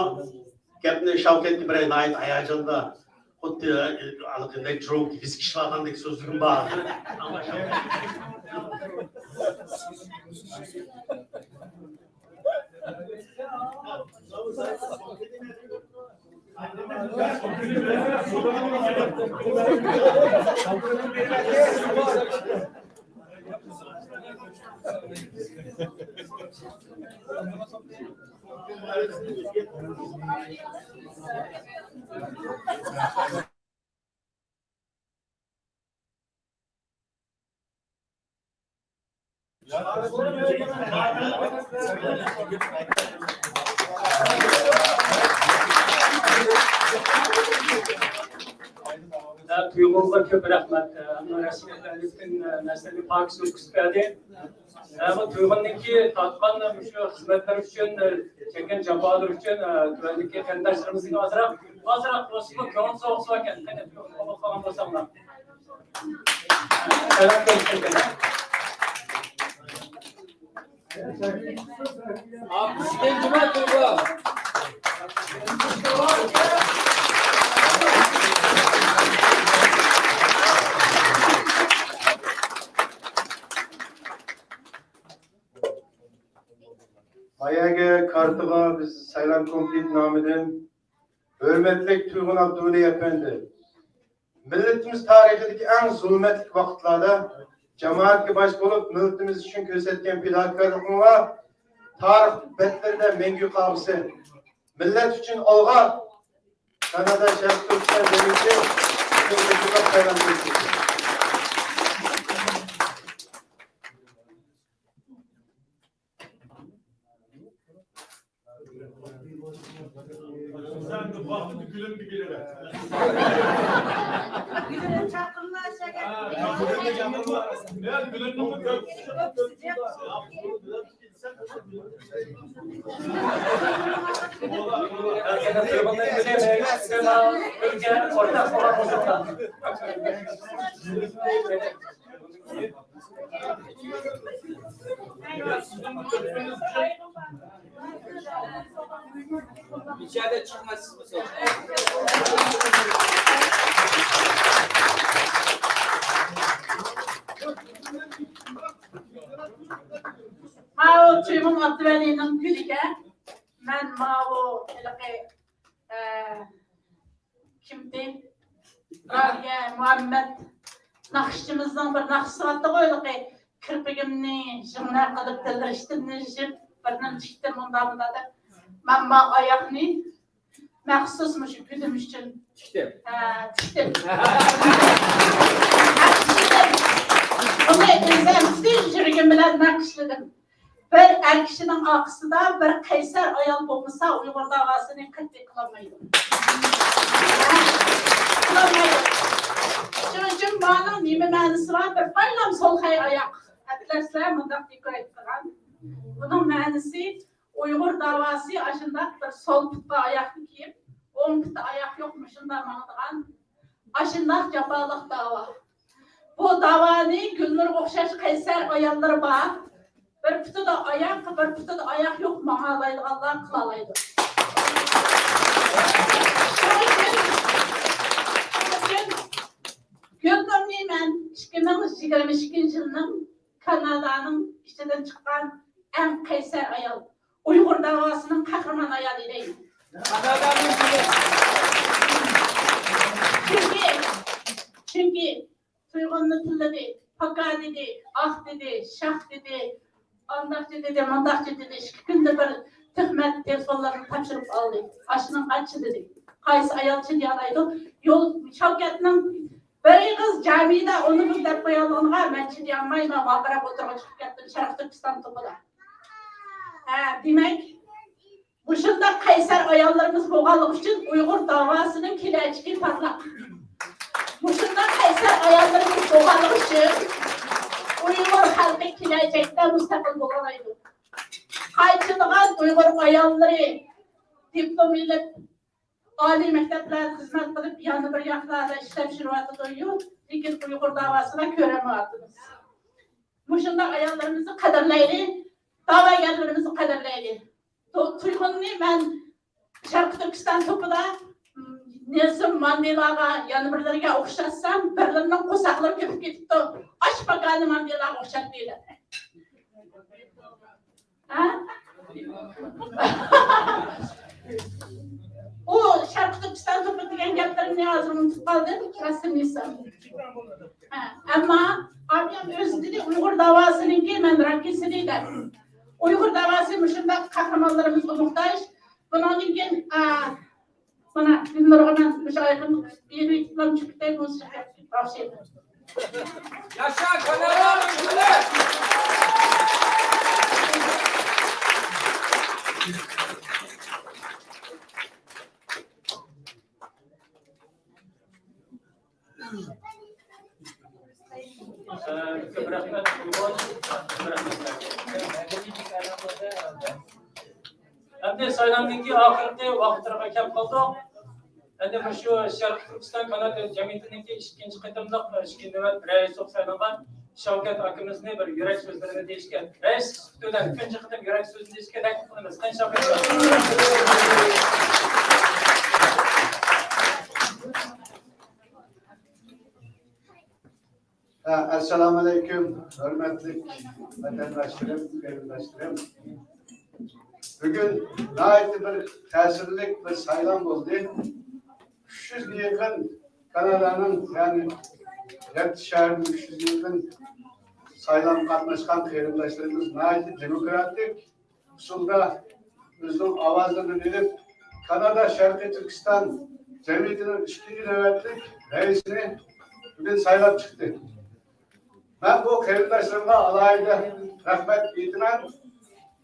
گەپنى شاۋكەتكە بېرەي، ناھايىتى ھاياجاندا، خۇددى ھېلىقى نەچچە رومكا ۋىسكى ئىچىۋالغاندەك سۆزلىرىم بار. ئەمما شاۋكەت تۇيغۇغا كۆپ رەھمەت. ئەمما رەسمىيەتلەردىن نەرسىلەرنى پاكىز ئۆتكۈزۈپ بەردى. ئەمما تۇيغۇنىڭكى تارتقان مۇشۇ خىزمەتلىرى ئۈچۈن، چەككەن جاپالىرى ئۈچۈن، تۆۋەندىكى قېرىنداشلىرىمىزدىن ئازراق، ئازراق بولسىمۇ كۆڭۈل سوغۇسى باركەن. قېنى، تۇيغۇننى قوبۇل قىلغان بولساڭلار. سەلام بېرىشكەن. ئاپىسىدىن جۇما تۇيغۇ. باياقى كارتىغا بىز سايلام كومىتېتى نامىدىن ھۆرمەتلىك تۇيغۇن ئابدۇۋەلى ئەپەندى، مىللىتىمىز تارىخىدىكى ئەڭ زۇلمەتلىك ۋاقىتلاردا جامائەتكە باش بولۇپ، مىللىتىمىز ئۈچۈن كۆرسەتكەن پىداكارلىقىڭلار تارىخ بەتلىرىدە مەڭگۈ قالغۇسى. مىللەت ئۈچۈن ئالغا! كانادا شەرقىي تۈركىستان جەمئىيىتى. ماۋۇ تۇيغۇن ئابدۇۋەلىنىڭ گۈلىگە مەن ماۋۇ ھېلىقى، ئە، كىمدى؟ رابىيە مۇھەممەد ناخشىچىمىزنىڭ بىر ناخشىسى بارتىغۇ، ھېلىقى كىرپىكىمنى ژىڭنە قىلىپ، دىللىرى ئىشتىن نىژىپ، بىر نېمە تىكتىم، مۇنداق، مۇنداق دەپ. مەن ما ئاياغنى مەخسۇس مۇشۇ گۈلۈم ئۈچۈن تىكتىم. ھە، تىكتىم. بۇنى ئۆزۈم پۈتۈن يۈرىكىم بىلەن نەقىشلىدىم. بىر ئەر كىشىنىڭ ئارقىسىدا بىر قەيسەر ئايال بولمىسا، ئۇيغۇر داۋاسىنى قەتئىي قىلالمايدۇ. قىلالمايدۇ. شۇنىڭ ئۈچۈن بۇنىڭ نېمە مەنىسى بار؟ بىر بايلام سول خەي ئاياق. ئەتلەسلەر مۇنداق دېكورېت قىلغان. بۇنىڭ مەنىسى ئۇيغۇر داۋاسى ئاشۇنداق بىر سول پۇتقا ئاياقنى كىيىپ، ئوڭ پۇتى ئاياق يوق، مۇشۇنداق ماڭىدىغان ئاشۇنداق جاپالىق داۋا. بۇ داۋانى گۈلنۇرغا ئوخشاش قەيسەر ئاياللىرى بار. بىر پۇتىدا ئاياق، بىر پۇتىدا ئاياق يوق ماڭالايدىغانلار قىلالايدۇ. شۇنىڭ ئۈچۈن، شۇنىڭ ئۈچۈن گۈلنۇرنى مەن ئىككى مىڭ يىگىرمە ئىككىنچى يىلنىڭ كانادانىڭ ئىچىدىن چىققان ئەڭ قەيسەر ئايال، ئۇيغۇر داۋاسىنىڭ قەھرىمان ئايالى دەيمەن. چۈنكى، چۈنكى تۇيغۇننى تىللىدى، پاكا دېدى، ئاھ دېدى، شاھ دېدى، ئانداقچە دېدى، مۇنداقچە دېدى. ئىككى كۈندە بىر تۆھمەت تېلېفونلىرىنى تاپشۇرۇپ ئالدى. ئاشۇنىڭغا چىدىدى. قايسى ئايال چىدىيالايدۇ؟ يول، شاۋكەتنىڭ بىر ئېغىز جامىدا ئۇنى بۇ دەپ قويالىغىنىغا مەن چىدىيالماي، مەن ۋارقىراپ ئوتتۇرىغا چىقىپ كەتتىم، شەرقىي تۈركىستان توپىدا. ھە، دېمەك، مۇشۇنداق قەيسەر ئاياللىرىمىز بولغانلىقى ئۈچۈن ئۇيغۇر داۋاسىنىڭ كېلەچىكى پارلاق. مۇشۇنداق قەيسەر ئاياللىرىمىز بولغانلىقى ئۈچۈن ئۇيغۇر خەلقى كېلەچەكتە مۇستەقىل بولالايدۇ. قايتىدىغان ئۇيغۇر ئاياللىرى دىپلوم ئېلىپ، ئالىي مەكتەپلەردە خىزمەت قىلىپ، يەنە بىر ياقلاردا ئىشلەپ يۈرۈۋاتىدۇ، لېكىن ئۇيغۇر داۋاسىدا كۆرەلمەيۋاتىمىز. مۇشۇنداق ئاياللىرىمىزنى قەدىرلەيلى، داۋاگەرلىرىمىزنى قەدىرلەيلى. تو-، تۇيغۇننى مەن شەرقىي تۈركىستان توپىدا، م، نېلسون ماندېلاغا، يەنە بىرلىرىگە ئوخشاتسام، بىرلىرىنىڭ قورساقلىرى كۆپۈپ كېتىپتۇ. ئاشۇ پاكانى ماندېلاغا ئوخشاتتى دەپ. ھە؟ ئۇ شەرقىي تۈركىستان توپى دېگەن گەپلىرىمنى ھازىر ئۇنتۇپ قالدىم، راستىنى ئېيتسام. ھە، ئەمما ئابىيام ئۆزى دېدى، ئۇيغۇر داۋاسىنىڭكى مەن راكېسىنى دەپ. ئۇيغۇر داۋاسى مۇشۇنداق قەھرىمانلىرىمىزغا موھتاج. بۇنىڭدىن كېيىن، ئا، مانا، گۈلنۇرغا مەن مۇشۇ ئايغىننى بېرىپ چىقىپ كېتەي، بۇ شەھەر تاۋسىيە. ياشا كانادا! كۆپ رەھمەت. ئەمدى سايلامدىكى ئاخىرقى ۋاقىتلارغا كەپ قالدۇق. ئەمدى مۇشۇ شەرقىي تۈركىستان كانادا جەمئىيىتىنىڭكى ئىككىنچى قېتىملىق، ئىككىنچى نۆۋەت رەئىس بولۇپ سايلانغان شاۋكەت ئاكىمىزنى بىر يۈرەك سۆزلىرىنى دېيىشكە، رەئىس سۈپىتى بىلەن تۇنجى قېتىم يۈرەك سۆزىنى دېيىشكە تەكلىپ قىلىمىز. قېنى شاۋكەت ئاكا. ھە، ئەسسالامۇئەلەيكۇم، ھۆرمەتلىك ۋەتەنداشلىرىم، قېرىنداشلىرىم. بۈگۈن ناھايىتى بىر تەسىرلىك بىر سايلام بولدى. ئۈچ يۈزگە يېقىن كانادانىڭ، يەنى يەتتە شەھەردىن ئۈچ يۈزگە يېقىن سايلامغا قاتناشقان قېرىنداشلىرىمىز ناھايىتى دېموكراتىك ئۇسۇلدا ئۆزىنىڭ ئاۋازلىرىنى بېرىپ، كانادا شەرقىي تۈركىستان جەمئىيىتىنىڭ ئىككىنچى نۆۋەتلىك رەئىسىنى بۈگۈن سايلاپ چىقتى. مەن بۇ قېرىنداشلىرىمغا ئالاھىدە رەھمەت ئېيتىمەن.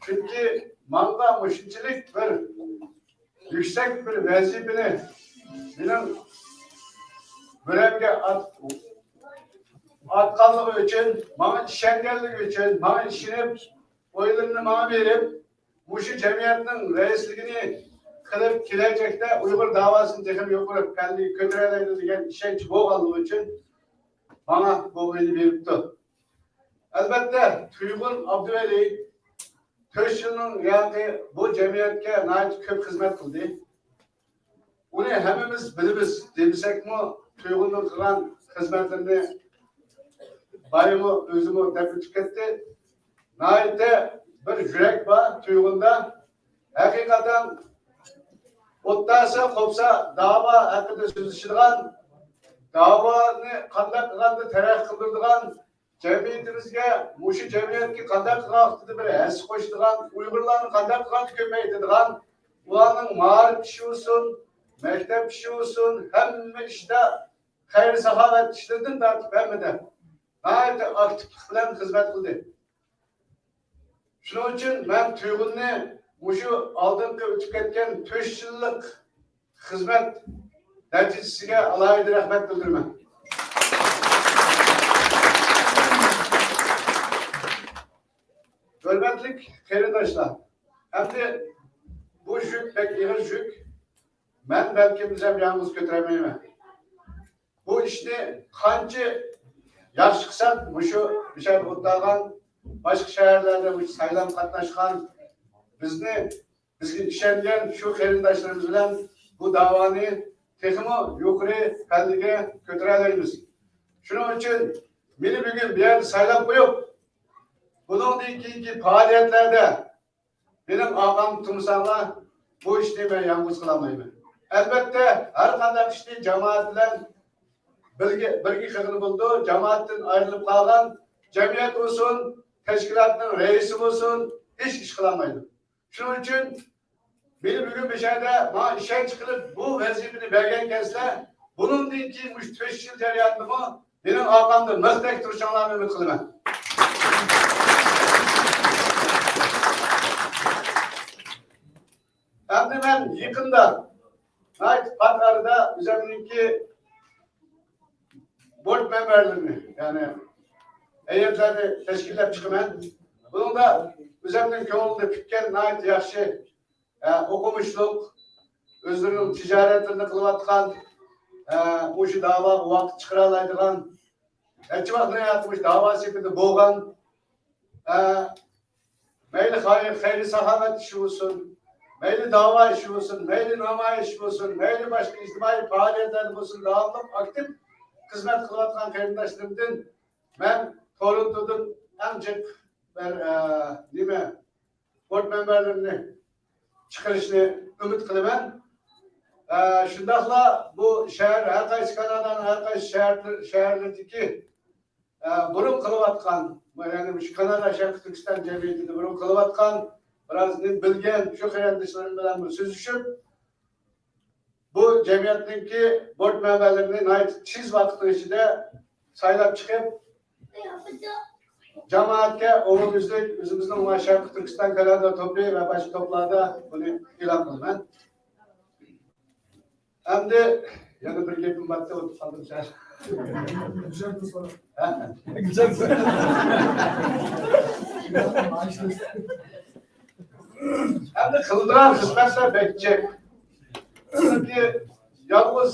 چۈنكى ماڭا مۇشۇنچىلىك بىر يۈكسەك بىر ۋەزىپىنى مېنىڭ مۈرەمگە ئارت-، ئارتقانلىقى ئۈچۈن، ماڭا ئىشەنگەنلىكى ئۈچۈن، ماڭا ئىشىنىپ، ئويلىرىنى ماڭا بېرىپ، مۇشۇ جەمئىيەتنىڭ رەئىسلىكىنى قىلىپ، كېلەچەكتە ئۇيغۇر داۋاسىنى تېخىمۇ يۇقىرى پەللىگە كۆتۈرەلەيدۇ دېگەن ئىشەنچ بولغانلىقى ئۈچۈن ماڭا بۇ ئوينى بېرىپتۇ. ئەلۋەتتە، تۇيغۇن ئابدۇۋەلى تۆت يىلنىڭ ياقى بۇ جەمئىيەتكە ناھايىتى كۆپ خىزمەت قىلدى. ئۇنى ھەممىمىز بىلىمىز دېمىسەكمۇ، تۇيغۇننىڭ قىلغان خىزمەتلىرىنى بايىمۇ ئۆزىمۇ دەپ ئۆتۈپ كەتتى. ناھايىتى بىر يۈرەك بار تۇيغۇندا. ھەقىقەتەن ئوتتاسا قوپسا داۋا ھەققىدە سۆزلىشىدىغان، داۋانى قانداق قىلغاندا تەرەققىي قىلدۇرىدىغان، جەمئىيىتىمىزگە، مۇشۇ جەمئىيەتكە قانداق قىلغان ۋاقتىدا بىر ھەسسە قوشىدىغان، ئۇيغۇرلارنى قانداق قىلغاندا كۆپەيتىدىغان، ئۇلارنىڭ مائارىپ ئىشى بولسۇن، مەكتەپ ئىشى بولسۇن، ھەممە ئىشتا خەير-ساخاۋەت ئىشلىرىدىن تارتىپ ھەممىدە ناھايىتى ئاكتىپلىق بىلەن خىزمەت قىلدى. شۇنىڭ ئۈچۈن مەن تۇيغۇننى مۇشۇ ئالدىنقى ئۆتۈپ كەتكەن تۆت يىللىق خىزمەت نەتىجىسىگە ئالاھىدە رەھمەت بىلدۈرىمەن. ھۆرمەتلىك قېرىنداشلار، ئەمدى بۇ يۈك بەك ئېغىر يۈك. مەن بەلكىم ئۆزۈم يالغۇز كۆتۈرەلمەيمەن. بۇ ئىشنى قانچە ياخشى قىلساق، مۇشۇ بىشار ئوتتاغان، باشقا شەھەرلەردە مۇشۇ سايلام قاتناشقان، بىزنى، بىزگە ئىشەنگەن شۇ قېرىنداشلىرىمىز بىلەن بۇ داۋانى تېخىمۇ يۇقىرى پەللىگە كۆتۈرەلەيمىز. شۇنىڭ ئۈچۈن مېنى بۈگۈن بۇ يەردە سايلاپ قويۇپ، بۇنىڭدىن كېيىنكى پائالىيەتلەردە مېنىڭ ئارقامدا تۇرمىساڭلار، بۇ ئىشنى مەن يالغۇز قىلالمايمەن. ئەلۋەتتە، ھەر قانداق ئىشنى جامائەت بىلەن بىرگە، بىرگە قىلغىلى بولىدۇ. جامائەتتىن ئايرىلىپ قالغان جەمئىيەت بولسۇن، تەشكىلاتنىڭ رەئىسى بولسۇن، ھېچ ئىش قىلالمايدۇ. شۇنىڭ ئۈچۈن مېنى بۈگۈن بۇ يەردە ماڭا ئىشەنچ قىلىپ، بۇ ۋەزىپىنى بەرگەنكەنسىلەر، بۇنىڭدىن كېيىن مۇشۇ تۆت يىل جەريانىدىمۇ مېنىڭ ئارقامدا مىختەك تۇرۇشۇڭلارنى ئۈمىد قىلىمەن. ئەمدى مەن يېقىندا، ناھايىتى پات ئارىدا ئۆزۈمنىڭكى بورد مەنبەلىرىنى، يەنى ھەيئەتلەرنى تەشكىللەپ چىقىمەن. بۇنىڭدا ئۆزۈمنىڭ كۆڭلۈمدە پۈتكەن ناھايىتى ياخشى، ئە، ئوقۇمۇشلۇق، ئۆزلىرىنىڭ تىجارەتلىرىنى قىلىۋاتقان، ئە، مۇشۇ داۋاغا ۋاقىت چىقىرالايدىغان، نەچچە ۋاقىتنى ھاياتىمىز داۋا سېپىدە بولغان، ئە، مەيلى خەير، خەير-ساخاۋەت ئىشى بولسۇن، مەيلى داۋا ئىشى بولسۇن، مەيلى نامايىش بولسۇن، مەيلى باشقا ئىجتىمائىي پائالىيەتلەردە بولسۇن، داۋاملىق ئاكتىپ خىزمەت قىلىۋاتقان قېرىنداشلىرىمدىن مەن تورونتودىن ئەڭ جىق بىر، ئە، نېمە، بورد مەنبەلىرىنى چىقىرىشنى ئۈمىد قىلىمەن. ئە، شۇنداقلا بۇ شەھەر، ھەر قايسى كانادانىڭ ھەر قايسى شەھەر، شەھەرلىرىدىكى بۇرۇن قىلىۋاتقان، يەنى مۇشۇ كانادا شەرقىي تۈركىستان جەمئىيىتىدە بۇرۇن قىلىۋاتقان، بىرازنى بىلگەن شۇ قېرىنداشلىرىم بىلەن سۆزلىشىپ، بۇ جەمئىيەتنىڭكى بورد مەنبەلىرىنى ناھايىتى تېز ۋاقىتنىڭ ئىچىدە سايلاپ چىقىپ، جامائەتكە ئومۇميۈزلۈك ئۆزىمىزنىڭ مانا شەرقىي تۈركىستان كانادا توپى ۋە باشقا توپلاردا بۇنى ئېلان قىلىمەن. ئەمدى يەنە بىر گېپىم بارتى، ئۇنتۇپ قالدىم سەل. ھە؟ ئەمدى قىلىدىغان خىزمەتلەر بەك جىق. چۈنكى يالغۇز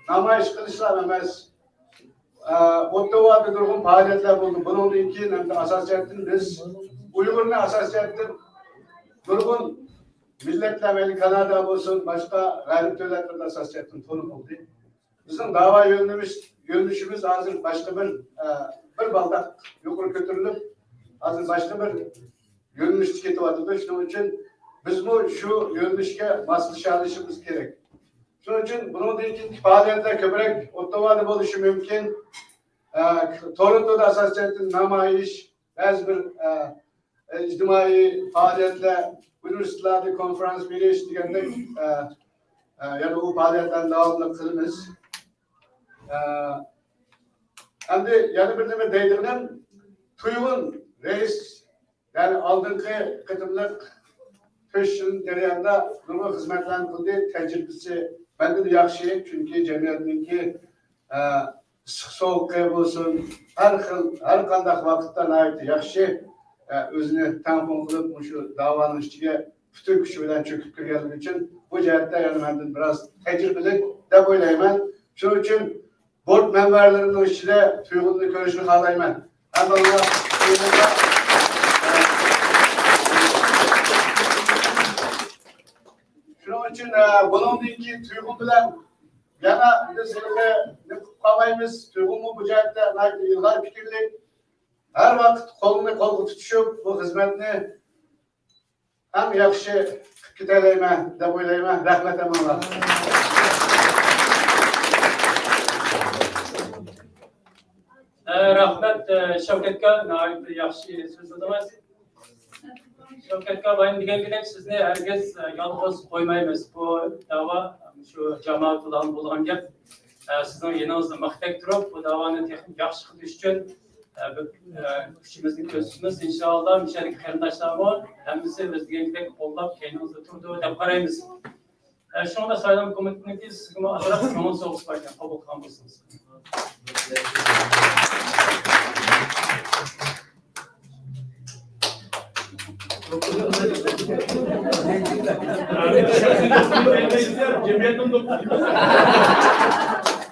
نامايىش قىلىشلا ئەمەس، ئە، ئوتتۇرا ۋادىدە نۇرغۇن پائالىيەتلەر بولدى. بۇنىڭدىن كېيىن ئەمدى ئاساسىي جەھەتتىن بىز ئۇيغۇرنى ئاساسىي جەھەتتىن نۇرغۇن مىللەتلەر، مەيلى كانادا بولسۇن، باشقا غەرب دۆلەتلىرىدە ئاساسىي جەھەتتىن تونۇپ بولدى. بىزنىڭ داۋا يۆنىلىش، يۆنىلىشىمىز ھازىر باشقا بىر، ئە، بىر بالداق يۇقىرى كۆتۈرۈلۈپ، ھازىر باشقا بىر يۆنىلىشتە كېتىۋاتىدۇ. شۇنىڭ ئۈچۈن بىزمۇ شۇ يۆنىلىشكە ماسلىشالىشىمىز كېرەك. شۇنىڭ ئۈچۈن بۇنىڭدىن كېيىنكى پائالىيەتلەر كۆپرەك ئوتتۇرا ۋادىدە بولۇشى مۇمكىن. ئە، تورونتودا ئاساسىي جەھەتتىن نامايىش، بەزى بىر، ئە، ئىجتىمائىي پائالىيەتلەر، ئۇنىۋېرسىتېتلاردا كونفېرانس بېرىش دېگەندەك، ئە، ئە، يەنە ئۇ پائالىيەتلەرنى داۋاملىق قىلىمىز. ئە، ئەمدى يەنە بىر نېمە دەيدىغىنىم، تۇيغۇن رەئىس، يەنى ئالدىنقى قېتىملىق تۆت يىل جەريانىدا نۇرغۇن خىزمەتلەرنى قىلدى، تەجرىبىسى مەندىن ياخشى، چۈنكى جەمئىيەتنىڭكى، ئە، ئىسسىق سوغۇقى بولسۇن، ھەر خىل، ھەر قانداق ۋاقىتتا ناھايىتى ياخشى، ئە، ئۆزىنى تەڭپۇڭ قىلىپ، مۇشۇ داۋانىڭ ئىچىگە پۈتۈن كۈچى بىلەن چۆكۈپ كىرگەنلىكى ئۈچۈن، بۇ جەھەتتە يەنە مەندىن بىراز تەجرىبىلىك دەپ ئويلايمەن. شۇنىڭ ئۈچۈن بورد مەنبەلىرىنىڭ ئىچىدە تۇيغۇننى كۆرۈشنى خالايمەن. ھەممىڭلار شۇنىڭ ئۈچۈن، ئە، بۇنىڭدىن كېيىن تۇيغۇن بىلەن يەنە بىز ھېلىقى نېمە قىلىپ قالمايمىز. تۇيغۇنمۇ بۇ جەھەتتە ناھايىتى ئىلغار پىكىرلىك. ھەر ۋاقىت قولىنى قولغا تۇتۇشۇپ، بۇ خىزمەتنى ئەڭ ياخشى قىلىپ كېتەلەيمەن دەپ ئويلايمەن. رەھمەت ھەممىڭلارغا. ئە، رەھمەت، ئە، شەۋكەتكا ناھايىتى ياخشى سۆزلىدىڭىز. شەۋكەتكا بايام دېگەنكىدەك سىزنى ھەرگىز، ئە، يالغۇز قويمايمىز. بۇ داۋا شۇ جامائەت بىلەن بولغان گەپ. ئە، سىزنىڭ يېنىڭىزدا مىخ تەك تۇرۇپ، بۇ داۋانى تېخىمۇ ياخشى قىلىش ئۈچۈن، ئە، بىر، ئە، كۈچىمىزنى كۆرسىتىمىز. ئىنشائاللا، مۇشۇ يەردىكى قېرىنداشلارمۇ ھەممىسى بىز دېگەندەك قوللاپ، كەينىڭىزدە تۇرىدۇ دەپ قارايمىز. ئە، شۇڭا سايلام كومىتېتىنىڭكى سىزگىمۇ ئازراق كۆڭۈل سوغۇسى بار ئىكەن، قوبۇل قىلغان بولسىڭىز.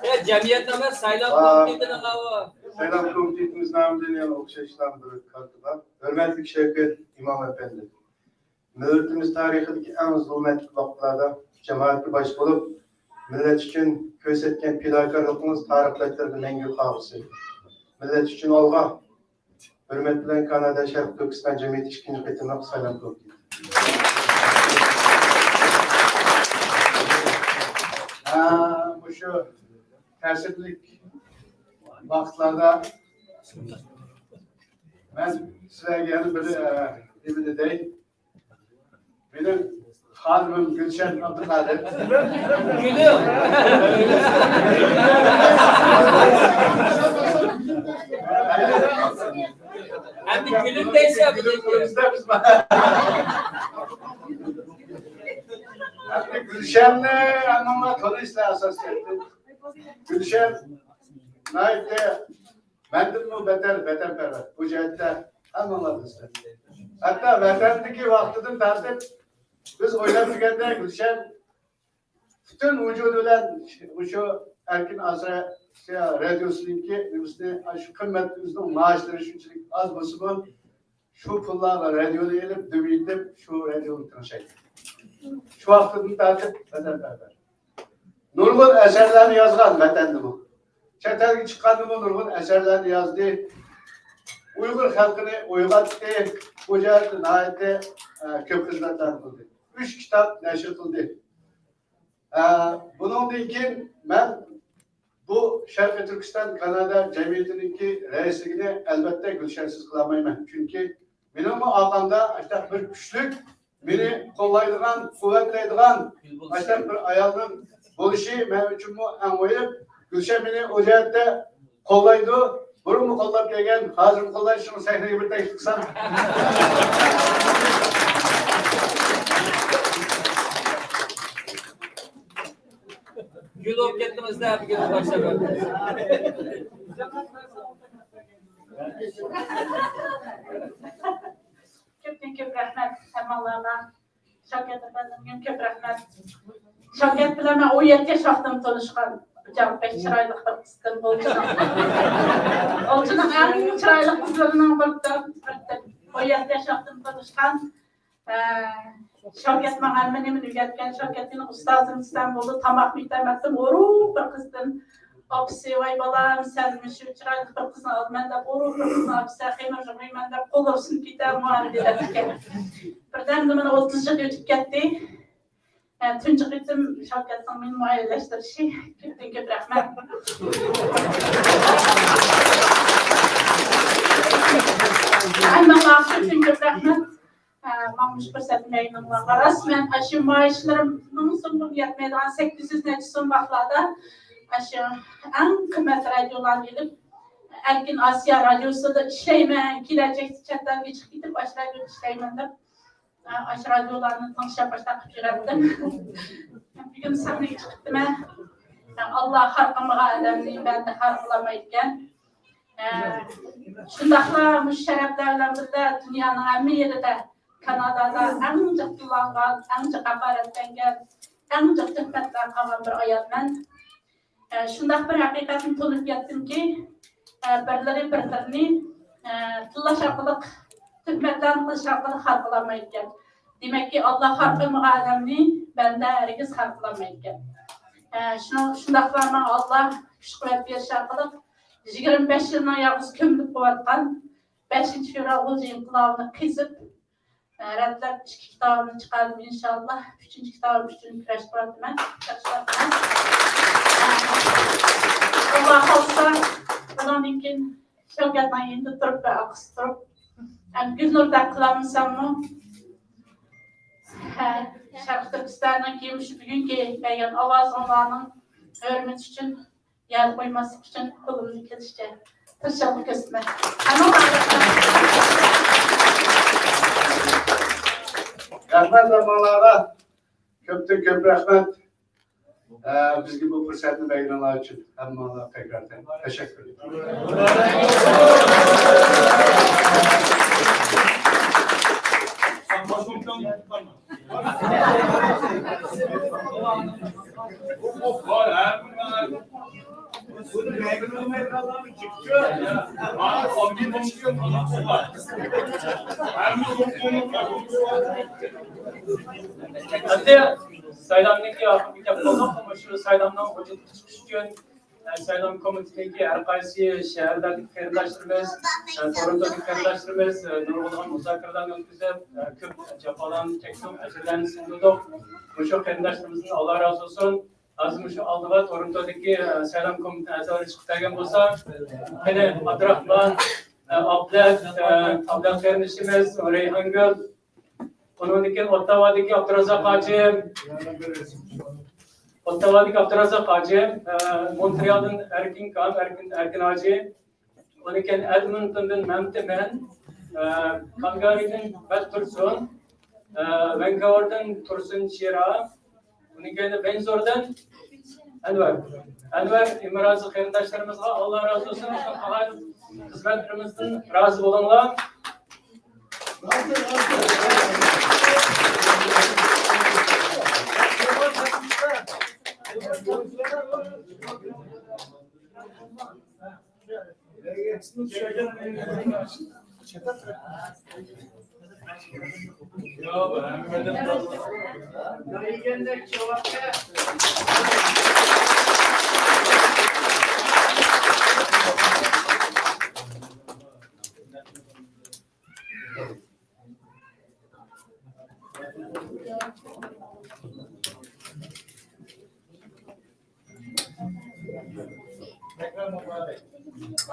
يا، جەمئىيەت ئەمەس، سايلام كومىتېتىنىڭ ئاۋۇ. سايلام كومىتېتىمىز نامىدىن يەنە ئوخشاشلا بىر كارتا بار. ھۆرمەتلىك شەۋكەت ئىمام ئەپەندى. مىللىتىمىز تارىخىدىكى ئەڭ زۇلمەتلىك ۋاقىتلاردا جامائەتكە باش بولۇپ، مىللەت ئۈچۈن كۆرسەتكەن پىداكارلىقىڭىز تارىخ دەپتىرىدە مەڭگۈ قالغۇسى. مىللەت ئۈچۈن ئالغا! ھۆرمەت بىلەن كانادا شەرقىي تۈركىستان جەمئىيىتى ئىككىنچى قېتىملىق سايلام كومىتېتى. ھە، مۇشۇ تەسىرلىك ۋاقىتلاردا مەن سىلەرگە يەنە بىر، ئە، نېمىنى دەي. مېنىڭ خانىمىم گۈلشەن ئابدۇقادىر. گۈلۈم. ئەمدى گۈلۈم دەيسەن بۇنى. ئەمدى گۈلشەننى ھەممىڭلار تونۇيسىلەر ئاساسەن. گۈلشەن ناھايىتى مەندىنمۇ بەتەر ۋەتەنپەرۋەر. بۇ جەھەتتە ھەممىڭلار بىلىسىلەر. ھەتتا ۋەتەندىكى ۋاقتىدىن تارتىپ بىز ئويلاپ يۈرگەندەك، گۈلشەن پۈتۈن ۋۇجۇدى بىلەن مۇشۇ ئەركىن ئاسىيا رادىيوسىنىڭكى نېمىسىنى، شۇ قىممەت، ئۆزىنىڭ مائاشلىرى شۇنچىلىك ئاز بولسىمۇ، شۇ پۇللارغا رادىيونى ئېلىپ، دۈم ئېتىپ، شۇ رادىيونى تىڭشايتتى. شۇ ۋاقتىدىن تارتىپ ۋەتەنپەرۋەر. نۇرغۇن ئەسەرلەرنى يازغان ۋەتەندىمۇ. چەت ئەلگە چىققاندىمۇ نۇرغۇن ئەسەرلەرنى يازدى. ئۇيغۇر خەلقىنى ئويغاتتى. بۇ جەھەتتە ناھايىتى، ئە، كۆپ خىزمەتلەرنى قىلدى. ئۈچ كىتاب نەشر قىلدى. ئە، بۇنىڭدىن كېيىن مەن بۇ شەرقىي تۈركىستان كانادا جەمئىيىتىنىڭكى رەئىسلىكىنى ئەلۋەتتە گۈلشەنسىز قىلالمايمەن. چۈنكى مېنىڭمۇ ئارقامدا ئاشۇنداق بىر كۈچلۈك، مېنى قوللايدىغان، قۇۋۋەتلەيدىغان ئاشۇنداق بىر ئايالنىڭ بولۇشى مەن ئۈچۈنمۇ ئەڭ مۇھىم. گۈلشەن مېنى ئۇ جەھەتتە قوللايدۇ. بۇرۇنمۇ قوللاپ كەلگەن، ھازىرمۇ قوللايدۇ. شۇڭا سەھنىگە بىر تەكلىپ قىلسام. گۈل بولۇپ كەتتىڭىز-دە، بۈگۈن باشلاپ. كۆپتىن كۆپ رەھمەت ھەممىڭلارغا. شاۋكەت ئەپەندىمگە كۆپ رەھمەت. شاۋكەت بىلەن مەن ئون يەتتە ياش ۋاقتىم تونۇشقان. جان بەك چىرايلىق بىر قىزدىن، غۇلجىنىڭ. غۇلجىنىڭ ئەڭ چىرايلىق قىزلىرىنىڭ بىرىدىن، بىرىدىن. ئون يەتتە ياش ۋاقتىم تونۇشقان. ئە، شاۋكەت ماڭا ھەممە نېمىنى ئۆگەتكەن. شاۋكەت مېنىڭ ئۇستازىم دېسەم بولىدۇ. تاماقمۇ يېتەلمەپتىم، ھورۇق بىر قىزدىن ئاپىسى، ۋاي بالام، سەن مۇشۇ چىرايلىق بىر قىزنى ئالىمەن دەپ، ھورۇق بىر قىزنى ئاپىسى، خېمىر يۇمۇيمەن دەپ، قوللىرى سۇنۇپ كېتەر مۇئەللىم دەپتىكەن. بىردەمدە مانا ئوتتۇز يىل ئۆتۈپ كەتتى. ئە، تۇنجى قېتىم شاۋكەتنىڭ مېنى مۇئەييەنلەشتۈرۈشى. كۆپتىن كۆپ رەھمەت. ھەممىڭلارغا كۆپتىن كۆپ رەھمەت. ئە، ماڭا مۇشۇ پۇرسەتنى بەرگىنىڭلارغا. راست، مەن ئاشۇ مائاشلىرىم مىڭ سومغىمۇ يەتمەيدىغان سەككىز يۈز نەچچە سوم ۋاقىتلاردا ئاشۇ ئەڭ قىممەت رادىيولارنى ئېلىپ، ئەركىن ئاسىيا رادىيوسىدا ئىشلەيمەن، كېلەچەكتە چەت ئەلگە چىقىپ كېتىپ ئاشۇ رادىيودا ئىشلەيمەن دەپ، ئاشۇ رادىيولارنى تىڭشاپ باشلاپ قىلىپ يۈرەتتىم. بۈگۈن سەھنىگە چىقىپتىمەن. ئاللا خار قىلمىغان ئادەمنى بەندە خار قىلالمايدىكەن. شۇنداقلا مۇشۇ شەرەپلەر بىلەن بىللە دۇنيانىڭ ھەممە يېرىدە، كانادادا ئەڭ جىق تىللانغان، ئەڭ جىق ھاقارەتلەنگەن، ئەڭ جىق تۆھمەتلەر قىلغان بىر ئايالمەن. ئە، شۇنداق بىر ھەقىقەتنى تونۇپ يەتتىمكى، ئە، بىرلىرى بىرلىرىنى، ئە، تىللاش ئارقىلىق، تۆھمەتلەرنى قىلىش ئارقىلىق خار قىلالمايدىكەن. دېمەككى، ئاللا خار قىلمىغان ئادەمنى بەندە ھەرگىز خار قىلالمايدىكەن. ئە، شۇنىڭ، شۇنداقلا ماڭا ئاللا كۈچ-قۇۋۋەت بېرىش ئارقىلىق يىگىرمە بەش يىلنىڭ يالغۇز كۆمۈلۈپ قېلىۋاتقان بەشىنچى فېۋرال غۇلجا ئىنقىلابىنى قېزىپ، رەتلەپ ئىككى كىتابىمنى چىقاردىم، ئىنشاللا. ئۈچىنچى كىتابىم ئۈچۈن كۈرەش قىلىۋاتىمەن. ئاللا خالىسا، بۇنىڭدىن كېيىن شاۋكەتنىڭ يېنىدا تۇرۇپ ۋە ئارقىسىدا تۇرۇپ، ھەم گۈلنۇردەك قىلالمىساممۇ، ھە، شەرقىي تۈركىستاننىڭ كېيىن مۇشۇ بۈگۈنكى بەرگەن ئاۋازىڭلارنىڭ ھۆرمىتى ئۈچۈن يەردە قويماسلىق ئۈچۈن قولۇمدىن كېلىشىچە تىرىشچانلىق كۆرسىتىمەن. ھەممىڭلارغا رەھمەت، ھەممىڭلارغا كۆپتىن كۆپ رەھمەت. ئە، بىزگە بۇ پۇرسەتنى بەرگىنىڭلار ئۈچۈن ھەممىڭلارغا تەكرار تەشەككۈر. ئەمدى سايلامنىڭكى ئاخىرىغا كەپ قالدۇق. مۇشۇ سايلامنىڭ ۋۇجۇدقا چىقىشى ئۈچۈن سايلام كومىتېتىدىكى ھەر قايسى شەھەرلەردىكى قېرىنداشلىرىمىز، تورونتودىكى قېرىنداشلىرىمىز نۇرغۇنلىغان مۇزاكىرىلەرنى ئۆتكۈزۈپ، كۆپ جاپالارنى چەكتۇق، ئەجىرلەرنى سىڭدۈردۇق. مۇشۇ قېرىنداشلىرىمىزدىن ئاللا رازى بولسۇن. ھازىر مۇشۇ ئالدىغا تورونتودىكى سايلام كومىتېتى ئەزالىرى چىقىپ كەلگەن بولسا، قېنى ئابدۇراخمان، ئابلەت، ئابلەت قېرىندىشىمىز، رەيھانگۈل، ئۇنىڭدىن كېيىن ئوتتاۋادىكى ئابدۇرازاق ھاجى، ئوتتاۋادىكى ئابدۇرازاق ھاجى، ئە، مونترېئالدىن ئەركىن كان، ئەركىن، ئەركىن ھاجى، ئۇنىڭدىن كېيىن ئەدمونتوندىن مەمتىمىن، ئە، كالگارىدىن بەت تۇرسۇن، ئە، ۋانكوۋېردىن تۇرسۇن شىرا، ئۇنىڭدىن كېيىن ۋىندزوردىن ئەنۋەر. ئەنۋەر ئىمرازى قېرىنداشلىرىمىزغا ئاللا رازى بولسۇن. قىلغان خىزمەتلىرىمىزدىن رازى بولۇڭلار.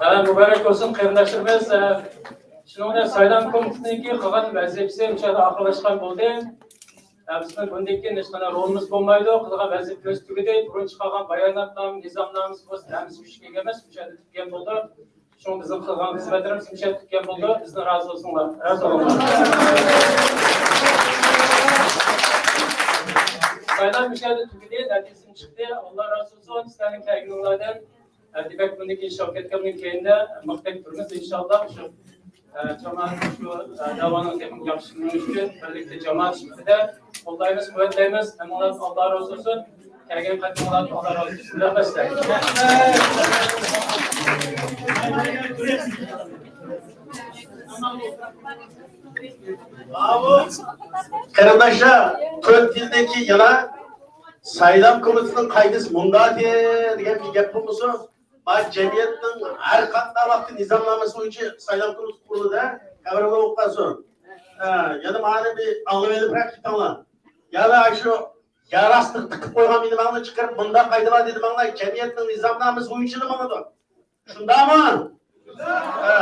مۇبارەك بولسۇن قېرىنداشلىرىمىز. شۇنىڭ بىلەن سايلام كومىتېتىنىڭكى قىلغان ۋەزىپىسى مۇشۇ يەردە ئاخىرلاشقان بولدى. بىزنىڭ بۇندىن كېيىن ھېچقانداق رولىمىز بولمايدۇ. قىلغان ۋەزىپىمىز تۈگىدى. بۇرۇن چىقارغان باياناتنامە، نىزامنامىسى بولسا ھەممىسى مۇشۇ كەلگەن ئەمەس، مۇشۇ يەردە پۈتكەن بولدى. شۇڭا بىزنىڭ قىلغان خىزمەتلىرىمىز مۇشۇ يەردە پۈتكەن بولدى. بىزدىن رازى بولسۇڭلار. رازى بولۇڭلار. سايلام مۇشۇ يەردە تۈگىدى. نەتىجىسى چىقتى. ئاللا رازى بولسۇن سىلەرنىڭ كەلگىنىڭلاردىن. ئە، دېمەك، بۇندىن كېيىن شاۋكەت ئاكامنىڭ كەينىدە مىخ تەگدۈرىمىز ئىنشاللا. شۇ، ئە، جامائەت شۇ، ئە، داۋانىڭ تېخىمۇ ياخشى مېڭىشى ئۈچۈن بىرلىكتە جامائەت سۈپىتىدە قوللايمىز، قۇۋۋەتلەيمىز. ھەممىڭلار ئاللا رازى بولسۇن. كەلگەن قېتىملاردا ئاللا رازى بولسۇن. رەھمەت سىلەرگە. قېرىنداشلار، تۆت يىلدىن كېيىن يەنە سايلام كومىتېتىنىڭ قائىدىسى مۇنداق دېگەن بىر گەپ بولمىسۇن. ما جەمئىيەتنىڭ ھەر قانداق ۋاقتى نىزامنامىسى بويىچە سايلام كومىتېتى قۇرۇلىدۇ. خەۋىرىڭلار بولۇپ قالسۇن. ھە، يەنە مانا بىر ئاڭلىۋېلىپ كېتىڭلار. يەنە شۇ يار ئاستىغا تىقىپ قويغان مېنى ماڭا چىقىرىپ، مۇنداق قائىدە بار دېدى ماڭا، جەمئىيەتنىڭ نىزامنامىسى بويىچىلا ماڭىدۇ. شۇنداقمۇ؟ ھە.